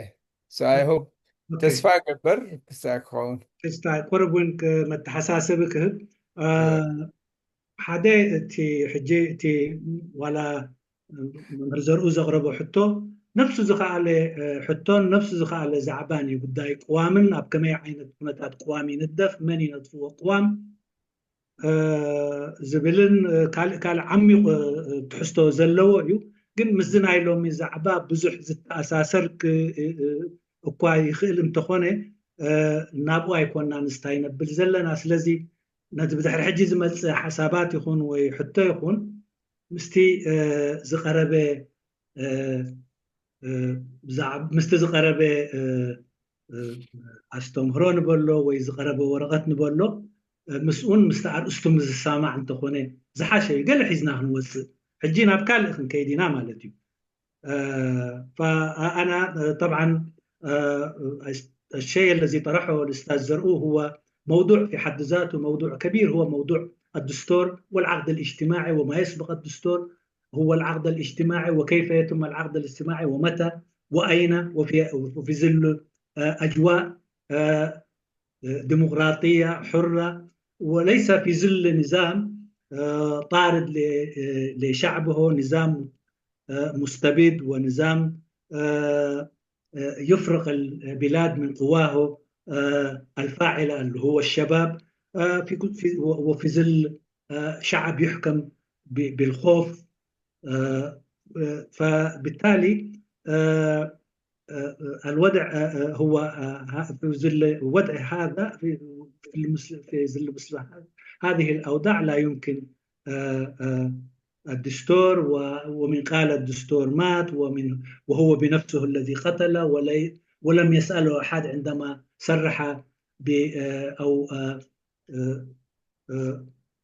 So I hope ተስፋ ገበር ክሳይ ክኸውን። ክስታይ ቁርብ እውን መተሓሳሰቢ ክህብ ሓደ እቲ ሕጂ እቲ ዋላ መምህር ዘርኡ ዘቕረቦ ሕቶ ነፍሱ ዝኸኣለ ሕቶን ነፍሱ ዝኸኣለ ዛዕባን እዩ። ጉዳይ ቅዋምን ኣብ ከመይ ዓይነት ኩነታት ቅዋም ይንደፍ፣ መን ይነጥፍዎ ቅዋም ዝብልን ካልእ ካልእ ዓሚቕ ትሕዝቶ ዘለዎ እዩ። ግን ምስዚ ናይ ሎሚ ዛዕባ ብዙሕ ዝተኣሳሰር እኳ ይኽእል እንተኾነ ናብኡ ኣይኮናን ስታይ ነብል ዘለና። ስለዚ ነቲ ብድሕሪ ሕጂ ዝመጽእ ሓሳባት ይኹን ወይ ሕቶ ይኹን ምስቲ ዝቀረበ ምስቲ ዝቀረበ ኣስተምህሮ ንበሎ ወይ ዝቀረበ ወረቐት ንበሎ ምስኡን ምስቲ ኣርእስቱ ዝሰማማዕ እንተኾነ ዝሓሸ እዩ። ገለ ሒዝና ክንወፅእ ሕጂ ናብ ካልእ ክንከይድ ኢና ማለት እዩ። فأنا طبعا الشيء الذي طرحه الأستاذ زرقو هو موضوع في حد ذاته، موضوع كبير، هو موضوع الدستور والعقد الاجتماعي وما يسبق الدستور، هو العقد الاجتماعي وكيف يتم العقد الاجتماعي ومتى وأين وفي وفي ظل أجواء ديمقراطية حرة، وليس في ظل نظام طارد لشعبه، نظام مستبد ونظام يفرق البلاد من قواه الفاعلة اللي هو الشباب في وفي ظل شعب يحكم بالخوف. فبالتالي الوضع هو في ظل وضع هذا في في ظل مثل هذه الأوضاع لا يمكن الدستور ومن قال الدستور مات ومن وهو بنفسه الذي قتل ولم يسأله أحد عندما صرح ب أو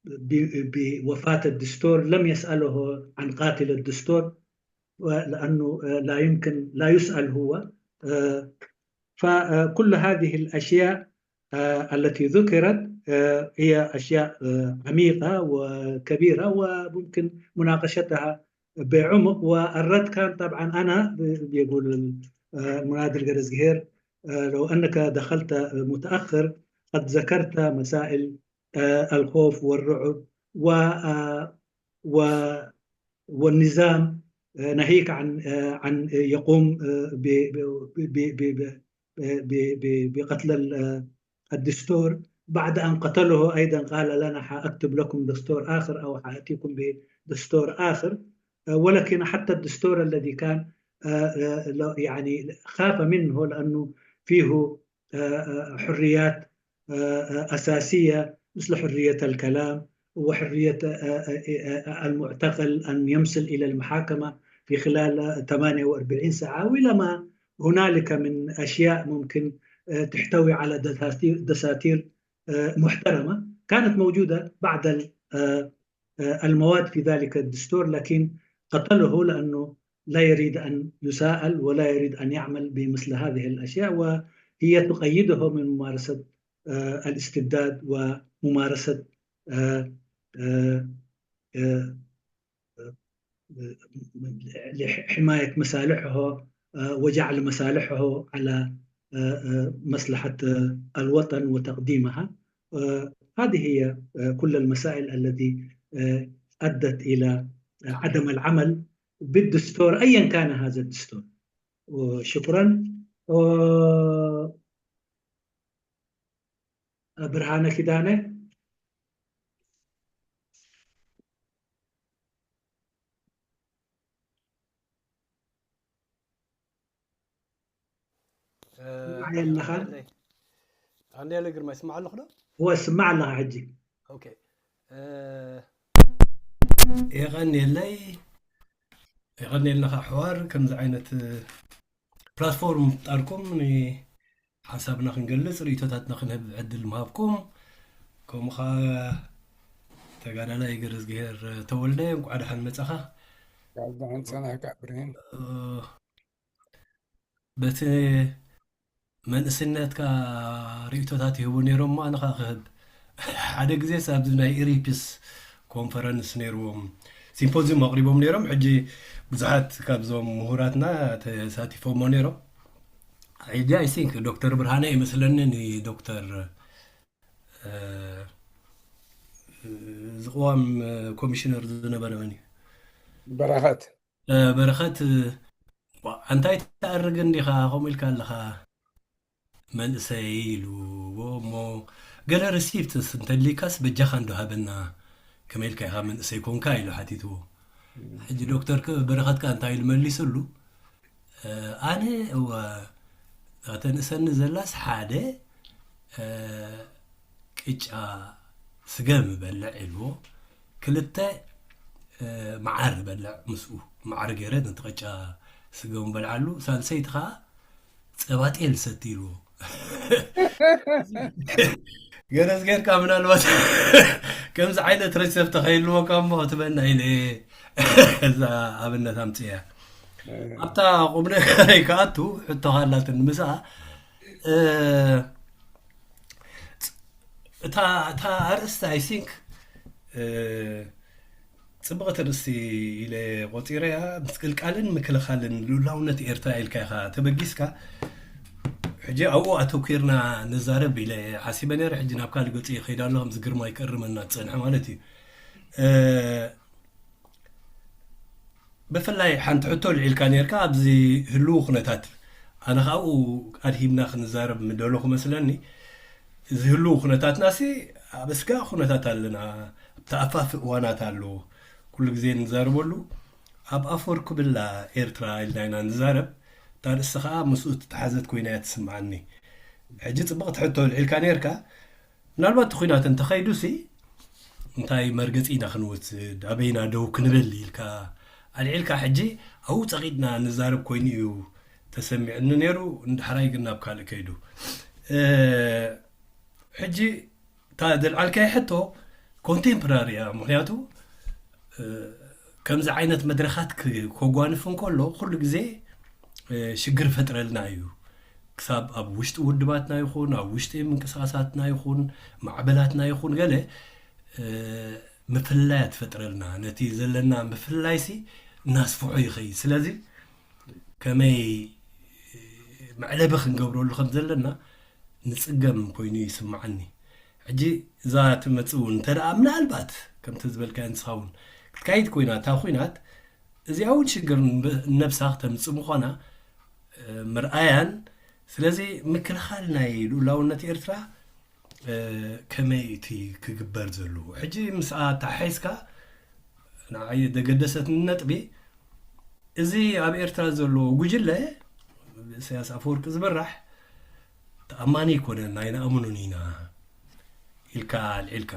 بوفاة الدستور لم يسأله عن قاتل الدستور لأنه لا يمكن لا يسأل هو. فكل هذه الأشياء التي ذكرت هي أشياء عميقة وكبيرة وممكن مناقشتها بعمق. والرد كان طبعا أنا بيقول المناضل قرزقهير لو أنك دخلت متأخر قد ذكرت مسائل الخوف والرعب و والنظام ناهيك عن عن يقوم بقتل الدستور. بعد أن قتله أيضا قال لنا حأكتب لكم دستور آخر أو حأتيكم بدستور آخر، ولكن حتى الدستور الذي كان يعني خاف منه لأنه فيه حريات أساسية مثل حرية الكلام وحرية المعتقل أن يمثل إلى المحاكمة في خلال ثمانية وأربعين ساعة، وإلى ما هنالك من أشياء ممكن تحتوي على دساتير محترمة كانت موجودة بعد المواد في ذلك الدستور، لكن قتله لأنه لا يريد أن يساءل ولا يريد أن يعمل بمثل هذه الأشياء، وهي تقيده من ممارسة الاستبداد وممارسة لحماية مصالحه وجعل مصالحه على مصلحة الوطن وتقديمها. هذه هي كل المسائل التي أدت إلى عدم العمل بالدستور أيا كان هذا الدستور. وشكرا. ብርሃነ ኪዳነ። ኣለኻ? ኣንዴለ ግርማ ይስማዕ ኣለኹ ዶ? እወ፣ ስማዕ ኣለኻ ሕጂ። ኦኬ። የቐንየለይ፣ የቐንየልና ኸዓ ሕዋር ከምዚ ዓይነት ፕላትፎርም ምፍጣርኩም ንሓሳብና ክንገልጽ ርእይቶታትና ክንህብ ዕድል ምሃብኩም፣ ከምኡ ኸዓ ተጋዳላይ ገረዝግሄር ተወልደ እንቋዕ ደሓን መጻኻ። ደሓን ጸናሕካ ብርሂን። በቲ መንእስነትካ ርእይቶታት ይህቡ ነይሮም፣ ኣነ ኸዓ ክህብ። ሓደ ግዜ ኣብዚ ናይ ኢሪፕስ ኮንፈረንስ ነይርዎም፣ ሲምፖዚዩም ኣቕሪቦም ነይሮም። ሕጂ ብዙሓት ካብዞም ምሁራትና ተሳቲፎሞ ነይሮም። ሕጂ ኣይ ቲንክ ዶክተር ብርሃነ ይመስለኒ ንዶክተር ዝቕዋም ኮሚሽነር ዝነበረ መን እዩ? በረኸት። በረኸት፣ እንታይ ትኣርግ እንዲኻ ከምኡ ኢልካ ኣለኻ? መንእሰይ ኢልዎ እሞ፣ ገለ ሪሲፕትስ እንተሊካስ በጃኻ እንዶ ሃበና፣ ከመይ ኢልካ ኢኻ መንእሰይ ኮንካ ኢሉ ሓቲትዎ። ሕጂ ዶክተር ከ-፣ በረኸት ከ እንታይ ኢሉ መሊስሉ? ኣነ እወ፣ ተንእሰኒ ዘላስ ሓደ ቅጫ ስገም በልዕ ኢልዎ። ክልተ መዓር በልዕ ምስኡ፣ መዓር ገይረ ነቲ ቅጫ ስገም በልዓሉ። ሳልሰይቲ ከዓ ጸባጤል ሰቲ ኢልዎ። ገረዝ ጌርካ ምናልባት ከምዚ ዓይነት ረሰብ ተኸይልዎ ካብ እሞ ክትበና ኢለ እዛ ኣብነት ኣምፅያ። ኣብታ ቁም ነገረይ ክኣቱ ሕቶ ካላትን ምስኣ እታ እታ ኣርእስቲ I think ጽብቕቲ ርእስቲ ኢለ ቆጺረያ። ምስቅልቃልን ምክልኻልን ልኡላውነት ኤርትራ ኢልካ ኢኻ ተበጊስካ። ሕጂ ኣብኡ ኣተኲርና ንዛረብ ኢለ ሓሲበ ነይረ። ሕጂ ናብ ካልእ ገጽ እየ ከይደ ኣለኹ። ምስ ግርማይ ክእርመና ዝጸንሐ ማለት እዩ። ብፍላይ ሓንቲ ሕቶ ልዒልካ ነርካ ኣብዚ ህልው ኩነታት፣ ኣነ ካብኡ ኣድሂብና ክንዛረብ ምደለኹ መስለኒ። እዚ ህልው ኩነታትና ሲ ኣብ እስጋ ኩነታት ኣለና። ኣብቲ ኣፋፊ እዋናት ኣሎ ኩሉ ግዜ ንዛረበሉ። ኣብ ኣፈር ክብላ ኤርትራ ኢልና ኢና ንዛረብ። እታ ርእሲ ከዓ ምስኡ እተተሓዘት ኮይና እያ ትስምዓኒ። ሕጂ ጽብቕቲ ሕቶ ልዒልካ ነርካ። ምናልባት እቲ ኩናት እንተኸይዱ ሲ እንታይ መርገፂ ኢና ክንወስድ፣ ኣበይና ደው ክንብል ኢልካ ኣልዒልካ። ሕጂ ኣብኡ ፀቒጥና ንዛረብ ኮይኑ እዩ ተሰሚዕኒ ነይሩ። ንዳሕራይ ግን ናብ ካልእ ከይዱ። ሕጂ እታ ዘልዓልካይ ሕቶ ኮንቴምፖራሪ እያ። ምክንያቱ ከምዚ ዓይነት መድረኻት ከጓንፍ እንከሎ ኩሉ ግዜ ሽግር ፈጥረልና እዩ። ክሳብ ኣብ ውሽጢ ውድባትና ይኹን ኣብ ውሽጢ ምንቅስቃሳትና ይኹን ማዕበላትና ይኹን ገለ ምፍላያ ትፈጥረልና። ነቲ ዘለና ምፍላይሲ እናስፍሖ ይኸይድ። ስለዚ ከመይ መዕለቢ ክንገብረሉ ከም ዘለና ንፅገም ኮይኑ ይስምዓኒ። ሕጂ እዛ ትመፅእ እውን እንተ ደኣ ምናልባት ከምቲ ዝበልካዮ ንስኻ እውን ክትካይድ ኮይና እታ ኩናት እዚኣ እውን ሽግር ነብሳ ክተምፅእ ምዃና ምርኣያን። ስለዚ ምክልኻል ናይ ልኡላውነት ኤርትራ ከመይ እቲ ክግበር ዘለዎ ሕጂ ምስኣ ተሓሒዝካ ንዓይ ደገደሰት ነጥቢ እዚ ኣብ ኤርትራ ዘሎ ጉጅለ ኢሳያስ ኣፈወርቂ ዝመራሕ ተኣማኒ ኣይኮነን ኣይንኣምኑን ኢና ኢልካ ኣልዒልካ።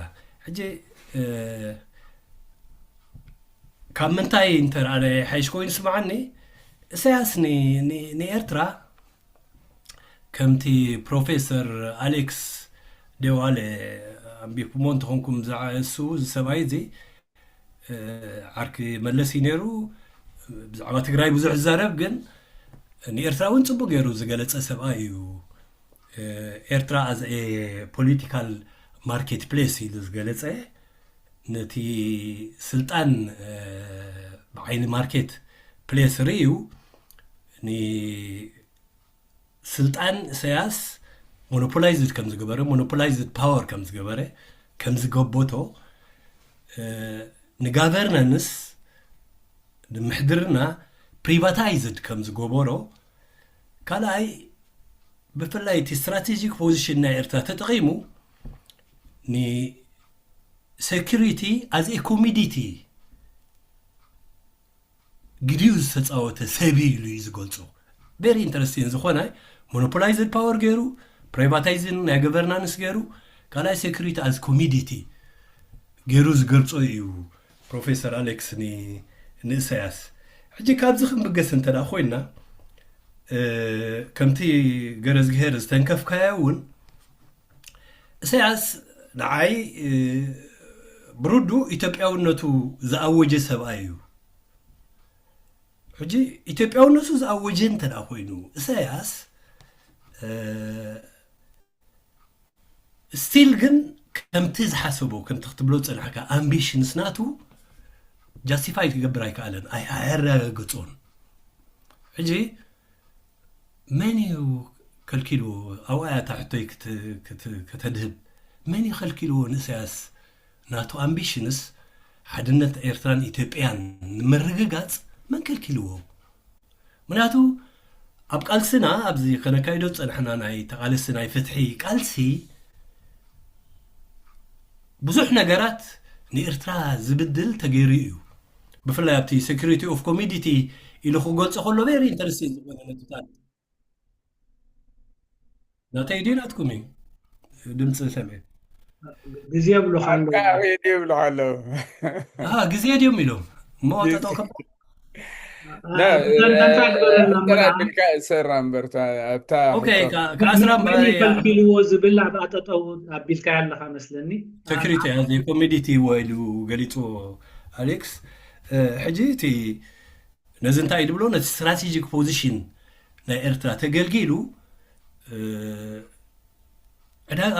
ሕጂ ካብ ምንታይ እንተረኣናዮ ሓይሽ ኮይኑ ስምዓኒ። ኢሳያስ ንኤርትራ ከምቲ ፕሮፌሰር ኣሌክስ ደዋለ ኣንቢብኩሞ እንተኾንኩም እሱ እዚ ሰብኣይ እዚ ዓርኪ መለስ እዩ ነይሩ። ብዛዕባ ትግራይ ብዙሕ ዝዛረብ ግን ንኤርትራ እውን ፅቡቅ ገይሩ ዝገለፀ ሰብኣይ እዩ። ኤርትራ as a political market place ኢሉ ዝገለፀ ነቲ ስልጣን ብዓይኒ ማርኬት ፕሌስ ርእዩ ስልጣን ኢሳያስ ሞኖፖላይዝድ ከም ዝገበረ፣ ሞኖፖላይዝድ ፓወር ከም ዝገበረ፣ ከም ዝገበቶ፣ ንጋቨርናንስ ንምሕድርና ፕሪቫታይዝድ ከም ዝገበሮ፣ ካልኣይ ብፍላይ እቲ ስትራቴጂክ ፖዚሽን ናይ ኤርትራ ተጠቒሙ ንሴኩሪቲ ኣዝ ኤ ኮሚዲቲ ግዲኡ ዝተፃወተ ሰብ ኢሉ እዩ ዝገልፆ። ቨሪ ኢንተረስቲን ዝኾነ ሞኖፖላይዝድ ፓወር ገይሩ ፕራይቫታይዝን ናይ ገቨርናንስ ገይሩ ካልኣይ ሴኩሪቲ ኣዝ ኮሚዲቲ ገይሩ ዝገልፆ እዩ ፕሮፌሰር ኣሌክስ ንእሳያስ። ሕጂ ካብዚ ክንብገስ እንተ ኮይንና ከምቲ ገረዝግሄር ዝተንከፍካዮ እውን እሳያስ ንዓይ ብርዱ ኢትዮጵያውነቱ ዝኣወጀ ሰብኣይ እዩ። ሕጂ ኢትዮጵያውነቱ ዝኣወጀ እንተ ኮይኑ እሳያስ ስቲል ግን ከምቲ ዝሓሰቦ ከምቲ ክትብሎ ዝፀናሕካ ኣምቢሽንስ ናቱ ጃስቲፋይ ክገብር ኣይከኣለን፣ ኣየረጋገፆን። ሕጂ መን እዩ ከልኪልዎ? ኣብኣ እያ እታ ሕቶይ ከተድህብ። መን እዩ ከልኪልዎ ንእሳያስ ናቱ ኣምቢሽንስ ሓድነት ኤርትራን ኢትዮጵያን ንምርግጋፅ መን ከልኪልዎ? ምክንያቱ ኣብ ቃልስና ኣብዚ ከነካይዶ ዝፀንሕና ናይ ተቓለስቲ ናይ ፍትሒ ቃልሲ ብዙሕ ነገራት ንኤርትራ ዝብድል ተገይሩ እዩ። ብፍላይ ኣብቲ ሴኩሪቲ ኦፍ ኮሚዲቲ ኢሉ ክገልፆ ከሎ ቨሪ ኢንተረስቲንግ ዝኾነ ነጥብታት ናተይ ድዩ ናትኩም እዩ ድምፂ ሰምዐ። ግዜ ይብሉኻ ኣለዉ። ኣካባቢ ይብሉ ኣለዉ። ግዜ ድዮም ኢሎም እሞ ጠጠው ከ እንታይ ግበረልና እሞ ንዓ ቢልካ ይሰራ እምበር ኣብታ ከኣስራ መን ይከልኪልዎ ዝብል ኣብ ኣጠጠው ኣቢልካ ኣለኻ መስለኒ። ሴኩሪቲ ኮሚዲቲ ወይሉ ገሊፁ ኣሌክስ። ሕጂ እቲ ነዚ እንታይ ድብሎ ነቲ ስትራቴጂክ ፖዚሽን ናይ ኤርትራ ተገልጊሉ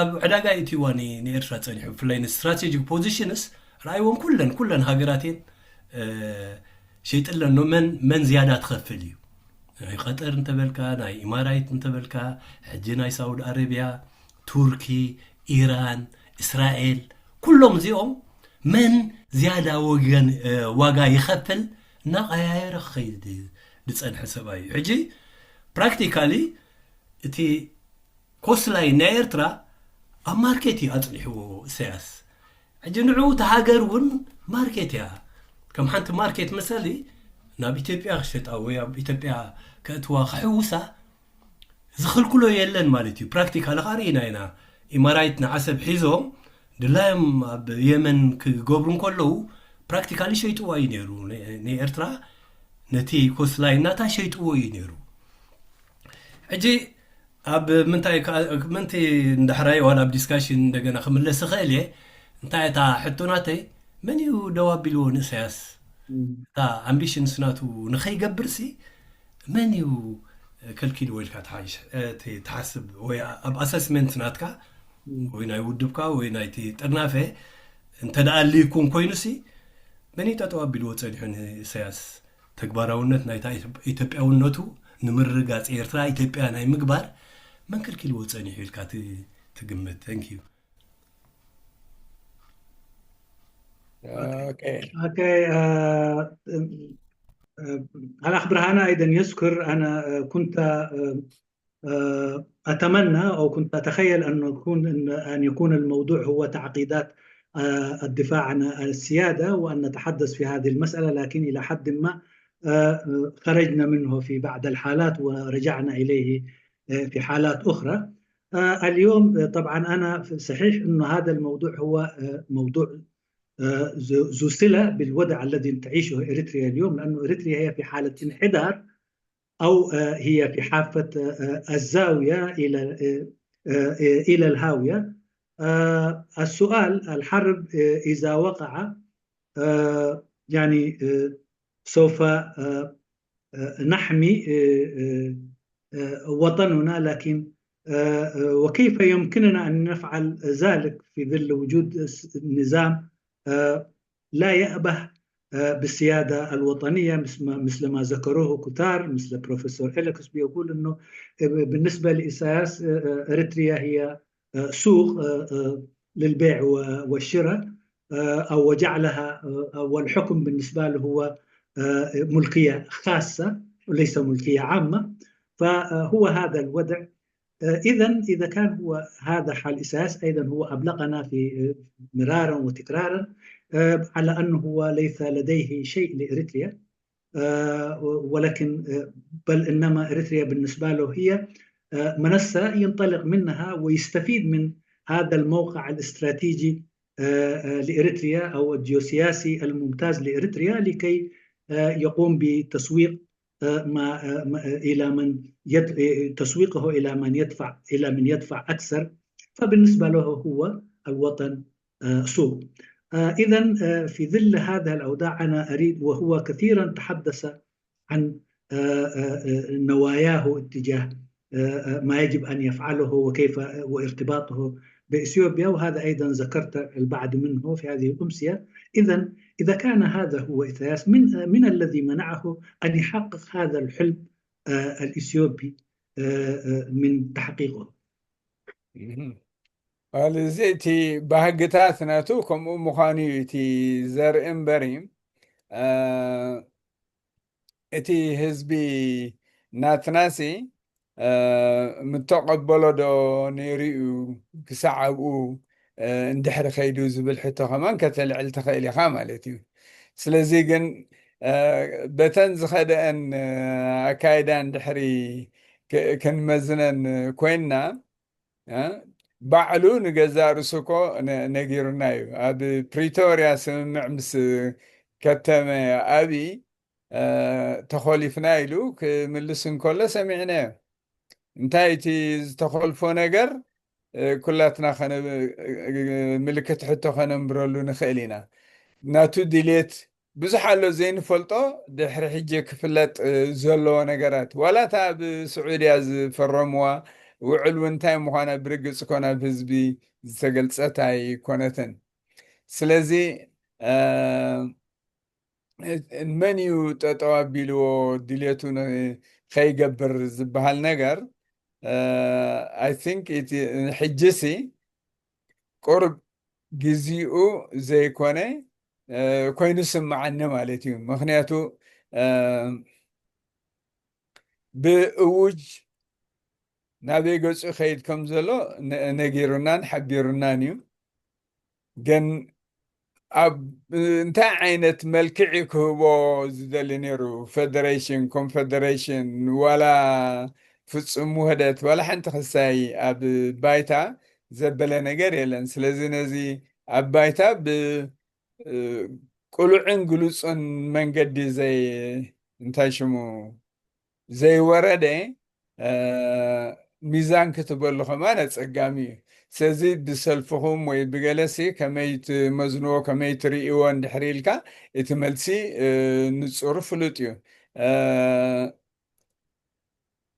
ኣብ ዕዳጋ ኢትዋ ንኤርትራ ፀኒሑ። ብፍላይ ንስትራቴጂክ ፖዚሽንስ ረኣይዎም ኩለን ኩለን ሃገራትን ሸይጥለን መን መን ዝያዳ ትኸፍል እዩ። ናይ ቀጠር እንተበልካ፣ ናይ ኢማራይት እንተበልካ፣ ሕጂ ናይ ሳውዲ ኣረቢያ፣ ቱርኪ፣ ኢራን፣ እስራኤል፣ ኩሎም እዚኦም መን ዝያዳ ወገን ዋጋ ይኸፍል እናቀያየረ ክኸይድ ዝፀንሐ ሰብኣይ እዩ። ሕጂ ፕራክቲካሊ እቲ ኮስላይ ናይ ኤርትራ ኣብ ማርኬት እዩ ኣፅኒሕዎ ኢሳያስ። ሕጂ ንዑ እቲ ሃገር እውን ማርኬት እያ። ከም ሓንቲ ማርኬት መሰሊ ናብ ኢትዮጵያ ክሸጣ ወይ ኣብ ኢትዮጵያ ከእትዋ ክሕውሳ ዝኽልክሎ የለን ማለት እዩ። ፕራክቲካሊ ከዓ ርኢና ኢና። ኢማራይት ንዓሰብ ሒዞም ድላዮም ኣብ የመን ክገብሩ እንከለዉ ፕራክቲካሊ ሸይጥዎ እዩ ነይሩ። ንኤርትራ ነቲ ኮስላይ እናታ ሸይጥዎ እዩ ነይሩ። ሕጂ ኣብ ምንታይ ምንቲ እንዳሕራይ ዋላ ኣብ ዲስካሽን እንደገና ክምለስ ይኽእል እየ። እንታይ እታ ሕቶ ናተይ መን እዩ ደው ኣቢልዎ ንእሳያስ? እታ ኣምቢሽንስ ናቱ ንኸይገብር ሲ መን እዩ ከልኪልዎ ኢልካ ትሓይሽ ትሓስብ? ወይ ኣብ ኣሰስመንት ናትካ ወይ ናይ ውድብካ ወይ ናይቲ ጥርናፈ እንተ ደኣ ኣልይኩም ኮይኑ ሲ መን እዩ ጠጠው ኣቢልዎ ጸኒሑ ንእሳያስ? ተግባራውነት ናይታ ኢትዮጵያውነቱ ንምርጋጽ ኤርትራ ኢትዮጵያ ናይ ምግባር መን ከልኪልዎ ጸኒሑ ኢልካ ትግምት? Thank you። Okay. Okay. الأخ برهان أيضا يذكر، أنا كنت أتمنى أو كنت أتخيل أن يكون أن يكون الموضوع هو تعقيدات الدفاع عن السيادة، وأن نتحدث في هذه المسألة، لكن إلى حد ما خرجنا منه في بعض الحالات ورجعنا إليه في حالات أخرى. اليوم طبعا أنا صحيح أنه هذا الموضوع هو موضوع ذو صلة بالوضع الذي تعيشه إريتريا اليوم، لأنه إريتريا هي في حالة انحدار، أو هي في حافة الزاوية إلى إلى الهاوية. السؤال، الحرب إذا وقع يعني سوف نحمي وطننا، لكن وكيف يمكننا أن نفعل ذلك في ظل وجود نظام لا يأبه بالسيادة الوطنية، مثل ما ذكروه كثار، مثل بروفيسور إليكس بيقول أنه بالنسبة لإساياس إريتريا هي سوق للبيع والشراء، أو وجعلها، والحكم بالنسبة له هو ملكية خاصة وليس ملكية عامة. فهو هذا الوضع. إذا إذا كان هو هذا حال إساياس، أيضا هو أبلغنا في مرارا وتكرارا على أنه هو ليس لديه شيء لإريتريا، ولكن بل إنما إريتريا بالنسبة له هي منصة ينطلق منها ويستفيد من هذا الموقع الاستراتيجي لإريتريا أو الجيوسياسي الممتاز لإريتريا لكي يقوم بتسويق ما إلى من تسويقه إلى من يدفع، إلى من يدفع أكثر. فبالنسبة له هو الوطن سوق. إذا في ظل هذا الأوضاع أنا أريد، وهو كثيرا تحدث عن نواياه اتجاه ما يجب أن يفعله وكيف وارتباطه بإثيوبيا، وهذا أيضا ذكرت البعض منه في هذه الأمسية. إذا إذا كان هذا هو إساياس، من من الذي منعه أن يحقق هذا الحلم الإثيوبي من تحقيقه؟ እዚ እቲ ባህግታት ናቱ ከምኡ ምዃኑ እዩ እቲ ዘርኢ እምበሪ እቲ ህዝቢ ናትናሲ ምተቐበሎ ዶ ነይሩ እዩ ክሳዕ ኣብኡ እንድሕሪ ከይዱ ዝብል ሕቶ ከማን ከተልዕል ትኽእል ኢኻ ማለት እዩ። ስለዚ ግን በተን ዝኸደአን ኣካይዳ እንድሕሪ ክንመዝነን ኮይንና ባዕሉ ንገዛእ ርእሱ እኮ ነ- ነጊሩና እዩ። ኣብ ፕሪቶርያ ስምምዕ ምስ ከተመ ኣብይ ተኾሊፍና ኢሉ ክምልስ እንከሎ ሰሚዕናዮ። እንታይ እቲ ዝተኾልፎ ነገር ኩላትና ምልክት ሕቶ ከነንብረሉ ንኽእል ኢና። ናቱ ድሌት ብዙሕ ኣሎ ዘይንፈልጦ፣ ድሕሪ ሕጂ ክፍለጥ ዘለዎ ነገራት። ዋላ እታ ኣብ ስዑድያ ዝፈረምዋ ውዕል እውን እንታይ ምዃና ብርግጽ ኮነ ኣብ ህዝቢ ዝተገልጸት ኣይኮነትን። ስለዚ መን እዩ ጠጠው ኣቢልዎ ድሌቱ ከይገብር ዝበሃል ነገር? I think ሕጂ ሲ ቁርብ ግዜኡ ዘይኮነ ኮይኑ ስምዓኒ ማለት እዩ። ምክንያቱ ብእውጅ ናበይ ገጹ ይኸይድ ከም ዘሎ ነጊሩናን ሓቢሩናን እዩ። ግን ኣብ እንታይ ዓይነት መልክዕ እዩ ክህቦ ዝደሊ ነይሩ? ፌደሬሽን፣ ኮንፌደሬሽን፣ ዋላ ፍጹም ውህደት፣ ዋላ ሓንቲ ክሳይ ኣብ ባይታ ዘበለ ነገር የለን። ስለዚ ነዚ ኣብ ባይታ ብቅሉዕን ግሉጽን መንገዲ ዘይ እንታይ ሽሙ ዘይወረደ ሚዛን ክትበሉ ከማን ኣጸጋሚ እዩ። ስለዚ ብሰልፍኹም ወይ ብገለሲ ከመይ ትመዝንዎ፣ ከመይ ትርእይዎ እንድሕር ኢልካ እቲ መልሲ ንጹር ፍሉጥ እዩ።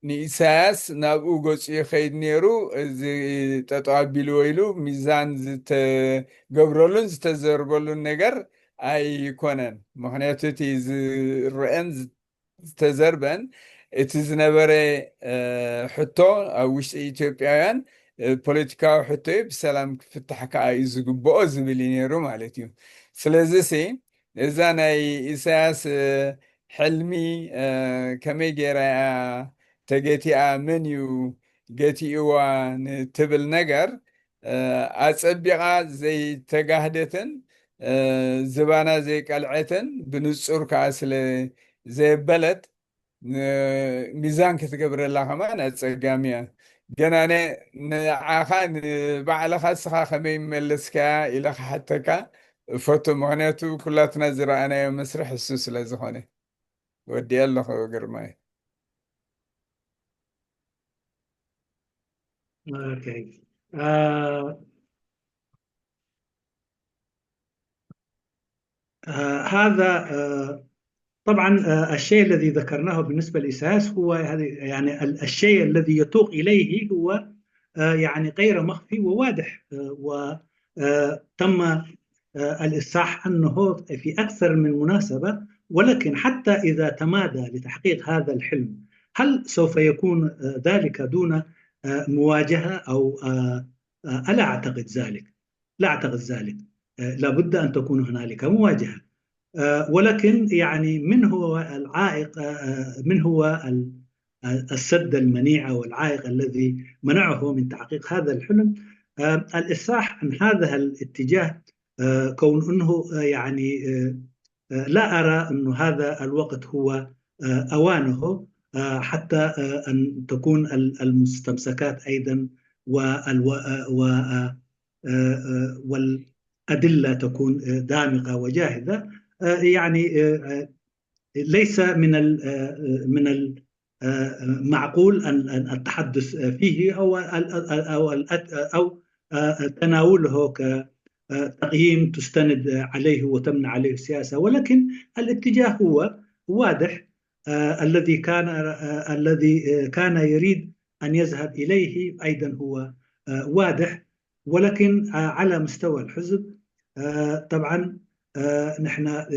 ንኢሳያስ ናብኡ ገጹ ይኸይድ ነይሩ፣ እዚ ጠጠው ኣቢልዎ ኢሉ ሚዛን ዝተገብረሉን ዝተዘርበሉን ነገር ኣይኮነን። ምክንያቱ እቲ ዝረአን ዝተዘርበን እቲ ዝነበረ ሕቶ ኣብ ውሽጢ ኢትዮጵያውያን ፖለቲካዊ ሕቶ እዩ፣ ብሰላም ክፍታሕ ከዓ እዩ ዝግብኦ ዝብል እዩ ነይሩ ማለት እዩ። ስለዚ ሲ እዛ ናይ ኢሳያስ ሕልሚ ከመይ ገይራ እያ ተገቲኣ፣ መን እዩ ገቲእዋ ንትብል ነገር ኣጸቢቓ ዘይተጋህደትን ዝባና ዘይቀልዐትን ብንጹር ከዓ ስለ ዘየበለት ሚዛን ክትገብረላ ከማን ኣጸጋሚ እያ። ግን ኣነ ንዓኻ ንባዕልኻ እስኻ ከመይ መለስካያ ኢለ ክሓተካ እፈቱ። ምክንያቱ ኩላትና ዝረኣናዮ መስርሕ እሱ ስለ ዝኾነ። ወዲአ ኣለኹ ግርማይ። Okay. Uh, آه، هذا آه، طبعا آه، الشيء الذي ذكرناه بالنسبة لإساس هو هذه يعني ال- الشيء الذي يتوق إليه هو آه، يعني غير مخفي وواضح آه، وتم آه، الإصحاح أنه في أكثر من مناسبة، ولكن حتى إذا تمادى لتحقيق هذا الحلم، هل سوف يكون آه، ذلك دون آه، مواجهة أو آه، آه، ألا أعتقد ذلك. لا أعتقد ذلك. آه، لابد أن تكون هنالك مواجهة. آه، ولكن يعني من هو العائق، آه، آه، من هو ال- آه، السد المنيع أو العائق الذي منعه من تحقيق هذا الحلم؟ آه، الإصلاح عن هذا الاتجاه، آه، كون أنه آه، يعني آه، آه، لا أرى أن هذا الوقت هو آه، أوانه آه، حتى آه، أن تكون ال- المستمسكات أيضا والو- آه، و- آه، آه، آه، والأدلة تكون آه، دامغة وجاهزة. آه، يعني آه، آه، ليس من ال- آه، من ال- آه، معقول أن أن التحدث فيه أو ال- أو ال- أو آه، تناوله كتقييم تستند عليه وتبنى عليه السياسة، ولكن الاتجاه هو واضح. آه، الذي كان آه، الذي آه، كان يريد أن يذهب إليه أيضا هو آه، واضح، ولكن آه، على مستوى الحزب آه، طبعا آه، نحن آه،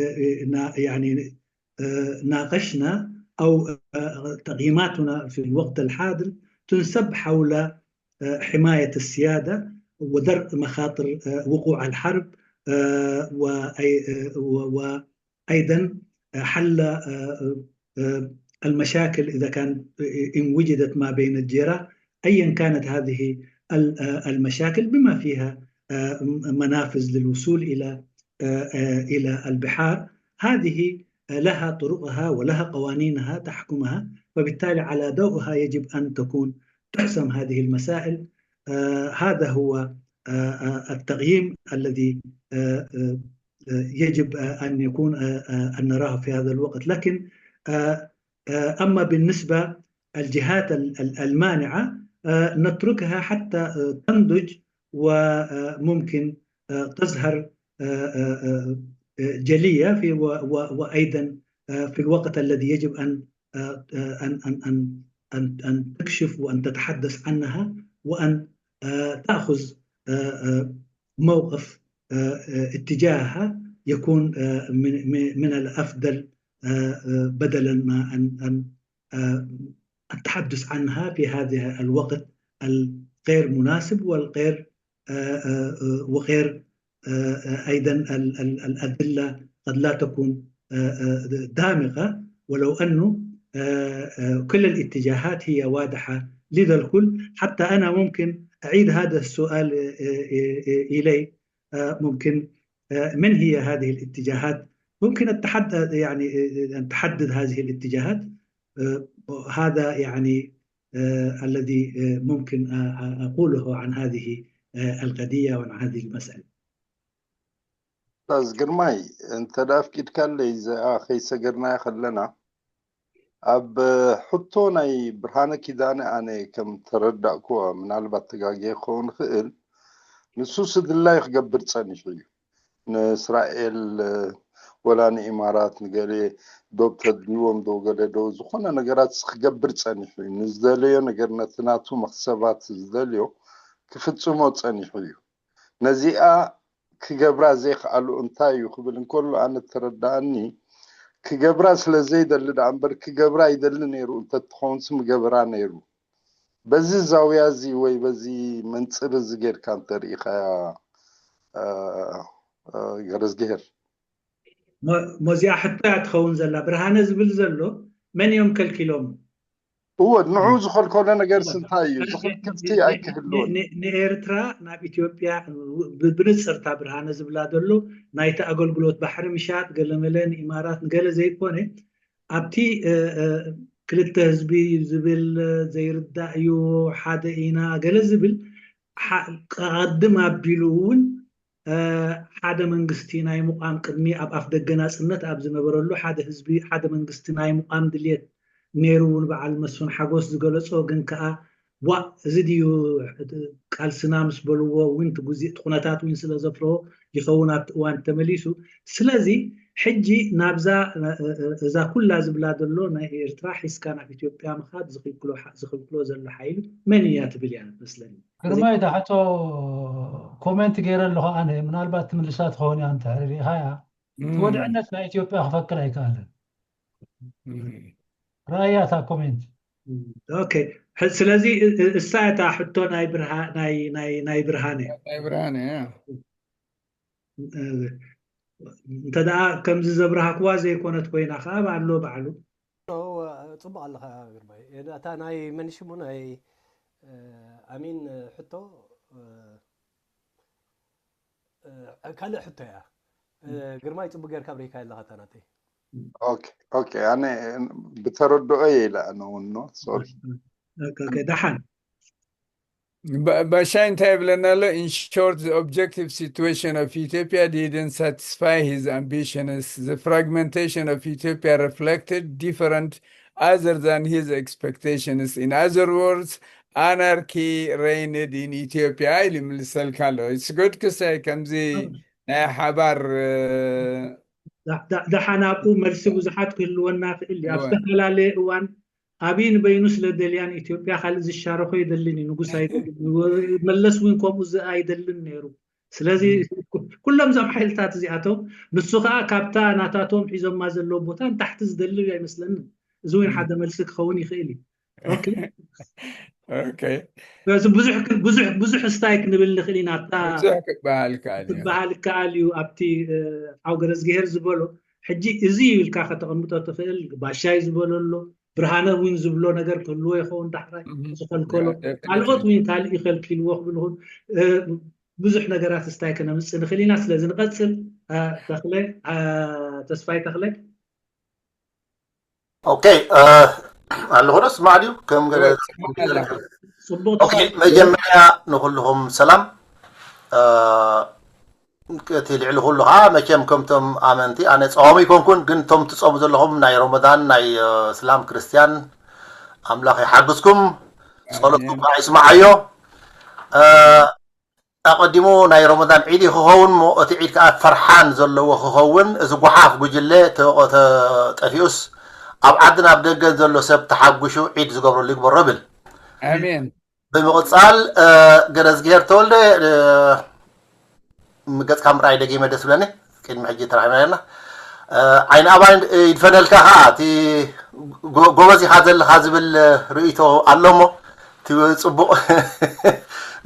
نا- يعني آه، ناقشنا أو آه، تقييماتنا في الوقت الحاضر تنسب حول آه، حماية السيادة ودرء مخاطر آه، وقوع الحرب آه، وأي- آه، و- وأيضا آه، حل آه، آه، المشاكل إذا كان آه، إن وجدت ما بين الجيران، أيا كانت هذه ال- آه، المشاكل بما فيها آه، منافذ للوصول إلى آه، آه، إلى البحار. هذه آه، لها طرقها ولها قوانينها تحكمها، فبالتالي على ضوءها يجب أن تكون تحسم هذه المسائل. آه، هذا هو آه، آه، التقييم الذي آه، آه، آه، يجب آه، أن يكون آه، آه، أن نراه في هذا الوقت. لكن آه، آه، أما بالنسبة الجهات ال- ال- المانعة آه، نتركها حتى آه، تنضج، وممكن آه، تظهر آه، آه، آه، آه، جلية في و- و- وأيضا آه، في الوقت الذي يجب أن آه، آه، أن أن أن أن أن تكشف وأن تتحدث عنها، وأن آه، تأخذ آه، آه، موقف آه، آه، اتجاهها يكون آه، من من من الأفضل آه، آه، بدلا ما أن أن آه، التحدث عنها في هذا الوقت الغير مناسب والغير آه، آه، آه، وغير آه، آه، أيضا ال- ال- الأدلة قد لا تكون آه، آه، دامغة، ولو أنه آه، آه، كل الاتجاهات هي واضحة لدى الكل. حتى أنا ممكن أعيد هذا السؤال آه، آه، آه، إلي آه، ممكن آه، من هي هذه الاتجاهات؟ ممكن أتحدد يعني آه، أن تحدد هذه الاتجاهات. آه، هذا يعني آه، الذي آه، ممكن آه، آه، أقوله عن هذه آه، القضية وعن هذه المسألة. ኣስታዝ ግርማይ፣ እንተ ደኣ ኣፍቂድካለይ፣ እዚኣ ከይሰገርናያ ከለና፣ ኣብ ሕቶ ናይ ብርሃነ ኪዳነ ኣነ ከም ተረዳእኩዋ፣ ምናልባት ተጋግየ ክኸውን ይኽእል፣ ንሱ ስድላይ ክገብር ጸኒሑ እዩ። ንእስራኤል ወላ ንኢማራት ንገለ ዶብ ተድልዎም ዶ ገለ ዶ ዝኾነ ነገራት ክገብር ጸኒሑ እዩ። ንዝደለዮ ነገር፣ ነቲ ናቱ መኽሰባት ዝደልዮ ክፍጽሞ ጸኒሑ እዩ። ነዚኣ ክገብራ ዘይክኣሉ እንታይ እዩ ክብል እንከሎ፣ ኣነ ተረዳኣኒ ክገብራ ስለ ዘይደሊ ደኣ እምበር፣ ክገብራ ይደሊ ነይሩ እንተትኸውንስ ምገበራ ነይሩ። በዚ ዛውያ እዚ ወይ በዚ መንጽር እዚ ጌርካ እንተርኢኻያ፣ እ፣ እ፣ ገረዝግሄር። ሞ- ሞዚኣ ሕቶ እያ ትኸውን ዘላ። ብርሃነ ዝብል ዘሎ መን እዮም ከልኪሎም? እወ፣ ንዑ ዝኸልከሎ ነገር እንታይ እዩ? ዝኽልክልቲ ኣይክህልዎን። ን- ንኤርትራ ናብ ኢትዮጵያ ብ- ብንጽርታ ብርሃነ ዝብላ ዘሎ ናይቲ ኣገልግሎት ባሕሪ ምሻጥ ገለመለ ንኢማራት ንገለ ዘይኮነ፣ ኣብቲ እ፣ እ፣ ክልተ ህዝቢ ዝብል እ፣ ዘይርዳእ እዩ፣ ሓደ ኢና ገለ ዝብል ሓ- ቀድም ኣቢሉ እውን እ፣ ሓደ መንግስቲ ናይ ምቋም ቅድሚ ኣብ ኣፍ ደገ ናጽነት ኣብ ዝነበረሉ ሓደ ህዝቢ ሓደ መንግስቲ ናይ ምቋም ድልየት ነይሩ እውን በዓል መስፍን ሓጎስ ዝገለጾ ግን ከኣ ዋእ እዚ ድዩ ቃልስና ምስ በልዎ እውን እቲ ግዜ እቲ ኩነታት እውን ስለ ዘፍረሆ ይኸውን ኣብቲ እዋን ተመሊሱ። ስለዚ ሕጂ ናብዛ እ፣ እ፣ እዛ ኩላ ዝብላ ዘሎ ናይ ኤርትራ ሒዝካ ናብ ኢትዮጵያ ምኻድ ዝኽልክሎ ሓ- ዝኽልክሎ ዘሎ ሓይሊ መን እያ ትብል እያ መስለኒ። ግርማይ፣ እታ ሕቶ ኮሜንት ገይረ ኣለኹ ኣነ፣ ምናልባት ትምልሳ ትኸውን እያ እንተ ርኢኻያ። እቲ ወድዕነት ናይ ኢትዮጵያ ክፈክር ኣይከኣልን። ራእያ እታ ኮሜንት። ኦኬ፣ ሕ- ስለዚ እ- እ- እሳ እታ ሕቶ ናይ ብርሃ ናይ ናይ ናይ ብርሃነ ናይ ብርሃነ እያ። እ፣ እንተ ደኣ ከምዚ ዘብርሃክዋ ዘይኮነት ኮይና ከዓ ኣሎ ባዕሉ ጽቡቕ ኣለኻ ግርማይ። እታ ናይ መን ሽሙ ናይ እ፣ ኣሚን ሕቶ እ፣ እ፣ ካልእ ሕቶ እያ። እ፣ ግርማይ ጽቡቕ ጌርካ ኣብሪካ ኣለኻ እታ ናተይ። ኦኬ፣ ኦኬ፣ ኣነ ብተረድኦ እየ ኢለ ኣነ እውን ኖ፣ ሶሪ። ኦኬ፣ ኦኬ፣ ደሓን ባ- ባሻይ እንታይ ይብለና ኣሎ? In short, the objective situation of Ethiopia didn't satisfy his ambitions. The fragmentation of Ethiopia reflected different other than his expectations. In other words, anarchy reigned in Ethiopia ኢሉ ይምልሰልካ ኣሎ። It's good ክሳይ ከምዚ ናይ ሓባር እ፣ ዳ- ዳ- ደሓን ኣብኡ መልሲ ብዙሓት ክህልወና ክእል እዩ። ኣብ ዝተፈላለየ እዋን ኣብይ ንበይኑ ስለ ደልያን ኢትዮጵያ ካልእ ዝሻረኮ ይደልን እዩ። ንጉስ ኣይደልን እዩ። መለስ እውን ከምኡ ዝ- ኣይደልን ነይሩ። ስለዚ ኩሎም እዞም ሓይልታት እዚኣቶም ንሱ ከዓ ካብታ ናታቶም ሒዞማ ዘለዉ ቦታ ንታሕቲ ዝደልዩ ኣይመስለንን። እዚ እውን ሓደ መልሲ ክኸውን ይኽእል እዩ። ኦኬ። ኦኬ። ስለዚ ብዙሕ ክ- ብዙሕ ብዙሕ ስታይ ክንብል ንኽእል ኢና። ኣብታ ብዙሕ ክበሃል ይከኣል እዩ። ክበሃል ይከኣል እዩ። ኣብቲ እ፣ ሓው ገረዝግሄር ዝበሎ ሕጂ እዚ ኢልካ ከተቐምጦ ትኽእል። ባሻይ ዝበሎ ኣሎ፣ ብርሃነ እውን ዝብሎ ነገር ክህልዎ ይኸውን ዳሕራይ እህ፣ ዝኸልከሎ ያ፣ ደፍኒትሊ። ካልኦት እውን ካልእ ይኸልኪልዎ ክብል ይኹን እ፣ ብዙሕ ነገራት ስታይ ከነምፅእ ንኽእል ኢና። ስለዚ ንቐፅል እ፣ ተኽለ እ፣ ተስፋይ ተኽለ ኦኬ እ፣ ኣለኹ ዶ ስማዕ ድዩ ከም ገለ ጽቡቅ ኣለኹ። ጽቡቅ ኦኬ። መጀመርያ ንኩልኹም ሰላም። እቲ ልዕሊ ኩሉ ከዓ መቸም ከምቶም ኣመንቲ ኣነ ጸዋሚ ኣይኮንኩን፣ ግን እቶም ትጸሙ ዘለኹም ናይ ረመዳን ናይ እስላም ክርስቲያን ኣምላኽ ይሓግዝኩም፣ ጸሎትኩም ከዓ ይስማዓዮ። ኣቐዲሙ ናይ ረመዳን ዒድ እዩ ክኸውን እሞ እቲ ዒድ ከዓ ፈርሓን ዘለዎ ክኸውን፣ እዚ ጓሓፍ ጉጅለ ተጠፊኡስ ኣብ ዓድን ኣብ ደገን ዘሎ ሰብ ተሓጉሹ ዒድ ዝገብረሉ ይግበሮ ብል። ኣሜን። ብምቕፃል ገረዝግሄር ተወልደ፣ ገፅካ ምርኣይ ደጊመ ደስ ብለኒ። ቅድሚ ሕጂ ተራኺብና ነርና። ዓይኒ ኣባይ ይድፈነልካ ከዓ እቲ ጎበዝ ኢኻ ዘለኻ ዝብል ርእይቶ ኣሎ እሞ እቲ ፅቡቕ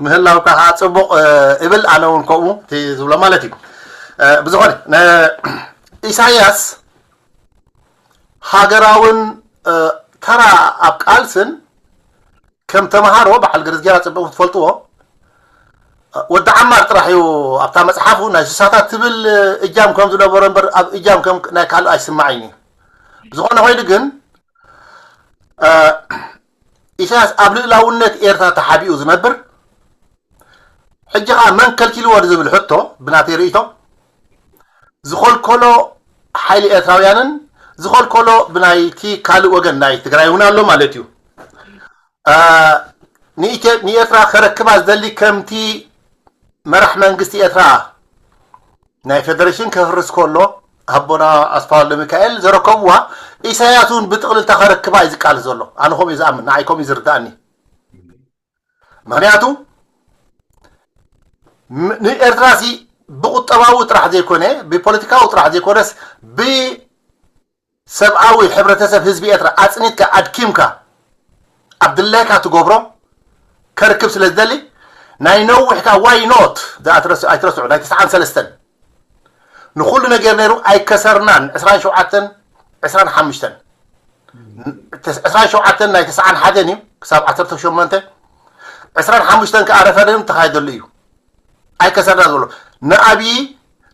ምህላውካ ከዓ ፅቡቕ እብል። ኣነ እውን ከምኡ እቲ ዝብሎ ማለት እዩ። ብዝኾነ ኢሳያስ ሃገራውን ተራ ኣብ ቃልስን ከም ተምሃሮ በዓል ገረዝጌራ ጽቡቕ ትፈልጥዎ። ወዲ ዓማር ጥራሕ እዩ ኣብታ መጽሓፉ ናይ ስሳታት ትብል እጃም ከም ዝነበሮ እምበር ኣብ እጃም ከም ናይ ካልእ ኣይስማዓይን እዩ። ብዝኾነ ኮይኑ ግን ኢሳያስ ኣብ ልእላውነት ኤርትራ ተሓቢኡ ዝነብር ሕጂ ከዓ መን ከልኪልዎ ዝብል ሕቶ ብናተይ ርእይቶ ዝኸልከሎ ሓይሊ ኤርትራውያንን ዝኸልከሎ ብናይቲ ካልእ ወገን ናይ ትግራይ እውን ኣሎ ማለት እዩ። ንኤርትራ ከረክባ ዝደሊ ከምቲ መራሕ መንግስቲ ኤርትራ ናይ ፌደሬሽን ከፍርስ ከሎ ኣቦና ኣስፋ ወልደ ሚካኤል ዘረከብዋ ኢሳያስ እውን ብጥቕልልታ ከረክባ እዩ ዝቃለስ ዘሎ። ኣነ ከምኡ እዩ ዝኣምን፣ ንዓይ ከምኡ እዩ ዝርዳእኒ። ምክንያቱ ንኤርትራ ሲ ብቁጠባዊ ጥራሕ ዘይኮነ ብፖለቲካዊ ጥራሕ ዘይኮነስ ብሰብኣዊ ሕብረተሰብ ህዝቢ ኤርትራ ኣፅኒትካ ኣድኪምካ ኣብ ድላይካ ትገብሮ ከርክብ ስለ ዝደሊ ናይ ነዊሕካ ዋይ ኖት ኣይትረስዑ ናይ ተስዓን ሰለስተን ንኩሉ ነገር ነይሩ ኣይከሰርናን ዕስራን ሸውዓተን ዕስራን ሓሙሽተን ዕስራን ሸውዓተን ናይ ተስዓን ሓደን እዩ ክሳብ ዓሰርተ ሸሞንተ ዕስራን ሓሙሽተን ከዓ ረፈረንድም ተኻይደሉ እዩ ኣይከሰርና ዝበሎ ንኣብይ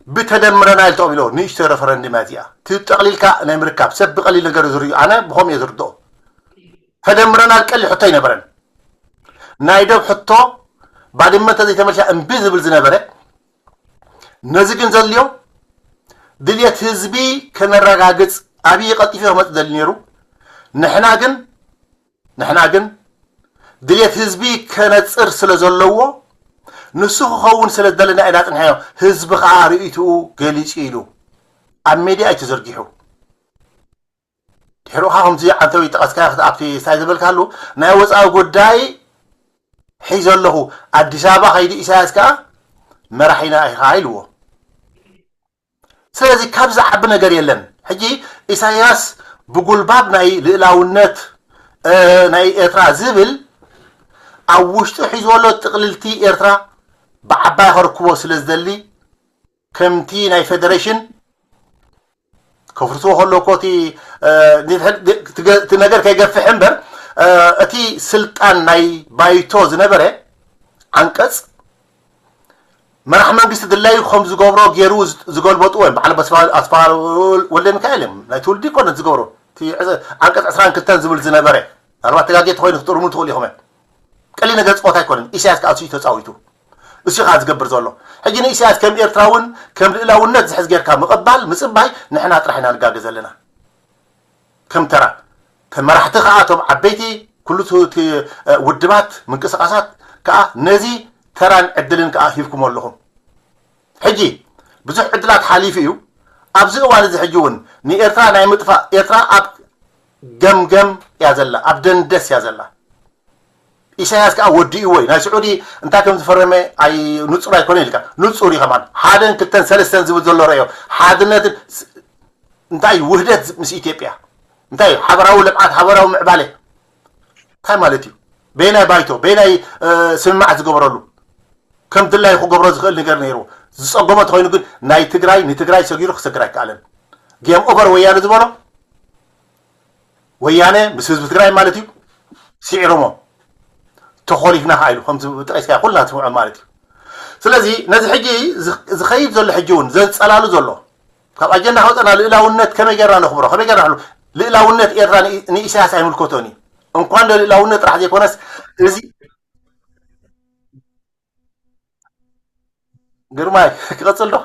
ብተደምረና ኢልተኦም ኢሎ ንእሽቶ ረፈረንድም እያ እዚኣ ትጠቕሊልካ ናይ ምርካብ ሰብ ብቐሊል ነገር ዝርዩ ኣነ ብኸም እየ ዝርድኦ ተደምረና ቀሊ ሕቶ ኣይነበረን ናይ ደብ ሕቶ ባድመ እንተዘይተመልሻ እምቢ ዝብል ዝነበረ ነዚ ግን ዘድልዮ ድልየት ህዝቢ ከነረጋግፅ ኣብይ ቀልጢፉ ክመፅእ ደሊ ነይሩ ንሕና ግን ንሕና ግን ድልየት ህዝቢ ከነፅር ስለ ዘለዎ ንሱ ክኸውን ስለ ዝደለና ኢና ፅንሐዮ ህዝቢ ከዓ ርእይትኡ ገሊፁ ኢሉ ኣብ ሜድያ እዩ ተዘርጊሑ ድሕሩ ከዓ ከምዚ ዓንተዊ ጠቐስካ ኣብቲ ስታይ ዝበልካሉ ናይ ወፃኢ ጉዳይ ሒዘ ኣለኹ ኣዲስ ኣበባ ከይዲ ኢሳያስ ከዓ መራሒና ኢኻ ኢልዎ ስለዚ ካብ ዝዓቢ ነገር የለን ሕጂ ኢሳያስ ብጉልባብ ናይ ልእላውነት ናይ ኤርትራ ዝብል ኣብ ውሽጡ ሒዝወሎ ጥቕልልቲ ኤርትራ ብዓባይ ከርክቦ ስለ ዝደሊ ከምቲ ናይ ፌደሬሽን ከፍርስዎ ከሎ እኮ እቲ ነገር ከይገፍሕ እምበር እቲ ስልጣን ናይ ባይቶ ዝነበረ ዓንቀፅ መራሕ መንግስቲ ድላዩ ከም ዝገብሮ ገይሩ ዝገልበጥዎ እዮም በዓል ኣስፋ ወልደ ሚካኤል እዮም ናይ ትውልዲ ይኮነት ዝገብሮ ዓንቀፅ ዕስራን ክልተን ዝብል ዝነበረ ምናልባት ተጋጌ ተኮይኑ ክትርሙ ትኽእሉ ኢኹም ቀሊ ነገር ፀወታ ኣይኮነን ኢሳያስ ከዓ ተፃዊቱ እሱ ከዓ ዝገብር ዘሎ ሕጂ ንኢሳያስ ከም ኤርትራውን ከም ልእላውነት ዝሕዝ ጌርካ ምቕባል ምፅባይ ንሕና ጥራሕ ኢና ንጋገ ዘለና ከም ተራ ተመራሕቲ ከዓ እቶም ዓበይቲ ኩሉ ውድባት ምንቅስቃሳት ከዓ ነዚ ተራን ዕድልን ከዓ ሂብኩም ኣለኹም ሕጂ ብዙሕ ዕድላት ሓሊፉ እዩ ኣብዚ እዋን እዚ ሕጂ እውን ንኤርትራ ናይ ምጥፋእ ኤርትራ ኣብ ገምገም እያ ዘላ ኣብ ደንደስ እያ ዘላ ኢሳያስ ከዓ ወዲእዎ እዩ ናይ ስዑዲ እንታይ ከም ዝፈረመ ኣይ ንፁር ኣይኮነ ኢልካ ንፁር እዩ ከማን ሓደን ክልተን ሰለስተን ዝብል ዘሎ ረእዮ ሓድነትን እንታይ ውህደት ምስ ኢትዮጵያ እንታይ ሓበራዊ ልምዓት ሓበራዊ ምዕባለ እንታይ ማለት እዩ በየናይ ባይቶ በየናይ ስምማዕ ዝገበረሉ ከም ድላዩ ክገብሮ ዝኽእል ነገር ነይሩ ዝፀገሞ ተኮይኑ ግን ናይ ትግራይ ንትግራይ ሰጊሩ ክሰግር ኣይከኣለን ጌም ኦቨር ወያነ ዝበሎ ወያነ ምስ ህዝቢ ትግራይ ማለት እዩ ስዒሮሞ ተኾሊፍና ከዓ ኢሉ ከምዚ ጠቂስካ ኩልና ትስምዖ ማለት እዩ ስለዚ ነዚ ሕጂ ዝኸይድ ዘሎ ሕጂ እውን ዘንፀላሉ ዘሎ ካብ ኣጀንዳ ከውፀና ልእላውነት ከመይ ጌርና ነኽብሮ ከመይ ጌርና ሕሉ ልእላውነት ኤርትራ ንኢሳያስ ኣይምልከቶን እዩ። እንኳን ልእላውነት ጥራሕ ዘይኮነስ እዚ ግርማይ ክቐፅል ዶ?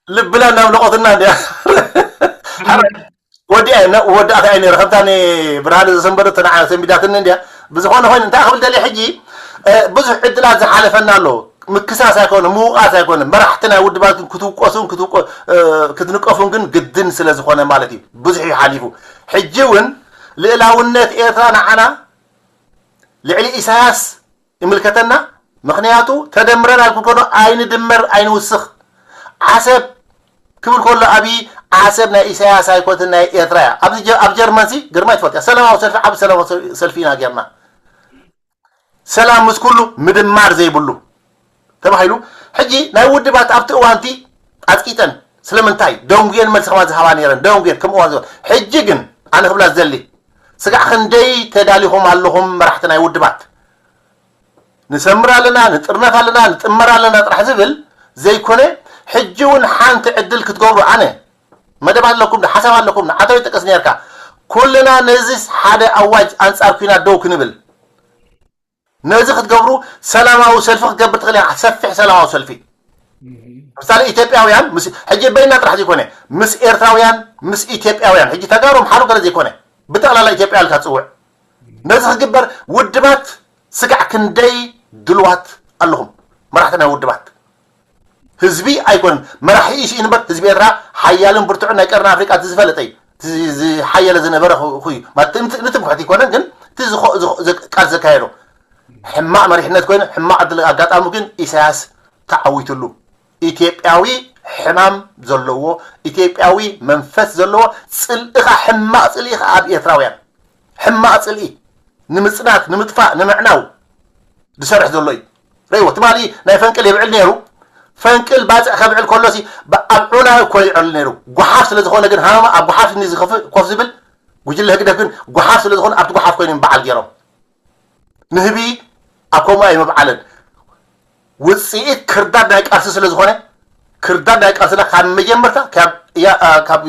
ልብና እናምለቆትና እንዲያ ወዲኣ ወዳእታ እያ ነረ ከምታ ብርሃነ ዘሰንበደቶ ንዓ ሰንቢዳትኒ እንዲያ። ብዝኾነ ኮይኑ እንታይ ክብል ደልየ ሕጂ ብዙሕ ዕድላት ዝሓለፈና ኣሎ። ምክሳስ ኣይኮነ ምውቃስ ኣይኮነ መራሕቲ ናይ ውድባት ግን ክትውቀሱን ክትንቀፉን ግን ግድን ስለ ዝኾነ ማለት እዩ። ብዙሕ እዩ ሓሊፉ። ሕጂ እውን ልእላውነት ኤርትራ ንዓና ልዕሊ ኢሳያስ ይምልከተና። ምኽንያቱ ተደምረን ኣልኩ ከሎ ኣይንድመር ኣይንውስኽ። ዓሰብ ክብል ከሎ ኣብይ ዓሰብ ናይ ኢሳያስ ኣይኮነትን ናይ ኤርትራ እያ። ኣብ ጀርመን ሲ ግርማ ይትፈልጥ እያ ሰላማዊ ሰልፊ ዓብ ሰላማዊ ሰልፊ ኢና ጌርና። ሰላም ምስ ኩሉ ምድማር ዘይብሉ ተባሂሉ። ሕጂ ናይ ውድባት ኣብቲ እዋንቲ ኣፅቂጠን ስለምንታይ ደንጉየን መልሲ ከማ ዝሃባ ነይረን ደንጉየን ከም እዋን ዝበል። ሕጂ ግን ኣነ ክብላ ዝደሊ ስጋዕ ክንደይ ተዳሊኹም ኣለኹም መራሕቲ ናይ ውድባት? ንሰምር ኣለና፣ ንጥርነፍ ኣለና፣ ንጥመር ኣለና ጥራሕ ዝብል ዘይኮነ ሕጂ እውን ሓንቲ ዕድል ክትገብሩ ኣነ መደብ ኣለኩም ሓሳብ ኣለኩም ንዓቶ ይጠቀስ ነርካ። ኩልና ነዚ ሓደ ኣዋጅ ኣንጻር ኩናት ደው ክንብል ነዚ ክትገብሩ ሰላማዊ ሰልፊ ክትገብር ትኽእል ኢኻ። ሰፊሕ ሰላማዊ ሰልፊ ምሳሌ ኢትዮጵያውያን ሕጂ በይና ጥራሕ ዘይኮነ ምስ ኤርትራውያን ምስ ኢትዮጵያውያን ሕጂ ተጋሩ ኣምሓሩ ገለ ዘይኮነ ብጠቕላላ ኢትዮጵያ ኢልካ ትፅውዕ ነዚ ክግበር ውድባት ስጋዕ ክንደይ ድልዋት ኣለኹም መራሕቲ ናይ ውድባት ህዝቢ ኣይኮነን መራሒ ኢሱ እዩ ንበር ህዝቢ ኤርትራ ሓያልን ብርቱዕን ናይ ቀርኒ ኣፍሪቃ እቲ ዝፈለጠ እዩ ዝሓየለ ዝነበረ እዩ ማለት ንትምክሕቲ ይኮነን ግን እቲ ቃል ዘካየዶ ሕማቕ መሪሕነት ኮይኑ ሕማቕ ኣጋጣሚ ግን ኢሳያስ ተዓዊትሉ ኢትዮጵያዊ ሕማም ዘለዎ ኢትዮጵያዊ መንፈስ ዘለዎ ፅልኢ ኸዓ ሕማቕ ፅልኢ ኸዓ ኣብ ኤርትራውያን ሕማቕ ፅልኢ ንምፅናት ንምጥፋእ ንምዕናው ዝሰርሕ ዘሎ እዩ ርእይዎ ትማሊ ናይ ፈንቅል የብዕል ነይሩ ፈንቅል ባፅዕ ከብዕል ከሎ ኣብ ዑና እኮ ይዕል ነይሩ ጓሓፍ ስለ ዝኾነ ግን ሃመማ ኣብ ጓሓፍ ኮፍ ዝብል ጉጅለ ህግደፍ ግን ጓሓፍ ስለ ዝኾነ ኣብቲ ጓሓፍ ኮይኖም በዓል ገይሮም ንህቢ ኣብ ከምኡ ኣይምብዓልን ውፅኢት ክርዳድ ናይ ቃልሲ ስለ ዝኾነ ክርዳድ ናይ ቃልስና ካብ መጀመርታ ካብ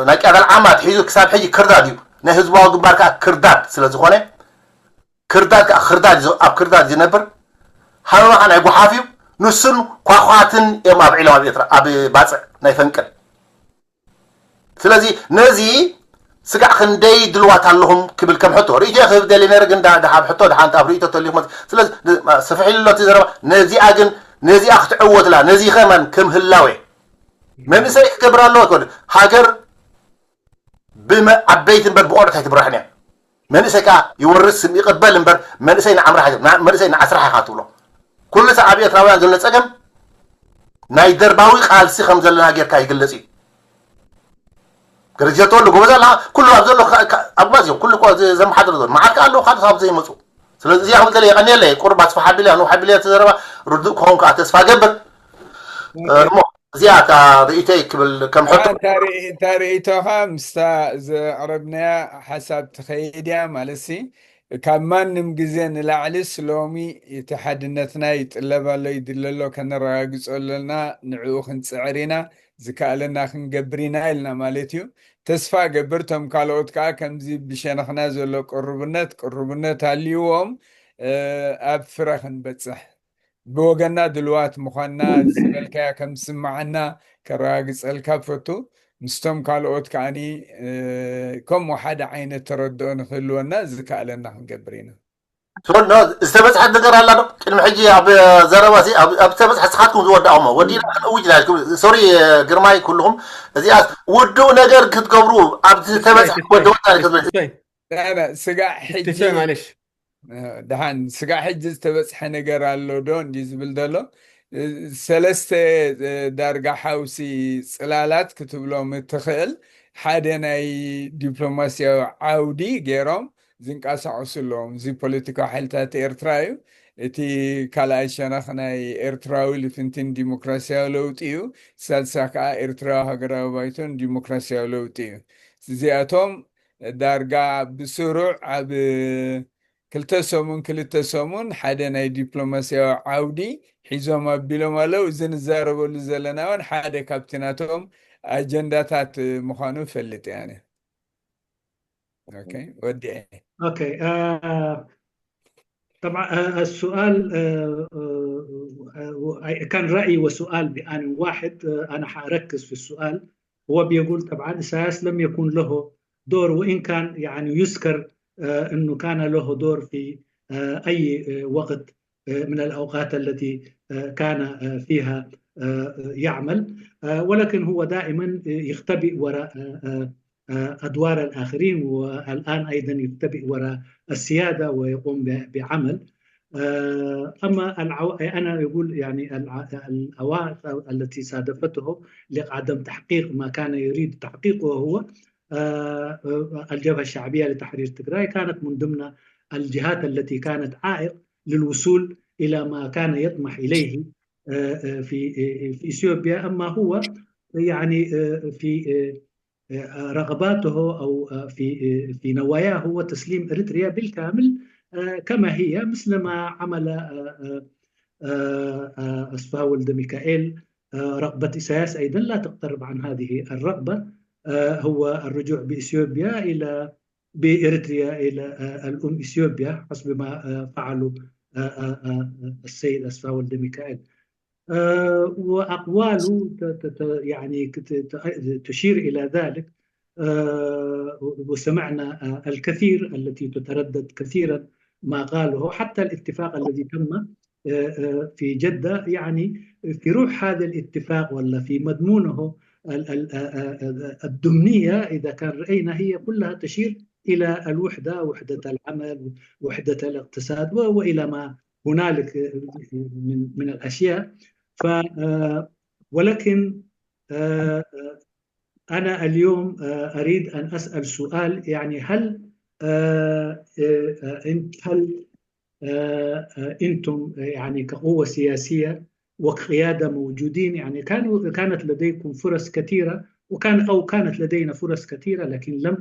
ናይ ቀዳል ዓማ ትሒዙ ክሳብ ሕጂ ክርዳድ እዩ ናይ ህዝባዊ ግንባር ከዓ ክርዳድ ስለ ዝኾነ ክርዳድ ከዓ ክርዳድ ኣብ ክርዳድ ዝነብር ሃመማ ከዓ ናይ ጓሓፍ እዩ ንሱን ኳኳትን እዮም ኣብዒሎም ኣብ ኤርትራ ኣብ ባፅዕ ናይ ፈንቅል ስለዚ ነዚ ስጋዕ ክንደይ ድልዋት ኣለኹም ክብል ከም ሕቶ ርእቶ ክህብ ደሊ ነረ ግን ድሓብ ሕቶ ድሓንቲ ኣብ ርእቶ ተሊኹም ስለዚ ስፍሕ ኢሉ ኣሎ እቲ ዘረባ ነዚኣ ግን ነዚኣ ክትዕወትላ ነዚ ኸማን ከም ህላዌ መንእሰይ ክገብር ኣለዎ ይኮን ሃገር ብዓበይቲ እምበር ብቆልዑት ኣይትብራሕን እያ መንእሰይ ከዓ ይወርስ ስም ይቕበል እምበር መንእሰይ ንዓምራሕ መንእሰይ ንዓስራሕ ኢኻ ትብሎ ኩሉ ሰብ ኣብ ኤርትራውያን ዘሎ ፀገም ናይ ደርባዊ ቃልሲ ከም ዘለና ጌርካ ይግለፅ እዩ ገረጀ ተወሉ ጎበዝ ኣላ ኩሉ ኣብ ዘሎ ኣጉባዝ እዮም ኩሉ ዘመሓድር ዘሎ መዓት ከዓ ኣለዉ ካልእ ካብ ዘይመፁ ስለዚ እዚኣ ክብል የቀኒየለ ቁርብ ኣስፋሓ ቢልያ ንውሓ ቢልያ ተዘረባ ርዱእ ክኸውን ከዓ ተስፋ ገብር እሞ እዚኣ እታ ርእይተይ ክብል ከም ሕቶ እታ ርእይቶኻ ምስታ ዘቕረብናያ ሓሳብ ትኸይድ እያ ማለት ሲ ካብ ማንም ግዜ ንላዕሊስ ሎሚ እቲ ሓድነትና ይጥለብ ኣሎ ይድለ ኣሎ ከነረጋግጾ ኣለና ንዕኡ ክንጽዕር ኢና ዝከኣለና ክንገብር ኢና ኢልና ማለት እዩ ተስፋ ገብር ቶም ካልኦት ከዓ ከምዚ ብሸነኽና ዘሎ ቅርቡነት ቅርቡነት ሃልይዎም ኣብ ፍረ ክንበጽሕ ብወገና ድልዋት ምዃንና ዝበልካያ ከም ዝስምዓና ከረጋግጸልካ ፈቱ። ምስቶም ካልኦት ከኣኒ ከምኡ ሓደ ዓይነት ተረድኦ ንክህልወና ዝከኣለና ክንገብር ኢና። ሶሎ ዝተበፅሐት ነገር ኣላ ዶ? ቅድሚ ሕጂ ኣብ ዘረባ ሲ ኣብ ዝተበፅሐ ስኻትኩም ዝወዳእሞ ወዲና ክንእውጅ ኢና ኢልኩም ሶሪ ግርማይ ኩልኹም እዚኣ ውዱእ ነገር ክትገብሩ ኣብ ዝተበፅሐ ወዲ ወዳ ክትብል ስጋዕ ሕጂ ማለሽ ደሓን ስጋዕ ሕጂ ዝተበፅሐ ነገር ኣሎ ዶ እንዲ ዝብል ዘሎ ሰለስተ ዳርጋ ሓውሲ ፅላላት ክትብሎም እትኽእል ሓደ ናይ ዲፕሎማስያዊ ዓውዲ ገይሮም ዝንቀሳቀሱ ኣለዎም እዚ ፖለቲካዊ ሓይልታት ኤርትራ እዩ እቲ ካልኣይ ሸነኽ ናይ ኤርትራዊ ልፍንትን ዲሞክራሲያዊ ለውጢ እዩ ሳልሳ ከዓ ኤርትራዊ ሃገራዊ ባይቶን ዲሞክራሲያዊ ለውጢ እዩ እዚኣቶም ዳርጋ ብስሩዕ ኣብ ክልተ ሰሙን ክልተ ሰሙን ሓደ ናይ ዲፕሎማስያዊ ዓውዲ ሒዞም ኣቢሎም ኣለዉ። እዚ ንዛረበሉ ዘለና እውን ሓደ ካብቲ ናቶም ኣጀንዳታት ምዃኑ እፈልጥ እየ ኣነ። ኦኬ፣ ወዲኤ። ኦኬ፣ አ፣ طبعا، አ፣ السؤال، አ፣ አ، አ፣ كان رأي وسؤال بآن واحد. አ፣ أنا حأركز في السؤال. هو بيقول طبعا إساياس لم يكن له دور، وإن كان يعني يذكر، ا، أنه كان له دور في، ا، أي، ا، وقت، ا، من الأوقات التي، ا، كان، ا، فيها، ا، يعمل، ا، ولكن هو دائما يختبئ وراء، ا، ا، ا، أدوار الآخرين، والآن أيضا يختبئ وراء السيادة ويقوم ب-، بعمل. ا، أما العو-، أنا يقول يعني الع-، العوائق التي صادفته لعدم تحقيق ما كان يريد تحقيقه هو، ا، ا، الجبهة الشعبية لتحرير تجراي كانت من ضمن الجهات التي كانت عائق للوصول إلى ما كان يطمح إليه، ا، ا، في، ا، في إثيوبيا. أما هو يعني، ا، في، ا، ا، رغباته أو، ا، في، ا، في نواياه هو تسليم إريتريا بالكامل، ا، كما هي، مثل ما عمل، ا، ا، ا، ا، أسفها ولد ميكائيل. ا، رغبة إساياس أيضا لا تقترب عن هذه الرغبة. ا، هو الرجوع بإثيوبيا إلى، بإريتريا إلى، ا، الأم إثيوبيا، حسب ما، ا، فعلوا، ا، ا، ا، السيد أسفها ولد ميكائيل. ا، وأقواله ت-، ت-، ت-، يعني كت-، ت-، تشير إلى ذلك. ا، وسمعنا، ا، الكثير التي تتردد كثيرا ما قاله، حتى الاتفاق الذي تم، ا، ا، في جدة، يعني في روح هذا الاتفاق ولا في مضمونه ال-، ال-، ا، ا، ا، الضمنية، إذا كان رأينا، هي كلها تشير إلى الوحدة، وحدة العمل، وحدة الاقتصاد، و-، وإلى ما هنالك من، من الأشياء. ف، ا، ولكن، ا، ا، أنا اليوم، ا، أريد أن أسأل سؤال، يعني هل، ا، ا، ا، أنت، هل، ا، ا، أنتم، ا، يعني كقوة سياسية وقيادة موجودين، يعني كانوا، كانت لديكم فرص كثيرة، وكان، أو كانت لدينا فرص كثيرة، لكن لم،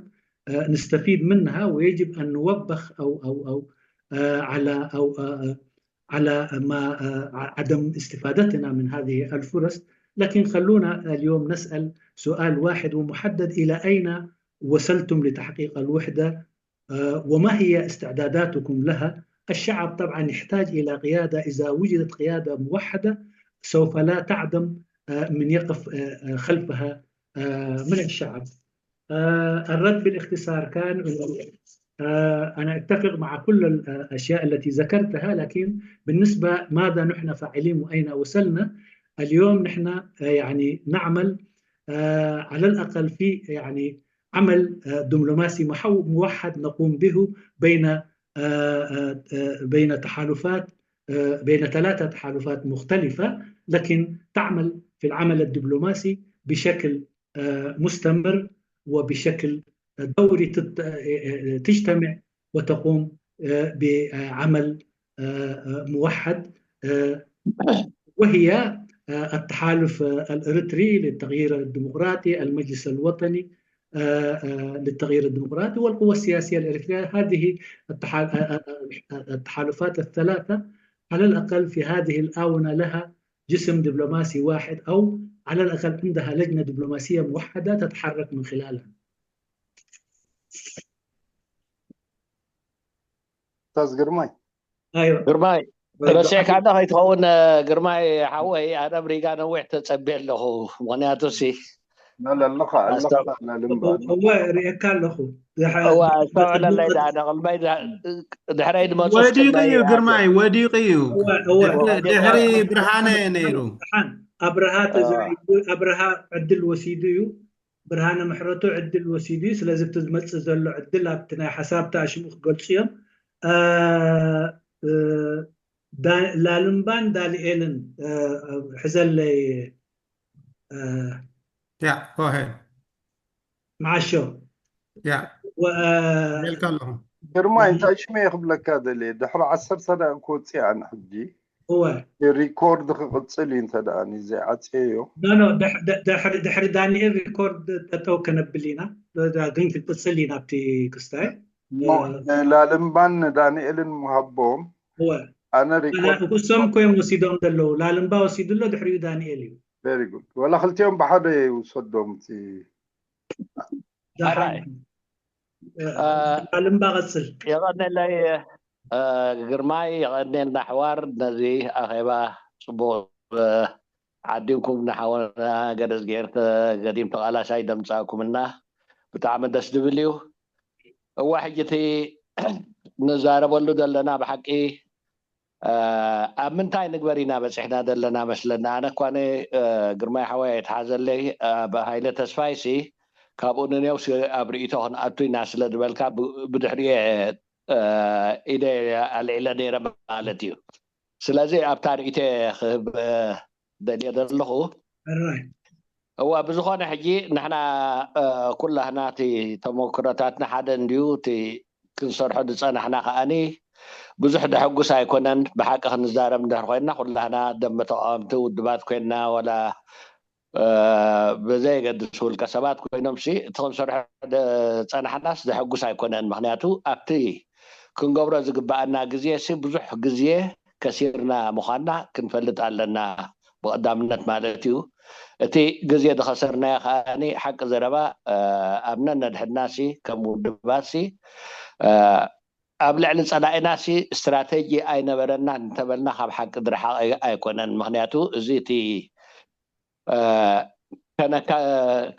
ا، نستفيد منها، ويجب أن نوبخ أو، أو، أو، ا، على، أو، ا، ا، على ما، ا، ع-، عدم استفادتنا من هذه الفرص. لكن خلونا اليوم نسأل سؤال واحد ومحدد: إلى أين وصلتم لتحقيق الوحدة؟ ا، وما هي استعداداتكم لها؟ الشعب طبعا يحتاج إلى قيادة. إذا وجدت قيادة موحدة سوف لا تعدم، ا، من يقف، ا، ا، خلفها، ا، من الشعب. ا، الرد بالاختصار كان إنه، ا، أنا أتفق مع كل الأشياء التي ذكرتها، لكن بالنسبة ماذا نحن فاعلين وأين وصلنا؟ اليوم نحن، ا، يعني نعمل، ا، على الأقل في، يعني، عمل، ا، دبلوماسي محو-، موحد نقوم به بين، ا، ا، ا، بين تحالفات، ا، بين ثلاثة تحالفات مختلفة، لكن تعمل في العمل الدبلوماسي بشكل، ا، مستمر وبشكل دوري، تت-، ا، ا، تجتمع وتقوم، ا، بعمل، ا، ا، موحد، ا، وهي، ا، التحالف، ا، الإريتري للتغيير الديمقراطي، المجلس الوطني، ا، ا، للتغيير الديمقراطي، والقوى السياسية الإريترية. هذه التحال-، ا، ا، ا، التحالفات الثلاثة على الأقل في هذه الآونة لها جسم دبلوماسي واحد، أو على الأقل عندها لجنة دبلوماسية موحدة تتحرك من خلالها. أستاذ قرماي. أيوة. ግርማይ ወይ ረሲዕካ ዶ ከይትኸውን? ግርማይ ሓወይ፣ ኣነ ኣብ ሪጋ ነዊሕ ተጸቢየ ኣለኹ። ምኽንያቱ ሲ لا لا لقى ኣስተ- لقى لا لمبا እወ ርእየካ ኣለኹ። እዋ ኣስተውዕለለይ ዳ ነቕልባይ ድሕረይ ድመፁ ወዲቑ እዩ ግርማይ፣ ወዲቑ እዩ። እወ እወ ድሕሪ፣ ድሕሪ ብርሃነ ነይሩ። ሓን ኣብርሃ ተዘይዱ ኣብርሃ ዕድል ወሲዱ እዩ። ብርሃነ ምሕረቱ ዕድል ወሲዱ እዩ። ስለዚ እቲ ዝመፅእ ዘሎ ዕድል ኣብቲ ናይ ሓሳብ ተኣሽሙ ክገልፁ እዮም። እ፣ እ፣ ዳ-፣ ላልምባን ዳንኤልን፣ እ፣ ሕዘለይ፣ እ፣ ያ፣ go ahead። መዓሾ ያ፣ ወ-፣ እ፣ ሜልካ ኣለኹ። ግርማይ እንታይ ሽመ ክብለካ ደልየ ድሕሪ ዓሰርተ ደቂቕ ክወፅእ ኣነ ሕጂ እወ ሪኮርድ ክቕፅል እዩ እንተ ደኣ ዘይዓፅየዮ ኖ ኖ፣ ድሕ-፣ ድ-፣ ድሕሪ፣ ድሕሪ ዳንኤል ሪኮርድ ጠጠው ከነብል ኢና። ዳ-፣ ግን ክንቅፅል ኢና ኣብቲ ክስታይ። እሞ ንላልምባን ንዳንኤልን ምሃቦም እወ ኣነ ኣነ ሪኮርድ እሶም እኮ እዮም ወሲዶም ዘለዉ። ላልምባ ወሲዱ ኣሎ፣ ድሕሪኡ ዳንኤል እዩ። Very good. ወላ ክልቲኦም ብሓደ ይውሰዶም እቲ ኣራይ ቃልምባ ቀፅል። የቐነለይ ግርማይ፣ የቐነልና ኣሕዋር፣ ነዚ ኣኼባ ፅቡቕ ዓዲምኩም ንሓወና ገደዝጌር ተገዲም ተቓላሳይ ደምፃእኩምና ብጣዕሚ ደስ ዝብል እዩ። እዋ ሕጂ እቲ ንዛረበሉ ዘለና ብሓቂ ኣብ ምንታይ ንግበር ኢና በፂሕና ዘለና መስለና። ኣነ እኳ ግርማይ ሓወይ ኣይትሓዘለይ፣ ኣብ ሃይለ ተስፋይሲ ካብኡ ንኔውሲ ኣብ ርእይቶ ክንኣቱ ኢና ስለ ዝበልካ ብድሕሪኡ ኢደ ኣልዒለ ነይረ ማለት እዩ። ስለዚ ኣብታ ርእይቶ ክህብ ደልየ ዘለኹ። እዋ ብዝኾነ ሕጂ ንሕና ኩላህና እቲ ተመክሮታትና ሓደ እንድዩ። እቲ ክንሰርሖ ዝፀናሕና ከዓኒ ብዙሕ ደሐጉስ ኣይኮነን። ብሓቂ ክንዛረብ እንድሕር ኮይንና ኩላህና ደመ ተቃወምቲ ውድባት ኮይንና ወላ ብዘየገድስ ውልቀ ሰባት ኮይኖም ሲ እቲ ክንሰርሖ ዝፀናሕናስ ዘሐጉስ ኣይኮነን። ምክንያቱ ኣብቲ ክንገብሮ ዝግበኣና ግዜ ሲ ብዙሕ ግዜ ከሲርና ምኳንና ክንፈልጥ ኣለና ብቐዳምነት ማለት እዩ። እቲ ግዜ ዝኸሰርናዮ ከዓኒ ሓቂ ዘረባ ኣብ ነነድሕድና ሲ ከም ውድባት ሲ ኣብ ልዕሊ ፀላኢና ሲ ስትራተጂ ኣይነበረና እንተበልና ካብ ሓቂ ዝረሓቐ ኣይኮነን። ምክንያቱ እዚ እቲ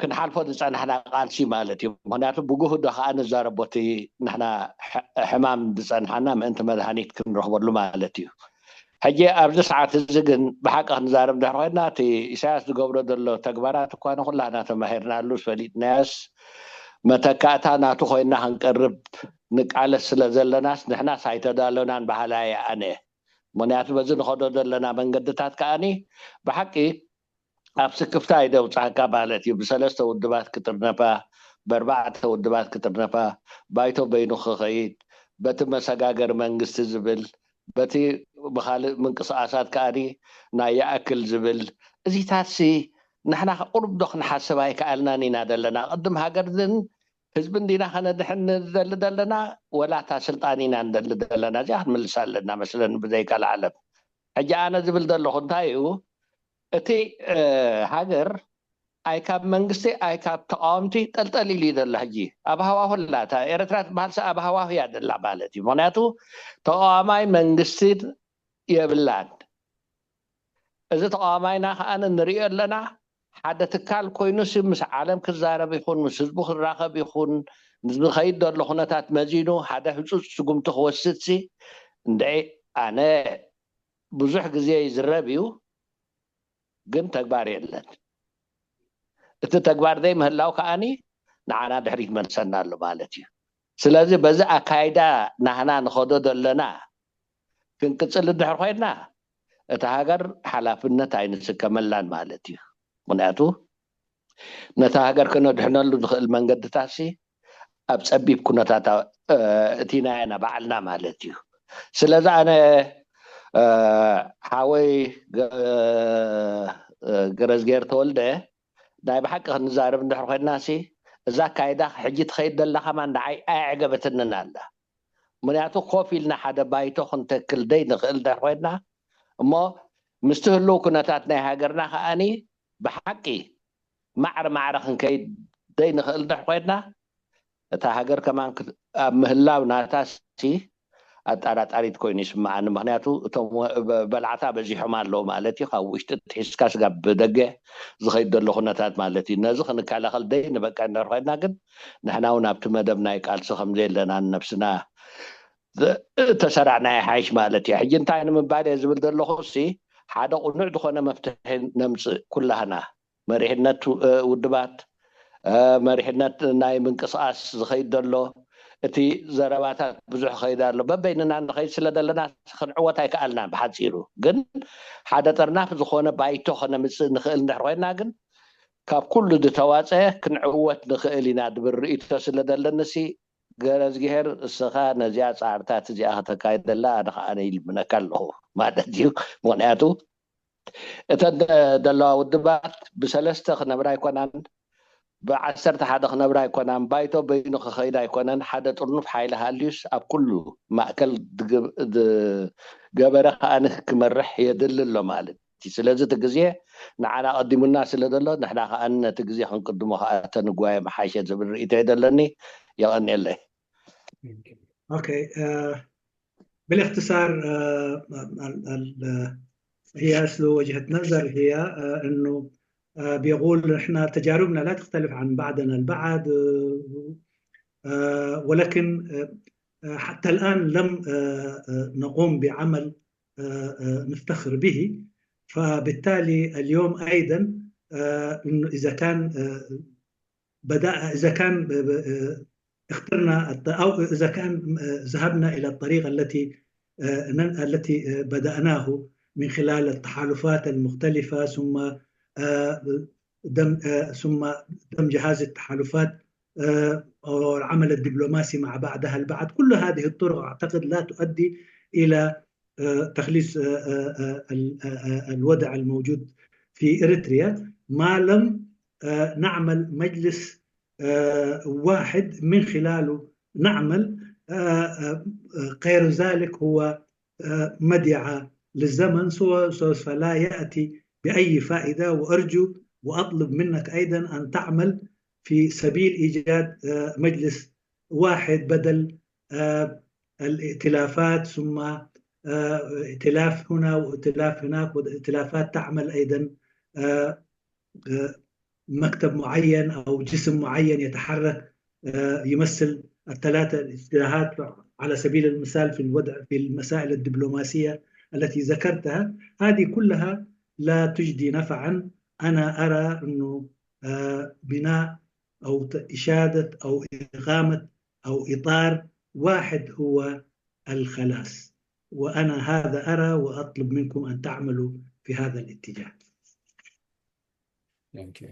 ክንሓልፎ ዝፀናሕና ቃልሲ ማለት እዩ። ምክንያቱ ብጉህዶ ከዓ ንዛረቦ እቲ ንሕና ሕማም ዝፀንሓና ምእንቲ መድሃኒት ክንረኽበሉ ማለት እዩ። ሕጂ ኣብዚ ሰዓት እዚ ግን ብሓቂ ክንዛረብ እንድሕር ኮይና እቲ ኢሳያስ ዝገብሮ ዘሎ ተግባራት እኳ ንኩላህና ተማሂርናሉ ፈሊጥናዮስ መተካእታ ናቱ ኮይና ክንቀርብ ንቃለስ ስለ ዘለናስ ንሕናስ ኣይተዳለናን በሃላይ ኣነ። ምክንያቱ በዚ ንኸዶ ዘለና መንገድታት ከዓኒ ብሓቂ ኣብ ስክፍታ እዩ ደውፃካ ማለት እዩ። ብሰለስተ ውድባት ክጥርነፋ፣ በርባዕተ ውድባት ክጥርነፋ፣ ባይቶ በይኑ ክኸይድ፣ በቲ መሰጋገር መንግስቲ ዝብል፣ በቲ ብካልእ ምንቅስቃሳት ከዓኒ ናይ ይኣክል ዝብል እዚታት ሲ ንሕና ቁሩብ ዶ ክንሓስብ ኣይከኣልናን ኢና ዘለና? ቅድም ሃገር ግን ህዝቢ እንዲና ከነድሕን ንደሊ ዘለና ወላ እታ ስልጣን ኢና ንደሊ ዘለና? እዚኣ ክንምልስ ኣለና መስለኒ ብዘይካል ዓለም። ሕጂ ኣነ ዝብል ዘለኹ እንታይ እዩ፣ እቲ ሃገር ኣይ ካብ መንግስቲ ኣይ ካብ ተቃወምቲ ጠልጠል ኢሉ እዩ ዘሎ። ሕጂ ኣብ ሃዋሁ ኣላ እታ ኤረትራ ትበሃል ኣብ ሃዋሁ እያ ዘላ ማለት እዩ። ምክንያቱ ተቃዋማይ መንግስቲ የብላን። እዚ ተቃዋማይና ከዓ ንሪኦ ኣለና። ሓደ ትካል ኮይኑ ሲ ምስ ዓለም ክዛረብ ይኹን ምስ ህዝቡ ክራኸብ ይኹን ዝኸይድ ዘሎ ኩነታት መዚኑ ሓደ ህፁፅ ስጉምቲ ክወስድ ሲ እንደ ኣነ ብዙሕ ግዜ ይዝረብ እዩ፣ ግን ተግባር የለን። እቲ ተግባር ዘይምህላው ከዓኒ ንዓና ድሕሪት መልሰና ኣሎ ማለት እዩ። ስለዚ በዚ ኣካይዳ ናህና ንኸዶ ዘለና ክንቅፅል እንድሕር ኮይንና እታ ሃገር ሓላፍነት ኣይንስከመላን ማለት እዩ። ምክንያቱ ነታ ሃገር ከነድሕነሉ ንኽእል መንገድታት ሲ ኣብ ፀቢብ ኩነታት እቲናየና ባዕልና ማለት እዩ። ስለዚ ኣነ ሓወይ ገረዝጌር ተወልደ ናይ ብሓቂ ክንዛረብ እንድሕር ኮይንና ሲ እዛ ኣካይዳ ሕጂ ትኸይድ ዘላ ከማን ንዓይ ኣየዕገበትንን ኣላ። ምክንያቱ ኮፍ ኢልና ሓደ ባይቶ ክንተክል ደይ ንኽእል እንድሕር ኮይንና እሞ ምስቲ ህልው ኩነታት ናይ ሃገርና ከዓኒ ብሓቂ ማዕረ ማዕረ ክንከይድ ደይ ንኽእል እንድሕር ኮይንና እታ ሃገር ከማን ኣብ ምህላው ናታ ሲ ኣጠራጣሪት ኮይኑ ይስምዓኒ። ምክንያቱ እቶም በላዕታ በዚሖም ኣለዉ ማለት እዩ። ካብ ውሽጢ ትሒዝካ ስጋብ ብደገ ዝኸይድ ዘሎ ኩነታት ማለት እዩ። ነዚ ክንከላኸል ደይ ንበቃ እንድሕር ኮይንና ግን ንሕና እውን ኣብቲ መደብ ናይ ቃልሲ ከምዘየለና ንነብስና ተሰራዕና ይሓይሽ ማለት እዩ። ሕጂ እንታይ ንምባል እየ ዝብል ዘለኹ ሲ ሓደ ቁኑዕ ዝኾነ መፍትሒ ነምፅእ ኩላህና መሪሕነት ውድባት መሪሕነት ናይ ምንቅስቃስ ዝኸይድ ዘሎ እቲ ዘረባታት ብዙሕ ይኸይድ ኣሎ። በበይንና ንኸይድ ስለ ዘለና ክንዕወት ኣይከኣልናን። ብሓፂሩ ግን ሓደ ጥርናፍ ዝኾነ ባይቶ ከነምፅእ ንኽእል እንድሕር ኮይና ግን ካብ ኩሉ ዝተዋፀ ክንዕወት ንኽእል ኢና ዝብል ርእይቶ ስለ ዘለኒ ሲ ገረዝግሄር እስኻ ነዚኣ ፃዕርታት እዚኣ ከተካይደላ ኣነ ከዓ ኣነ ይልምነካ ኣለኹ ማለት እዩ። ምክንያቱ እተን ዘለዋ ውድባት ብሰለስተ ክነብራ ኣይኮናን፣ ብዓሰርተ ሓደ ክነብራ ኣይኮናን። ባይቶ በይኑ ክኸይድ ኣይኮነን። ሓደ ጥርኑፍ ሓይሊ ሃልዩስ ኣብ ኩሉ ማእከል ዝገበረ ከኣ ክመርሕ የድሊ ኣሎ ማለት ስለዚ እቲ ግዜ ንዓና ቀዲሙና ስለ ዘሎ ንሕና ከዓ ነቲ ግዜ ክንቅድሞ ከዓ ተንጓየ መሓሸ ዝብል ርእይቶ ዘለኒ። የቐንየለይ። اوكي آه بالاختصار آه هي اصل وجهة نظر هي آه انه آه بيقول احنا تجاربنا لا تختلف عن بعضنا البعض آه ولكن آه حتى الآن لم آه نقوم بعمل نفتخر به. فبالتالي اليوم أيضا إنه إذا كان بدأ إذا كان اخترنا أو إذا كان ذهبنا إلى الطريق التي التي بدأناه من خلال التحالفات المختلفة ثم دم ثم دمج هذه التحالفات والعمل الدبلوماسي مع بعضها البعض. كل هذه الطرق أعتقد لا تؤدي إلى تخليص الوضع الموجود في إريتريا ما لم نعمل مجلس واحد من خلاله نعمل غير ذلك هو مدعى للزمن سوف لا يأتي بأي فائدة. وأرجو وأطلب منك أيضا أن تعمل في سبيل إيجاد مجلس واحد بدل الائتلافات ثم ائتلاف هنا وائتلاف هناك وائتلافات تعمل أيضا مكتب معين أو جسم معين يتحرك يمثل الثلاثة الاتجاهات. على سبيل المثال في الوضع في المسائل الدبلوماسية التي ذكرتها، هذه كلها لا تجدي نفعا. أنا أرى أنه بناء أو إشادة أو إقامة أو إطار واحد هو الخلاص. وأنا هذا أرى وأطلب منكم أن تعملوا في هذا الاتجاه. Thank you.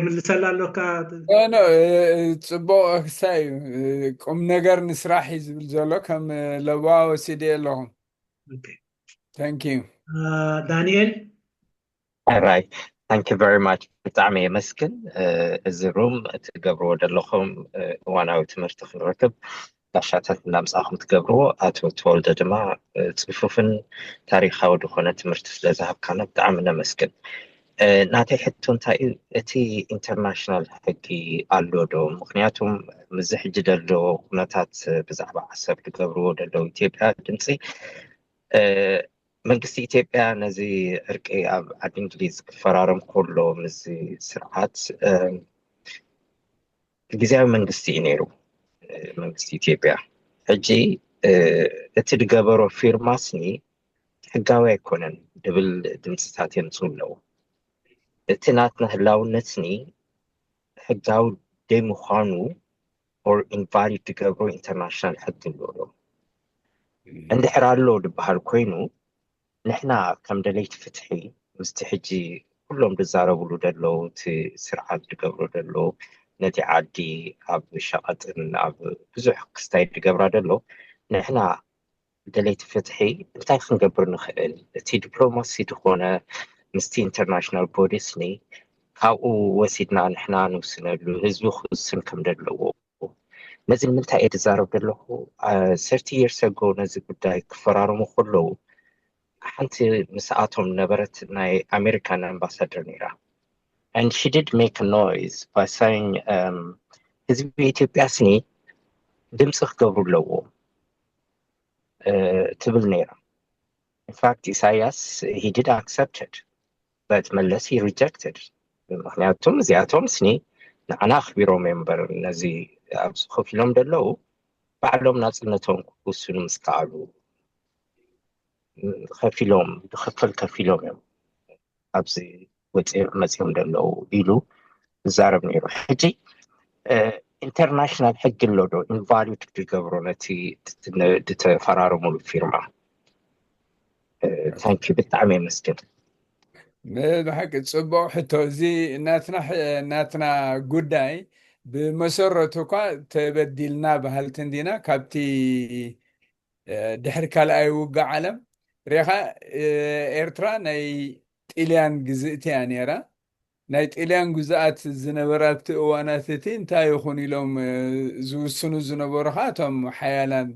ምልሰላ ኣለካ? ጽቡቅ ክሳይ እዩ። ቁም ነገር ንስራሕ እዩ ዝብል ዘሎ። ከም ለባ ወሲደ ኣለኹም። Thank you. ዳንኤል All right. Thank you very much. ብጣዕሚ የመስግን። እዚ ሩም እትገብርዎ ዘለኹም እዋናዊ ትምህርቲ ክንረክብ ጋሻታት እናምፃእኹም ትገብርዎ ኣቶ ተወልደ ድማ ፅፉፍን ታሪካዊ ዝኾነ ትምህርቲ ስለዝሃብካና ብጣዕሚ ነመስግን። ናተይ ሕቶ እንታይ እዩ፣ እቲ ኢንተርናሽናል ሕጊ ኣሎ ዶ? ምክንያቱም ምዚ ሕጂ ዘሎ ኩነታት ብዛዕባ ዓሰብ ዝገብርዎ ዘለዉ ኢትዮጵያ ድምፂ መንግስቲ ኢትዮጵያ ነዚ ዕርቂ ኣብ ዓዲ እንግሊዝ ክፈራረም ከሎ ምስዚ ስርዓት ግዝያዊ መንግስቲ እዩ ነይሩ መንግስቲ ኢትዮጵያ። ሕጂ እቲ ዝገበሮ ፊርማ ስኒ ሕጋዊ ኣይኮነን ዝብል ድምፅታት የምፅኡ ኣለዉ። እቲ ናትና ህላውነት ስኒ ሕጋዊ ዘይምዃኑ or invalid ዝገብሮ ኢንተርናሽናል ሕጊ ኣሎ ዶ? እንድሕር ኣሎ ዝበሃል ኮይኑ ንሕና ከም ደለይቲ ፍትሒ ምስቲ ሕጂ ኩሎም ዝዛረብሉ ዘለዉ እቲ ስርዓት ዝገብሮ ዘለዉ ነቲ ዓዲ ኣብ ሸቐጥን ኣብ ብዙሕ ክስታይ ዝገብራ ዘሎ ንሕና ደለይቲ ፍትሒ እንታይ ክንገብር ንኽእል? እቲ ዲፕሎማሲ ዝኾነ ምስቲ ኢንተርናሽናል ቦዲስ ኒ ካብኡ ወሲድና ንሕና ንውስነሉ ህዝቢ ክውስን ከም ዘለዎ ነዚ ንምንታይ እየ ዝዛረብ ዘለኹ? ሰርቲ years ago ነዚ ጉዳይ ክፈራረሙ ከለዉ ሓንቲ ምስኣቶም ነበረት ናይ ኣሜሪካን ኣምባሳደር ነይራ and she did make a noise by saying ህዝቢ ኢትዮጵያ ስኒ ድምፂ ክገብሩ ኣለዎም ትብል ነይራ። In fact ኢሳያስ he did accepted but መለስ he rejected። ምክንያቱም እዚኣቶም ስኒ ንዓና ኣኽቢሮም እዮም እምበር ነዚ ኣብዚ ኮፍ ኢሎም ዘለዉ ባዕሎም ናፅነቶም ክውስኑ ምስ ከኣሉ ከፊሎም ዝኽፈል ከፊሎም እዮም ኣብዚ ወፂኦም መፂኦም ዘለዉ ኢሉ ዝዛረብ ነይሩ። ሕጂ ኢንተርናሽናል ሕጊ ኣሎ ዶ invalid ዝገብሮ ነቲ ዝተፈራረሙሉ ፊርማ? ታንኪ ብጣዕሚ የመስግን። ብሓቂ ፅቡቅ ሕቶ። እዚ ናትና ናትና ጉዳይ ብመሰረቱ እኳ ተበዲልና በሃልቲ እንዲና ካብቲ ድሕሪ ካልኣይ ውግእ ዓለም ሪኻ ኤርትራ ናይ ጥልያን ግዝእቲ እያ ነይራ። ናይ ጥልያን ግዝኣት ዝነበረ ኣብቲ እዋናት እቲ እንታይ ይኹን ኢሎም ዝውስኑ ዝነበሩ ከዓ እቶም ሓያላን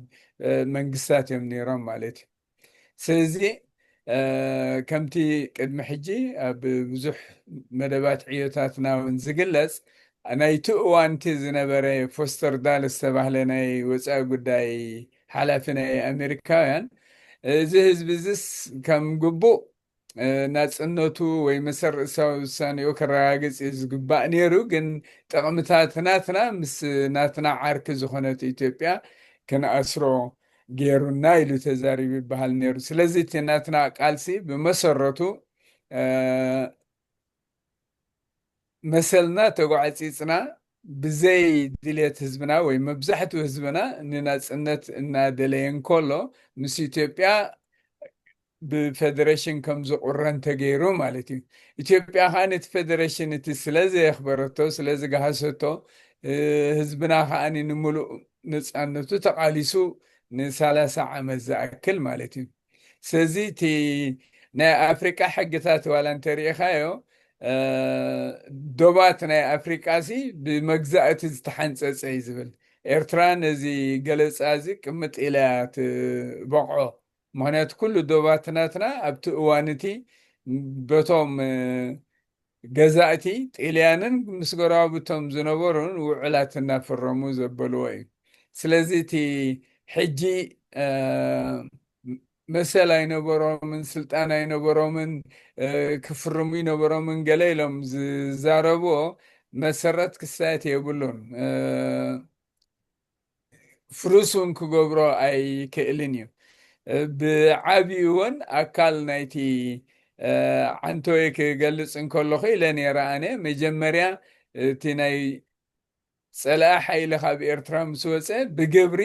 መንግስታት እዮም ነይሮም ማለት እዩ። ስለዚ ከምቲ ቅድሚ ሕጂ ኣብ ብዙሕ መደባት ዕዮታትና እውን ዝግለጽ፣ ናይቲ እዋንቲ ዝነበረ ፎስተር ዳል ዝተባህለ ናይ ወፃኢ ጉዳይ ሓላፊ ናይ ኣሜሪካውያን፣ እዚ ህዝቢ እዚስ ከም ግቡእ ናፅነቱ ወይ መሰል ርእሳዊ ውሳኔኡ ከረጋግፅ እዩ ዝግባእ ነይሩ። ግን ጥቕምታት ናትና ምስ ናትና ዓርኪ ዝኾነት ኢትዮጵያ ክንኣስሮ ገይሩና ኢሉ ተዛሪቡ ይበሃል ነይሩ። ስለዚ እቲ ናትና ቃልሲ ብመሰረቱ መሰልና ተጓዕፂፅና ብዘይ ድልየት ህዝብና ወይ መብዛሕትኡ ህዝብና ንናፅነት እናደለየ እንከሎ ምስ ኢትዮጵያ ብፌደሬሽን ከም ዝቑረን ተገይሩ ማለት እዩ። ኢትዮጵያ ከዓ ነቲ ፌደሬሽን እቲ ስለ ዘየኽበረቶ፣ ስለ ዝገሃሰቶ፣ ህዝብና ከዓ ንምሉእ ነፃነቱ ተቓሊሱ ንሳላሳ ዓመት ዝኣክል ማለት እዩ። ስለዚ እቲ ናይ ኣፍሪቃ ሕግታት ዋላ እንተሪኢኻዮ፣ ዶባት ናይ ኣፍሪቃ ሲ ብመግዛእቲ ዝተሓንፀፀ እዩ ዝብል። ኤርትራ ነዚ ገለፃ እዚ ቅምጥ ኢላ እያ ትበቕዖ። ምኽንያቱ ኩሉ ዶባት ናትና ኣብቲ እዋን እቲ በቶም ገዛእቲ ጥልያንን ምስ ጎረባብቶም ዝነበሩን ውዕላት እናፈረሙ ዘበልዎ እዩ። ስለዚ እቲ ሕጂ መሰል ኣይነበሮምን ስልጣን ኣይነበሮምን ክፍርሙ ይነበሮምን ገለ ኢሎም ዝዛረብዎ መሰረት ክስታየት የብሉን። ፍሩስ እውን ክገብሮ ኣይክእልን እዩ። ብዓብዩ እውን ኣካል ናይቲ ዓንቶይ ክገልፅ እንከለኹ ኢለ ነይረ ኣነ። መጀመርያ እቲ ናይ ፀላኢ ሓይሊ ካብ ኤርትራ ምስ ወፀ ብግብሪ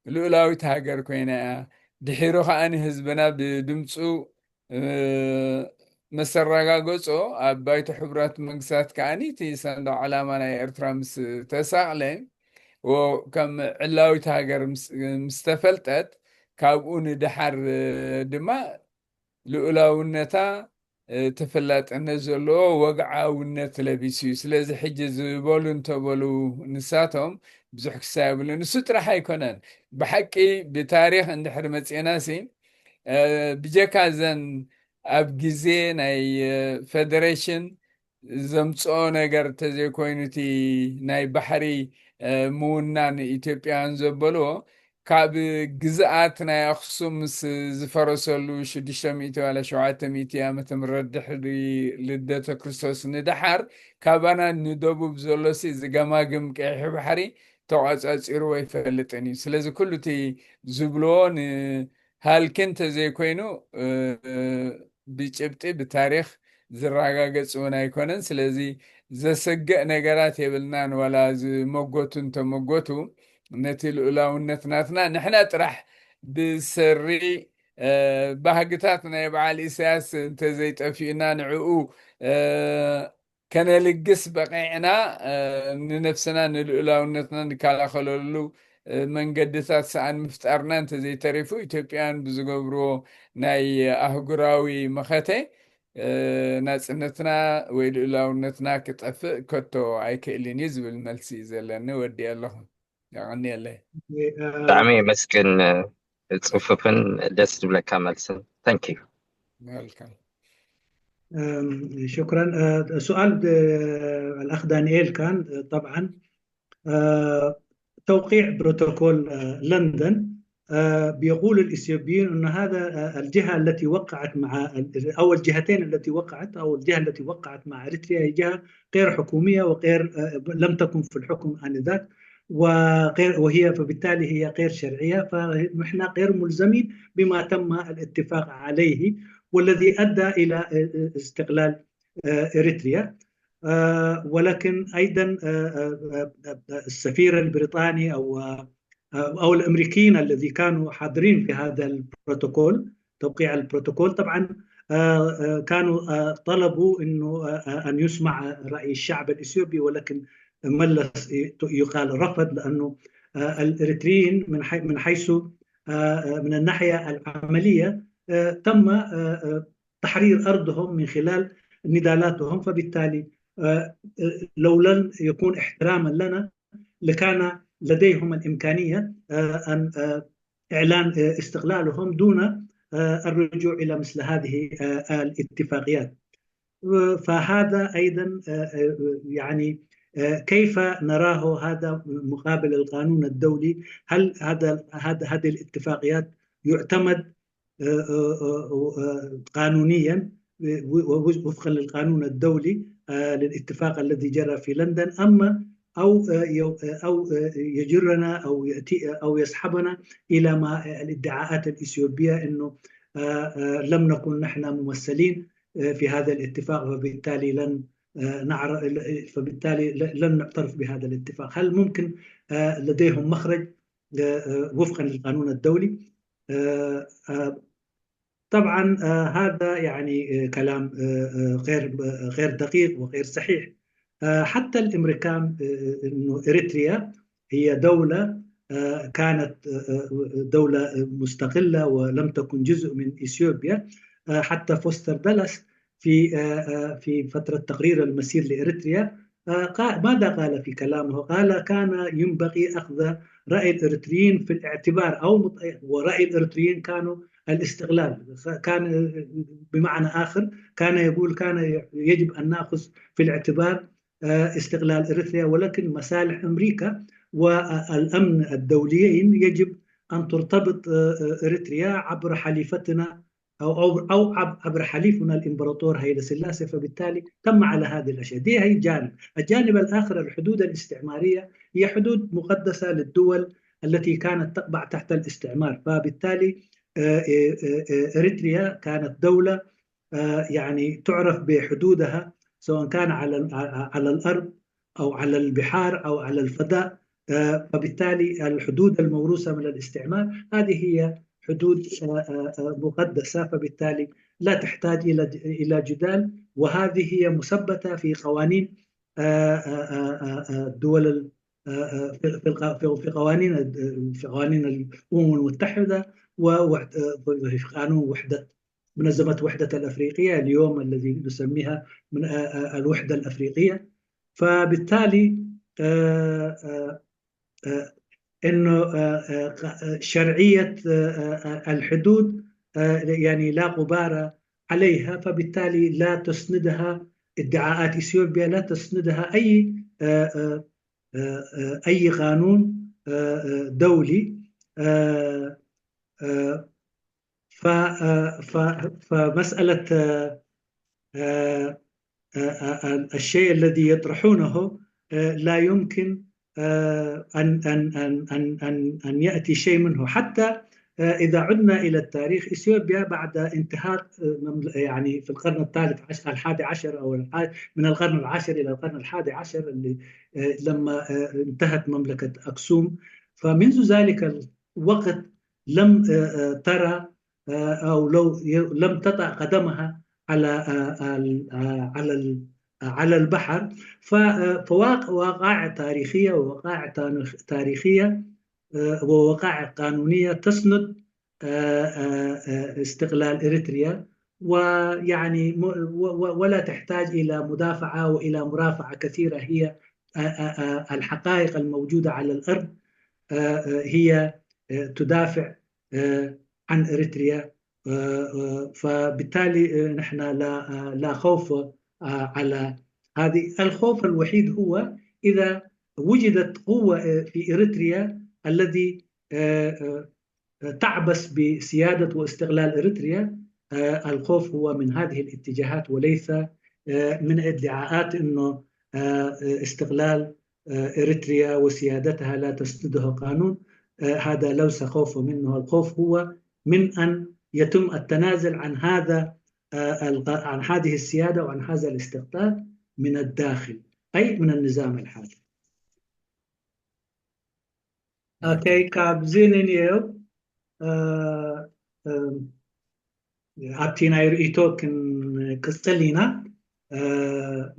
ልኡላዊት ሃገር ኮይና እያ። ድሒሩ ከዓ ንህዝብና ብድምፁ መሰረጋገጾ ኣብ ባይቶ ሕቡራት መንግስታት ከዓኒ እቲ ሰንደቕ ዓላማ ናይ ኤርትራ ምስ ተሳቕለ፣ ወ-፣ ከም ዕላዊት ሃገር ምስ፣ ምስ ተፈልጠት፣ ካብኡ ንደሓር ድማ ልኡላውነታ፣ ተፈላጥነት ዘለዎ ወግዓውነት ለቢሱ እዩ። ስለዚ ሕጂ ዝበሉ እንተበሉ ንሳቶም ብዙሕ ክሳ የብሉን። ንሱ ጥራሕ ኣይኮነን። ብሓቂ ብታሪኽ እንድሕር መጺእና ሲ፣ ብጀካ እዘን ኣብ ግዜ ናይ ፌደሬሽን ዘምጽኦ ነገር እንተዘይኮይኑ፣ እቲ ናይ ባሕሪ ምውናን ኢትዮጵያውያን ዘበልዎ፣ ካብ ግዝኣት ናይ ኣኽሱም ምስ ዝፈረሰሉ ሽዱሽተ ሚእቲ ዋላ ሸውዓተ ሚእቲ ዓመተ ምህረት ድሕሪ ልደተ ክርስቶስ ንደሓር፣ ካባና ንደቡብ ዘሎ ሲ ዝገማግም ቀይሕ ባሕሪ ተቋጻጺርዎ ኣይፈልጥን እዩ። ስለዚ ኩሉ እቲ ዝብልዎ ንሃልኪ እንተዘይኮይኑ፣ ብጭብጢ ብታሪኽ ዝረጋገጽ እውን ኣይኮነን። ስለዚ ዘሰግእ ነገራት የብልናን። ዋላ ዝመጎቱ እንተመጎቱ፣ ነቲ ልኡላውነት ናትና ንሕና ጥራሕ ብሰሪ፣ እ፣ ባህግታት ናይ በዓል ኢሳያስ እንተዘይጠፊኡና፣ ንዕኡ፣ እ፣ ከነልግስ በቒዕና፣ እ፣ ንነፍስና ንልኡላውነትና ንከላኸለሉ፣ እ፣ መንገድታት ሰኣን ምፍጣርና እንተዘይተሪፉ፣ ኢትዮጵያውያን ብዝገብርዎ ናይ ኣህጉራዊ መኸተ፣ እ፣ ናጽነትና ወይ ልኡላውነትና ክጠፍእ ከቶ ኣይክእልን እዩ ዝብል መልሲ እዩ ዘለኒ። ወዲኤ ኣለኹ። የቐንየለይ። እ፣ ብጣዕሚ የመስግን። ጽፉፍን ደስ ዝብለካ መልስን። Thank you። Welcome. أم، شكرا. أه، سؤال د-، الأخ دانيال كان، أه، طبعا، أه، توقيع بروتوكول، أه، لندن، أه، بيقول الإثيوبيين أن هذا، أه، الجهة التي وقعت مع ال-، أو الجهتين التي وقعت، أو الجهة التي وقعت مع إريتريا هي جهة غير حكومية وغير، أه، لم تكن في الحكم آنذاك، وغير، وهي، فبالتالي هي غير شرعية، فنحن غير ملزمين بما تم الاتفاق عليه والذي أدى إلى، أه، استقلال، أه، إريتريا. أه، ولكن أيضا، أه، أه، أه، السفير البريطاني أو، أه، أو الأمريكيين الذي كانوا حاضرين في هذا البروتوكول، توقيع البروتوكول، طبعا، أه، أه، كانوا، أه، طلبوا إنه، أه، أه، أن يسمع رأي الشعب الإثيوبي، ولكن ملس يقال رفض، لأنه، أه، الإريتريين من حي-، من حيث، أه، أه، من الناحية العملية، أه، تم، أه، أه، تحرير أرضهم من خلال نضالاتهم، فبالتالي، أه، أه، لو لم يكون احتراما لنا لكان لديهم الإمكانية، أه، أن، أه، إعلان استقلالهم دون الرجوع إلى مثل هذه الاتفاقيات. فهذا أيضا يعني كيف نراه هذا مقابل القانون الدولي؟ هل هذا هذا هذه الاتفاقيات يعتمد قانونيا وفقا للقانون الدولي للاتفاق الذي جرى في لندن، أما أو أو يجرنا أو يأتي أو يسحبنا إلى ما الادعاءات الإثيوبية أنه لم نكن نحن ممثلين في هذا الاتفاق، فبالتالي لن نعرف فبالتالي لن نعترف بهذا الاتفاق. هل ممكن لديهم مخرج وفقا للقانون الدولي؟ طبعا هذا يعني كلام غير غير دقيق وغير صحيح. حتى الامريكان انه اريتريا هي دوله كانت دوله مستقله ولم تكن جزء من اثيوبيا. حتى فوستر دالاس في في فتره تقرير المسير لاريتريا ماذا قال في كلامه؟ قال كان ينبغي اخذ راي الاريتريين في الاعتبار او وراي الاريتريين كانوا الاستقلال. كان بمعنى اخر كان يقول كان يجب ان ناخذ في الاعتبار استقلال اريتريا، ولكن مصالح امريكا والامن الدوليين يجب ان ترتبط اريتريا عبر حليفتنا او او او عبر حليفنا الامبراطور هيدا سلاسي. فبالتالي تم على هذه الاشياء. دي هي جانب. الجانب الاخر الحدود الاستعماريه هي حدود مقدسه للدول التي كانت تقبع تحت الاستعمار. فبالتالي اريتريا كانت دوله يعني تعرف بحدودها سواء كان على على الارض او على البحار او على الفضاء. فبالتالي الحدود الموروثه من الاستعمار هذه هي حدود مقدسه، فبالتالي لا تحتاج الى الى جدال، وهذه هي مثبته في قوانين الدول في في قوانين في قوانين الامم المتحده وفي قانون وحده منظمه وحده الافريقيه اليوم الذي نسميها من الوحده الافريقيه. فبالتالي انه شرعيه الحدود يعني لا غبار عليها، فبالتالي لا تسندها ادعاءات اثيوبيا، لا تسندها اي اي قانون دولي. فمساله الشيء الذي يطرحونه لا يمكن ان ان ان ان ان ان ياتي شيء منه، حتى اذا عدنا الى التاريخ، اثيوبيا بعد انتهاء يعني في القرن الثالث عشر الحادي عشر او من القرن العاشر الى القرن الحادي عشر اللي لما انتهت مملكه اكسوم، فمنذ ذلك الوقت لم ترى او لو لم تطع قدمها على على على البحر. فواقع تاريخيه ووقائع تاريخيه ووقائع قانونيه تسند استقلال اريتريا، ويعني ولا تحتاج الى مدافعه والى مرافعه كثيره. هي الحقائق الموجوده على الارض هي تدافع عن اريتريا. فبالتالي نحن لا لا خوف على هذه. الخوف الوحيد هو اذا وجدت قوه في اريتريا الذي تعبث بسياده واستقلال اريتريا. الخوف هو من هذه الاتجاهات وليس من ادعاءات انه استقلال اريتريا وسيادتها لا تسنده قانون. هذا ليس خوف منه. الخوف هو من ان يتم التنازل عن هذا عن هذه السياده وعن هذا الاستقلال من الداخل، اي من النظام الحالي. ኦኬ፣ ካብዚ ንንየው ኣብቲ ናይ ርእይቶ ክንቅፅል ኢና።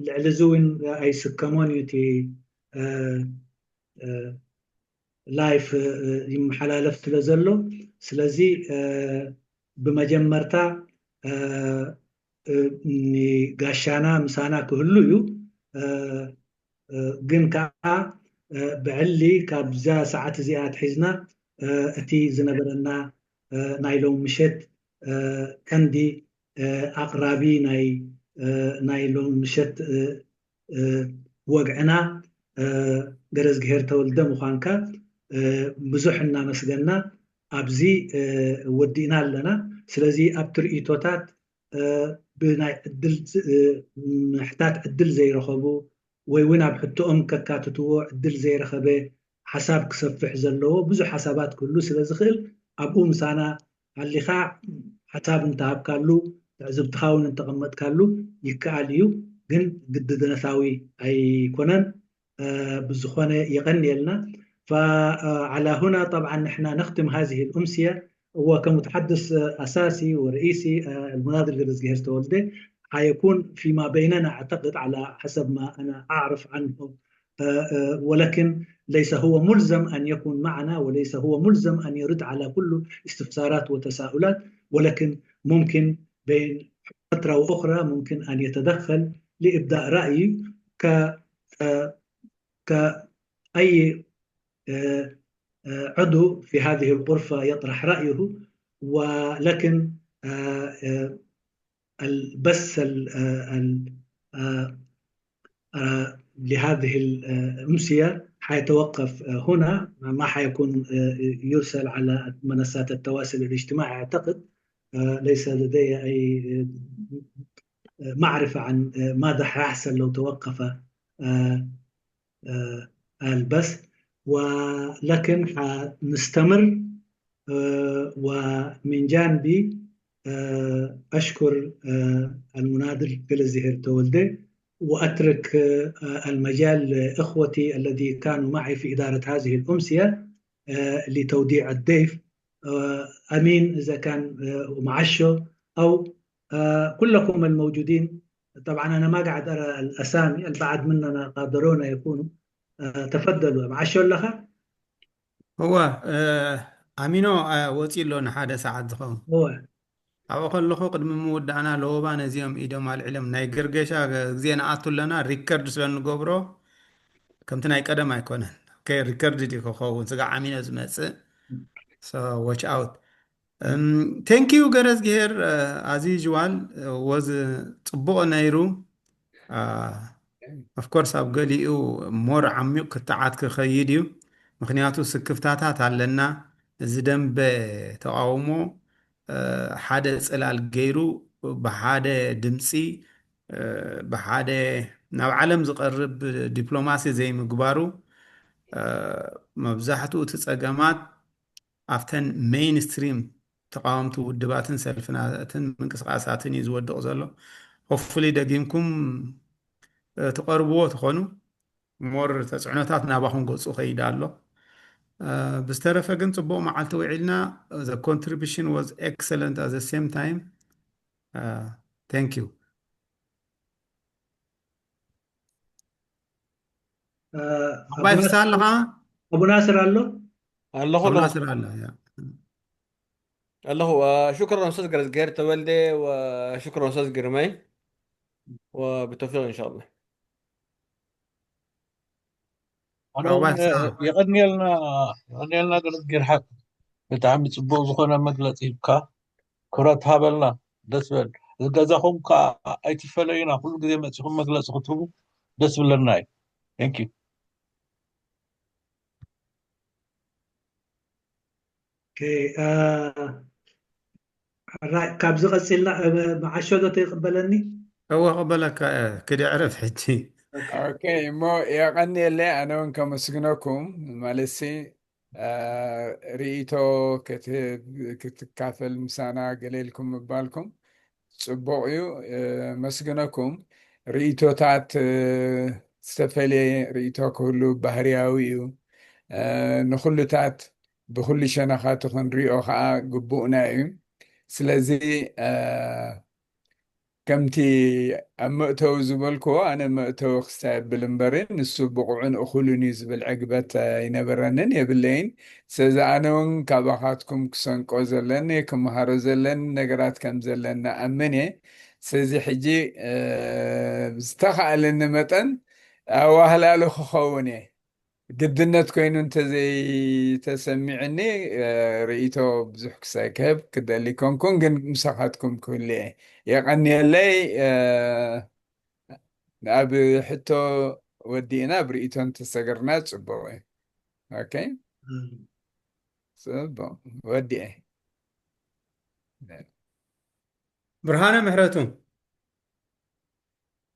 ልዕሊ እዚ እውን ኣይስከሞን እዩ እቲ ላይፍ ይመሓላለፍ ስለ ዘሎ። ስለዚ ብመጀመርታ ንጋሻና ምሳና ክህሉ እዩ። ግን ከዓ ብዕሊ ካብዛ ሰዓት እዚኣ ኣትሒዝና እቲ ዝነበረና ናይ ሎም ምሸት ቀንዲ ኣቕራቢ ናይ ሎም ምሸት ወግዕና ገረዝግሄር ተወልደ ምዃንካ ብዙሕ እናመስገና ኣብዚ ወዲእና ኣለና። ስለዚ ኣብ ትርኢቶታት ብናይ ዕድል ምሕታት ዕድል ዘይረኸቡ ወይ እውን ኣብ ሕቶኦም ከካትትዎ ዕድል ዘይረኸበ ሓሳብ ክሰፍሕ ዘለዎ ብዙሕ ሓሳባት ክህሉ ስለ ዝኽእል ኣብኡ ምሳና ኣሊኻ ሓሳብ እንተሃብካሉ ትዕዝብትኻ እውን እንተቐመጥካሉ ይከኣል እዩ፣ ግን ግድነታዊ ኣይኮነን። ብዝኾነ የቐንየልና። فعلى هنا طبعا نحن نختم هذه الأمسية، وكمتحدث أساسي ورئيسي المناضل قدس جهير تولدي حيكون فيما بيننا أعتقد على حسب ما أنا أعرف عنه، ولكن ليس هو ملزم أن يكون معنا، وليس هو ملزم أن يرد على كل استفسارات وتساؤلات، ولكن ممكن بين فترة وأخرى ممكن أن يتدخل لإبداء رأي ك كأي عضو في هذه الغرفة يطرح رأيه، ولكن البث لهذه الأمسية حيتوقف هنا، ما حيكون يرسل على منصات التواصل الاجتماعي أعتقد. ليس لدي أي معرفة عن ماذا حيحصل لو توقف البث، ولكن حنستمر. ومن جانبي أشكر المناضل قلزهير تولدي، وأترك المجال لإخوتي الذي كانوا معي في إدارة هذه الأمسية لتوديع الضيف. أمين إذا كان معشو أو كلكم الموجودين. طبعا أنا ما قاعد أرى الأسامي، البعض مننا قادرون يكونوا. تفضلوا معشو لخا. هو أمينو وتيلو نحادة ساعة دخون. هو ኣብኡ ከለኹ ቅድሚ ምውዳእና ለወባ ነዚኦም ኢዶም ኣልዒሎም ናይ ገርገሻ ግዜ ንኣቱ ኣለና ሪከርድ ስለ ንገብሮ ከምቲ ናይ ቀደም ኣይኮነን። ሪከርድ ድዩ ክኸውን ስጋ ዓሚኖ ዝመፅእ watch out። Thank you ገረዝግሄር። As usual was ፅቡቕ ነይሩ። Of course ኣብ ገሊኡ more ዓሚቕ ክትዓት ክኸይድ እዩ። ምኽንያቱ ስክፍታታት ኣለና። እዚ ደንበ ተቓውሞ ሓደ ፅላል ገይሩ ብሓደ ድምፂ ብሓደ ናብ ዓለም ዝቐርብ ዲፕሎማሲ ዘይምግባሩ መብዛሕትኡ እቲ ፀገማት ኣብተን ሜይንስትሪም ተቃወምቲ ውድባትን ሰልፍናትን ምንቅስቃሳትን እዩ ዝወድቕ ዘሎ። Hopefully ደጊምኩም ትቐርብዎ ትኾኑ። More ተፅዕኖታት ናባኹም ገፁ ከይዳ ኣሎ። ብዝተረፈ ግን ፅቡቕ መዓልቲ ውዒልና። The contribution was excellent at the same time. Thank you. ኣባይ ፍስሃ ኣለኻ? ኣቡ ናስር ኣሎ? ኣለኹ ኣለኹ። ናስር ኣሎ። ኣለኹ። ሽክረን ኡስታዝ ገርዝጌር ተወልደ፣ ወሽክረን ኡስታዝ ግርማይ፣ ወብተውፊቅ ኢንሻአላህ። ኣነ እውን የቐንየልና፣ የቐንየልና ገርዝጌር ሓቅ። ብጣዕሚ ጽቡቕ ዝኾነ መግለጺ ሂብካ። ክብረት ሃበልና። ደስ በል። እዚ ገዛኹም ከዓ ኣይትፈለዩና። ኩሉ ግዜ መጺኹም መግለጺ ክትህቡ ደስ ብለና እዩ። Thank you። Okay, uh, right, ካብዚ ቀፂልና መዓሾ ዶ ተይቅበለኒ? እወ ቅበለካ ክድዕርፍ ሕጂ። Okay, እሞ የቐንየለይ። ኣነ እውን ከመስግነኩም ማለትሲ ርእይቶ ክትካፈል ምሳና ገለ ኢልኩም ምባልኩም ፅቡቕ እዩ። መስግነኩም። ርእይቶታት ዝተፈለየ ርእይቶ ክህሉ ባህርያዊ እዩ። ንኩሉታት ብኩሉ ሸነኻቱ ክንሪኦ ከዓ ግቡእና እዩ። ስለዚ ከምቲ ኣብ መእተዊ ዝበልክዎ ኣነ መእተዊ ክስታይ ኣብል እምበሪ ንሱ ብቑዕን እኹልን እዩ ዝብል ዕግበት ኣይነበረንን የብለይን። ስለዚ ኣነ እውን ካባኻትኩም ክሰንቆ ዘለኒ ክመሃሮ ዘለኒ ነገራት ከም ዘለኒ ኣምን እየ። ስለዚ ሕጂ ዝተኻእለኒ መጠን ኣዋህላሉ ክኸውን እየ። ግድነት ኮይኑ እንተዘይተሰሚዕኒ እ፣ ርእይቶ ብዙሕ ክሳይ ክህብ ክደሊ ኮንኩን፣ ግን ምሳኻትኩም ክህሉ እየ። የቐንየለይ። እ፣ ኣብ ሕቶ ወዲእና ኣብ ርእይቶ እንተሰገርና ጽቡቕ እዩ። ኦኬ፣ ጽቡቕ፣ ወዲኤ። ብርሃነ ምሕረቱ፣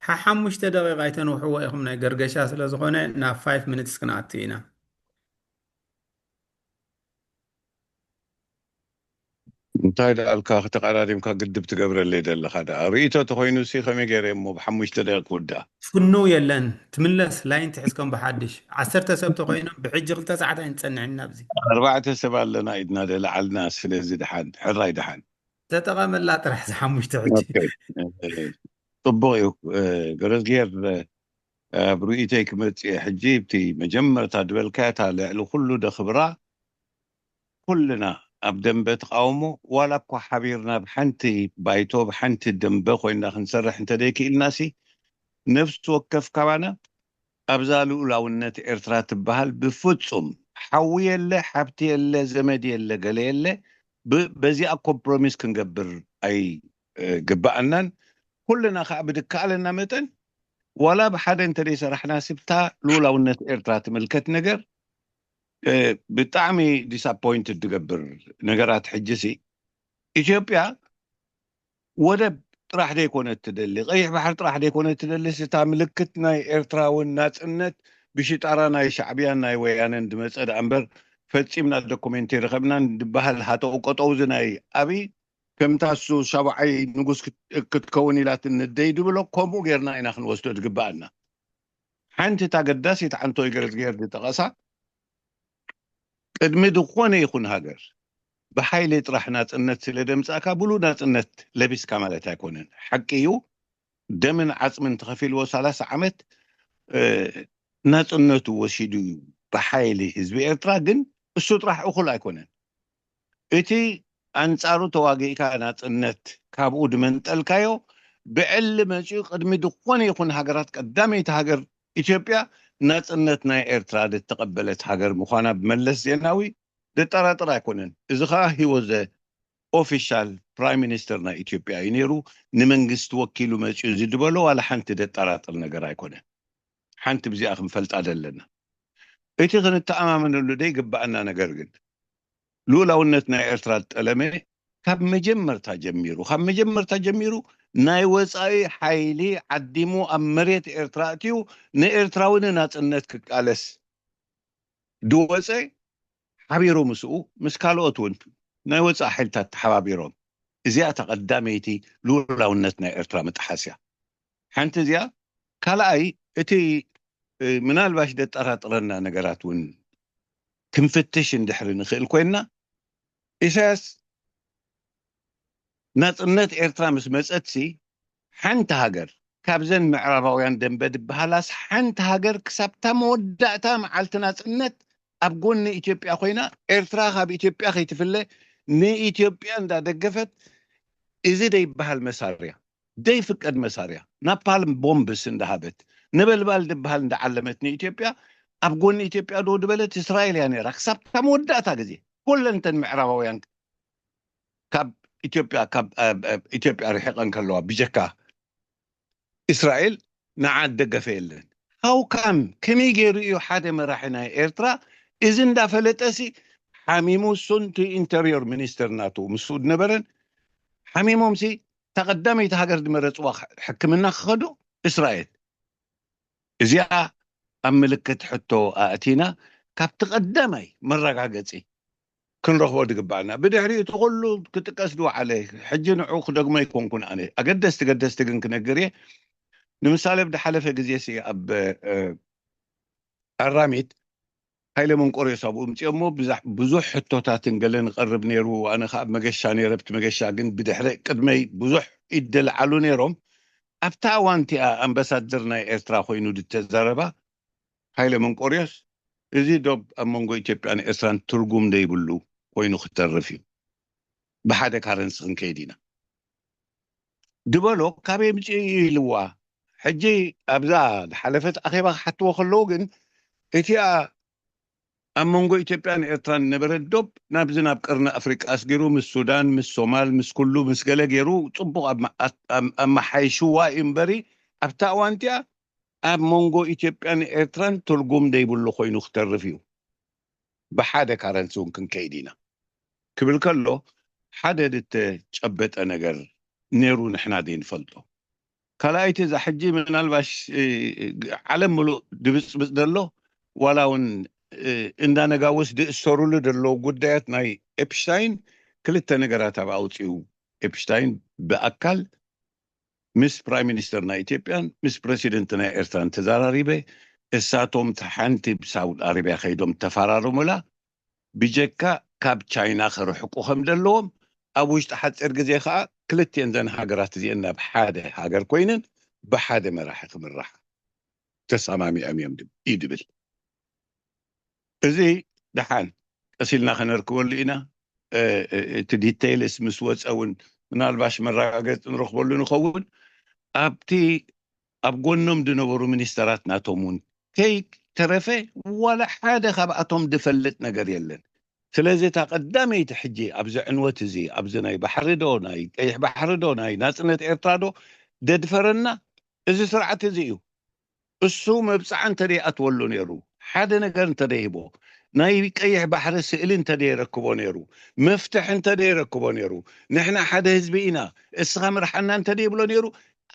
ሓሓሙሽተ ደቂቃ ኣይተንውሕዎ ኢኹም፣ ናይ ገርገሻ ስለ ዝኾነ ናብ ፋይቭ ሚኒትስ ክንኣቱ ኢና። እንታይ ደኣልካ፣ ከተቀዳዲምካ ግድብ ትገብረለይ ዘለኻ ደኣ? ርእይቶ ተኾይኑ ሲ ከመይ ገይረ እሞ ብሓሙሽተ ደቂቅ ክውዳእ? ፍኑ የለን፣ ትምለስ ላይን ትሕዝከም ብሓድሽ። ዓሰርተ ሰብ ተኾይኖም ብሕጂ ክልተ ሰዓት ኣይንጸንዕን ናብዚ። ኣርባዕተ ሰብ ኣለና ኢድና ደለዓልና፣ ስለዚ ድሓን፣ ሕራይ ድሓን። ተጠቐመላ ጥራሕ ዝሓሙሽተ ሕጂ። ኦኬ። ጽቡቕ እዩ። እ፣ ገረዝጊሄር፣ እ፣ ኣብ ርእይቶይ ክመጽእ እየ። ሕጂ፣ እቲ መጀመርታ ዝበልካያ፣ እታ ልዕሊ ኩሉ ደኽብራ፣ ኩልና ኣብ ደንበ ተቓውሞ፣ ዋላ እኳ ሓቢርና ብሓንቲ ባይቶ፣ ብሓንቲ ደንበ ኮይንና ክንሰርሕ እንተደይክኢልናሲ፣ ነፍሲ ወከፍ ካባና ኣብዛ ልኡላውነት ኤርትራ ትበሃል ብፍጹም፣ ሓዊ የለ፣ ሓብቲ የለ፣ ዘመድ የለ፣ ገለ የለ፣ ብ-፣ በዚኣ ኮምፕሮሚስ ክንገብር ኣይግበኣናን። ኩልና ከኣ ብድከኣለና መጠን፣ ዋላ ብሓደ እንተደይሰራሕናሲ፣ ብታ ልኡላውነት ኤርትራ ትምልከት ነገር፣ እ፣ ብጣዕሚ ዲስኣፖይንትድ ዝገብር ነገራት። ሕጂሲ ኢትዮጵያ ወደብ ጥራሕ ዘይኮነት ትደሊ፣ ቀይሕ ባሕሪ ጥራሕ ዘይኮነት ትደሊ፣ እታ ምልክት ናይ ኤርትራውን ናጽነት ብሽጣራ ናይ ሻዕብያን ናይ ወያነን ዝመጸ ደኣ እምበር፣ ፈጺምና ዶኩሜንት ኣይረኸብናን ዝበሃል ሃጠው ቀጠው፣ እዚ ናይ ኣብይ፣ ከምታ እሱ ሻብዓይ ንጉስ ክት-፣ ክትከውን ኢላትኒ ደይ ድብሎ፣ ከምኡ ጌርና ኢና ክንወስዶ ዝግበኣና። ሓንቲ እታ ኣገዳሲት ዓንቶይ ገረዝጊሄር ዝጠቐሳ፣ ቅድሚ ዝኾነ ይኹን ሃገር ብሓይሊ ጥራሕ ናጽነት ስለ ደምጻእካ፣ ብሉ ናጽነት ለቢስካ ማለት ኣይኮነን። ሓቂ እዩ፣ ደምን ዓጽምን ተኸፊልዎ ሰላሳ ዓመት፣ እ፣ ናጽነቱ ወሲዱ እዩ ብሓይሊ ህዝቢ ኤርትራ። ግን እሱ ጥራሕ እኹል ኣይኮነን። እቲ ኣንጻሩ ተዋጊእካ ናጽነት ካብኡ ድመንጠልካዮ፣ ብዕሊ መጺኡ ቅድሚ ዝኾነ ይኹን ሃገራት ቀዳመይቲ ሃገር ኢትዮጵያ ናጽነት ናይ ኤርትራ ዝተቐበለት ሃገር ምዃና ብመለስ ዜናዊ ዘጠራጥር ኣይኮነን። እዚ ኸኣ he was the official prime minister ናይ ኢትዮጵያ እዩ ነይሩ። ንመንግስቲ ወኪሉ መጺኡ እዚ ዝበሎ ዋላ ሓንቲ ዘጠራጥር ነገር ኣይኮነን። ሓንቲ ብዚኣ ክንፈልጣ ዘለና። እቲ ክንተኣማመነሉ ዘይግበኣና ነገር ግን፣ ልኡላውነት ናይ ኤርትራ ዝጠለመ ካብ መጀመርታ ጀሚሩ፣ ካብ መጀመርታ ጀሚሩ ናይ ወጻኢ ሓይሊ ዓዲሙ ኣብ መሬት ኤርትራ ኣእትዩ ንኤርትራዊ ንናጽነት ክቃለስ ድወጸ፣ ሓቢሩ ምስኡ፣ ምስ ካልኦት እውን ናይ ወጻኢ ሓይልታት ተሓባቢሮም። እዚኣ እታ ቀዳመይቲ ልኡላውነት ናይ ኤርትራ ምጥሓስ እያ። ሓንቲ እዚኣ። ካልኣይ፣ እቲ፣ እ፣ ምናልባሽ ዘጠራጥረና ነገራት እውን ክንፍትሽ እንድሕሪ ንኽእል ኮይንና፣ ኢሳያስ ናጽነት ኤርትራ ምስ መጸትሲ፣ ሓንቲ ሃገር ካብዘን ምዕራባውያን ደንበ ዝበሃላስ ሓንቲ ሃገር ክሳብታ መወዳእታ መዓልቲ ናጽነት ኣብ ጎኒ ኢትዮጵያ ኮይና፣ ኤርትራ ካብ ኢትዮጵያ ከይትፍለ ንኢትዮጵያ እንዳደገፈት፣ እዚ ዘይበሃል መሳርያ፣ ዘይፍቀድ መሳርያ፣ ናፓልም ቦምብስ እንዳሃበት፣ ነበልባል ዝበሃል እንዳዓለመት ንኢትዮጵያ፣ ኣብ ጎኒ ኢትዮጵያ ዶ ዝበለት እስራኤል እያ ነይራ። ክሳብታ መወዳእታ ግዜ ኩለን እተን ምዕራባውያን ካብ ኢትዮጵያ፣ ካብ፣ እ፣ እ፣ ኢትዮጵያ ርሒቐን ከለዋ፣ ብጀካ እስራኤል ንዓ ደገፈ የለን። ሃው ካም፣ ከመይ ገይሩ እዩ ሓደ መራሒ ናይ ኤርትራ እዚ እንዳፈለጠሲ ሓሚሙ፣ እሱን እቲ ኢንተሪዮር ሚኒስተር ናቱ ምስኡ ዝነበረን ሓሚሞምሲ፣ እታ ቀዳመይቲ ሃገር ዝመረጽዋ ሕክምና ክኸዱ እስራኤል። እዚኣ ኣብ ምልክት ሕቶ ኣእቲና፣ ካብቲ ቀዳማይ መረጋገጺ ክንረኽቦ ዝግባኣና። ብድሕሪ እቲ ኩሉ ክጥቀስ ዝወዓለ፣ ሕጂ ንዑ ክደግሞ ኣይኮንኩን ኣነ። ኣገደስቲ ገደስቲ ግን ክነግር እየ። ንምሳሌ፣ ኣብ ዝሓለፈ ግዜ ሲ ኣብ፣ እ፣ ኣራሚት፣ ሃይለ መንቆርዮስ ኣብኡ ምጽኦሞ፣ ብዛ-፣ ብዙሕ ሕቶታትን ገለ ንቐርብ ነይሩ። ኣነ ከኣ ኣብ መገሻ ነይረ። ኣብቲ መገሻ ግን ብድሕረ ቅድመይ ብዙሕ ኢድ ደልዓሉ ነይሮም። ኣብታ እዋን እቲኣ ኣምባሳደር ናይ ኤርትራ ኮይኑ ዝተዛረባ ሃይለ መንቆርዮስ፣ እዚ ዶብ ኣብ መንጎ ኢትዮጵያን ኤርትራን ትርጉም ዘይብሉ ኮይኑ ክተርፍ እዩ። ብሓደ ካረንሲ ክንከይድ ኢና። ድበሎ ካበይ ምጽኡ እዩ ኢልዋ። ሕጂ ኣብዛ ዝሓለፈት ኣኼባ ክሓትዎ ከለዉ ግን፣ እቲኣ ኣብ መንጎ ኢትዮጵያን ኤርትራን ዝነበረ ዶብ ናብዚ ናብ ቀርኒ ኣፍሪቃ ኣስጊሩ ምስ ሱዳን፣ ምስ ሶማል፣ ምስ ኩሉ፣ ምስ ገለ ገይሩ ጽቡቕ ኣማ-፣ ኣት-፣ ኣም-፣ ኣመሓይሽዋ እዩ እምበሪ፣ ኣብታ እዋን እቲኣ ኣብ መንጎ ኢትዮጵያን ኤርትራን ትርጉም ዘይብሉ ኮይኑ ክተርፍ እዩ። ብሓደ ካረንሲ እውን ክንከይድ ኢና ክብል ከሎ፣ ሓደ ዝተጨበጠ ነገር ነይሩ ንሕና ዘይንፈልጦ። ካልኣይቲ፣ እዛ ሕጂ ምናልባሽ፣ እ፣ ዓለም ምሉእ ድብጽብጽ ዘሎ፣ ዋላ እውን፣ እ፣ እንዳ ነጋውስ ድእሰሩሉ ዘለዉ ጉዳያት ናይ ኤፕሽታይን፣ ክልተ ነገራት ኣብ ኣውጺኡ። ኤፕሽታይን ብኣካል ምስ ፕራይም ሚኒስተር ናይ ኢትዮጵያን ምስ ፕረሲደንት ናይ ኤርትራን ተዘራሪበ። እሳቶም፣ እቲ ሓንቲ ብሳውዲ ኣረብያ ከይዶም ተፈራረሙላ፣ ብጀካ ካብ ቻይና ክርሕቁ ከም ዘለዎም፣ ኣብ ውሽጢ ሓፂር ግዜ ከዓ ክልቲኤን ዘን ሃገራት እዚኤን ናብ ሓደ ሃገር ኮይነን ብሓደ መራሒ ክምራሓ ተሰማሚዖም እዮም ድብ-፣ እዩ ድብል። እዚ ደሓን ቀስ ኢልና ከነርክበሉ ኢና። እ፣ እ፣ እቲ ዲቴይልስ ምስ ወፀ እውን ምናልባሽ መረጋገፂ ንረኽበሉ ንኸውን። ኣብቲ፣ ኣብ ጎኖም ዝነበሩ ሚኒስተራት ናቶም እውን ከይተረፈ ዋላ ሓደ ካብኣቶም ዝፈልጥ ነገር የለን። ስለዚ እታ ቀዳመይቲ ሕጂ ኣብዚ ዕንወት እዚ፣ ኣብዚ ናይ ባሕሪ ዶ፣ ናይ ቀይሕ ባሕሪ ዶ፣ ናይ ናጽነት ኤርትራ ዶ ደድፈረና፣ እዚ ስርዓት እዚ እዩ። እሱ መብጽዓ እንተደይኣትወሉ ነይሩ፣ ሓደ ነገር እንተደይሂቦ፣ ናይ ቀይሕ ባሕሪ ስእሊ እንተደይረክቦ ነይሩ፣ መፍትሒ እንተደይረክቦ ነይሩ፣ ንሕና ሓደ ህዝቢ ኢና፣ እስኻ ምርሓና እንተደይብሎ ነይሩ፣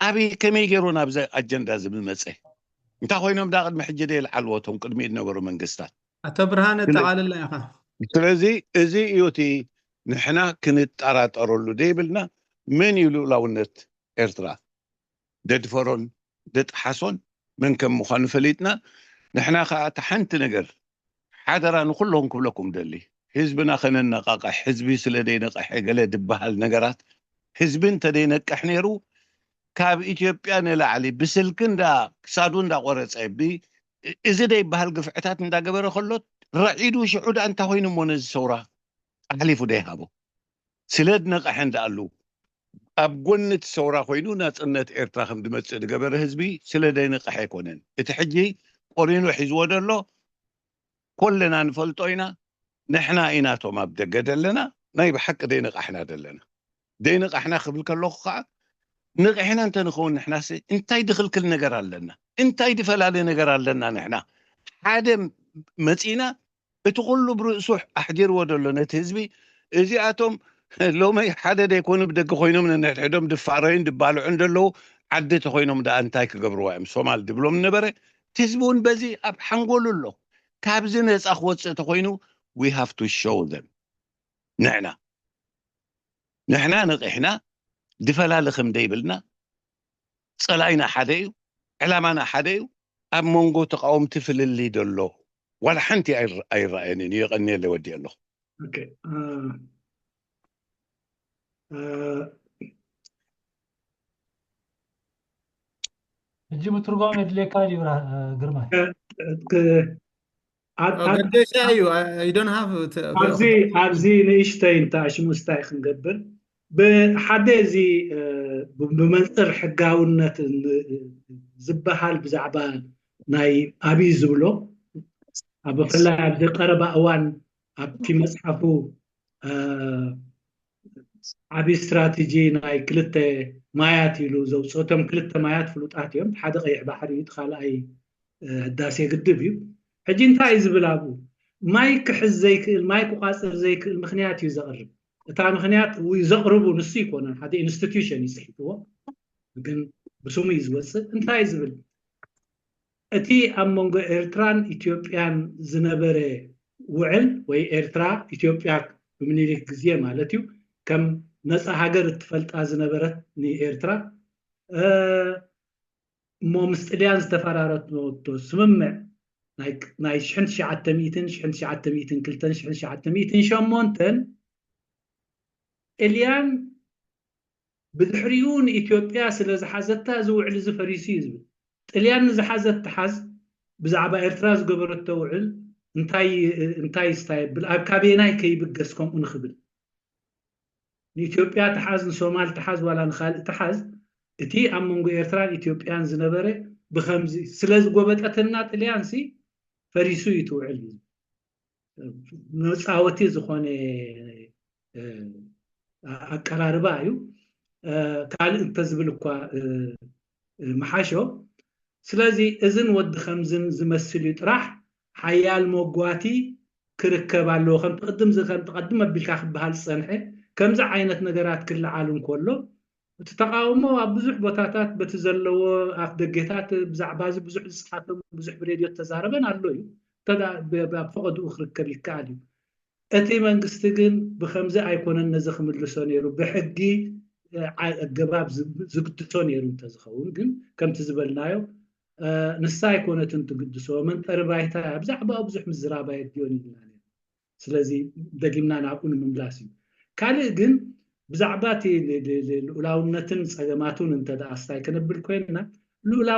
ኣበይ ከመይ ገይሩ ናብዚ ኣጀንዳ እዚ ምመጸ? እንታይ ኮይኖም ዳ ቅድሚ ሕጂ ደየልዓልዎ እቶም ቅድሚኡ ዝነበሩ መንግስታት? ኣቶ ብርሃነ፣ ስለ-፣ ጠቓልላ ኢኻ። ስለዚ እዚ እዩ እቲ ንሕና ክንጠራጠረሉ ዘይብልና፣ መን እዩ ልኡላውነት ኤርትራ ደድፈሮን ደጠሓሶን መን ከም ምዃኑ ፈሊጥና፣ ንሕና ከኣ እታ ሓንቲ ነገር ሓደራ ንኹሎም ክብለኩም ደሊ፣ ህዝብና ከነነቃቕሕ፣ ህዝቢ ስለ ዘይነቅሐ ገለ ድበሃል ነገራት፣ ህዝቢ እንተደይነቅሕ ነይሩ፣ ካብ ኢትዮጵያ ንላዕሊ ብስልኪ እንዳ ክሳዱ እንዳቆረጸ፣ ብ-፣ እዚ ደይበሃል ግፍዕታት እንዳገበረ ከሎ፣ ረዒዱ ሽዑ ደኣ እንታይ ኮይኑ እሞ ነዚ ሰውራ ኣሕሊፉ ደይሃቦ? ስለ ዝነቅሐ እንዳኣሉ ኣብ ጎኒ እቲ ሰውራ ኮይኑ ናጽነት ኤርትራ ከም ዝመጽእ ዝገበረ ህዝቢ ስለ ዘይነቅሐ ኣይኮነን። እቲ ሕጂ ቆሪኑ ሒዝዎ ዘሎ ኮለና ንፈልጦ ኢና። ንሕና ኢና እቶም ኣብ ደገ ዘለና ናይ ብሓቂ ዘይነቃሕና ዘለና። ዘይነቃሕና ክብል ከለኹ ከዓ ንቂሕና እንተንኸውን ንሕናስ እንታይ ድኽልክል ነገር ኣለና? እንታይ ድፈላለ ነገር ኣለና? ንሕና ሓደ መጺና እቲ ኩሉ ብርእሱ ኣሕዲርዎ ዘሎ ነቲ ህዝቢ፣ እዚኣቶም ሎመይ ሓደ ደይኮኑ ብደገ ኮይኖም ነንሕድሕዶም ድፋረዩን ድባልዑን ዘለዉ ዓዲ ተኮይኖም ደኣ እንታይ ክገብርዋ እዮም? ሶማል ድብሎም ነበረ። እቲ ህዝቢ እውን በዚ ኣብ ሓንጎሉ ኣሎ። ካብዚ ነጻ ክወጽእ ተኮይኑ we have to show them። ንሕና፣ ንሕና ነቂሕና ድፈላለ ከም ደይብልና፣ ጸላኢና ሓደ እዩ፣ ዕላማና ሓደ እዩ። ኣብ መንጎ ተቃወምቲ ፍልልይ ደሎ ዋላ ሓንቲ ኣይር-፣ ኣይረኣየንን እዩ። የቐንየለይ፣ ወዲኤ ኣለኹ። ኦኬ፣ እ፣ እ፣ ሕጂ ምትርጓም የድልየካ ድዩ ብራ-፣ እ፣ ግርማይ? እ፣ እ፣ ክ-፣ ኣብ-፣ ኣብ-፣ ገደሻ እዩ። I don't have to፣ ኣብዚ፣ ኣብዚ ንእሽተይ እንተ ኣሽሙስታይ ክንገብር፣ ብሓደ እዚ፣ እ፣ ብ-፣ ብመንጽር ሕጋውነት ን-፣ ዝበሃል ብዛዕባ ናይ ኣብይ ዝብሎ፣ ኣብ ብፍላይ ኣብዚ ቀረባ እዋን ኣብቲ መጽሓፉ፣ እ፣ ዓቢ ስትራቴጂ ናይ ክልተ ማያት ኢሉ ዘውጽኦ፣ እቶም ክልተ ማያት ፍሉጣት እዮም። ሓደ ቀይሕ ባሕሪ እዩ፣ እቲ ካልኣይ፣ እ፣ ህዳሴ ግድብ እዩ። ሕጂ እንታይ እዩ ዝብል ኣብኡ? ማይ ክሕዝ ዘይክእል፣ ማይ ክቋጽር ዘይክእል ምኽንያት እዩ ዘቕርብ። እታ ምኽንያት ው-፣ ዘቕርቡ ንሱ ይኮነን፣ ሓደ ኢንስቲትዩሽን እዩ ጽሒፍዎ፣ ግን ብስሙ እዩ ዝወጽእ። እንታይ እዩ ዝብል? እቲ ኣብ መንጎ ኤርትራን ኢትዮጵያን ዝነበረ ውዕል፣ ወይ ኤርትራ፣ ኢትዮጵያ ብምኒልክ ግዜ ማለት እዩ፣ ከም ነጻ ሃገር እትፈልጣ ዝነበረት ንኤርትራ፣ እ፣ እሞ ምስ ጥልያን ዝተፈራረመቶ ስምምዕ ናይ፣ ናይ ሽሕን ትሽዓተ ሚእትን፣ ሽሕን ትሽዓተ ሚእትን ክልተን፣ ሽሕን ትሽዓተ ሚእትን ሸሞንተን፣ ጥልያን ብድሕሪኡ ንኢትዮጵያ ስለ ዝሓዘታ እዚ ውዕል እዚ ፈሪሱ እዩ ዝብል። ጥልያን ንዝሓዘት ትሓዝ፣ ብዛዕባ ኤርትራ ዝገበረቶ ውዕል እንታይ፣ እንታይ ይስታ የብል፣ ኣብ ካበየናይ ከይብገስ ከምኡ ንኽብል። ንኢትዮጵያ ትሓዝ፣ ንሶማል ትሓዝ፣ ዋላ ንኻልእ ትሓዝ፣ እቲ ኣብ መንጎ ኤርትራን ኢትዮጵያን ዝነበረ ብኸምዚ ስለ ዝጎበጠትና ጥልያንሲ ፈሪሱ እዩ እቲ ውዕል እዩ። መፃወቲ ዝኾነ ኣቀራርባ እዩ። ካልእ እንተዝብል እኳ ምሓሾ። ስለዚ እዝን ወዲ ከምዝን ዝመስል እዩ ጥራሕ ሓያል መጓቲ ክርከብ ኣለዎ። ከምቲ ቅድም ከምቲ ቀድም ኣቢልካ ክበሃል ዝፀንሐ ከምዚ ዓይነት ነገራት ክለዓል እንከሎ እቲ ተቃውሞ ኣብ ብዙሕ ቦታታት በቲ ዘለዎ ኣፍ ደጌታት ብዛዕባ እዚ ብዙሕ ዝፅሓፈን ብዙሕ ብሬድዮ ተዛረበን ኣሎ እዩ። ኣብ ፈቐድኡ ክርከብ ይከኣል እዩ። እቲ መንግስቲ ግን ብከምዚ ኣይኮነን ነዚ ክምልሶ ነይሩ፣ ብሕጊ ኣገባብ ዝግድሶ ነይሩ እንተዝኸውን ግን ከምቲ ዝበልናዮ ንሳ ኣይኮነትን ትግድሶ፣ መንጠሪ ባይታ እያ፣ ብዛዕባኡ ብዙሕ ምዝራብ ኣየድልዮን ኢልና ነይሩ። ስለዚ ደጊምና ናብኡ ንምምላስ እዩ። ካልእ ግን ብዛዕባ እቲ ልኡላውነትን ፀገማቱን እንተ ደኣ ኣስታይ ክንብል ኮይንና ልኡላው